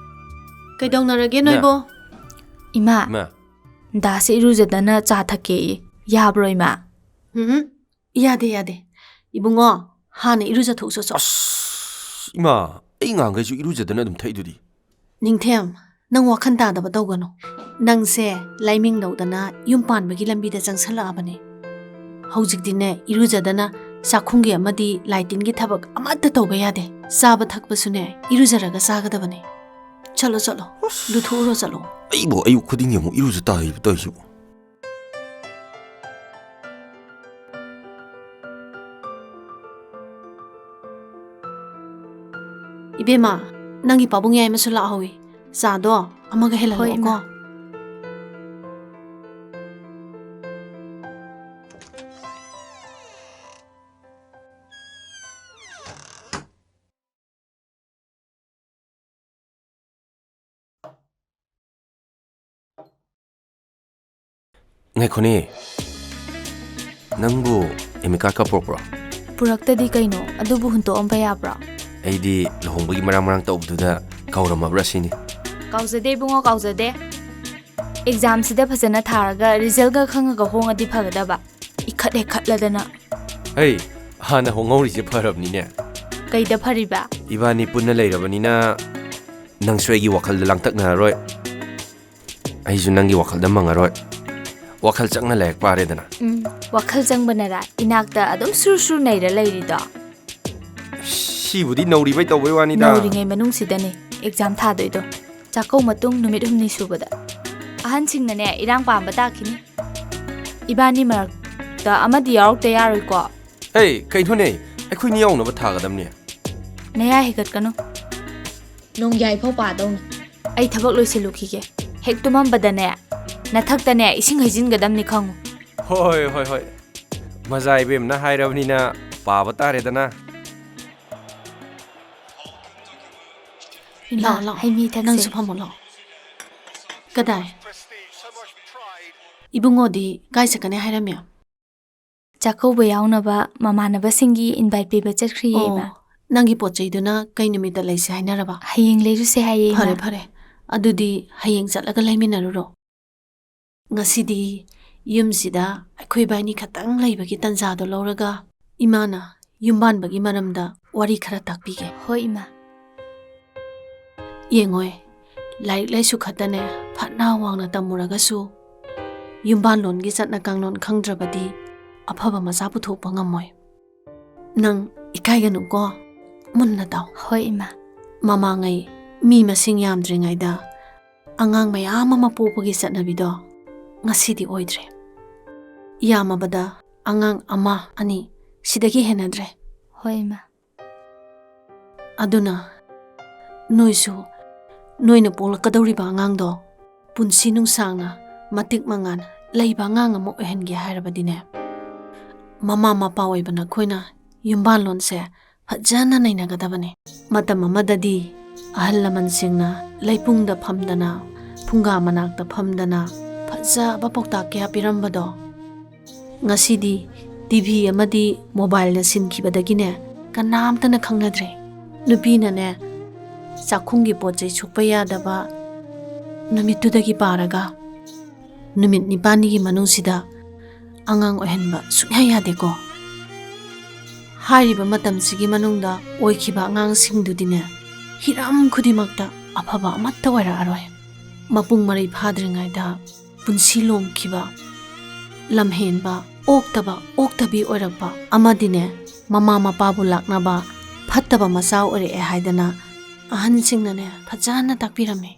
ꯀꯩꯗꯧꯅꯔꯒꯦ ꯅꯣꯏꯕꯣ? ꯏꯃꯥ, ꯏꯃꯥ꯫ ꯗꯥꯁꯦ ꯏꯔꯨꯖꯗꯅ ꯆꯥ ꯊꯛꯀꯦꯌꯦ꯫ ꯌꯥꯕ꯭ꯔꯣ, ꯏꯃꯥ? ꯎꯝ, ꯌꯥꯗꯦ, ꯌꯥꯗꯦ꯫ ꯏꯕꯨꯡꯉꯣ, ꯍꯥꯟꯅ ꯏꯔꯨꯖꯊꯣꯛꯎꯆꯣ ꯆꯣ꯫ ꯑꯁ, ꯏꯃꯥ, ꯑꯩ ꯉꯍꯥꯟꯈꯩꯁꯨ ꯏꯔꯨꯖꯗꯅ ꯑꯗꯨꯝ ꯊꯛꯏꯗꯨꯗꯤ꯫ ꯅꯤꯡꯊꯦꯝ, ꯅꯪ ꯋꯥꯈꯜ ꯇꯥꯗꯕ ꯇꯧꯒꯅꯨ꯫ ꯅꯪꯁꯦ ꯂꯥꯏꯃꯤꯡ ꯂꯧꯗꯅ ꯌꯨꯝ ꯄꯥꯟꯕꯒꯤ ꯂꯝꯕꯤꯗ ꯆꯪꯁꯜꯂꯛꯑꯕꯅꯦ꯫ ꯍꯧꯖꯤꯛꯇꯤꯅꯦ, ꯏꯔꯨꯖꯗꯅ ꯆꯥꯛꯈꯨꯝꯒꯤ ꯑꯃꯗꯤ ꯂꯥꯏꯇꯤꯟꯒꯤ ꯊꯕꯛ ꯑꯃꯠꯇ ꯇꯧꯕ ꯌꯥꯗꯦ꯫ ꯆꯥꯕ ꯊꯛꯄꯁꯨꯅꯦ, ꯏꯔꯨꯖꯔꯒ ꯆꯥꯒꯗꯕꯅꯦ꯫ ꯆꯠꯂꯣ, ꯆꯠꯂꯣ꯫ ꯑꯁ꯫ ꯂꯨꯊꯣꯛꯎꯔꯣ, ꯆꯠꯂꯣ꯫ ꯑꯩꯕꯨ ꯑꯌꯨꯛ ꯈꯨꯗꯤꯡꯒꯤ ꯑꯃꯨꯛ ꯏꯔꯨꯖ ꯇꯥꯔꯤꯕ ꯇꯧꯔꯤꯁꯤꯕꯨ꯫ ꯏꯕꯦꯝꯃ, ꯅꯪꯒꯤ ꯄꯥꯕꯨꯡ ꯌꯥꯏꯃꯁꯨ ꯂꯥꯛꯍꯧꯋꯤ꯫ ꯆꯥꯗꯣ ꯑꯃꯒ ꯍꯦꯜꯍꯜꯂꯛꯑꯣꯀꯣ꯫ ꯍꯣꯏ, ꯏꯃꯥ꯫ ꯉꯥꯏꯈꯣꯅꯦ, ꯅꯪꯕꯨ ꯑꯦꯃꯤꯀꯥ ꯀꯥꯔꯗ ꯄꯨꯔꯛꯄ꯭ꯔꯣ? ꯄꯨꯔꯛꯇꯗꯤ ꯀꯩꯅꯣ, ꯑꯗꯨꯕꯨ ꯍꯨꯟꯇꯣꯛꯑꯝꯕ ꯌꯥꯕ꯭ꯔꯣ? ꯑꯩꯗꯤ ꯂꯨꯍꯣꯡꯕꯒꯤ ꯃꯔꯥꯡ ꯃꯔꯥꯡ ꯇꯧꯕꯗꯨꯗ ꯀꯧꯔꯝꯃꯕ꯭ꯔꯥ ꯁꯤꯅꯤ꯫ ꯀꯥꯎꯖꯗꯦ ꯏꯕꯨꯡꯉꯣ, ꯀꯥꯎꯖꯗꯦ꯫ ꯑꯦꯛꯖꯥꯝꯁꯤꯗ ꯐꯖꯅ ꯊꯥꯔꯒ ꯔꯤꯖꯜꯒ ꯈꯪꯉꯒ ꯍꯣꯡꯉꯗꯤ ꯐꯒꯗꯕ꯫ ꯏꯈꯠ ꯍꯦꯛ ꯈꯠꯂꯗꯅ꯫ ꯍꯩ, ꯍꯥꯟꯅ ꯍꯣꯡꯍꯧꯔꯤꯁꯦ ꯐꯔꯕꯅꯤꯅꯦ꯫ ꯀꯩꯗ ꯐꯔꯤꯕ? ꯏꯕꯥꯅꯤ ꯄꯨꯟꯅ ꯂꯩꯔꯕꯅꯤꯅ ꯅꯪꯁꯨ ꯑꯩꯒꯤ ꯋꯥꯈꯜꯗ ꯂꯥꯡꯇꯛꯅꯔꯔꯣꯏ, ꯑꯩꯁꯨ ꯅꯪꯒꯤ ꯋꯥꯈꯜꯗ ꯃꯪꯉꯔꯣꯏ꯫ ꯋꯥꯈꯜ ꯆꯪꯅ ꯂꯥꯏꯔꯤꯛ ꯄꯥꯔꯦꯗꯅ꯫ ꯎꯝ, ꯋꯥꯈꯜ ꯆꯪꯕꯅꯔꯥ ꯏꯅꯥꯛꯇ ꯑꯗꯨꯝ ꯁꯨꯔ ꯁꯨꯔ ꯅꯩꯔ ꯂꯩꯔꯤꯗꯣ? ꯁꯤꯕꯨꯗꯤ ꯅꯧꯔꯤꯕꯩ ꯇꯧꯕꯩ ꯋꯥꯅꯤꯗ꯫ ꯅꯧꯔꯤꯉꯩ ꯃꯅꯨꯡꯁꯤꯗꯅꯦ ꯑꯦꯛꯖꯥꯝ ꯊꯥꯗꯣꯏꯗꯣ꯫ ꯆꯥꯛꯀꯧ ꯃꯇꯨꯡ ꯅꯨꯃꯤꯠ ꯍꯨꯝꯅꯤ ꯁꯨꯕꯗ꯫ ꯑꯍꯟꯁꯤꯡꯅꯅꯦ ꯏꯔꯥꯡ ꯄꯥꯝꯕ ꯇꯥꯈꯤꯅꯤ꯫ ꯏꯕꯥꯅꯤ ꯃꯔꯛꯇ ꯑꯃꯗꯤ ꯌꯥꯎꯔꯛꯇ ꯌꯥꯔꯣꯏꯀꯣ꯫ ꯍꯦ, ꯀꯩꯅꯣꯅꯦ? ꯑꯩꯈꯣꯏꯅꯤ ꯌꯥꯎꯅꯕ ꯊꯥꯒꯗꯕꯅꯦ꯫ ꯅꯌꯥ ꯍꯦꯒꯠꯀꯅꯨ꯫ ꯅꯣꯡꯌꯥꯏꯐꯥꯎ ꯄꯥꯗꯧꯅꯤ꯫ ꯑꯩ ꯊꯕꯛ ꯂꯣꯏꯁꯤꯜꯂꯨꯈꯤꯒꯦ꯫ ꯍꯦꯛ ꯇꯨꯝꯃꯝꯕꯗꯅꯦ, ꯅꯊꯛꯇꯅꯦ ꯏꯁꯤꯡ ꯍꯩꯖꯤꯟꯒꯗꯕꯅꯤ ꯈꯪꯉꯨ꯫ ꯍꯣꯏ, ꯍꯣꯏ, ꯍꯣꯏ꯫ ꯃꯖꯥ ꯏꯕꯦꯝꯅ ꯍꯥꯏꯔꯕꯅꯤꯅ ꯄꯥꯕ ꯇꯥꯔꯦꯗꯅ꯫ ꯏꯃꯥ, ꯂꯥꯛꯑꯣ, ꯂꯥꯛꯑꯣ꯫ ꯍꯩ ꯃꯍꯤ ꯊꯛꯁꯦ꯫ ꯅꯪꯁꯨ ꯐꯝꯃꯣ, ꯂꯥꯛꯑꯣ꯫ ꯀꯗꯥꯏ? ꯏꯕꯨꯡꯉꯣꯗꯤ ꯀꯥꯏ ꯆꯠꯀꯅꯤ ꯍꯥꯏꯔꯝꯃꯤ? ꯆꯥꯛꯀꯧꯕ ꯌꯥꯎꯅꯕ ꯃꯃꯥꯟꯅꯕꯁꯤꯡꯒꯤ invite ꯄꯤꯕ ꯆꯠꯈ꯭ꯔꯤꯌꯦ, ꯑꯣ, ꯏꯃꯥ꯫ ꯅꯪꯒꯤ ꯄꯣꯠ ꯆꯩꯗꯨꯅ ꯀꯩ ꯅꯨꯃꯤꯠꯇ ꯂꯩꯁꯦ ꯍꯥꯏꯅꯔꯕ? ꯍꯌꯦꯡ ꯂꯩꯔꯨꯁꯦ ꯍꯥꯏꯌꯦ, ꯏꯃꯥ꯫ ꯐꯔꯦ, ꯐꯔꯦ꯫ ꯑꯗꯨꯗꯤ ꯍꯌꯦꯡ ꯆꯠꯂꯒ ꯂꯩꯃꯤꯟꯅꯔꯨꯔꯣ꯫ ꯉꯁꯤꯗꯤ ꯌꯨꯝꯁꯤꯗ ꯑꯩꯈꯣꯏ ꯏꯕꯥꯏꯅꯤ ꯈꯛꯇꯪ ꯂꯩꯕꯒꯤ ꯇꯟꯖꯥꯗꯣ ꯂꯧꯔꯒ ꯏꯃꯥꯅ ꯌꯨꯝꯕꯥꯟꯕꯒꯤ ꯃꯔꯝꯗ ꯋꯥꯔꯤ ꯈꯔ ꯇꯥꯛꯄꯤꯒꯦ꯫ ꯍꯣꯏ, ꯏꯃꯥ꯫ ꯌꯦꯡꯉꯣꯏ, ꯂꯥꯏꯔꯤꯛ ꯂꯥꯏꯁꯨ ꯈꯛꯇꯅꯦ ꯐꯅ ꯋꯥꯡꯅ ꯇꯝꯃꯨꯔꯒꯁꯨ ꯌꯨꯝꯕꯥꯟꯂꯣꯟꯒꯤ ꯆꯠꯅ ꯀꯥꯡꯂꯣꯟ ꯈꯪꯗ꯭ꯔꯕꯗꯤ ꯑꯐꯕ ꯃꯆꯥ ꯄꯨꯊꯣꯛꯄ ꯉꯝꯃꯣꯏ꯫ ꯅꯪ ꯏꯀꯥꯏꯒꯅꯨꯀꯣ, ꯃꯨꯟꯅ ꯇꯥꯎ꯫ ꯍꯣꯏ, ꯏꯃꯥ꯫ ꯃꯃꯥꯡꯉꯩ ꯃꯤ ꯃꯁꯤꯡ ꯌꯥꯝꯗ꯭ꯔꯤꯉꯩꯗ ꯑꯉꯥꯡ ꯃꯌꯥꯝ ꯑꯃ ꯄꯣꯛꯄꯒꯤ ꯆꯠꯅꯕꯤꯗꯣ ꯉꯁꯤꯗꯤ ꯑꯣꯏꯗ꯭ꯔꯦ꯫ ꯌꯥꯝꯃꯕꯗ ꯑꯉꯥꯡ ꯑꯃ, ꯑꯅꯤ, ꯁꯤꯗꯒꯤ ꯍꯦꯟꯅꯗ꯭ꯔꯦ꯫ ꯍꯣꯏ, ꯏꯃꯥ꯫ ꯑꯗꯨꯅ ꯅꯣꯏꯁꯨ ꯅꯣꯏꯅ ꯄꯣꯛꯂꯛꯀꯗꯧꯔꯤꯕ ꯑꯉꯥꯡꯗꯣ ꯄꯨꯟꯁꯤ ꯅꯨꯡꯁꯥꯡꯅ ꯃꯇꯤꯛ ꯃꯉꯥꯟ ꯂꯩꯕ ꯑꯉꯥꯡ ꯑꯃ ꯑꯣꯏꯍꯟꯒꯦ ꯍꯥꯏꯔꯕꯗꯤꯅꯦ, ꯃꯃꯥ ꯃꯄꯥ ꯑꯣꯏꯕ ꯅꯈꯣꯏꯅ ꯌꯨꯝꯕꯥꯜꯂꯣꯟꯁꯦ ꯐꯖꯅ ꯅꯩꯅꯒꯗꯕꯅꯤ꯫ ꯃꯇꯝ ꯑꯃꯗꯗꯤ ꯑꯍꯜ ꯂꯃꯟꯁꯤꯡꯅ ꯂꯩꯄꯨꯡꯗ ꯐꯝꯗꯅ, ꯐꯨꯡꯒꯥ ꯃꯅꯥꯛꯇ ꯐꯝꯗꯅ ꯐꯖꯕ ꯄꯥꯎꯇꯥꯛ ꯀꯌꯥ ꯄꯤꯔꯝꯕꯗꯣ, ꯉꯁꯤꯗꯤ ꯇꯤ ꯚꯤ ꯑꯃꯗꯤ ꯃꯣꯕꯥꯏꯜꯅ ꯁꯤꯟꯈꯤꯕꯗꯒꯤꯅꯦ ꯀꯅꯥꯝꯇꯅ ꯈꯪꯅꯗ꯭ꯔꯦ꯫ ꯅꯨꯄꯤꯅꯅꯦ ꯆꯥꯛꯈꯨꯝꯒꯤ ꯄꯣꯠ ꯆꯩ ꯁꯨꯛꯄ ꯌꯥꯗꯕ ꯅꯨꯃꯤꯠꯇꯨꯗꯒꯤ ꯄꯥꯔꯒ ꯅꯨꯃꯤꯠ ꯅꯤꯄꯥꯜꯅꯤꯒꯤ ꯃꯅꯨꯡꯁꯤꯗ ꯑꯉꯥꯡ ꯑꯣꯏꯍꯟꯕ ꯁꯨꯡꯌꯥ ꯌꯥꯗꯦꯀꯣ꯫ ꯍꯥꯏꯔꯤꯕ ꯃꯇꯝꯁꯤꯒꯤ ꯃꯅꯨꯡꯗ ꯑꯣꯏꯈꯤꯕ ꯑꯉꯥꯡꯁꯤꯡꯗꯨꯗꯤꯅꯦ, ꯍꯤꯔꯝ ꯈꯨꯗꯤꯡꯃꯛꯇ ꯑꯐꯕ ꯑꯃꯠꯇ ꯑꯣꯏꯔꯛꯑꯔꯣꯏ꯫ ꯃꯄꯨꯡ ꯃꯔꯩ ꯐꯥꯗ꯭ꯔꯤꯉꯩꯗ ꯄꯨꯟꯁꯤ ꯂꯣꯝꯈꯤꯕ, ꯂꯝꯍꯦꯟꯕ, ꯑꯣꯛꯇꯕ, ꯑꯣꯛꯇꯕꯤ ꯑꯣꯏꯔꯛꯄ ꯑꯃꯗꯤꯅꯦ, ꯃꯃꯥ ꯃꯄꯥꯕꯨ ꯂꯥꯛꯅꯕ ꯐꯠꯇꯕ ꯃꯆꯥ ꯑꯣꯏꯔꯛꯑꯦ ꯍꯥꯏꯗꯅ ꯑꯍꯟꯁꯤꯡꯅꯅꯦ ꯐꯖꯅ ꯇꯥꯛꯄꯤꯔꯝꯃꯤ꯫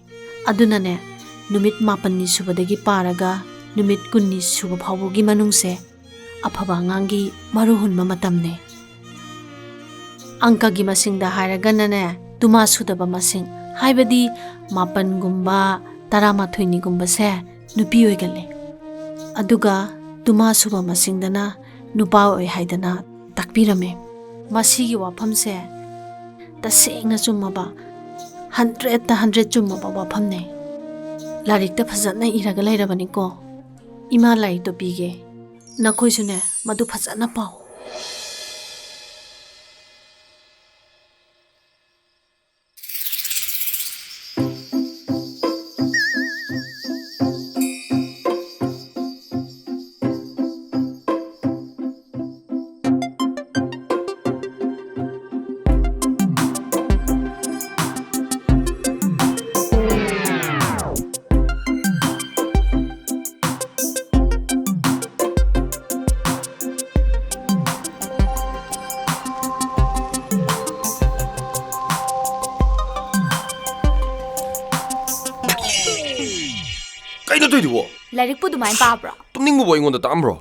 ꯑꯗꯨꯅꯅꯦ, ꯅꯨꯃꯤꯠ ꯃꯥꯄꯟꯅꯤ ꯁꯨꯕꯗꯒꯤ ꯄꯥꯔꯒ ꯅꯨꯃꯤꯠ ꯀꯨꯟꯅꯤ ꯁꯨꯕ ꯐꯥꯎꯕꯒꯤ ꯃꯅꯨꯡꯁꯦ ꯑꯐꯕ ꯑꯉꯥꯡꯒꯤ ꯃꯔꯨ ꯍꯨꯟꯕ ꯃꯇꯝꯅꯦ꯫ ꯑꯪꯀꯒꯤ ꯃꯁꯤꯡꯗ ꯍꯥꯏꯔꯒꯅꯅꯦ, ꯇꯨꯃꯥ ꯁꯨꯗꯕ ꯃꯁꯤꯡ, ꯍꯥꯏꯕꯗꯤ ꯃꯥꯄꯟꯒꯨꯝꯕ, ꯇꯔꯥꯃꯥꯊꯣꯏꯅꯤꯒꯨꯝꯕꯁꯦ ꯅꯨꯄꯤ ꯑꯣꯏꯒꯜꯂꯤ꯫ ꯑꯗꯨꯒ ꯇꯨꯃꯥ ꯁꯨꯕ ꯃꯁꯤꯡꯗꯅ ꯅꯨꯄꯥ ꯑꯣꯏ ꯍꯥꯏꯗꯅ ꯇꯥꯛꯄꯤꯔꯝꯃꯤ꯫ ꯃꯁꯤꯒꯤ ꯋꯥꯐꯝꯁꯦ ꯇꯁꯦꯡꯅ ꯆꯨꯝꯃꯕ ꯍꯟꯗ꯭ꯔꯦꯠꯇ ꯍꯟꯗ꯭ꯔꯦꯠ ꯆꯨꯝꯃꯕ ꯋꯥꯐꯝꯅꯦ꯫ ꯂꯥꯏꯔꯤꯛꯇ ꯐꯖꯅ ꯏꯔꯒ ꯂꯩꯔꯕꯅꯤꯀꯣ꯫ ꯏꯃꯥ ꯂꯥꯏꯔꯤꯛꯇꯣ ꯄꯤꯒꯦ꯫ ꯅꯈꯣꯏꯁꯨꯅꯦ, ꯃꯗꯨ ꯐꯖꯅ ꯄꯥꯎ꯫ ꯀꯩꯅꯣ ꯇꯧꯔꯤꯗꯨꯕꯣ? ꯂꯥꯏꯔꯤꯛꯄꯨ ꯑꯗꯨꯃꯥꯏꯅ ꯄꯥꯕ꯭ꯔꯣ? ꯇꯨꯝꯅꯤꯡꯕꯕꯨ ꯑꯩꯉꯣꯟꯗ ꯇꯥꯛꯑꯝꯕ꯭ꯔꯣ?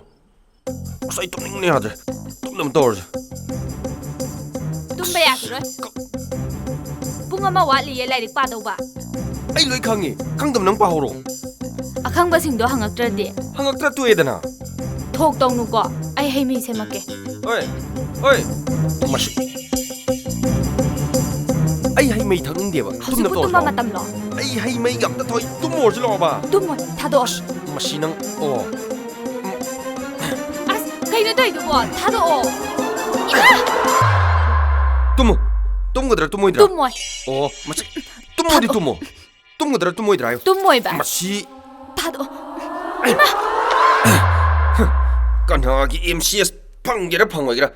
ꯑꯁ, ꯑꯩ ꯇꯨꯝꯅꯤꯡꯕꯅ ꯌꯥꯗ꯭ꯔꯦ꯫ ꯇꯨꯝꯅꯕ ꯇꯧꯔꯁꯦ꯫ ꯇꯨꯝꯕ ꯌꯥꯈꯤꯔꯣꯏ꯫ ꯄꯨꯡ ꯑꯃ ꯋꯥꯠꯂꯤꯌꯦ ꯂꯥꯏꯔꯤꯛ ꯄꯥꯗꯧꯕ꯫ ꯑꯩ ꯂꯣꯏ ꯈꯪꯉꯤ꯫ ꯈꯪꯗꯕ ꯅꯪ ꯄꯥꯍꯧꯔꯣ꯫ ꯑꯈꯪꯕꯁꯤꯡꯗꯣ ꯍꯪꯉꯛꯇ꯭ꯔꯗꯤ? ꯍꯪꯉꯛꯇ꯭ꯔ ꯇꯣꯛꯑꯦꯗꯅ꯫ ꯊꯣꯛ ꯇꯧꯅꯨꯀꯣ꯫ ꯑꯩ ꯍꯩ ꯃꯍꯤ ꯁꯦꯝꯃꯛꯀꯦ꯫ ꯍꯣꯏ, ꯍꯣꯏ꯫ ꯃꯁꯤ꯫ ꯑꯩ ꯍꯩ ꯃꯍꯤ ꯊꯛꯅꯤꯡꯗꯦꯕ꯫ ꯍꯧꯖꯤꯛꯄꯨ ꯇꯨꯝꯅꯕ ꯇꯨꯝꯕ ꯇꯧꯔꯁꯤ ꯂꯥꯛꯑꯣ꯫ ꯃꯇꯝꯂꯣ? ꯑꯩ ꯍꯩ ꯃꯍꯤꯒ ꯑꯝꯇ ꯊꯛꯑꯣꯏ꯫ ꯇꯨꯝꯃꯨꯔꯁꯤ ꯂꯥꯛꯑꯣꯕ꯫ ꯇꯨꯝꯃꯣꯏ꯫ ꯊꯥꯗꯣꯛꯑꯣ꯫ ꯃꯁꯤ ꯅꯪ꯫ ꯑꯣ꯫ ꯑꯁ, ꯀꯩꯅꯣ ꯇꯧꯔꯤꯗꯨꯕꯣ? ꯊꯥꯗꯣꯛꯑꯣ꯫ ꯏꯃꯥ! ꯇꯨꯝꯃꯨ꯫ ꯇꯨꯝꯒꯗ꯭ꯔꯥ ꯇꯨꯝꯃꯣꯏꯗ꯭ꯔꯥ? ꯇꯨꯝꯃꯣꯏ꯫ ꯑꯣ, ꯃꯁꯤ꯫ ꯇꯨꯝꯃꯣꯗꯤ ꯊꯥꯗꯣꯛꯑꯣ꯫ ꯇꯨꯝꯃꯣ꯫ ꯇꯨꯝꯒꯗ꯭ꯔꯥ ꯇꯨꯝꯃꯣꯏꯗ꯭ꯔꯥ ꯍꯥꯏꯌꯨ꯫ ꯇꯨꯝꯃꯣꯏꯕ꯫ ꯃꯁꯤ꯫ ꯊꯥꯗꯣꯛꯑꯣ꯫ ꯀꯅꯥꯒꯤ ꯑꯦꯝ ꯁꯤ ꯑꯦꯁ ꯐꯪꯒꯦꯔꯥ ꯐꯪꯉꯣꯏꯒꯦꯔꯥ,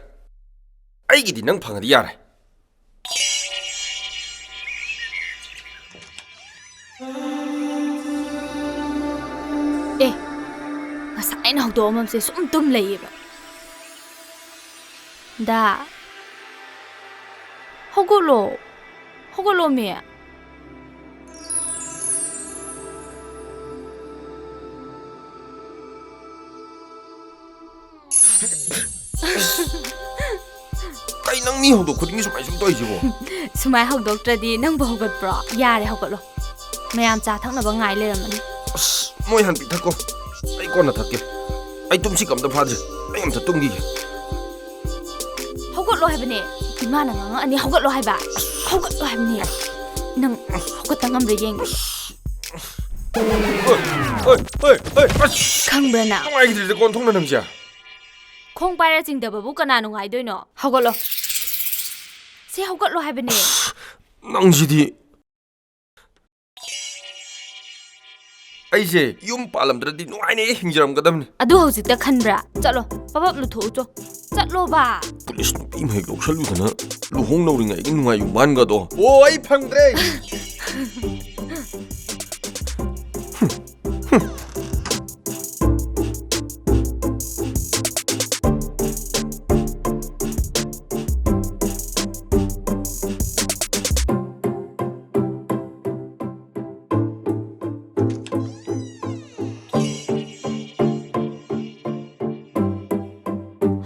ꯑꯩꯒꯤꯗꯤ ꯅꯪ ꯐꯪꯉꯗꯤ ꯌꯥꯔꯦ꯫ ꯑꯦ, ꯉꯁꯥꯏꯅ ꯍꯧꯗꯣꯛꯑꯝꯃꯝꯁꯦ ꯁꯨꯝ ꯇꯨꯝ ꯂꯩꯌꯦꯕ꯫ ꯗꯥ, ꯍꯧꯒꯠꯂꯣ꯫ ꯍꯧꯒꯠꯂꯣꯃꯤ꯫ ꯀꯩ ꯅꯪ ꯃꯤ ꯍꯧꯗꯣꯛ ꯈꯨꯗꯤꯡꯒꯤ ꯁꯨꯃꯥꯏ ꯁꯨꯝ ꯇꯧꯔꯤꯁꯤꯕꯣ? ꯁꯨꯃꯥꯏ ꯍꯧꯗꯣꯛꯇ꯭ꯔꯗꯤ ꯅꯪꯕꯨ ꯍꯧꯒꯠꯄ꯭ꯔꯣ? ꯌꯥꯔꯦ, ꯍꯧꯒꯠꯂꯣ꯫ ꯃꯌꯥꯝ ꯆꯥ ꯊꯛꯅꯕ ꯉꯥꯏ ꯂꯩꯔꯝꯃꯅꯤ꯫ ꯑꯁ, ꯃꯣꯏ ꯍꯥꯟꯅ ꯄꯤꯊꯛꯀꯣ꯫ ꯑꯩ ꯀꯣꯟꯅ ꯊꯛꯀꯦ꯫ ꯑꯩ ꯇꯨꯝꯁꯤꯠꯀ ꯑꯝꯇ ꯐꯥꯗ꯭ꯔꯦ꯫ ꯑꯩ ꯑꯝꯇ ꯇꯨꯝꯈꯤꯒꯦ꯫ ꯍꯧꯒꯠꯂꯣ ꯍꯥꯏꯕꯅꯦ꯫ ꯏꯃꯥꯅ ꯉꯥꯡꯉꯛꯑꯅꯤ, ꯍꯧꯒꯠꯂꯣ ꯍꯥꯏꯕ꯫ ꯍꯧꯒꯠꯂꯣ ꯍꯥꯏꯕꯅꯦ꯫ ꯅꯪ ꯍꯧꯒꯠꯄ ꯉꯝꯕ꯭ꯔꯥ ꯌꯦꯡꯒꯦ꯫ ꯍꯣꯏ, ꯍꯣꯏ, ꯍꯣꯏ, ꯍꯣꯏ, ꯑꯁ! ꯈꯪꯕ꯭ꯔꯥ ꯅꯪ? ꯅꯨꯡꯉꯥꯏꯈꯤꯗ꯭ꯔꯤꯗ ꯀꯣꯟꯊꯣꯡꯅ ꯅꯪꯁꯦ꯫ ꯈꯣꯡ ꯄꯥꯏꯔ ꯆꯤꯡꯗꯕꯕꯨ ꯀꯅꯥ ꯅꯨꯡꯉꯥꯏꯗꯣꯏꯅꯣ? ꯍꯧꯒꯠꯂꯣ꯫ ꯁꯤ ꯍꯧꯒꯠꯂꯣ ꯍꯥꯏꯕꯅꯦ꯫ ꯅꯪꯁꯤꯗꯤ꯫ ꯑꯩꯁꯦ ꯌꯨꯝ ꯄꯥꯜꯂꯝꯗ꯭ꯔꯗꯤ ꯅꯨꯡꯉꯥꯏꯅ ꯍꯤꯡꯖꯔꯝꯒꯗꯕꯅꯤ꯫ ꯑꯗꯨ ꯍꯧꯖꯤꯛꯇ ꯈꯟꯕ꯭ꯔꯥ? ꯆꯠꯂꯣ, ꯄꯕꯞ ꯂꯨꯊꯣꯛꯎꯆꯣ꯫ ꯆꯠꯂꯣꯕ꯫ ꯄꯨꯂꯤꯁ ꯅꯨꯄꯤ ꯑꯃ ꯍꯦꯛ ꯂꯧꯁꯜꯂꯨꯗꯅ ꯂꯨꯍꯣꯡꯅꯧꯔꯤꯉꯩꯒꯤ ꯅꯨꯡꯉꯥꯏ ꯌꯨꯝꯕꯥꯟꯒꯗꯣ꯫ ꯑꯣ, ꯑꯩ ꯐꯪꯗ꯭ꯔꯦ꯫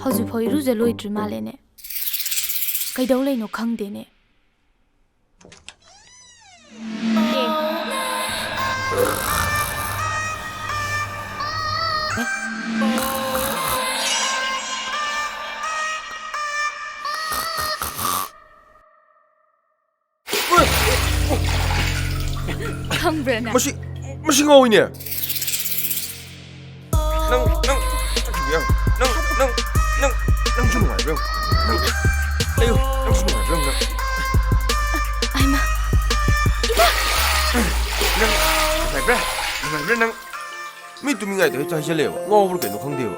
ꯍꯧꯖꯤꯛꯐꯥꯎ ꯏꯔꯨꯖ ꯂꯣꯏꯗ꯭ꯔꯤ ꯃꯥꯜꯂꯦꯅꯦ꯫ ꯀꯩꯗꯧ ꯂꯩꯅꯣ ꯈꯪꯗꯦꯅꯦ꯫ ꯑꯦ꯫ ꯈꯪꯕ꯭ꯔꯥ ꯅꯪ? ꯃꯁꯤ, ꯃꯁꯤ ꯉꯥꯎꯏꯅꯦ꯫ ꯅꯪ, ꯅꯪ, ꯅꯪ, ꯅꯪ, ꯅꯪ, ꯅꯪꯁꯨ ꯅꯨꯡꯉꯥꯏꯕ꯭ꯔꯥ? ꯅꯪ, ꯂꯩꯌꯨ, ꯅꯪꯁꯨ ꯅꯨꯡꯉꯥꯏꯕ꯭ꯔꯥ? ꯅꯪ, ꯑꯩꯃ꯫ ꯅꯪ ꯅꯨꯡꯉꯥꯏꯕ꯭ꯔꯥ? ꯅꯨꯡꯉꯥꯏꯕ꯭ꯔꯥ ꯅꯪ? ꯃꯤ ꯇꯨꯝꯃꯤꯉꯩꯗ ꯍꯦꯛꯇ ꯍꯥꯏꯖꯜꯂꯦꯕ꯫ ꯉꯥꯎꯕ꯭ꯔꯥ ꯀꯩꯅꯣ ꯈꯪꯗꯦꯕ꯫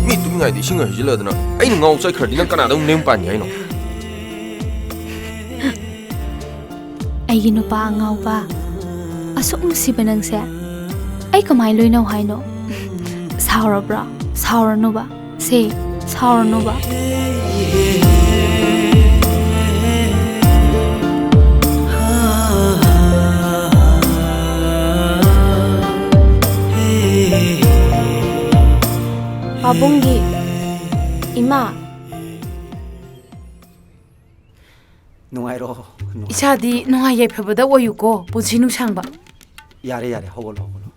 ꯃꯤ ꯇꯨꯝꯃꯤꯉꯩꯗ ꯏꯁꯤꯡ ꯍꯩꯖꯤꯜꯂꯗꯅ ꯑꯩꯅ ꯉꯥꯎ ꯆꯠꯈ꯭ꯔꯗꯤ ꯅꯪ ꯀꯅꯥꯗ ꯑꯃꯨꯛ ꯅꯌꯨꯝ ꯄꯥꯟꯒꯦ ꯍꯥꯏꯅꯣ? ꯑꯩꯒꯤ ꯅꯨꯄꯥ ꯑꯉꯥꯎꯕ, ꯑꯁꯨꯛ ꯅꯨꯡꯁꯤꯕ ꯅꯪꯁꯦ ꯑꯩ ꯀꯃꯥꯏ ꯂꯣꯏꯅꯧ ꯍꯥꯏꯅꯣ? ꯁꯥꯎꯔꯕ꯭ꯔꯣ? ꯁꯥꯎꯔꯅꯨꯕ꯫ ꯁꯦ, ꯁꯥꯎꯔꯅꯨꯕ꯫ ꯄꯥꯕꯨꯡꯒꯤ ꯏꯃꯥ꯫ ꯅꯨꯡꯉꯥꯏꯔꯣ, ꯅꯨꯡꯉꯥꯏꯔꯣ꯫ ꯏꯁꯥꯗꯤ ꯅꯨꯡꯉꯥꯏ ꯌꯥꯏꯐꯕꯗ ꯑꯣꯏꯌꯨꯀꯣ, ꯄꯨꯟꯁꯤ ꯅꯨꯡꯁꯥꯡꯕ꯫ ꯌꯥꯔꯦ, ꯌꯥꯔꯦ, ꯍꯧꯒꯠꯂꯣ, ꯍꯧꯒꯠꯂꯣ꯫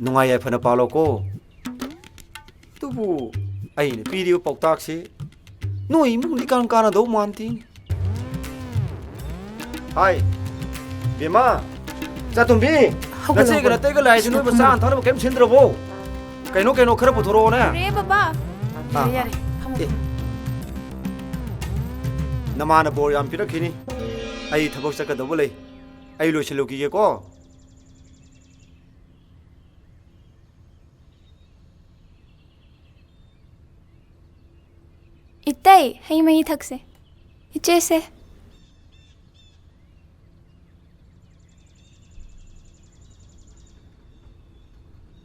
ꯅꯨꯡꯉꯥꯏ ꯌꯥꯏꯐꯅ ꯄꯥꯜꯂꯣꯀꯣ꯫ ꯑꯗꯨꯕꯨ ꯑꯩꯅ ꯄꯤꯔꯤꯕ ꯄꯥꯎꯇꯥꯛꯁꯤ ꯅꯣꯏ ꯏꯃꯨꯡꯗꯤ ꯀꯔꯝ ꯀꯥꯟꯅꯗꯧ ꯃꯥꯟꯗꯦꯅꯦ꯫ ꯍꯥꯏ, ꯕꯦꯝꯃ, ꯆꯥꯇꯣꯝꯕꯤ, ꯍꯧꯒꯠꯂꯣ, ꯅꯆꯦꯒ ꯍꯧꯒꯠꯂꯣ꯫ ꯅꯇꯩꯒ ꯂꯥꯏꯁꯤ ꯁꯤꯗ ꯅꯣꯏꯕꯨ ꯐꯝꯃꯣ꯫ ꯆꯥꯅ ꯊꯛꯅꯕ ꯀꯩꯝ ꯁꯤꯟꯗ꯭ꯔꯕꯣ? ꯀꯩꯅꯣ, ꯀꯩꯅꯣ ꯈꯔ ꯄꯨꯊꯣꯔꯛꯑꯣꯅꯦ꯫ ꯄꯨꯔꯛꯑꯦ, ꯕꯕꯥ꯫ ꯑꯥ, ꯌꯥꯔꯦ, ꯑꯥ꯫ ꯌꯥꯔꯦ, ꯐꯝꯃꯣ, ꯑꯦ꯫ ꯐꯝꯃꯣ꯫ ꯅꯃꯥꯅ ꯕꯣꯔ ꯌꯥꯝ ꯄꯤꯔꯛꯈꯤꯅꯤ꯫ ꯑꯩ ꯊꯕꯛ ꯆꯠꯀꯗꯧꯕ ꯂꯩ꯫ ꯑꯩ ꯂꯣꯏꯁꯤꯜꯂꯨꯈꯤꯒꯦꯀꯣ꯫ ꯏꯇꯩ, ꯍꯩ ꯃꯍꯤ ꯊꯛꯁꯦ꯫ ꯏꯆꯦꯁꯦ꯫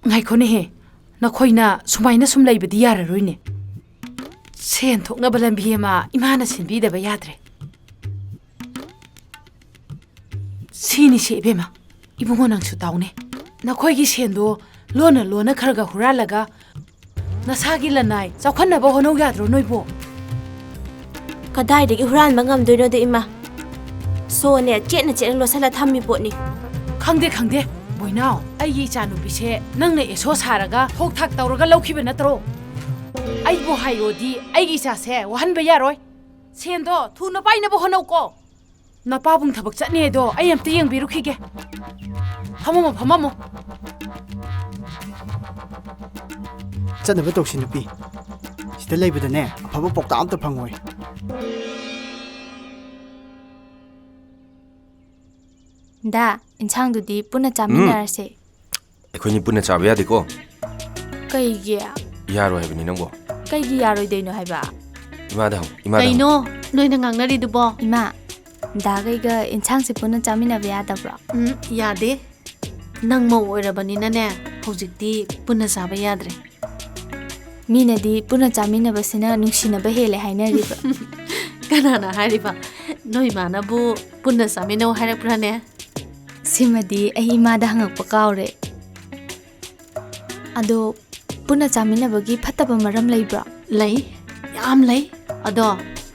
ꯉꯥꯏꯈꯣꯅꯦꯍꯦ, ꯅꯈꯣꯏꯅ ꯁꯨꯃꯥꯏꯅ ꯁꯨꯝ ꯂꯩꯕꯗꯤ ꯌꯥꯔꯔꯣꯏꯅꯦ꯫ ꯁꯦꯟ ꯊꯣꯛꯅꯕ ꯂꯝꯕꯤ ꯑꯃ ꯏꯃꯥꯅ ꯁꯤꯟꯕꯤꯗꯕ ꯌꯥꯗ꯭ꯔꯦ꯫ ꯁꯤꯅꯤꯁꯦ ꯏꯕꯦꯝꯃ, ꯏꯕꯨꯡꯉꯣ ꯅꯪꯁꯨ ꯇꯥꯎꯅꯦ꯫ ꯅꯈꯣꯏꯒꯤ ꯁꯦꯟꯗꯣ ꯂꯣꯟꯅ ꯂꯣꯟꯅ ꯈꯔ ꯈꯔ ꯍꯨꯔꯥꯜꯂꯒ ꯅꯁꯥꯒꯤ ꯂꯅꯥꯏ ꯆꯥꯎꯈꯠꯅꯕ ꯍꯣꯠꯅꯧ ꯌꯥꯗ꯭ꯔꯣ ꯅꯣꯏꯕꯣ? ꯀꯗꯥꯏꯗꯒꯤ ꯍꯨꯔꯥꯟꯕ ꯉꯝꯗꯣꯏꯅꯣꯗ ꯏꯃꯥ? ꯁꯣꯅꯦ ꯆꯦꯠꯅ ꯆꯦꯠꯅ ꯂꯣꯠꯁꯜꯂ ꯊꯝꯃꯤ ꯄꯣꯠꯅꯤ꯫ ꯈꯪꯗꯦ, ꯈꯪꯗꯦ, ꯕꯣꯏꯅꯥꯎ, ꯑꯩꯒꯤ ꯏꯆꯥꯅꯨꯄꯤꯁꯦ ꯅꯪꯅ ꯑꯦꯁꯣ ꯁꯥꯔꯒ ꯊꯣꯛ ꯊꯥꯛ ꯇꯧꯔꯒ ꯂꯧꯈꯤꯕ ꯅꯠꯇ꯭ꯔꯣ? ꯑꯩꯕꯨ ꯍꯥꯏꯔꯣꯗꯤ ꯑꯩꯒꯤ ꯏꯆꯥꯁꯦ ꯋꯥꯍꯟꯕ ꯌꯥꯔꯣꯏ꯫ ꯁꯦꯟꯗꯣ ꯊꯨꯅ ꯄꯥꯏꯅꯕ ꯍꯣꯠꯅꯧꯀꯣ꯫ ꯅꯄꯥꯕꯨꯡ ꯊꯕꯛ ꯆꯠꯅꯦꯗꯣ ꯑꯩ ꯑꯝꯇ ꯌꯦꯡꯕꯤꯔꯨꯈꯤꯒꯦ꯫ ꯐꯝꯃꯝꯃꯣ, ꯐꯝꯃꯝꯃꯣ꯫ ꯆꯠꯅꯕ ꯇꯧꯁꯤ ꯅꯨꯄꯤ꯫ ꯁꯤꯗ ꯂꯩꯕꯗꯅꯦ ꯑꯐꯕ ꯄꯥꯎꯇꯥꯛ ꯑꯝꯇ ꯐꯪꯉꯣꯏ꯫ ꯗꯥ, ꯏꯟꯁꯥꯡꯗꯨꯗꯤ ꯄꯨꯟꯅ ꯆꯥꯃꯤꯟꯅꯔꯁꯦ꯫ ꯑꯩꯈꯣꯏꯅꯤ ꯄꯨꯟꯅ ꯆꯥꯕ ꯌꯥꯗꯦꯀꯣ꯫ ꯀꯩꯒꯤ? ꯌꯥꯔꯣꯏ ꯍꯥꯏꯕꯅꯤ ꯅꯪꯕꯣ꯫ ꯀꯩꯒꯤ ꯌꯥꯔꯣꯏꯗꯣꯏꯅꯣ ꯍꯥꯏꯕ? ꯏꯃꯥꯗ ꯍꯪꯉꯨ, ꯏꯃꯥꯗ ꯍꯪꯉꯨ꯫ ꯀꯩꯅꯣ ꯅꯣꯏꯅ ꯉꯥꯡꯅꯔꯤꯗꯨꯕꯣ? ꯏꯃꯥ, ꯗꯥꯒꯩꯒ ꯏꯟꯁꯥꯡꯁꯦ ꯄꯨꯟꯅ ꯆꯥꯃꯤꯟꯅꯕ ꯌꯥꯗꯕ꯭ꯔꯣ? ꯎꯝ, ꯌꯥꯗꯦ꯫ ꯅꯪ ꯃꯧ ꯑꯣꯏꯔꯕꯅꯤꯅꯅꯦ, ꯍꯧꯖꯤꯛꯇꯤ ꯄꯨꯟꯅ ꯆꯥꯕ ꯌꯥꯗ꯭ꯔꯦ꯫ ꯃꯤꯅꯗꯤ ꯄꯨꯟꯅ ꯆꯥꯃꯤꯟꯅꯕꯁꯤꯅ ꯅꯨꯡꯁꯤꯅꯕ ꯍꯦꯜꯂꯦ ꯍꯥꯏꯅꯔꯤꯕ꯫ ꯀꯅꯥꯅ ꯍꯥꯏꯔꯤꯕ? ꯅꯣꯏ ꯏꯃꯥꯅꯕꯨ ꯄꯨꯟꯅ ꯆꯥꯃꯤꯟꯅꯧ ꯍꯥꯏꯔꯛꯄ꯭ꯔꯥꯅꯦ? ꯁꯤꯃꯗꯤ ꯑꯩ ꯏꯃꯥꯗ ꯍꯪꯉꯛꯄ ꯀꯥꯎꯔꯦ꯫ ꯑꯗꯣ ꯄꯨꯟꯅ ꯆꯥꯃꯤꯟꯅꯕꯒꯤ ꯐꯠꯇꯕ ꯃꯔꯝ ꯂꯩꯕ꯭ꯔꯣ? ꯂꯩ, ꯌꯥꯝ ꯂꯩ꯫ ꯑꯗꯣ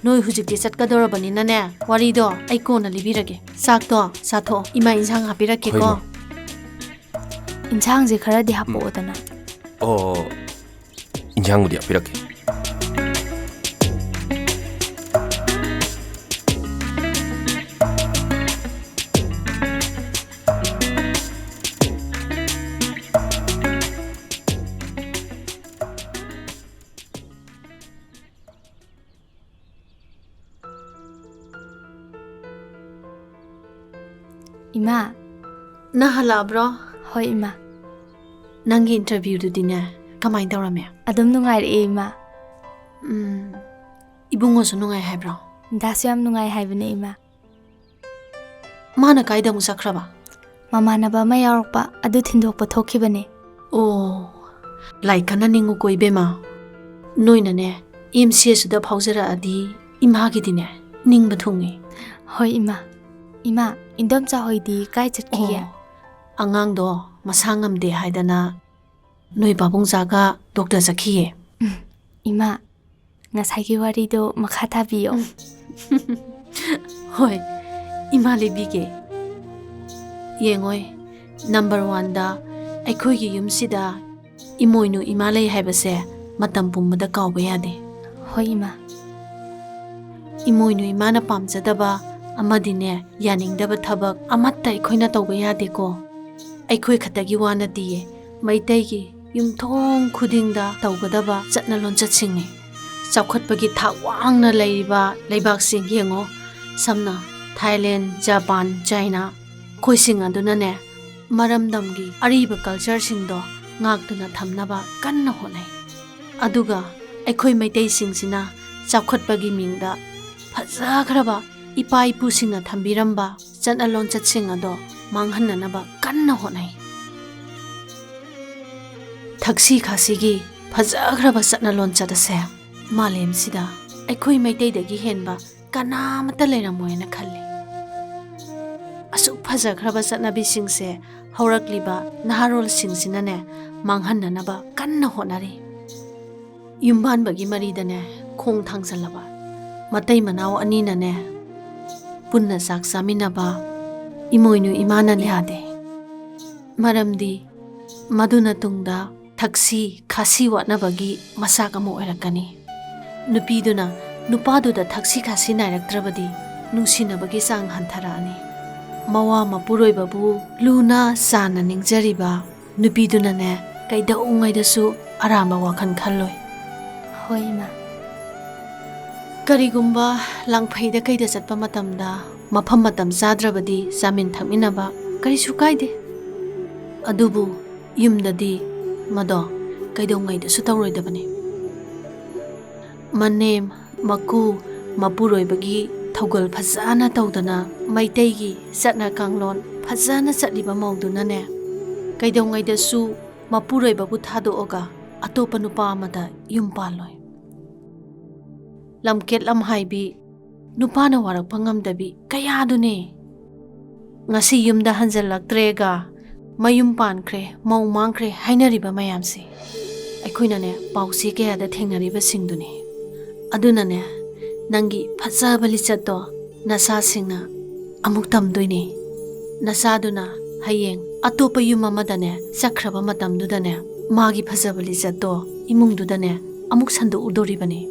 ꯅꯣꯏ ꯍꯧꯖꯤꯛꯇꯤ ꯆꯠꯀꯗꯧꯔꯕꯅꯤꯅꯅꯦ, ꯋꯥꯔꯤꯗꯣ ꯑꯩ ꯀꯣꯟꯅ ꯂꯤꯕꯤꯔꯒꯦ꯫ ꯆꯥꯛꯇꯣ ꯆꯥꯊꯣꯛꯑꯣ, ꯏꯃꯥ ꯏꯟꯁꯥꯡ ꯍꯥꯞꯄꯤꯔꯛꯀꯦꯀꯣ꯫ ꯍꯣꯏ, ꯏꯃꯥ꯫ ꯏꯟꯁꯥꯡꯁꯦ ꯈꯔꯗꯤ ꯍꯥꯞꯄꯛꯑꯣꯗꯅ꯫ ꯑꯣ, ꯏꯟꯁꯥꯡꯕꯨꯗꯤ ꯍꯥꯞꯄꯤꯔꯛꯀꯦ꯫ ꯏꯃꯥ꯫ ꯅꯪ ꯍꯜꯂꯛꯑꯕ꯭ꯔꯣ? ꯍꯣꯏ, ꯏꯃꯥ꯫ ꯅꯪꯒꯤ interviewꯗꯨꯗꯤꯅꯦ, ꯀꯃꯥꯏꯅ ꯇꯧꯔꯝꯃꯦ? ꯑꯗꯨꯝ ꯅꯨꯡꯉꯥꯏꯔꯛꯑꯦ, ꯏꯃꯥ꯫ ꯎꯝ, ꯏꯕꯨꯡꯉꯣꯁꯨ ꯅꯨꯡꯉꯥꯏ ꯍꯥꯏꯕ꯭ꯔꯣ? ꯗꯥꯁꯨ ꯌꯥꯝ ꯅꯨꯡꯉꯥꯏ ꯍꯥꯏꯕꯅꯦ, ꯏꯃꯥ꯫ ꯃꯥꯅ ꯀꯥꯏꯗ ꯑꯃꯨꯛ ꯆꯠꯈ꯭ꯔꯕ? ꯃꯃꯥꯟꯅꯕ ꯑꯃ ꯌꯥꯎꯔꯛꯄ, ꯑꯗꯨ ꯊꯤꯟꯗꯣꯛꯄ ꯊꯣꯛꯈꯤꯕꯅꯦ꯫ ꯑꯣ, ꯂꯥꯏ ꯀꯟꯅ ꯅꯤꯡꯉꯨꯀꯣ ꯏꯕꯦꯝꯃ꯫ ꯅꯣꯏꯅꯅꯦ, MCSꯗ ꯐꯥꯎꯖꯔꯛꯑꯗꯤ ꯏꯃꯥꯒꯤꯗꯤꯅꯦ, ꯅꯤꯡꯕ ꯊꯨꯡꯉꯤ꯫ ꯍꯣꯏ, ꯏꯃꯥ꯫ ꯏꯃꯥ, ꯏꯟꯗꯣꯝꯆꯥ ꯍꯣꯏꯗꯤ ꯀꯥꯏ ꯆꯠꯈꯤꯒꯦ? ꯑꯣ, ꯑꯉꯥꯡꯗꯣ ꯃꯁꯥ ꯉꯝꯗꯦ ꯍꯥꯏꯗꯅ ꯅꯣꯏ ꯄꯥꯕꯨꯡꯆꯥꯒ doctor ꯆꯠꯈꯤꯌꯦ꯫ ꯎꯝ, ꯏꯃꯥ, ꯉꯁꯥꯏꯒꯤ ꯋꯥꯔꯤꯗꯣ ꯃꯈꯥ ꯇꯥꯕꯤꯌꯣ꯫ ꯍꯣꯏ, ꯏꯃꯥ ꯂꯤꯕꯤꯒꯦ꯫ ꯌꯦꯡꯉꯣꯏ, number oneꯗ ꯑꯩꯈꯣꯏꯒꯤ ꯌꯨꯝꯁꯤꯗ ꯏꯃꯣꯏꯅꯨ ꯏꯃꯥ ꯂꯩ ꯍꯥꯏꯕꯁꯦ ꯃꯇꯝ ꯄꯨꯝꯕꯗ ꯀꯥꯎꯕ ꯌꯥꯗꯦ꯫ ꯍꯣꯏ, ꯏꯃꯥ꯫ ꯏꯃꯣꯏꯅꯨ ꯏꯃꯥꯅ ꯄꯥꯝꯖꯗꯕ ꯑꯃꯗꯤꯅꯦ, ꯌꯥꯅꯤꯡꯗꯕ ꯊꯕꯛ ꯑꯃꯠꯇ ꯑꯩꯈꯣꯏꯅ ꯇꯧꯕ ꯌꯥꯗꯦꯀꯣ꯫ ꯑꯩꯈꯣꯏ ꯈꯛꯇꯒꯤ ꯋꯥ ꯅꯠꯇꯤꯌꯦ, ꯃꯩꯇꯩꯒꯤ ꯌꯨꯝꯊꯣꯡ ꯈꯨꯗꯤꯡꯗ ꯇꯧꯒꯗꯕ ꯆꯠꯅ ꯂꯣꯟꯆꯠꯁꯤꯡꯅꯤ꯫ ꯆꯥꯎꯈꯠꯄꯒꯤ ꯊꯥꯛ ꯋꯥꯡꯅ ꯂꯩꯔꯤꯕ ꯂꯩꯕꯥꯛꯁꯤꯡ ꯌꯦꯡꯉꯣ, ꯁꯝꯅ ꯊꯥꯏꯂꯦꯟ, ꯖꯄꯥꯟ, ꯆꯥꯏꯅꯥ, ꯃꯈꯣꯏꯁꯤꯡ ꯑꯗꯨꯅꯅꯦ, ꯃꯔꯝꯗꯝꯒꯤ ꯑꯔꯤꯕ cultureꯁꯤꯡꯗꯣ ꯉꯥꯛꯇꯨꯅ ꯊꯝꯅꯕ ꯀꯟꯅ ꯍꯣꯠꯅꯩ꯫ ꯑꯗꯨꯒ ꯑꯩꯈꯣꯏ ꯃꯩꯇꯩꯁꯤꯡꯁꯤꯅ ꯆꯥꯎꯈꯠꯄꯒꯤ ꯃꯤꯡꯗ ꯐꯖꯈ꯭ꯔꯕ ꯏꯄꯥ ꯏꯄꯨꯁꯤꯡꯅ ꯊꯝꯕꯤꯔꯝꯕ ꯆꯠꯅ ꯂꯣꯟꯆꯠꯁꯤꯡ ꯑꯗꯣ ꯃꯥꯡꯍꯟꯅꯅꯕ ꯀꯟꯅ ꯍꯣꯠꯅꯩ꯫ ꯊꯛꯁꯤ ꯈꯥꯁꯤꯒꯤ ꯐꯖꯈ꯭ꯔꯕ ꯆꯠꯅ ꯂꯣꯟꯆꯠ ꯑꯁꯦ ꯃꯥꯂꯦꯝꯁꯤꯗ ꯑꯩꯈꯣꯏ ꯃꯩꯇꯩꯗꯒꯤ ꯍꯦꯟꯕ ꯀꯅꯥꯃꯠꯇ ꯂꯩꯔꯝꯃꯣꯏꯅ ꯈꯜꯂꯤ꯫ ꯑꯁꯨꯛ ꯐꯖꯈ꯭ꯔꯕ ꯆꯠꯅꯕꯤꯁꯤꯡꯁꯦ ꯍꯧꯔꯛꯂꯤꯕ ꯅꯍꯥꯔꯣꯜꯁꯤꯡꯁꯤꯅꯅꯦ ꯃꯥꯡꯍꯟꯅꯅꯕ ꯀꯟꯅ ꯍꯣꯠꯅꯔꯤ꯫ ꯌꯨꯝꯕꯥꯟꯕꯒꯤ ꯃꯔꯤꯗꯅꯦ ꯈꯣꯡ ꯊꯥꯡꯖꯜꯂꯕ ꯃꯇꯩ ꯃꯅꯥꯎ ꯑꯅꯤꯅꯅꯦ, ꯄꯨꯟꯅ ꯆꯥꯛ ꯆꯥꯃꯤꯟꯅꯕ ꯏꯃꯣꯏꯅꯨ ꯏꯃꯥꯅ ꯌꯥꯗꯦ꯫ ꯃꯔꯝꯗꯤ ꯃꯗꯨꯅ ꯇꯨꯡꯗ ꯊꯛꯁꯤ ꯈꯥꯁꯤ ꯋꯥꯠꯅꯕꯒꯤ ꯃꯆꯥꯛ ꯑꯃ ꯑꯣꯏꯔꯛꯀꯅꯤ꯫ ꯅꯨꯄꯤꯗꯨꯅ ꯅꯨꯄꯥꯗꯨꯗ ꯊꯛꯁꯤ ꯈꯥꯁꯤ ꯅꯥꯏꯔꯛꯇ꯭ꯔꯕꯗꯤ ꯅꯨꯡꯁꯤꯅꯕꯒꯤ ꯆꯥꯡ ꯍꯟꯊꯔꯛꯑꯅꯤ꯫ ꯃꯋꯥ ꯃꯄꯨꯔꯣꯏꯕꯕꯨ ꯂꯨꯅ ꯆꯥꯟꯅ ꯅꯤꯡꯖꯔꯤꯕ ꯅꯨꯄꯤꯗꯨꯅꯅꯦ, ꯀꯩꯗꯧꯉꯩꯗꯁꯨ ꯑꯔꯥꯟꯕ ꯋꯥꯈꯜ ꯈꯜꯂꯣꯏ꯫ ꯍꯣꯏ, ꯏꯃꯥ꯫ ꯀꯔꯤꯒꯨꯝꯕ ꯂꯥꯡꯐꯩꯗ ꯀꯩꯗ ꯆꯠꯄ ꯃꯇꯝꯗ ꯃꯐꯝ ꯃꯇꯝ ꯆꯥꯗ꯭ꯔꯕꯗꯤ ꯆꯥꯃꯤꯟ ꯊꯛꯃꯤꯟꯅꯕ ꯀꯔꯤꯁꯨ ꯀꯥꯏꯗꯦ꯫ ꯑꯗꯨꯕꯨ ꯌꯨꯝꯗꯗꯤ ꯃꯗꯣ ꯀꯩꯗꯧꯉꯩꯗꯁꯨ ꯇꯧꯔꯣꯏꯗꯕꯅꯤ꯫ ꯃꯅꯦꯝ, ꯃꯀꯨ, ꯃꯄꯨꯔꯣꯏꯕꯒꯤ ꯊꯧꯒꯜ ꯐꯖꯅ ꯇꯧꯗꯅ, ꯃꯩꯇꯩꯒꯤ ꯆꯠꯅ ꯀꯥꯡꯂꯣꯟ ꯐꯖꯅ ꯆꯠꯂꯤꯕ ꯃꯧꯗꯨꯅꯅꯦ, ꯀꯩꯗꯧꯉꯩꯗꯁꯨ ꯃꯄꯨꯔꯣꯏꯕꯕꯨ ꯊꯥꯗꯣꯛꯑꯒ ꯑꯇꯣꯞꯄ ꯅꯨꯄꯥ ꯑꯃꯗ ꯌꯨꯝ ꯄꯥꯜꯂꯣꯏ꯫ ꯂꯝꯀꯦꯠ ꯂꯝꯍꯥꯏꯕꯤ, ꯅꯨꯄꯥꯅ ꯋꯥꯔꯛꯄ ꯉꯝꯗꯕꯤ ꯀꯌꯥꯗꯨꯅꯦ꯫ ꯉꯁꯤ ꯌꯨꯝꯗ ꯍꯟꯖꯜꯂꯛꯇ꯭ꯔꯦꯒ, ꯃꯌꯨꯝ ꯄꯥꯟꯈ꯭ꯔꯦ, ꯃꯧ ꯃꯥꯡꯈ꯭ꯔꯦ ꯍꯥꯏꯅꯔꯤꯕ ꯃꯌꯥꯝꯁꯦ ꯑꯩꯈꯣꯏꯅꯅꯦ, ꯄꯥꯎꯆꯦ ꯀꯌꯥꯗ ꯊꯦꯡꯅꯔꯤꯕꯁꯤꯡꯗꯨꯅꯤ꯫ ꯑꯗꯨꯅꯅꯦ, ꯅꯪꯒꯤ ꯐꯖꯕ ꯂꯤꯆꯠꯇꯣ ꯅꯆꯥꯁꯤꯡꯅ ꯑꯃꯨꯛ ꯇꯝꯗꯣꯏꯅꯦ꯫ ꯅꯆꯥꯗꯨꯅ ꯍꯌꯦꯡ ꯑꯇꯣꯞꯄ ꯌꯨꯝ ꯑꯃꯗꯅꯦ ꯆꯠꯈ꯭ꯔꯕ ꯃꯇꯝꯗꯨꯗꯅꯦ, ꯃꯥꯒꯤ ꯐꯖꯕ ꯂꯤꯆꯠꯇꯣ ꯏꯃꯨꯡꯗꯨꯗꯅꯦ ꯑꯃꯨꯛ ꯁꯟꯗꯣꯛꯎꯗꯣꯔꯤꯕꯅꯤ꯫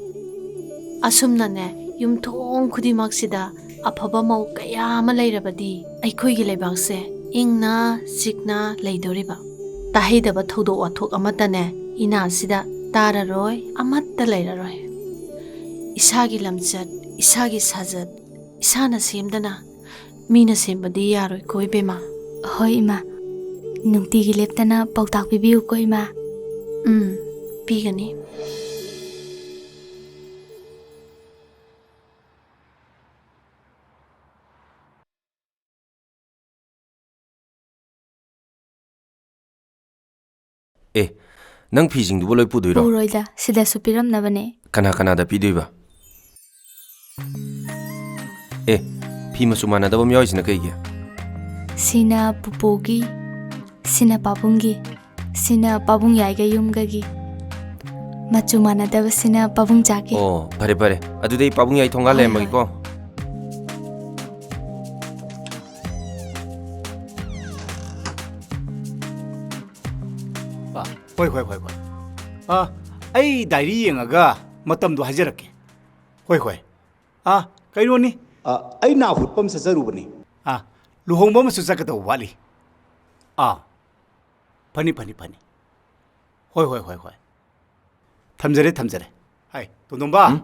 ꯑꯁꯨꯝꯅꯅꯦ, ꯌꯨꯝꯊꯣꯡ ꯈꯨꯗꯤꯡꯃꯛꯁꯤꯗ ꯑꯐꯕ ꯃꯧ ꯀꯌꯥ ꯑꯃ ꯂꯩꯔꯕꯗꯤ ꯑꯩꯈꯣꯏꯒꯤ ꯂꯩꯕꯥꯛꯁꯦ ꯏꯪꯅ ꯆꯤꯛꯅ ꯂꯩꯗꯣꯔꯤꯕ꯫ ꯇꯥꯍꯩꯗꯕ ꯊꯧꯗꯣꯛ ꯋꯥꯊꯣꯛ ꯑꯃꯠꯇꯅꯦ ꯏꯅꯥꯁꯤꯗ ꯇꯥꯔꯔꯣꯏ, ꯑꯃꯠꯇ ꯂꯩꯔꯔꯣꯏ꯫ ꯏꯁꯥꯒꯤ ꯂꯝꯆꯠ, ꯏꯁꯥꯒꯤ ꯁꯥꯖꯠ, ꯏꯁꯥꯅ ꯁꯦꯝꯗꯅ ꯃꯤꯅ ꯁꯦꯝꯕꯗꯤ ꯌꯥꯔꯣꯏꯀꯣ, ꯏꯕꯦꯝꯃ꯫ ꯍꯣꯏ, ꯏꯃꯥ꯫ ꯅꯨꯡꯇꯤꯒꯤ ꯂꯦꯞꯇꯅ ꯄꯥꯎꯇꯥꯛ ꯄꯤꯕꯤꯌꯨꯀꯣ, ꯏꯃꯥ꯫ ꯎꯝ, ꯄꯤꯒꯅꯤ꯫ ꯑꯦ, ꯅꯪ ꯐꯤꯁꯤꯡꯗꯨꯕꯨ ꯂꯣꯏ ꯄꯨꯗꯣꯏꯔꯣ? ꯄꯨꯔꯣꯏꯗ, ꯁꯤꯗꯁꯨ ꯄꯤꯔꯝꯅꯕꯅꯦ꯫ ꯀꯅꯥ ꯀꯅꯥꯗ ꯄꯤꯗꯣꯏꯕ? ꯑꯦ, ꯐꯤ ꯃꯆꯨ ꯃꯥꯟꯅꯗꯕ ꯑꯃ ꯌꯥꯎꯔꯤꯁꯤꯅ ꯀꯩꯒꯤ? ꯁꯤꯅ ꯄꯨꯄꯨꯒꯤ, ꯁꯤꯅ ꯄꯥꯕꯨꯡꯒꯤ, ꯁꯤꯅ ꯄꯥꯕꯨꯡ ꯌꯥꯏꯒ ꯌꯨꯝꯒꯒꯤ꯫ ꯃꯆꯨ ꯃꯥꯟꯅꯗꯕꯁꯤꯅ ꯄꯥꯕꯨꯡ ꯆꯥꯒꯦ꯫ ꯑꯣ, ꯐꯔꯦ, ꯐꯔꯦ꯫ ꯑꯗꯨꯗꯤ ꯑꯩ ꯄꯥꯕꯨꯡ ꯌꯥꯏ ꯊꯣꯡꯒꯥꯜ ꯍꯣꯏ, ꯂꯩꯔꯝꯃꯒꯦꯀꯣ꯫ ꯍꯣꯏ꯫ ꯑꯥ, ꯍꯣꯏ, ꯍꯣꯏ, ꯍꯣꯏ, ꯍꯣꯏ꯫ ꯑꯥ, ꯑꯩ ꯗꯥꯏꯔꯤ ꯌꯦꯡꯉꯒ ꯃꯇꯝꯗꯣ ꯍꯥꯏꯖꯔꯛꯀꯦ꯫ ꯍꯣꯏ, ꯍꯣꯏ꯫ ꯑꯥ, ꯀꯩꯅꯣꯅꯤ꯫ ꯑꯥ, ꯑꯩ ꯅꯥ ꯍꯨꯠꯄ ꯑꯃ ꯆꯠꯆꯔꯨꯕꯅꯤ꯫ ꯑꯥ, ꯂꯨꯍꯣꯡꯕ ꯑꯃꯁꯨ ꯆꯠꯀꯗꯧꯕ ꯋꯥꯠꯂꯤ꯫ ꯑꯥ, ꯐꯅꯤ, ꯐꯅꯤ, ꯐꯅꯤ꯫ ꯍꯣꯏ, ꯍꯣꯏ, ꯍꯣꯏ, ꯍꯣꯏ꯫ ꯊꯝꯖꯔꯦ, ꯊꯝꯖꯔꯦ꯫ ꯍꯥꯏ, ꯇꯣꯟꯗꯣꯝꯕ, ꯎꯝ?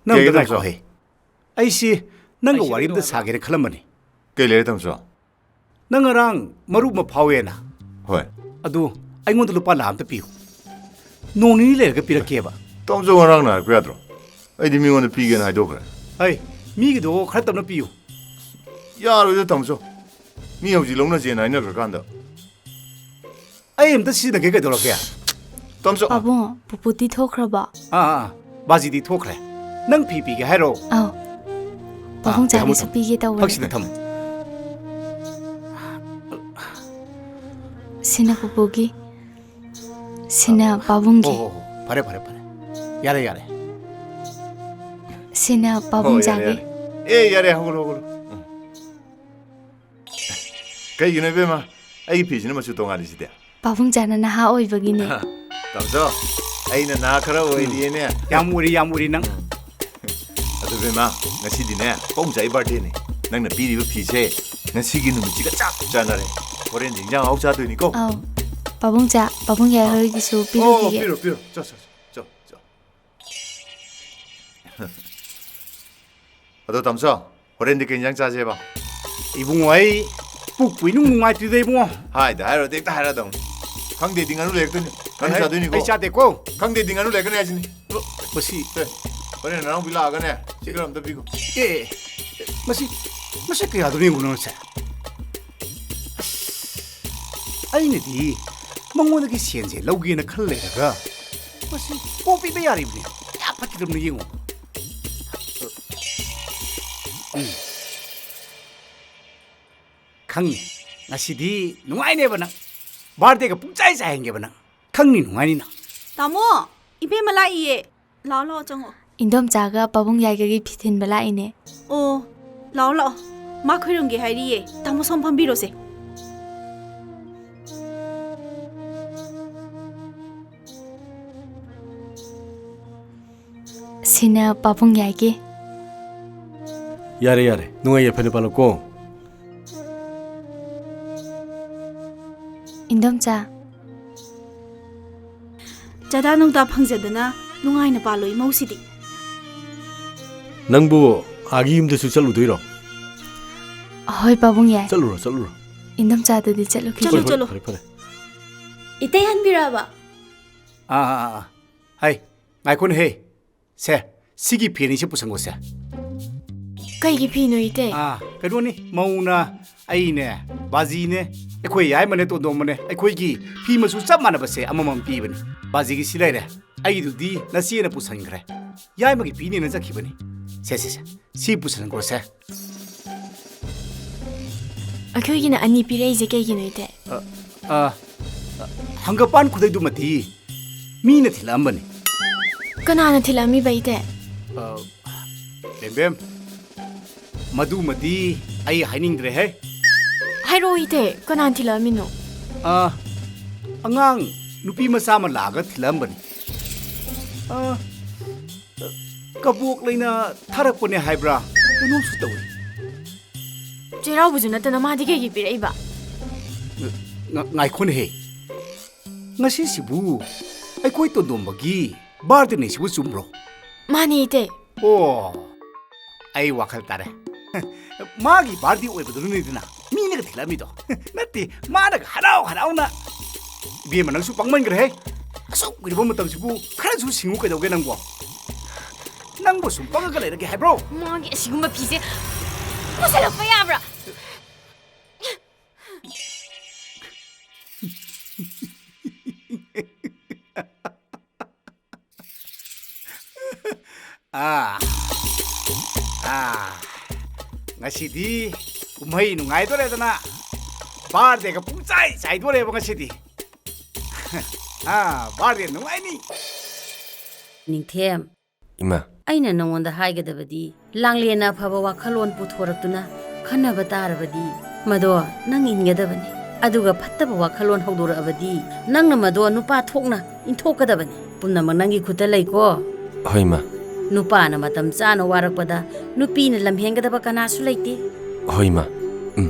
ꯅꯪ ꯀꯩ ꯑꯝꯇ ꯇꯧꯁꯣ? ꯉꯥꯏꯈꯣ, ꯍꯦ꯫ ꯑꯩꯁꯤ ꯅꯪꯒ ꯑꯩꯁꯤ ꯋꯥꯔꯤ ꯑꯝꯇ ꯀꯩꯗꯧ ꯍꯥꯏꯕ? ꯁꯥꯒꯦꯅ ꯈꯜꯂꯝꯕꯅꯤ꯫ ꯀꯩ ꯂꯩꯔꯦ, ꯇꯥꯃꯣꯆꯧ? ꯅꯪ ꯉꯔꯥꯡ ꯃꯔꯨꯞ ꯑꯃ ꯐꯥꯎꯋꯦꯅ꯫ ꯍꯣꯏ꯫ ꯑꯗꯨ ꯑꯩꯉꯣꯟꯗ ꯂꯨꯄꯥ ꯂꯥꯈ ꯑꯝꯇ ꯄꯤꯌꯨ꯫ ꯅꯣꯡ ꯅꯤꯅꯤ ꯂꯩꯔꯒ ꯄꯤꯔꯛꯀꯦꯕ꯫ ꯇꯥꯃꯣꯆꯧ ꯉꯔꯥꯡꯅ ꯍꯥꯏꯔꯛꯄ ꯌꯥꯗ꯭ꯔꯣ? ꯑꯩꯗꯤ ꯃꯤꯉꯣꯟꯗ ꯄꯤꯒꯦꯅ ꯍꯥꯏꯗꯣꯛꯈ꯭ꯔꯦ꯫ ꯍꯩ, ꯃꯤꯒꯤꯗꯣ ꯈꯔ ꯇꯞꯅ ꯄꯤꯌꯨ꯫ ꯌꯥꯔꯣꯏꯗ, ꯇꯥꯃꯣꯆꯧ꯫ ꯃꯤ ꯍꯧꯖꯤꯛ ꯂꯧꯅꯁꯦꯅ ꯍꯥꯏꯅꯈ꯭ꯔꯀꯥꯟꯗ꯫ ꯑꯩ ꯑꯝꯇ ꯁꯤꯖꯤꯟꯅꯒꯦ, ꯀꯩꯗꯧꯔꯒꯦ? ꯇꯥꯃꯣꯆꯧ꯫ ꯄꯥꯕꯨꯡ, ꯄꯨꯄꯨꯗꯤ ꯊꯣꯛꯈ꯭ꯔꯕꯣ? ꯑꯥ, ꯑꯥ, ꯕꯥꯖꯤꯗꯤ ꯊꯣꯛꯈ꯭ꯔꯦ꯫ ꯅꯪ ꯐꯤ ꯄꯤꯒꯦ ꯍꯥꯏꯔꯣ? ꯑꯧ꯫ ꯑꯥ, ꯄꯥꯕꯨꯡ ꯆꯥꯒꯤꯁꯨ ꯊꯝꯃꯣ, ꯊꯝꯃꯣ꯫ ꯄꯤꯒꯦ ꯇꯧꯕꯅꯦ꯫ ꯐꯛꯁꯤꯗ ꯊꯝꯃꯣ꯫ ꯁꯤꯅ ꯄꯨꯄꯨꯒꯤ, ꯁꯤꯅ ꯑꯥ, ꯄꯥꯕꯨꯡꯒꯤ꯫ ꯍꯣ, ꯍꯣ, ꯍꯣ꯫ ꯐꯔꯦ, ꯐꯔꯦ, ꯐꯔꯦ꯫ ꯌꯥꯔꯦ, ꯌꯥꯔꯦ꯫ ꯁꯤꯅ ꯄꯥꯕꯨꯡ ꯍꯣ, ꯌꯥꯔꯦ, ꯆꯥꯒꯤ꯫ ꯌꯥꯔꯦ꯫ ꯑꯦ, ꯌꯥꯔꯦ, ꯍꯧꯒꯠꯂꯣ, ꯍꯧꯒꯠꯂꯣ꯫ ꯎꯝ꯫ ꯀꯩꯒꯤꯅꯣ ꯏꯕꯦꯝꯃ? ꯑꯩꯒꯤ ꯐꯤꯁꯤꯅ ꯃꯆꯨ ꯇꯣꯉꯥꯜꯂꯤꯁꯤꯗꯤ? ꯄꯥꯕꯨꯡ ꯆꯥꯅ ꯅꯍꯥ ꯑꯣꯏꯕꯒꯤꯅꯦ꯫ ꯇꯥꯃꯣꯆꯧ, ꯑꯩꯅ ꯅꯍꯥ ꯈꯔ ꯑꯣꯏꯔꯤꯌꯦꯅꯦ꯫ ꯌꯥꯝ ꯎꯔꯤ, ꯌꯥꯝ ꯎꯔꯤ ꯅꯪ꯫ ꯎꯝ꯫ ꯑꯗꯨ ꯏꯕꯦꯝꯃ, ꯉꯁꯤꯗꯤꯅꯦ, ꯄꯥꯕꯨꯡ ꯆꯥꯒꯤ ꯕꯥꯔꯗꯦꯅꯦ꯫ ꯅꯪꯅ ꯄꯤꯔꯤꯕ ꯐꯤꯁꯦ ꯉꯁꯤꯒꯤ ꯅꯨꯃꯤꯠꯁꯤꯒ ꯆꯞ ꯆꯥꯟꯅꯔꯦ꯫ ꯍꯣꯔꯦꯟꯗꯤ ꯏꯟꯖꯥꯡ ꯑꯍꯥꯎ ꯆꯥꯗꯣꯏꯅꯤꯀꯣ꯫ ꯑꯧ꯫ ꯄꯥꯕꯨꯡ ꯆꯥ, ꯄꯥꯕꯨꯡ ꯌꯥꯏ ꯑꯥ꯫ ꯍꯣꯏꯒꯤꯁꯨ ꯑꯣ, ꯄꯤꯔꯨꯈꯤꯒꯦ꯫ ꯄꯤꯔꯣ, ꯄꯤꯔꯣ꯫ ꯆꯣ, ꯆꯣ, ꯆꯣ, ꯆꯣ꯫ ꯑꯗꯣ ꯇꯥꯃꯣꯆꯧ, ꯍꯣꯔꯦꯟꯗꯤ ꯀꯩ ꯏꯟꯖꯥꯡ ꯆꯥꯁꯦꯕ? ꯏꯕꯨꯡꯉꯣ, ꯑꯩ ꯄꯨꯛꯄꯨ ꯏꯅꯨꯡ ꯅꯨꯡꯉꯥꯏꯇꯦꯗ, ꯏꯕꯨꯡꯉꯣ꯫ ꯍꯥꯏꯗ ꯍꯥꯏꯔꯨꯔꯗꯤ ꯍꯦꯛꯇ ꯍꯥꯏꯔꯗꯧꯅꯤ꯫ ꯈꯪꯗꯦꯗꯤ ꯉꯥꯅꯨ ꯂꯩꯔꯛꯇꯣꯏꯅꯤ꯫ ꯉꯥꯅꯨ ꯑꯩ, ꯆꯥꯗꯣꯏꯅꯤꯀꯣ꯫ ꯑꯩ ꯆꯥꯗꯦꯀꯣ꯫ ꯈꯪꯗꯦꯗꯤ ꯉꯥꯅꯨ ꯂꯩꯔꯛꯀꯅꯤ ꯍꯥꯏꯁꯤꯅꯤ꯫ ꯃꯁꯤ ꯁꯦ, ꯍꯣꯔꯦꯟ ꯅꯅꯥꯎꯄꯤ ꯂꯥꯛꯑꯒꯅꯦ, ꯁꯤ ꯈꯔ ꯑꯝꯇ ꯄꯤꯈꯣ꯫ ꯑꯦ, ꯃꯁꯤ, ꯃꯁꯤ ꯀꯌꯥꯗꯅꯣ ꯌꯦꯡꯉꯨ ꯅꯪꯁꯦ꯫ ꯑꯁ, ꯑꯩꯅꯗꯤ ꯃꯉꯣꯟꯗꯒꯤ ꯁꯦꯟꯁꯦ ꯂꯧꯒꯦꯅ ꯈꯜ ꯂꯩꯔꯒ, ꯃꯁꯤ ꯀꯣꯛ ꯄꯤꯕ ꯌꯥꯔꯤꯕꯅꯤ꯫ ꯀꯌꯥ ꯐꯠꯈꯤꯗ꯭ꯔꯕꯅꯣ ꯌꯦꯡꯉꯨ꯫ ꯎꯝ꯫ ꯈꯪꯅꯤ꯫ ꯉꯁꯤꯗꯤ ꯅꯨꯡꯉꯥꯏꯅꯦꯕ ꯅꯪ꯫ ꯕꯥꯔꯗꯦꯒ ꯄꯨꯡꯆꯥꯏ ꯆꯥꯏꯍꯟꯒꯦꯕ ꯅꯪ꯫ ꯈꯪꯅꯤ ꯅꯨꯡꯉꯥꯏꯅꯤ ꯅꯪ꯫ ꯇꯥꯃꯣ! ꯏꯕꯦꯝꯃ ꯂꯥꯛꯏꯌꯦ꯫ ꯂꯥꯛꯑꯣ, ꯂꯥꯛꯑꯣ, ꯆꯪꯉꯣ꯫ ꯏꯟꯗꯣꯝꯆꯥꯒ ꯄꯥꯕꯨꯡ ꯌꯥꯏꯒꯒꯤ ꯐꯤ ꯊꯤꯟꯕ ꯂꯥꯛꯏꯅꯦ꯫ ꯑꯣ, ꯂꯥꯛꯑꯣ, ꯂꯥꯛꯑꯣ꯫ ꯃꯥ ꯈꯣꯏꯔꯝꯒꯦ ꯍꯥꯏꯔꯤꯌꯦ꯫ ꯇꯥꯃꯣ, ꯁꯣꯝ ꯐꯝꯕꯤꯔꯣꯁꯦ꯫ ꯁꯤꯅ ꯄꯥꯕꯨꯡ ꯌꯥꯏꯒꯤ꯫ ꯌꯥꯔꯦ, ꯌꯥꯔꯦ꯫ ꯅꯨꯡꯉꯥꯏ ꯌꯥꯏꯐꯅ ꯄꯥꯜꯂꯣꯀꯣ꯫ ꯏꯟꯗꯣꯝꯆꯥ꯫ ꯆꯥꯗꯥ ꯅꯨꯡꯗꯥ ꯐꯪꯖꯗꯅ ꯅꯨꯡꯉꯥꯏꯅ ꯄꯥꯜꯂꯣ ꯏꯃꯧꯁꯤꯗꯤ꯫ ꯅꯪꯕꯨ ꯑꯥꯒꯤ ꯌꯨꯝꯗꯁꯨ ꯆꯠꯂꯨꯗꯣꯏꯔꯣ? ꯍꯣꯏ, ꯄꯥꯕꯨꯡ ꯌꯥꯏ꯫ ꯆꯠꯂꯨꯔꯣ, ꯆꯠꯂꯨꯔꯣ꯫ ꯏꯟꯗꯣꯝꯆꯥꯗꯨꯗꯤ ꯆꯠꯂꯨꯈꯤꯒꯦ꯫ ꯆꯠꯂꯨ, ꯍꯣꯏ, ꯍꯣꯏ, ꯆꯠꯂꯨ꯫ ꯐꯔꯦ, ꯐꯔꯦ꯫ ꯏꯇꯩ ꯍꯟꯕꯤꯔꯛꯑꯕ? ꯑꯥ, ꯑꯥ, ꯑꯥ, ꯑꯥ꯫ ꯍꯩ, ꯉꯥꯏꯈꯣꯅꯦꯍꯦ꯫ ꯁꯦ, ꯁꯤꯒꯤ ꯐꯤ ꯑꯅꯤꯁꯤ ꯄꯨꯁꯟꯈꯣꯁꯦ꯫ ꯀꯩꯒꯤ ꯐꯤꯅꯣ, ꯏꯇꯩ? ꯑꯥ, ꯀꯩꯅꯣꯅꯤ, ꯃꯧꯅ ꯑꯩꯅꯦ, ꯕꯥꯖꯤꯅꯦ, ꯑꯩꯈꯣꯏ ꯌꯥꯏꯃꯅꯦ, ꯇꯣꯟꯗꯣꯝꯕꯅꯦ, ꯑꯩꯈꯣꯏꯒꯤ ꯐꯤ ꯃꯆꯨ ꯆꯞ ꯃꯥꯟꯅꯕꯁꯦ ꯑꯃꯃꯝ ꯄꯤꯕꯅꯤ꯫ ꯕꯥꯖꯤꯒꯤ ꯁꯤ ꯂꯩꯔꯦ, ꯑꯩꯗꯨꯗꯤ ꯅꯆꯦꯅ ꯄꯨꯁꯟꯈ꯭ꯔꯦ꯫ ꯌꯥꯏꯃꯒꯤ ꯄꯤꯅꯦꯅ ꯆꯠꯈꯤꯕꯅꯤ꯫ ꯁꯦ, ꯁꯦ, ꯁꯦ, ꯁꯤ ꯄꯨꯁꯟꯈ꯭ꯔꯣꯁꯦ꯫ ꯑꯩꯈꯣꯏꯒꯤꯅ ꯑꯅꯤ ꯄꯤꯔꯛꯏꯁꯦ ꯀꯩꯒꯤꯅꯣ, ꯏꯇꯩ? ꯑ, ꯑ, ꯍꯪꯒꯄꯥꯟ ꯈꯨꯗꯩꯗꯨꯃꯗꯤ ꯃꯤꯅ ꯊꯤꯜꯂꯛꯑꯝꯕꯅꯤ꯫ ꯀꯅꯥꯅ ꯊꯤꯜꯂꯛꯑꯝꯃꯤꯕ, ꯏꯇꯩ? ꯑ, ꯕꯦꯝꯕꯦꯝ, ꯃꯗꯨꯃꯗꯤ ꯑꯩ ꯍꯥꯏꯅꯤꯡꯗ꯭ꯔꯦꯍꯦ꯫ ꯍꯥꯏꯔꯛꯑꯣ, ꯏꯇꯩ, ꯀꯅꯥꯅ ꯊꯤꯜꯂꯛꯑꯝꯃꯤꯅꯣ? ꯑ, ꯑꯉꯥꯡ ꯅꯨꯄꯤ ꯃꯆꯥ ꯑꯃ ꯂꯥꯛꯑꯒ ꯊꯤꯜꯂꯛꯑꯝꯕꯅꯤ꯫ ꯑ, ꯀꯕꯣꯛ ꯂꯩꯅ ꯊꯥꯔꯛꯄꯅꯦ ꯍꯥꯏꯕ꯭ꯔꯥ? ꯀꯩꯅꯣꯝꯁꯨ ꯇꯧꯏ꯫ ꯆꯩꯔꯥꯎꯕꯁꯨ ꯅꯠꯇꯅ ꯃꯥꯗꯤ ꯀꯩꯒꯤ ꯄꯤꯔꯛꯏꯕ? ꯉ-, ꯉ-, ꯉꯥꯏꯈꯣꯅꯦꯍꯦ꯫ ꯉꯁꯤꯁꯤꯕꯨ ꯑꯩꯈꯣꯏ ꯇꯣꯟꯗꯣꯝꯕꯒꯤ birthdayꯅꯦ ꯁꯤꯕꯨ ꯆꯨꯝꯕ꯭ꯔꯣ? ꯃꯥꯅꯦ, ꯏꯇꯩ꯫ ꯑꯣ, ꯑꯩ ꯋꯥꯈꯜ ꯇꯥꯔꯦ꯫ ꯃꯥꯒꯤ birthday ꯑꯣꯏꯕꯗꯨꯅꯅꯤꯗꯅ ꯃꯤꯅꯒ ꯊꯤꯜꯂꯛꯑꯝꯃꯤꯗꯣ꯫ ꯅꯠꯇꯦ, ꯃꯥꯅꯒ ꯍꯔꯥꯎ ꯍꯔꯥꯎꯅ꯫ ꯏꯕꯦꯝꯃ, ꯅꯪꯁꯨ ꯄꯪꯃꯟꯈ꯭ꯔꯦꯍꯦ꯫ ꯑꯁꯨꯛ ꯀꯨꯏꯔꯕ ꯃꯇꯝꯁꯤꯕꯨ ꯈꯔꯁꯨ ꯁꯤꯡꯉꯨ ꯀꯩꯗꯧꯒꯦ ꯅꯪꯕꯣ? ꯅꯪꯕꯨ ꯁꯨꯝ ꯄꯪꯉꯒ ꯂꯩꯔꯒꯦ ꯍꯥꯏꯕ꯭ꯔꯣ? ꯃꯥꯒꯤ ꯑꯁꯤꯒꯨꯝꯕ ꯐꯤꯁꯦ ꯄꯨꯁꯜꯂꯛꯄ ꯌꯥꯕ꯭ꯔꯥ? ꯑꯥ, ꯑꯥ, ꯉꯁꯤꯗꯤ ꯀꯨꯝꯍꯩ ꯅꯨꯡꯉꯥꯏꯗꯣꯔꯦꯗꯅ, birthdayꯒ ꯄꯨꯡꯆꯥꯏ ꯆꯥꯏꯗꯣꯔꯦꯕ ꯉꯁꯤꯗꯤ꯫ ꯑꯥ, birthday ꯅꯨꯡꯉꯥꯏꯅꯤ꯫ ꯅꯤꯡꯊꯦꯝ, ꯏꯃꯥ꯫ ꯑꯩꯅ ꯅꯉꯣꯟꯗ ꯍꯥꯏꯒꯗꯕꯗꯤ, ꯂꯥꯡꯂꯦꯟꯅ ꯑꯐꯕ ꯋꯥꯈꯜꯂꯣꯟ ꯄꯨꯊꯣꯔꯛꯇꯨꯅ ꯈꯟꯅꯕ ꯇꯥꯔꯕꯗꯤ, ꯃꯗꯣ ꯅꯪ ꯏꯟꯒꯗꯕꯅꯤ꯫ ꯑꯗꯨꯒ ꯐꯠꯇꯕ ꯋꯥꯈꯜꯂꯣꯟ ꯍꯧꯗꯣꯔꯛꯑꯕꯗꯤ, ꯅꯪꯅ ꯃꯗꯣ ꯅꯨꯄꯥ ꯊꯣꯛꯅ ꯏꯟꯊꯣꯛꯀꯗꯕꯅꯤ꯫ ꯄꯨꯝꯅꯃꯛ ꯅꯪꯒꯤ ꯈꯨꯠꯇ ꯂꯩꯀꯣ꯫ ꯍꯣꯏ, ꯏꯃꯥ꯫ ꯅꯨꯄꯥꯅ ꯃꯇꯝ ꯆꯥꯅ ꯋꯥꯔꯛꯄꯗ ꯅꯨꯄꯤꯅ ꯂꯝꯍꯦꯟꯒꯗꯕ ꯀꯅꯥꯁꯨ ꯂꯩꯇꯦ꯫ ꯍꯣꯏ, ꯏꯃꯥ꯫ ꯎꯝ꯫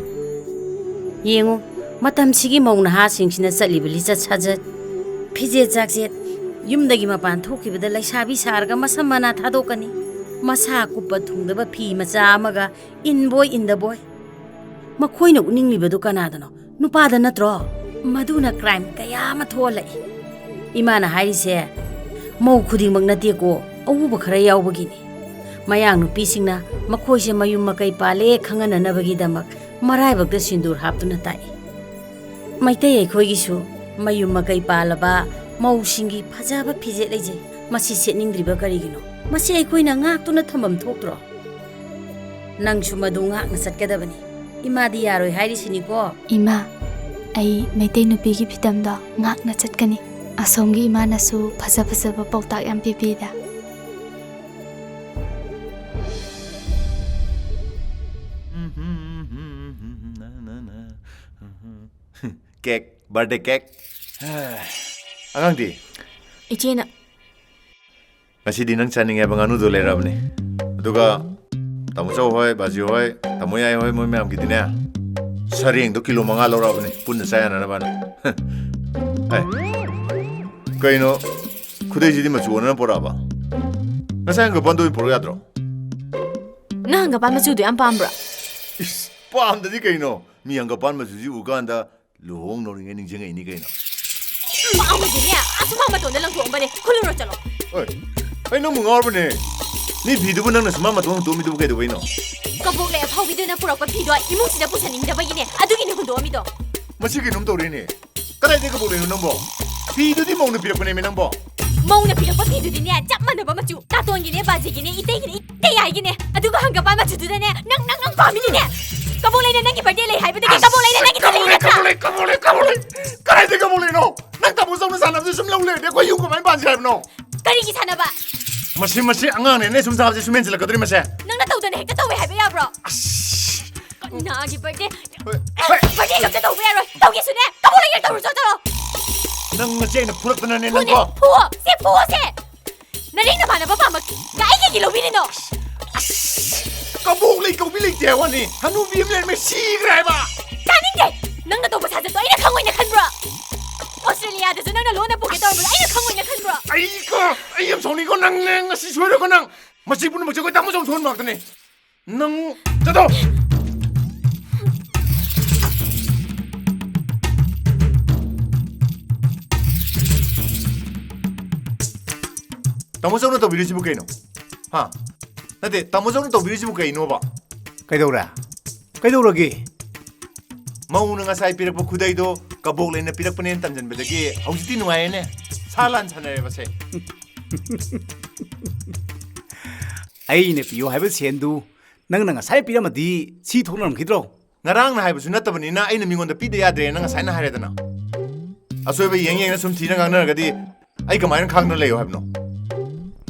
ꯌꯦꯡꯉꯨ, ꯃꯇꯝꯁꯤꯒꯤ ꯃꯧ ꯅꯍꯥꯁꯤꯡꯁꯤꯅ ꯆꯠꯂꯤꯕ ꯂꯤꯆꯠ ꯁꯥꯖꯠ, ꯐꯤꯖꯦꯠ ꯆꯥꯛꯁꯦꯠ, ꯌꯨꯝꯗꯒꯤ ꯃꯄꯥꯟ ꯊꯣꯛꯈꯤꯕꯗ ꯂꯩꯁꯥꯕꯤ ꯁꯥꯔꯒ ꯃꯁꯝ ꯃꯅꯥ ꯊꯥꯗꯣꯛꯀꯅꯤ꯫ ꯃꯁꯥ ꯀꯨꯞꯄ ꯊꯨꯡꯗꯕ ꯐꯤ ꯃꯆꯥ ꯑꯃꯒ ꯏꯟꯕꯣꯏ ꯏꯟꯗꯕꯣꯏ꯫ ꯃꯈꯣꯏꯅ ꯎꯠꯅꯤꯡꯂꯤꯕꯗꯨ ꯀꯅꯥꯗꯅꯣ? ꯅꯨꯄꯥꯗ ꯅꯠꯇ꯭ꯔꯣ? ꯃꯗꯨꯅ ꯀ꯭ꯔꯥꯏꯝ ꯀꯌꯥ ꯑꯃ ꯊꯣꯛꯍꯜꯂꯛꯏ꯫ ꯏꯃꯥꯅ ꯍꯥꯏꯔꯤꯁꯦ ꯃꯧ ꯈꯨꯗꯤꯡꯃꯛ ꯅꯠꯇꯦꯀꯣ, ꯑꯎꯕ ꯈꯔ ꯌꯥꯎꯕꯒꯤꯅꯤ꯫ ꯃꯌꯥꯡ ꯅꯨꯄꯤꯁꯤꯡꯅ ꯃꯈꯣꯏꯁꯦ ꯃꯌꯨꯝ ꯃꯀꯩ ꯄꯥꯜꯂꯦ ꯈꯪꯍꯟꯅꯅꯕꯒꯤꯗꯃꯛ ꯃꯔꯥꯏꯕꯛꯇ ꯁꯤꯟꯗꯨꯔ ꯍꯥꯞꯇꯨꯅ ꯇꯥꯛꯏ꯫ ꯃꯩꯇꯩ ꯑꯩꯈꯣꯏꯒꯤꯁꯨ ꯃꯌꯨꯝ ꯃꯀꯩ ꯄꯥꯜꯂꯕ ꯃꯧꯁꯤꯡꯒꯤ ꯐꯖꯕ ꯐꯤꯖꯦꯠ ꯂꯩꯖꯩ꯫ ꯃꯁꯤ ꯁꯦꯠꯅꯤꯡꯗ꯭ꯔꯤꯕ ꯀꯔꯤꯒꯤꯅꯣ? ꯃꯁꯤ ꯑꯩꯈꯣꯏꯅ ꯉꯥꯛꯇꯨꯅ ꯊꯝꯐꯝ ꯊꯣꯛꯇ꯭ꯔꯣ? ꯅꯪꯁꯨ ꯃꯗꯨ ꯉꯥꯛꯅ ꯆꯠꯀꯗꯕꯅꯤ꯫ ꯏꯃꯥꯗꯤ ꯌꯥꯔꯣꯏ ꯍꯥꯏꯔꯤꯁꯤꯅꯤꯀꯣ꯫ ꯏꯃꯥ, ꯑꯩ ꯃꯩꯇꯩ ꯅꯨꯄꯤꯒꯤ ꯐꯤꯗꯝꯗꯣ ꯉꯥꯛꯅ ꯆꯠꯀꯅꯤ꯫ ꯑꯁꯣꯝꯒꯤ ꯏꯃꯥꯅꯁꯨ ꯐꯖ ꯐꯖꯕ ꯄꯥꯎꯇꯥꯛ ꯌꯥꯝ ꯄꯤꯕꯤꯗ꯫ ꯀꯦꯛ, ꯕꯥꯔꯗꯦ ꯀꯦꯛ꯫ ꯑꯉꯥꯡꯗꯤ? ꯏꯆꯦꯅ꯫ ꯉꯁꯤꯗꯤ ꯅꯪ ꯆꯥꯅꯤꯡꯉꯦ ꯍꯥꯏꯕ ꯉꯥꯅꯨꯗꯣ ꯂꯩꯔꯛꯑꯕꯅꯤ꯫ ꯑꯗꯨꯒ ꯇꯥꯃꯣ ꯆꯧ ꯍꯣꯏ, ꯕꯥꯖꯤ ꯍꯣꯏ, ꯇꯥꯃꯣ ꯌꯥꯏ ꯍꯣꯏ, ꯃꯣꯏ ꯃꯌꯥꯝꯒꯤꯗꯤꯅꯦ, ꯁꯔꯦꯡꯗꯣ ꯀꯤꯂꯣ ꯃꯉꯥ ꯂꯧꯔꯛꯑꯕꯅꯤ, ꯄꯨꯟꯅ ꯆꯥ ꯌꯥꯅꯅꯕꯅ꯫ ꯑꯦ, ꯀꯩꯅꯣ, ꯈꯨꯗꯩꯁꯤꯗꯤ ꯃꯆꯨ ꯑꯣꯟꯅꯅ ꯄꯣꯔꯛꯑꯕ? ꯉꯁꯥꯏ ꯍꯪꯒꯄꯥꯟꯗꯣ ꯑꯣꯏꯅ ꯄꯣꯔꯛ ꯌꯥꯗ꯭ꯔꯣ? ꯅꯪ ꯍꯪꯒꯄꯥꯟ ꯃꯆꯨꯗꯣ ꯌꯥꯝ ꯄꯥꯝꯕ꯭ꯔꯥ? ꯏꯁ, ꯄꯥꯝꯗꯗꯤ ꯀꯩꯅꯣ? ꯃꯤ ꯍꯪꯒꯄꯥꯟ ꯃꯆꯨꯁꯤ ꯎꯀꯥꯟꯗ ꯂꯨꯍꯣꯡꯅꯧꯔꯤꯉꯩ ꯅꯤꯡꯁꯤꯡꯉꯛꯏꯅꯤ ꯀꯩꯅꯣ꯫ ꯄꯥꯝꯃꯗꯤꯅꯦ, ꯑꯁꯨꯃꯥꯡ ꯃꯇꯣꯟꯗ ꯂꯪꯊꯣꯛꯑꯝꯕꯅꯦ, ꯈꯨꯜꯂꯨꯔꯣ ꯆꯠꯂꯣ꯫ ꯑꯣꯏ, ꯑꯩ ꯅꯪꯕꯨ ꯉꯥꯎꯔꯕꯅꯦ꯫ ꯃꯤ ꯐꯤꯗꯨꯕꯨ ꯅꯪꯅ ꯁꯨꯃꯥꯡ ꯃꯇꯣꯟ ꯍꯨꯟꯗꯣꯛꯑꯝꯃꯤꯗꯨꯕꯨ ꯀꯩꯗꯧꯕꯩꯅꯣ? ꯀꯕꯣꯛꯂꯩ ꯑꯐꯥꯎꯕꯤꯗꯨꯅ ꯄꯨꯔꯛꯄ ꯐꯤꯗꯣ ꯏꯃꯨꯡꯁꯤꯗ ꯄꯨꯁꯟꯅꯤꯡꯗꯕꯒꯤꯅꯦ, ꯑꯗꯨꯒꯤꯅꯦ ꯍꯨꯟꯗꯣꯛꯑꯝꯃꯤꯗꯣ꯫ ꯃꯁꯤ ꯀꯩꯅꯣꯝ ꯇꯧꯔꯦꯅꯦ꯫ ꯀꯗꯥꯏꯗꯩ ꯀꯕꯣꯛꯂꯩꯅꯣ ꯅꯪꯕꯣ? ꯐꯤꯗꯨꯗꯤ ꯃꯧꯅ ꯄꯤꯔꯛꯄꯅꯦꯃꯤ ꯅꯪꯕꯣ꯫ ꯃꯧꯅ ꯄꯤꯔꯛꯄ ꯐꯤꯗꯨꯗꯤꯅꯦ, ꯆꯞ ꯃꯥꯟꯅꯕ ꯃꯆꯨ꯫ ꯅꯥꯇꯣꯟꯒꯤꯅꯦ, ꯕꯥꯖꯤꯒꯤꯅꯦ, ꯏꯇꯩꯒꯤꯅꯦ, ꯏꯇꯩ ꯌꯥꯏꯒꯤꯅꯦ꯫ ꯑꯗꯨꯒ ꯍꯪꯒꯄꯥꯟ ꯃꯆꯨꯗꯨꯗꯅꯦ, ꯅꯪ, ꯅꯪ, ꯅꯪ ꯄꯥꯝꯃꯤꯅꯤꯅꯦ꯫ ꯀꯕꯣꯛꯂꯩꯅ ꯅꯪꯒꯤ ꯕꯥꯔꯗꯦ ꯂꯩ ꯍꯥꯏꯕꯗꯒꯤ ꯀꯕꯣꯛꯂꯩꯅ ꯅꯪꯒꯤ ꯊꯤꯜꯂꯛꯏ ꯅꯠꯇ꯭ꯔꯥ? ꯀꯕꯣꯛꯂꯩ, ꯀꯕꯣꯛꯂꯩ, ꯀꯕꯣꯛꯂꯩ, ꯀꯕꯣꯛꯂꯩ꯫ ꯀꯗꯥꯏꯗꯩ ꯀꯕꯣꯛꯂꯩꯅꯣ? ꯅꯪ ꯇꯥꯃꯣ ꯆꯧꯅ ꯁꯥꯟꯅꯕꯗꯨ ꯁꯨꯝ ꯂꯧ ꯂꯩꯔꯗꯤ ꯑꯩꯈꯣꯏ ꯌꯨꯝ ꯀꯃꯥꯏꯅ ꯄꯥꯟꯁꯤ ꯍꯥꯏꯕꯅꯣ? ꯀꯔꯤꯒꯤ ꯁꯥꯟꯅꯕ? ꯃꯁꯤ, ꯃꯁꯤ ꯑꯉꯥꯡꯅꯦꯅ ꯁꯨꯝ ꯆꯥꯕꯁꯦ ꯁꯨꯝ ꯍꯦꯟꯖꯤꯜꯂꯛꯀꯗꯧꯔꯤ ꯃꯁꯦ꯫ ꯅꯪꯅ ꯇꯧꯗꯅ ꯍꯦꯛꯇ ꯇꯧꯋꯦ ꯍꯥꯏꯕ ꯌꯥꯕ꯭ꯔꯣ? ꯑꯁ! ꯀꯅꯥꯒꯤ ꯕꯥꯔꯗꯦ? ꯍꯣꯏ, ꯍꯣꯏ꯫ ꯕꯥꯔꯗꯦ ꯈꯛꯇ ꯇꯧꯕ ꯌꯥꯔꯣꯏ꯫ ꯇꯧꯒꯦꯁꯨꯅꯦ, ꯀꯕꯣꯛ ꯂꯩꯒꯦ ꯇꯧꯔꯨꯆꯣ ꯆꯠꯂꯣ꯫ ꯅꯪ ꯅꯆꯦ ꯑꯩꯅ ꯐꯨꯔꯛꯇꯅꯅꯦ ꯐꯨꯅꯦ, ꯅꯪꯀꯣ꯫ ꯐꯨꯋꯣ, ꯁꯦ ꯐꯨꯋꯣ ꯁꯦ꯫ ꯅꯔꯦꯡ ꯅꯃꯥꯟꯅꯕ ꯄꯥꯝꯕ ꯀꯥꯏ ꯀꯩꯒꯤ ꯂꯧꯕꯤꯔꯤꯅꯣ? ꯑꯁ! ꯀꯕꯣꯛ ꯂꯩ ꯀꯧꯕꯤ ꯂꯩꯇꯦ ꯍꯥꯏꯕ ꯋꯥꯅꯤ꯫ ꯍꯅꯨꯕꯤ ꯑꯃ ꯂꯩꯔꯝꯃꯦ, ꯁꯤꯈ꯭ꯔꯦ ꯍꯥꯏꯕ꯫ ꯇꯥꯅꯤꯡꯗꯦ! ꯅꯪꯅ ꯇꯧꯕ ꯁꯥꯖꯠꯇꯣ ꯑꯩꯅ ꯈꯪꯉꯣꯏꯅ ꯈꯟꯕ꯭ꯔꯣ? ꯑꯣꯁꯇ꯭ꯔꯦꯂꯤꯌꯥꯗꯁꯨ ꯅꯪꯅ ꯂꯣꯟꯅ ꯄꯨꯒꯦ ꯇꯧꯔꯝꯕꯗꯣ ꯑꯩꯅ ꯈꯪꯉꯣꯏꯅ ꯈꯟꯕ꯭ꯔꯣ? ꯑꯩꯀꯣ, ꯑꯩ ꯌꯥꯝ ꯁꯥꯎꯅꯤꯡꯉꯤꯀꯣ ꯅꯪꯅꯦ, ꯉꯁꯤ ꯁꯣꯏꯔꯣꯏꯀꯣ ꯅꯪ꯫ ꯃꯁꯤ ꯄꯨꯝꯅꯃꯛꯁꯦ ꯑꯩꯈꯣꯏ ꯇꯥꯃꯣ ꯆꯥꯎꯊꯣꯟ ꯉꯥꯛꯇꯅꯦ꯫ ꯅꯪ ꯆꯠꯊꯣꯛ! ꯇꯥꯃꯣ ꯆꯧꯅ ꯇꯧꯕꯤꯔꯤꯁꯤꯕꯨ ꯀꯩꯅꯣ? ꯍꯥ? ꯅꯠꯇꯦ, ꯇꯥꯃꯣ ꯆꯧꯅ ꯇꯧꯕꯤꯔꯤꯁꯤꯕꯨ ꯀꯩꯅꯣꯕ? ꯀꯩꯗꯧꯔꯦ? ꯀꯩꯗꯧꯔꯒꯦ? ꯃꯧꯅ ꯉꯁꯥꯏ ꯄꯤꯔꯛꯄ ꯈꯨꯗꯩꯗꯣ ꯀꯕꯣꯛ ꯂꯩꯅ ꯄꯤꯔꯛꯄꯅꯦꯅ ꯇꯝꯖꯟꯕꯗꯒꯤ ꯍꯧꯖꯤꯛꯇꯤ ꯅꯨꯡꯉꯥꯏꯔꯦꯅꯦ꯫ ꯁꯥ ꯂꯥꯟ ꯁꯥꯟꯅꯔꯦꯕꯁꯦ꯫ ꯑꯩꯅ ꯄꯤꯌꯣ ꯍꯥꯏꯕ ꯁꯦꯟꯗꯨ ꯅꯪꯅ ꯉꯁꯥꯏ ꯄꯤꯔꯝꯃꯗꯤ ꯁꯤ ꯊꯣꯛꯅꯔꯝꯈꯤꯗ꯭ꯔꯣ? ꯉꯔꯥꯡꯅ ꯍꯥꯏꯕꯁꯨ ꯅꯠꯇꯕꯅꯤꯅ ꯑꯩꯅ ꯃꯤꯉꯣꯟꯗ ꯄꯤꯗ ꯌꯥꯗ꯭ꯔꯦꯅ ꯉꯁꯥꯏꯅ ꯍꯥꯏꯔꯦꯗꯅ꯫ ꯑꯁꯣꯏꯕ ꯌꯦꯡ ꯌꯦꯡꯅ ꯁꯨꯝ ꯊꯤꯅ ꯉꯥꯡꯅꯔꯒꯗꯤ ꯑꯩ ꯀꯃꯥꯏꯅ ꯈꯥꯡꯗꯨꯅ ꯂꯩꯌꯣ ꯍꯥꯏꯕꯅꯣ?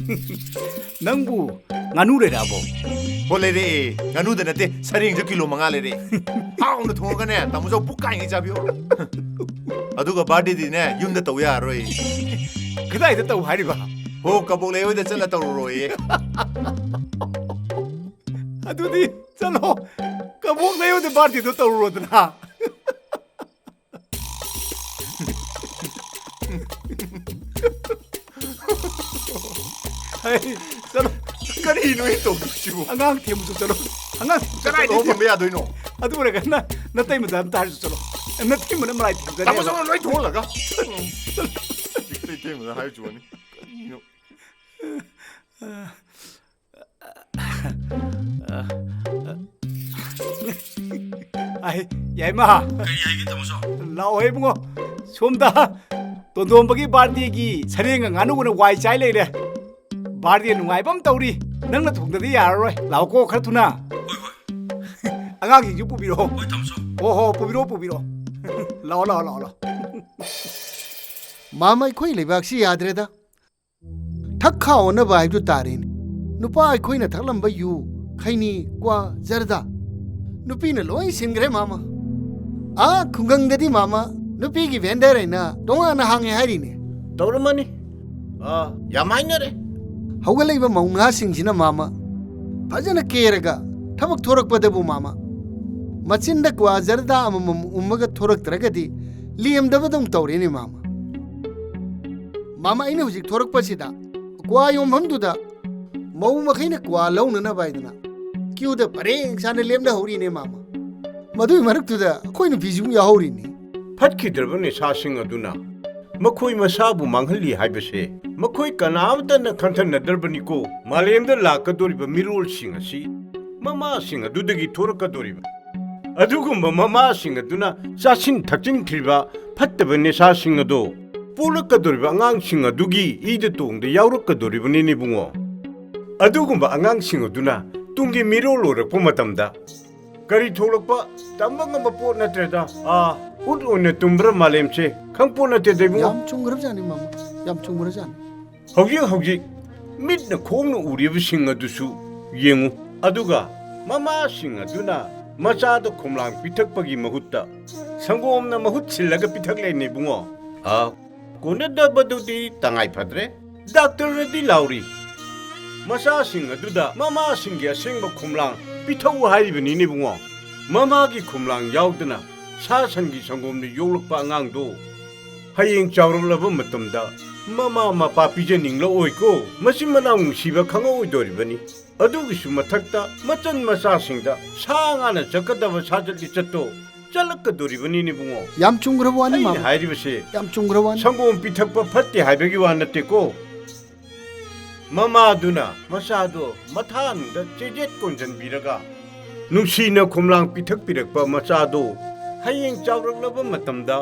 ꯅꯪꯕꯨ ꯉꯥꯅꯨ ꯂꯩꯔꯛꯑꯕꯣ? ꯍꯣ, ꯂꯩꯔꯛꯑꯦ꯫ ꯉꯥꯅꯨꯗ ꯅꯠꯇꯦ, ꯁꯔꯦꯡꯁꯨ ꯀꯤꯂꯣ ꯃꯉꯥ ꯂꯩꯔꯛꯑꯦ꯫ ꯍꯥꯎꯅ ꯊꯣꯡꯉꯒꯅꯦ, ꯇꯥꯃꯣ ꯆꯧ ꯄꯨꯛ ꯀꯥꯏꯉꯩ ꯆꯥꯕꯤꯌꯣ꯫ ꯑꯗꯨꯒ ꯕꯥꯔꯗꯦꯗꯤꯅꯦ, ꯌꯨꯝꯗ ꯇꯧ ꯌꯥꯔꯔꯣꯏ꯫ ꯀꯗꯥꯏꯗ ꯇꯧ ꯍꯥꯏꯔꯤꯕ? ꯍꯣ, ꯀꯕꯣꯛ ꯂꯩꯍꯣꯏꯗ ꯆꯠꯂ ꯇꯧꯔꯨꯔꯣꯏꯌꯦ꯫ ꯑꯗꯨꯗꯤ ꯆꯠꯂꯣ, ꯀꯕꯣꯛ ꯂꯩꯍꯣꯏꯗ ꯕꯥꯔꯗꯦꯗꯣ ꯇꯧꯔꯨꯔꯣꯗꯅ꯫ ꯍꯩ, ꯆꯠꯂꯣ꯫ ꯀꯔꯤꯅꯣ ꯑꯩ ꯇꯧꯗꯣꯏꯁꯤꯕꯨ? ꯑꯉꯥꯡ ꯊꯦꯝꯃꯨꯆꯣ ꯆꯠꯂꯣ꯫ ꯑꯉꯥꯡ ꯊꯦꯝꯃꯨꯆꯣ ꯀꯗꯥꯏꯗꯒꯤ ꯆꯠꯂꯣ꯫ ꯊꯦꯝꯕ ꯌꯥꯗꯣꯏꯅꯣ? ꯑꯗꯨ ꯑꯣꯏꯔꯒꯅ ꯅꯇꯩꯃꯗ ꯑꯝꯇ ꯍꯥꯏꯔꯨꯆꯣ ꯆꯠꯂꯣ꯫ ꯅꯇꯩꯃꯅ ꯃꯔꯥꯏ ꯊꯦꯝꯖꯅꯤ꯫ ꯇꯥꯃꯣ ꯆꯠꯂꯣ, ꯂꯣꯏ ꯊꯣꯛꯍꯜꯂꯒ꯫ ꯏꯇꯩꯃꯗ ꯍꯥꯏꯔꯨꯆꯣꯅꯤ꯫ ꯀꯔꯤꯅꯣ? ꯑꯥꯏ, ꯌꯥꯏꯃ꯫ ꯀꯔꯤ ꯍꯥꯏꯒꯦ, ꯇꯥꯃꯣ ꯆꯧ? ꯂꯥꯛꯑꯣ ꯏꯕꯨꯡꯉꯣ꯫ ꯁꯣꯝꯗ ꯇꯣꯟꯗꯣꯝꯕꯒꯤ ꯕꯥꯔꯗꯦꯒꯤ ꯁꯔꯦꯡꯒ ꯉꯥꯅꯨꯒꯅ ꯋꯥꯏ ꯆꯥꯏ ꯂꯩꯔꯦ꯫ ꯕꯥꯔꯗꯦ ꯅꯨꯡꯉꯥꯏꯕ ꯑꯃ ꯇꯧꯔꯤ꯫ ꯅꯪꯅ ꯊꯣꯡꯗꯗꯤ ꯌꯥꯔꯔꯣꯏ꯫ ꯂꯥꯛꯑꯣꯀꯣ ꯈꯔ ꯊꯨꯅ꯫ ꯍꯣꯏ, ꯍꯣꯏ꯫ ꯑꯉꯥꯡꯁꯤꯡꯁꯨ ꯄꯨꯕꯤꯔꯛꯑꯣ꯫ ꯍꯣꯏ, ꯇꯥꯃꯣ ꯆꯧ꯫ ꯍꯣ, ꯍꯣ, ꯄꯨꯕꯤꯔꯛꯑꯣ, ꯄꯨꯕꯤꯔꯛꯑꯣ꯫ ꯂꯥꯛꯑꯣ, ꯂꯥꯛꯑꯣ, ꯂꯥꯛꯑꯣ, ꯂꯥꯛꯑꯣ꯫ ꯃꯥꯝꯃ, ꯑꯩꯈꯣꯏ ꯂꯩꯕꯥꯛꯁꯤ ꯌꯥꯗ꯭ꯔꯦꯗ꯫ ꯊꯛ ꯈꯥꯎꯅꯕ ꯍꯥꯏꯕꯗꯨ ꯇꯥꯔꯦꯅꯦ꯫ ꯅꯨꯄꯥ ꯑꯩꯈꯣꯏꯅ ꯊꯛꯂꯝꯕ ꯌꯨ, ꯈꯩꯅꯤ, ꯀ꯭ꯋꯥ, ꯖꯔꯗꯥ, ꯅꯨꯄꯤꯅ ꯂꯣꯏ ꯁꯤꯟꯈ꯭ꯔꯦ ꯃꯥꯃ꯫ ꯑꯥ ꯈꯨꯡꯒꯪꯗꯗꯤ ꯃꯥꯃ, ꯅꯨꯄꯤꯒꯤ ꯚꯦꯟꯗꯔ ꯍꯥꯏꯅ ꯇꯣꯉꯥꯟꯅ ꯍꯥꯡꯉꯦ ꯍꯥꯏꯔꯤꯅꯦ꯫ ꯇꯧꯔꯝꯃꯅꯤ꯫ ꯑꯥ, ꯌꯥꯝ ꯍꯥꯏꯅꯔꯦ꯫ ꯍꯧꯒꯠꯂꯛꯏꯕ ꯃꯧ ꯅꯍꯥꯁꯤꯡꯁꯤꯅ ꯃꯥꯃ ꯐꯖꯅ ꯀꯦꯔꯒ ꯊꯕꯛ ꯊꯣꯔꯛꯄꯗꯕꯨ ꯃꯥꯃ, ꯃꯆꯤꯟꯗ ꯀ꯭ꯋꯥ ꯖꯔꯗꯥ ꯑꯃꯃꯝ ꯎꯝꯃꯒ ꯊꯣꯔꯛꯇ꯭ꯔꯒꯗꯤ ꯂꯦꯝꯗꯕꯗꯧ ꯇꯧꯔꯦꯅꯦ ꯃꯥꯃ꯫ ꯃꯥꯃ, ꯑꯩꯅ ꯍꯧꯖꯤꯛ ꯊꯣꯔꯛꯄꯁꯤꯗ ꯀ꯭ꯋꯥ ꯌꯣꯟꯐꯝꯗꯨꯗ ꯃꯧ ꯃꯈꯩꯅ ꯀ꯭ꯋꯥ ꯂꯧꯅꯅꯕ ꯍꯥꯏꯗꯅ ꯀ꯭ꯌꯨꯗ ꯄꯔꯦꯡ ꯁꯥꯅ ꯂꯦꯞꯅꯍꯧꯔꯤꯅꯦ ꯃꯥꯃ꯫ ꯃꯗꯨꯒꯤ ꯃꯔꯛꯇꯨꯗ ꯑꯩꯈꯣꯏ ꯅꯨꯄꯤꯁꯨ ꯑꯃꯨꯛ ꯌꯥꯎꯍꯧꯔꯤꯅꯤ꯫ ꯐꯠꯈꯤꯗ꯭ꯔꯕ ꯅꯤꯁꯥꯁꯤꯡ ꯑꯗꯨꯅ ꯃꯈꯣꯏ ꯃꯁꯥꯕꯨ ꯃꯥꯡꯍꯜꯂꯤ ꯍꯥꯏꯕꯁꯦ ꯃꯈꯣꯏ ꯀꯅꯥꯃꯇꯅ ꯈꯟꯊꯅꯗ꯭ꯔꯕꯅꯤꯀꯣ꯫ ꯃꯥꯂꯦꯝꯗ ꯂꯥꯛꯀꯗꯧꯔꯤꯕ ꯃꯤꯔꯣꯜꯁꯤꯡ ꯑꯁꯤ ꯃꯃꯥꯁꯤꯡ ꯑꯗꯨꯗꯒꯤ ꯊꯣꯔꯛꯀꯗꯧꯔꯤꯕ꯫ ꯑꯗꯨꯒꯨꯝꯕ ꯃꯃꯥꯁꯤꯡ ꯑꯗꯨꯅ ꯆꯥꯁꯤꯟ ꯊꯛꯆꯤꯟꯈ꯭ꯔꯤꯕ ꯐꯠꯇꯕ ꯅꯤꯁꯥꯁꯤꯡ ꯑꯗꯣ ꯄꯣꯛꯂꯛꯀꯗꯧꯔꯤꯕ ꯑꯉꯥꯡꯁꯤꯡ ꯑꯗꯨꯒꯤ ꯏꯗ ꯇꯣꯡꯗ ꯌꯥꯎꯔꯛꯀꯗꯧꯔꯤꯕꯅꯤꯅꯦ ꯏꯕꯨꯡꯉꯣ꯫ ꯑꯗꯨꯒꯨꯝꯕ ꯑꯉꯥꯡꯁꯤꯡ ꯑꯗꯨꯅ ꯇꯨꯡꯒꯤ ꯃꯤꯔꯣꯜ ꯑꯣꯏꯔꯛꯄ ꯃꯇꯝꯗ ꯀꯔꯤ ꯊꯣꯛꯂꯛꯄ ꯇꯝꯕ ꯉꯝꯕ ꯄꯣꯠ ꯅꯠꯇ꯭ꯔꯦꯗ꯫ ꯑꯥ, ꯎꯠ ꯑꯣꯏꯅ ꯇꯨꯝꯕ꯭ꯔꯥ ꯃꯥꯂꯦꯝꯁꯦ ꯈꯪꯄꯣꯠ ꯅꯠꯇꯦꯗ ꯏꯕꯨꯡꯉꯣ꯫ ꯌꯥꯝ ꯆꯨꯝꯈ꯭ꯔꯕꯖꯥꯠꯅꯤ ꯃꯥꯃ, ꯌꯥꯝ ꯆꯨꯝꯈ꯭ꯔꯖꯥꯠꯅꯤ꯫ ꯍꯧꯖꯤꯛ ꯍꯧꯖꯤꯛ ꯃꯤꯠꯅ ꯈꯣꯡꯅ ꯎꯔꯤꯕꯁꯤꯡ ꯑꯗꯨꯁꯨ ꯌꯦꯡꯉꯨ꯫ ꯑꯗꯨꯒ ꯃꯃꯥꯁꯤꯡ ꯑꯗꯨꯅ ꯃꯆꯥꯗ ꯈꯣꯝꯂꯥꯡ ꯄꯤꯊꯛꯄꯒꯤ ꯃꯍꯨꯠꯇ ꯁꯪꯒꯣꯝꯅ ꯃꯍꯨꯠ ꯁꯤꯜꯂꯒ ꯄꯤꯊꯛꯂꯦꯅꯦ ꯏꯕꯨꯡꯉꯣ꯫ ꯑꯥ, ꯀꯣꯟꯅꯗꯕꯗꯨꯗꯤ ꯇꯉꯥꯏ ꯐꯗ꯭ꯔꯦ꯫ ꯗꯥꯛꯇꯔꯅꯗꯤ ꯂꯥꯎꯔꯤ, ꯃꯆꯥꯁꯤꯡ ꯑꯗꯨꯗ ꯃꯃꯥꯁꯤꯡꯒꯤ ꯑꯁꯦꯡꯕ ꯈꯣꯝꯂꯥꯡ ꯄꯤꯊꯛꯎ ꯍꯥꯏꯔꯤꯕꯅꯤꯅꯦ ꯏꯕꯨꯡꯉꯣ꯫ ꯃꯃꯥꯒꯤ ꯈꯣꯝꯂꯥꯡ ꯌꯥꯎꯗꯅ ꯁꯥ ꯁꯟꯒꯤ ꯁꯪꯒꯣꯝꯅ ꯌꯣꯛꯂꯛꯄ ꯑꯉꯥꯡꯗꯣ ꯍꯌꯦꯡ ꯆꯥꯎꯔꯛꯂꯕ ꯃꯇꯝꯗ ꯃꯃꯥ ꯃꯄꯥ ꯄꯤꯖꯅꯤꯡꯂꯛꯑꯣꯏꯀꯣ꯫ ꯃꯆꯤꯟ ꯃꯅꯥꯎ ꯅꯨꯡꯁꯤꯕ ꯈꯪꯉꯛꯑꯣꯏꯗꯧꯔꯤꯕꯅꯤ꯫ ꯑꯗꯨꯒꯤꯁꯨ ꯃꯊꯛꯇ ꯃꯆꯟ ꯃꯆꯥꯁꯤꯡꯗ ꯁꯥ ꯉꯥꯅ ꯆꯠꯀꯗꯕ ꯁꯥꯖꯠ ꯂꯤꯆꯠꯇꯣ ꯆꯠꯂꯛꯀꯗꯧꯔꯤꯕꯅꯤꯅꯦ ꯏꯕꯨꯡꯉꯣ꯫ ꯌꯥꯝ ꯆꯨꯝꯈ꯭ꯔꯕ ꯋꯥꯅꯤ ꯑꯩꯅ ꯃꯥꯃ꯫ ꯍꯥꯏꯔꯤꯕꯁꯦ ꯌꯥꯝ ꯆꯨꯝꯈ꯭ꯔꯕ ꯋꯥꯅꯤ꯫ ꯁꯪꯒꯣꯝ ꯄꯤꯊꯛꯄ ꯐꯠꯇꯦ ꯍꯥꯏꯕꯒꯤ ꯋꯥ ꯅꯠꯇꯦꯀꯣ꯫ ꯃꯃꯥꯗꯨꯅ ꯃꯆꯥꯗꯣ ꯃꯊꯥꯅꯨꯡꯗ ꯆꯦꯖꯦꯠ ꯀꯣꯟꯁꯤꯟꯕꯤꯔꯒ ꯅꯨꯡꯁꯤꯅ ꯈꯣꯝꯂꯥꯡ ꯄꯤꯊꯛꯄꯤꯔꯛꯄ ꯃꯆꯥꯗꯣ ꯍꯌꯦꯡ ꯆꯥꯎꯔꯛꯂꯕ ꯃꯇꯝꯗ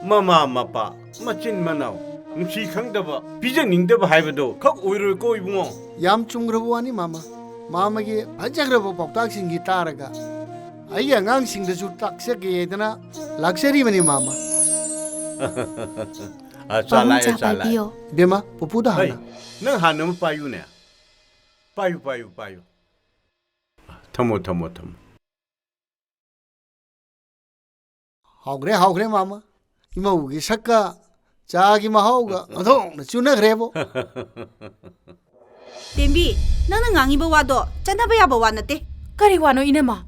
ꯃꯃꯥ ꯃꯄꯥ, ꯃꯆꯤꯟ ꯃꯅꯥꯎ, ꯅꯨꯡꯁꯤ ꯈꯪꯗꯕ, ꯄꯤꯖꯅꯤꯡꯗꯕ ꯍꯥꯏꯕꯗꯣ ꯈꯛ ꯑꯣꯏꯔꯣꯏꯀꯣ ꯏꯕꯨꯡꯉꯣ꯫ ꯌꯥꯝ ꯆꯨꯝꯈ꯭ꯔꯕ ꯋꯥꯅꯤ ꯃꯥꯃ꯫ ꯃꯥꯃꯒꯤ ꯐꯖꯈ꯭ꯔꯕ ꯄꯥꯎꯇꯥꯛꯁꯤꯡꯁꯤ ꯇꯥꯔꯒ ꯑꯩꯒꯤ ꯑꯉꯥꯡꯁꯤꯡꯗꯁꯨ ꯇꯥꯛꯆꯒꯦꯗꯅ ꯂꯥꯛꯆꯔꯤꯕꯅꯤ ꯃꯥꯃ꯫ ꯑ, ꯆꯥ ꯄꯥꯕꯨꯡ ꯂꯥꯛꯑꯦ, ꯆꯥ ꯆꯥ ꯂꯥꯛꯑꯦ꯫ ꯄꯥꯏꯕꯤꯌꯣ꯫ ꯏꯕꯦꯝꯃ, ꯄꯨꯄꯨꯗ ꯍꯩ, ꯍꯥꯟꯅ꯫ ꯅꯪ ꯍꯥꯟꯅ ꯑꯃ ꯄꯥꯏꯌꯨꯅꯦ꯫ ꯄꯥꯏꯌꯨ, ꯄꯥꯏꯌꯨ, ꯄꯥꯏꯌꯨ꯫ ꯊꯝꯃꯣ, ꯊꯝꯃꯣ, ꯊꯝꯃꯣ꯫ ꯍꯥꯎꯈ꯭ꯔꯦ, ꯍꯥꯎꯈ꯭ꯔꯦ, ꯃꯥꯃ꯫ ꯏꯃꯧꯒꯤ ꯁꯛꯀ ꯆꯥꯒꯤ ꯃꯍꯥꯎꯒ ꯑꯣꯟꯊꯣꯛꯅ ꯆꯨꯅꯈ꯭ꯔꯦꯕꯣ꯫ ꯇꯦꯝꯕꯤ, ꯅꯪꯅ ꯉꯥꯡꯉꯤꯕ ꯋꯥꯗꯣ ꯆꯠꯅꯕ ꯌꯥꯕ ꯋꯥ ꯅꯠꯇꯦ꯫ ꯀꯔꯤ ꯋꯥꯅꯣ, ꯏꯅꯝꯃ?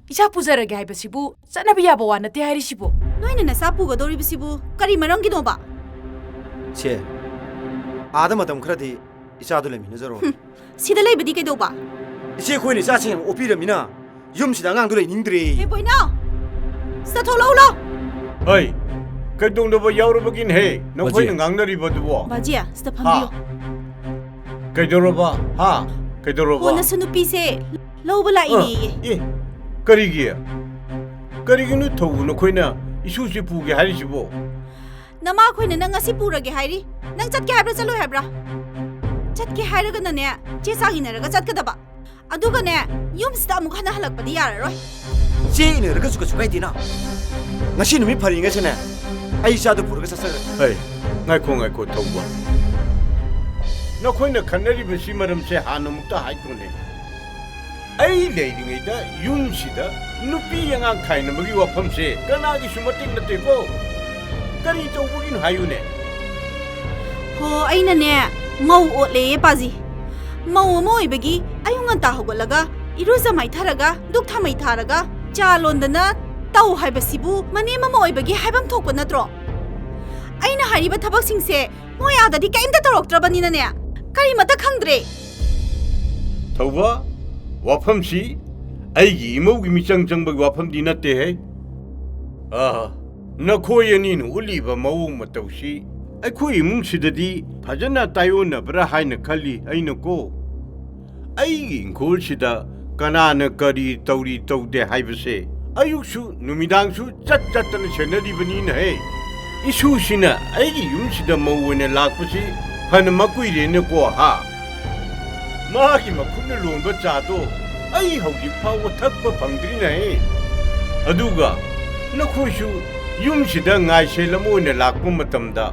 ꯏꯆꯥ ꯄꯨꯖꯔꯒꯦ ꯍꯥꯏꯕꯁꯤꯕꯨ ꯆꯠꯅꯕ ꯌꯥꯕ ꯋꯥ ꯅꯠꯇꯦ ꯍꯥꯏꯔꯤꯁꯤꯕꯨ? ꯅꯣꯏꯅ ꯅꯆꯥ ꯄꯨꯒꯗꯧꯔꯤꯕꯁꯤꯕꯨ ꯀꯔꯤ ꯃꯔꯝꯒꯤꯅꯣꯕ? ꯁꯦ, ꯑꯥꯗ ꯃꯇꯝ ꯈꯔꯗꯤ ꯏꯆꯥꯗꯨ ꯂꯩꯃꯤꯟꯅꯖꯔꯣ꯫ ꯍꯨꯝ, ꯁꯤꯗ ꯂꯩꯕꯗꯤ ꯀꯩꯗꯧꯕ? ꯏꯆꯦ, ꯑꯩꯈꯣꯏꯅ ꯏꯆꯥꯁꯤꯡ ꯑꯃ ꯑꯣꯛꯄꯤꯔꯝꯃꯤꯅ ꯌꯨꯝꯁꯤꯗ ꯑꯉꯥꯡꯗꯨ ꯂꯩꯅꯤꯡꯗ꯭ꯔꯦ꯫ ꯍꯦ ꯕꯣꯏꯅꯥꯎ! ꯆꯠꯊꯣꯛꯂꯛꯎ ꯂꯥꯎ! ꯍꯩ, ꯀꯩꯗꯧꯅꯕ ꯌꯥꯎꯔꯕꯒꯤꯅꯍꯦ ꯅꯈꯣꯏꯅ ꯕꯥꯖꯤ꯫ ꯉꯥꯡꯅꯔꯤꯕꯗꯨꯕꯣ? ꯕꯥꯖꯤ, ꯁꯤꯗ ꯍꯥ? ꯐꯝꯕꯤꯌꯨ꯫ ꯀꯩꯗꯧꯔꯕ? ꯍꯥ? ꯀꯩꯗꯧꯔꯕ? ꯍꯣ, ꯅꯁꯨ ꯅꯨꯄꯤꯁꯦ ꯂꯧꯕ ꯑ, ꯂꯥꯛꯏꯅꯦꯌꯦ꯫ ꯑꯦ, ꯀꯔꯤꯒꯤ? ꯀꯔꯤꯒꯤꯅꯣ ꯊꯧꯕ ꯅꯈꯣꯏꯅ ꯏꯁꯨꯁꯤ ꯄꯨꯒꯦ ꯍꯥꯏꯔꯤꯁꯤꯕꯣ? ꯅꯃꯥꯈꯣꯏꯅ ꯅꯪ ꯉꯁꯤ ꯄꯨꯔꯒꯦ ꯍꯥꯏꯔꯤ꯫ ꯅꯪ ꯆꯠꯀꯦ ꯍꯥꯏꯕ꯭ꯔꯥ ꯆꯠꯂꯣꯏ ꯍꯥꯏꯕ꯭ꯔꯥ? ꯆꯠꯀꯦ ꯍꯥꯏꯔꯒꯅꯅꯦ, ꯆꯦ ꯆꯥꯡ ꯏꯟꯅꯔꯒ ꯆꯠꯀꯗꯕ꯫ ꯑꯗꯨꯒꯅꯦ, ꯌꯨꯝꯁꯤꯗ ꯑꯃꯨꯛ ꯍꯟꯅ ꯍꯜꯂꯛꯄꯗꯤ ꯌꯥꯔꯔꯣꯏ꯫ ꯆꯦ ꯏꯟꯅꯔꯒꯁꯨ ꯀꯩꯁꯨ ꯀꯥꯏꯗꯦꯅ꯫ ꯉꯁꯤ ꯅꯨꯃꯤꯠ ꯐꯔꯤꯉꯩꯁꯤꯅꯦ, ꯑꯩ ꯏꯆꯥꯗꯨ ꯄꯨꯔꯒ ꯆꯠꯆꯔꯒꯦ꯫ ꯍꯩ, ꯉꯥꯏꯈꯣ, ꯉꯥꯏꯈꯣ, ꯊꯧꯕ꯫ ꯅꯈꯣꯏꯅ ꯈꯟꯅꯔꯤꯕꯁꯤ ꯃꯔꯝꯁꯦ ꯍꯥꯟꯅ ꯑꯃꯨꯛꯇ ꯍꯥꯏꯈꯣꯅꯦ꯫ ꯑꯩ ꯂꯩꯔꯤꯉꯩꯗ ꯌꯨꯝꯁꯤꯗ ꯅꯨꯄꯤ ꯑꯉꯥꯡ ꯈꯥꯏꯅꯕꯒꯤ ꯋꯥꯐꯝꯁꯦ ꯀꯅꯥꯒꯤꯁꯨ ꯃꯇꯦꯡ ꯅꯠꯇꯦꯀꯣ꯫ ꯀꯔꯤ ꯇꯧꯕꯒꯤꯅꯣ ꯍꯥꯏꯌꯨꯅꯦ? ꯍꯣ, ꯑꯩꯅꯅꯦ, ꯃꯧ ꯑꯣꯠꯂꯦꯌꯦ ꯄꯥꯖꯤ꯫ ꯃꯧ ꯑꯃ ꯑꯣꯏꯕꯒꯤ ꯑꯌꯨꯛ ꯉꯟꯇꯥ ꯍꯧꯒꯠꯂꯒ, ꯏꯔꯨꯖ ꯃꯥꯏꯊꯔꯒ, ꯙꯨꯛ ꯊꯥꯃꯩ ꯊꯥꯔꯒ, ꯆꯥ ꯂꯣꯟꯗꯅ ꯇꯧ ꯍꯥꯏꯕꯁꯤꯕꯨ ꯃꯅꯦꯝ ꯑꯃ ꯑꯣꯏꯕꯒꯤ ꯍꯥꯏꯐꯝ ꯊꯣꯛꯄ ꯅꯠꯇ꯭ꯔꯣ? ꯑꯩꯅ ꯍꯥꯏꯔꯤꯕ ꯊꯕꯛꯁꯤꯡꯁꯦ ꯃꯣꯏ ꯑꯥꯗꯗꯤ ꯀꯩꯝꯇ ꯇꯧꯔꯛꯇ꯭ꯔꯕꯅꯤꯅꯅꯦ, ꯀꯔꯤꯃꯠꯇ ꯈꯪꯗ꯭ꯔꯦ꯫ ꯊꯧꯕ, ꯋꯥꯐꯝꯁꯤ ꯑꯩꯒꯤ ꯏꯃꯧꯒꯤ ꯃꯤꯆꯪ ꯆꯪꯕꯒꯤ ꯋꯥꯐꯝꯗꯤ ꯅꯠꯇꯦꯍꯦ꯫ ꯑꯥ, ꯅꯈꯣꯏ ꯑꯅꯤꯅ ꯎꯠꯂꯤꯕ ꯃꯑꯣꯡ ꯃꯇꯧꯁꯤ ꯑꯩꯈꯣꯏ ꯏꯃꯨꯡꯁꯤꯗꯗꯤ ꯐꯖꯅ ꯇꯥꯏꯑꯣꯟꯅꯕ꯭ꯔꯥ ꯍꯥꯏꯅ ꯈꯜꯂꯤ ꯑꯩꯅꯀꯣ꯫ ꯑꯩꯒꯤ ꯏꯪꯈꯣꯜꯁꯤꯗ ꯀꯅꯥꯅ ꯀꯔꯤ ꯇꯧꯔꯤ ꯇꯧꯗꯦ ꯍꯥꯏꯕꯁꯦ ꯑꯌꯨꯛꯁꯨ ꯅꯨꯃꯤꯗꯥꯡꯁꯨ ꯆꯠ ꯆꯠꯇꯅ ꯁꯦꯟꯅꯔꯤꯕꯅꯤꯅꯍꯦ꯫ ꯏꯁꯨꯁꯤꯅ ꯑꯩꯒꯤ ꯌꯨꯝꯁꯤꯗ ꯃꯧ ꯑꯣꯏꯅ ꯂꯥꯛꯄꯁꯤ ꯐꯅ ꯃꯀꯨꯏꯔꯦꯅꯀꯣ, ꯍꯥ? ꯃꯥꯒꯤ ꯃꯈꯨꯠꯅ ꯂꯣꯟꯕ ꯆꯥꯗꯣ ꯑꯩ ꯍꯧꯖꯤꯛ ꯐꯥꯎꯕ ꯊꯛꯄ ꯐꯪꯗ꯭ꯔꯤꯅꯦ꯫ ꯑꯗꯨꯒ ꯅꯈꯣꯏꯁꯨ ꯌꯨꯝꯁꯤꯗ ꯉꯥꯏꯁꯦꯜ ꯑꯃ ꯑꯣꯏꯅ ꯂꯥꯛꯄ ꯃꯇꯝꯗ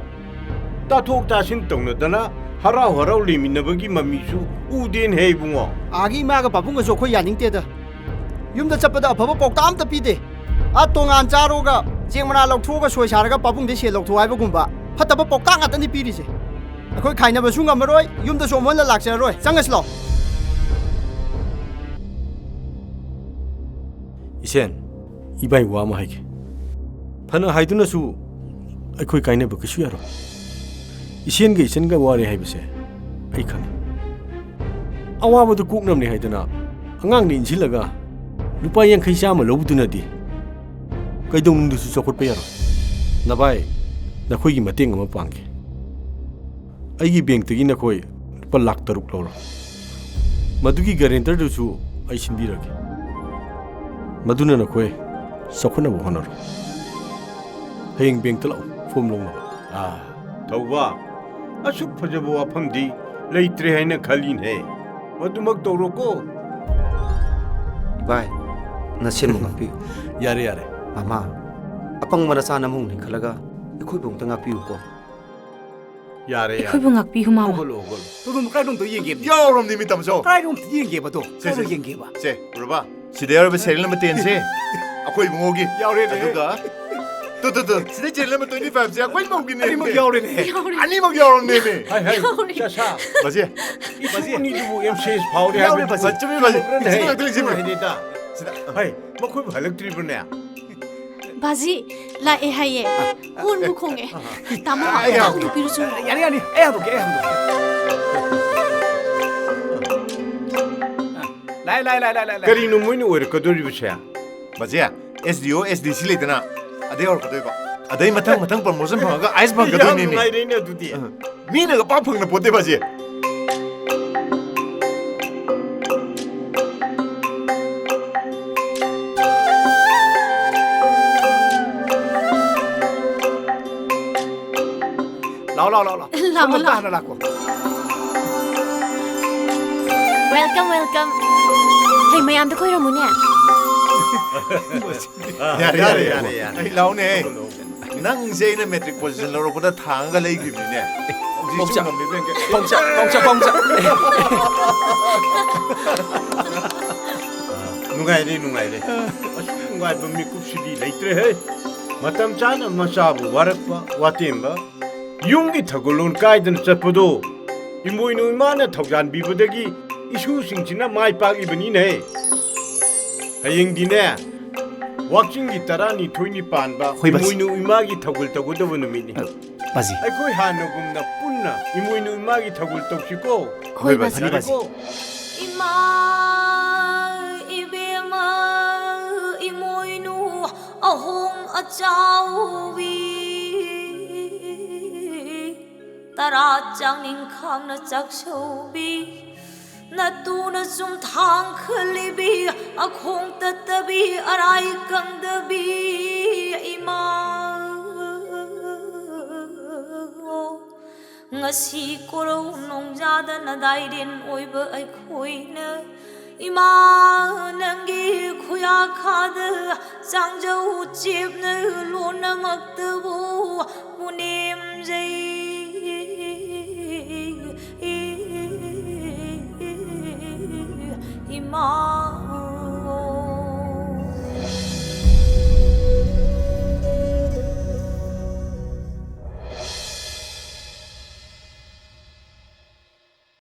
ꯇꯥꯊꯣꯛ ꯇꯥꯁꯤꯟ ꯇꯧꯅꯗꯅ ꯍꯔꯥꯎ ꯍꯔꯥꯎ ꯂꯩꯃꯤꯟꯅꯕꯒꯤ ꯃꯃꯤꯁꯨ ꯎꯗꯦꯅꯦꯍꯦ ꯏꯕꯨꯡꯉꯣ꯫ ꯑꯥꯒꯤ ꯏꯃꯥꯒ ꯄꯥꯕꯨꯡꯒꯁꯨ ꯑꯩꯈꯣꯏ ꯌꯥꯅꯤꯡꯗꯦꯗ꯫ ꯌꯨꯝꯗ ꯆꯠꯄꯗ ꯑꯐꯕ ꯄꯥꯎꯇꯥꯛ ꯑꯝꯇ ꯄꯤꯗꯦ꯫ ꯑꯥ ꯇꯣꯉꯥꯟ ꯆꯥꯔꯣꯒ ꯆꯦꯡ ꯃꯅꯥ ꯂꯧꯊꯣꯛꯑꯒ ꯁꯣꯏ ꯁꯥꯔꯒ ꯄꯥꯕꯨꯡꯗꯩ ꯁꯦꯜ ꯂꯧꯊꯣꯛꯑꯣ ꯍꯥꯏꯕꯒꯨꯝꯕ ꯐꯠꯇꯕ ꯄꯥꯎꯇꯥꯛ ꯉꯥꯛꯇꯅꯤ ꯄꯤꯔꯤꯁꯦ꯫ ꯑꯩꯈꯣꯏ ꯈꯥꯏꯅꯕꯁꯨ ꯉꯝꯃꯔꯣꯏ, ꯌꯨꯝꯗꯁꯨ ꯑꯃꯨꯛ ꯍꯟꯅ ꯂꯥꯛꯆꯔꯔꯣꯏ꯫ ꯆꯪꯉꯁꯤ ꯂꯥꯛꯑꯣ꯫ ꯏꯁꯦꯟ, ꯏꯕꯥꯏ ꯋꯥ ꯑꯃ ꯍꯥꯏꯒꯦ꯫ ꯐꯅ ꯍꯥꯏꯗꯨꯅꯁꯨ ꯑꯩꯈꯣꯏ ꯀꯥꯏꯅꯕ ꯀꯩꯁꯨ ꯌꯥꯔꯣꯏ꯫ ꯏꯁꯦꯟꯒ ꯏꯆꯟꯒ ꯋꯥꯔꯦ ꯍꯥꯏꯕꯁꯦ ꯑꯩ ꯈꯪꯉꯤ꯫ ꯑꯋꯥꯕꯗꯨ ꯀꯣꯛꯅꯕꯅꯤ ꯍꯥꯏꯗꯅ ꯑꯉꯥꯡꯅ ꯏꯟꯁꯤꯜꯂꯒ ꯂꯨꯄꯥ ꯌꯥꯡꯈꯩ ꯆꯥꯝꯃ ꯂꯧꯕꯗꯨꯅꯗꯤ ꯀꯩꯗꯧꯅꯨꯡꯗꯁꯨ ꯆꯥꯎꯈꯠꯄ ꯌꯥꯔꯣꯏ꯫ ꯅꯚꯥꯏ, ꯅꯈꯣꯏꯒꯤ ꯃꯇꯦꯡ ꯑꯃ ꯄꯥꯡꯒꯦ꯫ ꯑꯩꯒꯤ ꯕꯦꯡꯛꯇꯒꯤ ꯅꯈꯣꯏ ꯂꯨꯄꯥ ꯂꯥꯈ ꯇꯔꯨꯛ ꯂꯧꯔꯣ꯫ ꯃꯗꯨꯒꯤ ꯒꯥꯔꯦꯟꯇꯔꯗꯨꯁꯨ ꯑꯩ ꯁꯤꯟꯕꯤꯔꯒꯦ꯫ ꯃꯗꯨꯅ ꯅꯈꯣꯏ ꯆꯥꯎꯈꯠꯅꯕ ꯍꯣꯠꯅꯔꯣ꯫ ꯍꯌꯦꯡ ꯕꯦꯡꯛꯇ ꯂꯥꯛꯑꯣ, ꯐꯣꯝ ꯂꯧꯅꯕ꯫ ꯑꯥ, ꯊꯧꯕ, ꯑꯁꯨꯛ ꯐꯖꯕ ꯋꯥꯐꯝꯗꯤ ꯂꯩꯇ꯭ꯔꯦ ꯍꯥꯏꯅ ꯈꯜꯂꯤꯅꯦ꯫ ꯃꯗꯨꯃꯛ ꯇꯧꯔꯣꯀꯣ꯫ ꯏꯕꯥꯏ, ꯅꯁꯦꯟꯕꯨ ꯉꯥꯛꯄꯤꯌꯨ꯫ ꯌꯥꯔꯦ, ꯌꯥꯔꯦ꯫ ꯃꯃꯥ, ꯑꯄꯪꯕ ꯅꯆꯥ ꯅꯃꯨꯡꯅꯤ ꯈꯜꯂꯒ ꯑꯩꯈꯣꯏꯕꯨ ꯑꯝꯇ ꯉꯥꯛꯄꯤꯌꯨꯀꯣ꯫ ꯌꯥꯔꯦ, ꯌꯥꯔꯦ꯫ ꯑꯩꯈꯣꯏꯕꯨ ꯉꯥꯛꯄꯤꯌꯨ, ꯃꯥꯃ꯫ ꯍꯧꯒꯠꯂꯣ, ꯍꯧꯒꯠꯂꯣ꯫ ꯇꯨꯗꯨꯝ ꯀꯥꯏꯗꯣꯝꯇ ꯌꯦꯡꯒꯦ꯫ ꯌꯥꯎꯔꯝꯅꯦ ꯃꯤ ꯇꯥꯃꯣ, ꯆꯥꯎ꯫ ꯀꯥꯏꯗꯣꯝꯇ ꯌꯦꯡꯒꯦꯕ ꯑꯗꯣ? ꯁꯦ, ꯀꯥꯏꯗꯣꯝ ꯁꯦ, ꯌꯦꯡꯒꯦꯕ? ꯁꯦ, ꯎꯔꯕ? ꯁꯤꯗ ꯌꯥꯎꯔꯤꯕ serial number ten ꯁꯦ ꯑꯩꯈꯣꯏ ꯏꯕꯨꯡꯉꯣꯒꯤ꯫ ꯌꯥꯎꯔꯦꯅꯦ꯫ ꯑꯗꯨꯒ ꯇꯨ, ꯇꯨ, ꯇꯨ, ꯁꯤꯗ serial number twenty five ꯁꯦ ꯑꯩꯈꯣꯏ ꯃꯧꯒꯤꯅꯦ꯫ ꯑꯅꯤꯃꯛ ꯌꯥꯎꯔꯦꯅꯦ꯫ ꯌꯥꯎꯔꯦ꯫ ꯑꯅꯤꯃꯛ ꯌꯥꯎꯔꯝꯅꯦꯃꯤ꯫ ꯍꯥꯏ, ꯍꯥꯏ, ꯌꯥꯎꯔꯦ꯫ ꯆꯥꯁꯥ꯫ ꯕꯥꯖꯤ꯫ ꯏꯁꯨ ꯑꯅꯤꯗꯨꯕꯨ M C S ꯐꯥꯎꯔꯦ ꯌꯥꯎꯔꯦ, ꯍꯥꯏꯕꯗꯨꯕꯨ ꯕꯥꯖꯤ꯫ ꯆꯨꯝꯃꯤ, ꯕꯥꯖꯤ꯫ ꯆꯨꯝꯕ꯭ꯔꯅꯦ? ꯁꯤꯗ ꯉꯥꯛꯇ ꯂꯩꯁꯤꯕꯨ꯫ ꯍꯥꯏꯗꯤꯗ꯫ ꯁꯤꯗ꯫ ꯍꯩ, ꯃꯈꯣꯏꯕꯨ ꯍꯜꯂꯛꯇ꯭ꯔꯤꯕ꯭ꯔꯅꯦ? ꯕꯥꯖꯤ, ꯂꯥꯛꯑꯦ ꯍꯥꯏꯌꯦ꯫ ꯍꯣꯟꯕꯨ ꯈꯣꯡꯉꯦ꯫ ꯇꯥꯃꯣ, ꯑꯩ ꯆꯥꯛ ꯍꯥꯞꯀꯦ꯫ ꯍꯧꯗꯣꯛꯄꯤꯔꯨꯆꯣ꯫ ꯌꯥꯅꯤ, ꯌꯥꯅꯤ, ꯑꯩ ꯍꯧꯗꯣꯛꯀꯦ, ꯑꯩ ꯍꯧꯗꯣꯛꯀꯦ꯫ ꯂꯥꯏ, ꯂꯥꯏ, ꯂꯥꯏ, ꯂꯥꯏ, ꯂꯥꯏ, ꯂꯥꯏ꯫ ꯀꯔꯤꯅꯣ ꯃꯣꯏꯅ ꯑꯣꯏꯔꯛꯀꯗꯣꯔꯤꯕꯁꯦ? ꯕꯥꯖꯤ, S D O, S D C ꯂꯩꯗꯅ, ꯑꯗꯩ ꯍꯧꯔꯛꯀꯗꯣꯏꯕ꯫ ꯑꯗꯩ ꯃꯊꯪ, ꯃꯊꯪ promotion ꯐꯪꯉꯒ ꯑꯥꯏꯁ ꯐꯪꯒꯗꯣꯏꯅꯦꯃꯤ꯫ ꯌꯥꯝ ꯅꯨꯡꯉꯥꯏꯔꯦꯅꯦ ꯑꯗꯨꯗꯤ꯫ ꯑ꯫ ꯃꯤꯅꯒ ꯄꯥꯛ ꯐꯪꯅ ꯄꯣꯠꯇꯦ ꯕꯥꯖꯤ꯫ ꯂꯥꯎ, ꯂꯥꯎ, ꯂꯥꯎ, ꯂꯥꯎ꯫ ꯂꯥꯎ, ꯁꯣꯝꯗ ꯂꯥꯎ꯫ ꯍꯥꯟꯅ ꯂꯥꯛꯀꯣ꯫ Welcome, welcome꯫ ꯍꯩ, ꯃꯌꯥꯝꯗ ꯈꯣꯏꯔꯝꯃꯨꯅꯦ꯫ ꯌꯥꯔꯦ, ꯌꯥꯔꯦ, ꯌꯥꯔꯦ, ꯌꯥꯔꯦ꯫ ꯑꯩ ꯂꯥꯎꯅꯦ꯫ ꯅꯪꯁꯦ ꯑꯩꯅ ꯃꯦꯇ꯭ꯔꯤꯛ ꯄꯣꯖꯤꯁꯟ ꯂꯧꯔꯛꯄꯗ ꯊꯥꯡꯉꯒ ꯂꯩꯈꯤꯕꯅꯤꯅꯦ꯫ ꯍꯧꯖꯤꯛꯁꯨ ꯄꯥꯎꯆꯥ꯫ ꯉꯝꯃꯤꯕ꯭ꯔꯥ ꯌꯦꯡꯒꯦ꯫ ꯄꯥꯎꯆꯥ, ꯄꯥꯎꯆꯥ, ꯄꯥꯎꯆꯥ꯫ ꯅꯨꯡꯉꯥꯏꯔꯦ, ꯅꯨꯡꯉꯥꯏꯔꯦ꯫ ꯑꯁꯨꯛ ꯅꯨꯡꯉꯥꯏꯕ ꯃꯤꯀꯨꯞꯁꯤꯗꯤ ꯂꯩꯇ꯭ꯔꯦꯍꯦ꯫ ꯃꯇꯝ ꯆꯥꯅ ꯃꯆꯥꯕꯨ ꯋꯥꯔꯛꯄ, ꯋꯥꯇꯦꯝꯕ, ꯌꯨꯝꯒꯤ ꯊꯧꯒꯜꯂꯣꯟ ꯀꯥꯏꯗꯅ ꯆꯠꯄꯗꯣ ꯏꯃꯣꯏꯅꯨ ꯏꯃꯥꯅ ꯊꯧꯖꯥꯟꯕꯤꯕꯗꯒꯤ ꯏꯁꯨꯁꯤꯡꯁꯤꯅ ꯃꯥꯏ ꯄꯥꯛꯂꯤꯕꯅꯤꯅꯦ꯫ ꯍꯌꯦꯡꯗꯤꯅꯦ, ꯋꯥꯛꯆꯤꯡꯒꯤ ꯇꯔꯥꯅꯤꯊꯣꯏꯅꯤ ꯄꯥꯟꯕ ꯍꯣꯏ, ꯕꯥꯁ꯫ ꯏꯃꯣꯏꯅꯨ ꯏꯃꯥꯒꯤ ꯊꯧꯒꯜ ꯇꯧꯒꯗꯕ ꯅꯨꯃꯤꯠꯅꯤ꯫ ꯑ, ꯕꯥꯖꯤ꯫ ꯑꯩꯈꯣꯏ ꯍꯥꯟꯅꯒꯨꯝꯅ ꯄꯨꯟꯅ ꯏꯃꯣꯏꯅꯨ ꯏꯃꯥꯒꯤ ꯊꯧꯒꯜ ꯇꯧꯁꯤꯀꯣ꯫ ꯍꯣꯏ, ꯕꯥꯖꯤ꯫ ꯌꯥꯅꯤꯀꯣ? ꯏꯃꯥ ꯏꯕꯦꯝꯃ ꯏꯃꯣꯏꯅꯨ ꯑꯍꯣꯡ ꯑꯆꯥꯎꯕꯤ, ꯇꯔꯥ ꯆꯥꯡꯅꯤꯡ ꯈꯥꯡꯅ ꯆꯥꯛꯁꯧꯕꯤ, ꯅꯇꯨꯅ ꯆꯨꯝꯊꯥꯡ ꯈꯜꯂꯤꯕꯤ, ꯑꯈꯣꯡ ꯇꯠꯇꯕꯤ, ꯑꯔꯥꯏ ꯀꯪꯗꯕꯤ ꯏꯃꯥ꯫ ꯉꯁꯤ ꯀꯣꯔꯧ ꯅꯣꯡꯖꯥꯗ ꯅꯗꯥꯏꯔꯦꯟ ꯑꯣꯏꯕ ꯑꯩꯈꯣꯏꯅ ꯏꯃꯥ ꯅꯪꯒꯤ ꯈꯨꯌꯥꯈꯥꯗ ꯆꯥꯡꯖꯧ ꯆꯦꯞꯅ ꯂꯣꯟꯅꯃꯛꯇꯕꯨ ꯄꯨꯅꯦꯝꯖꯩ꯫ ꯏꯃꯥ꯫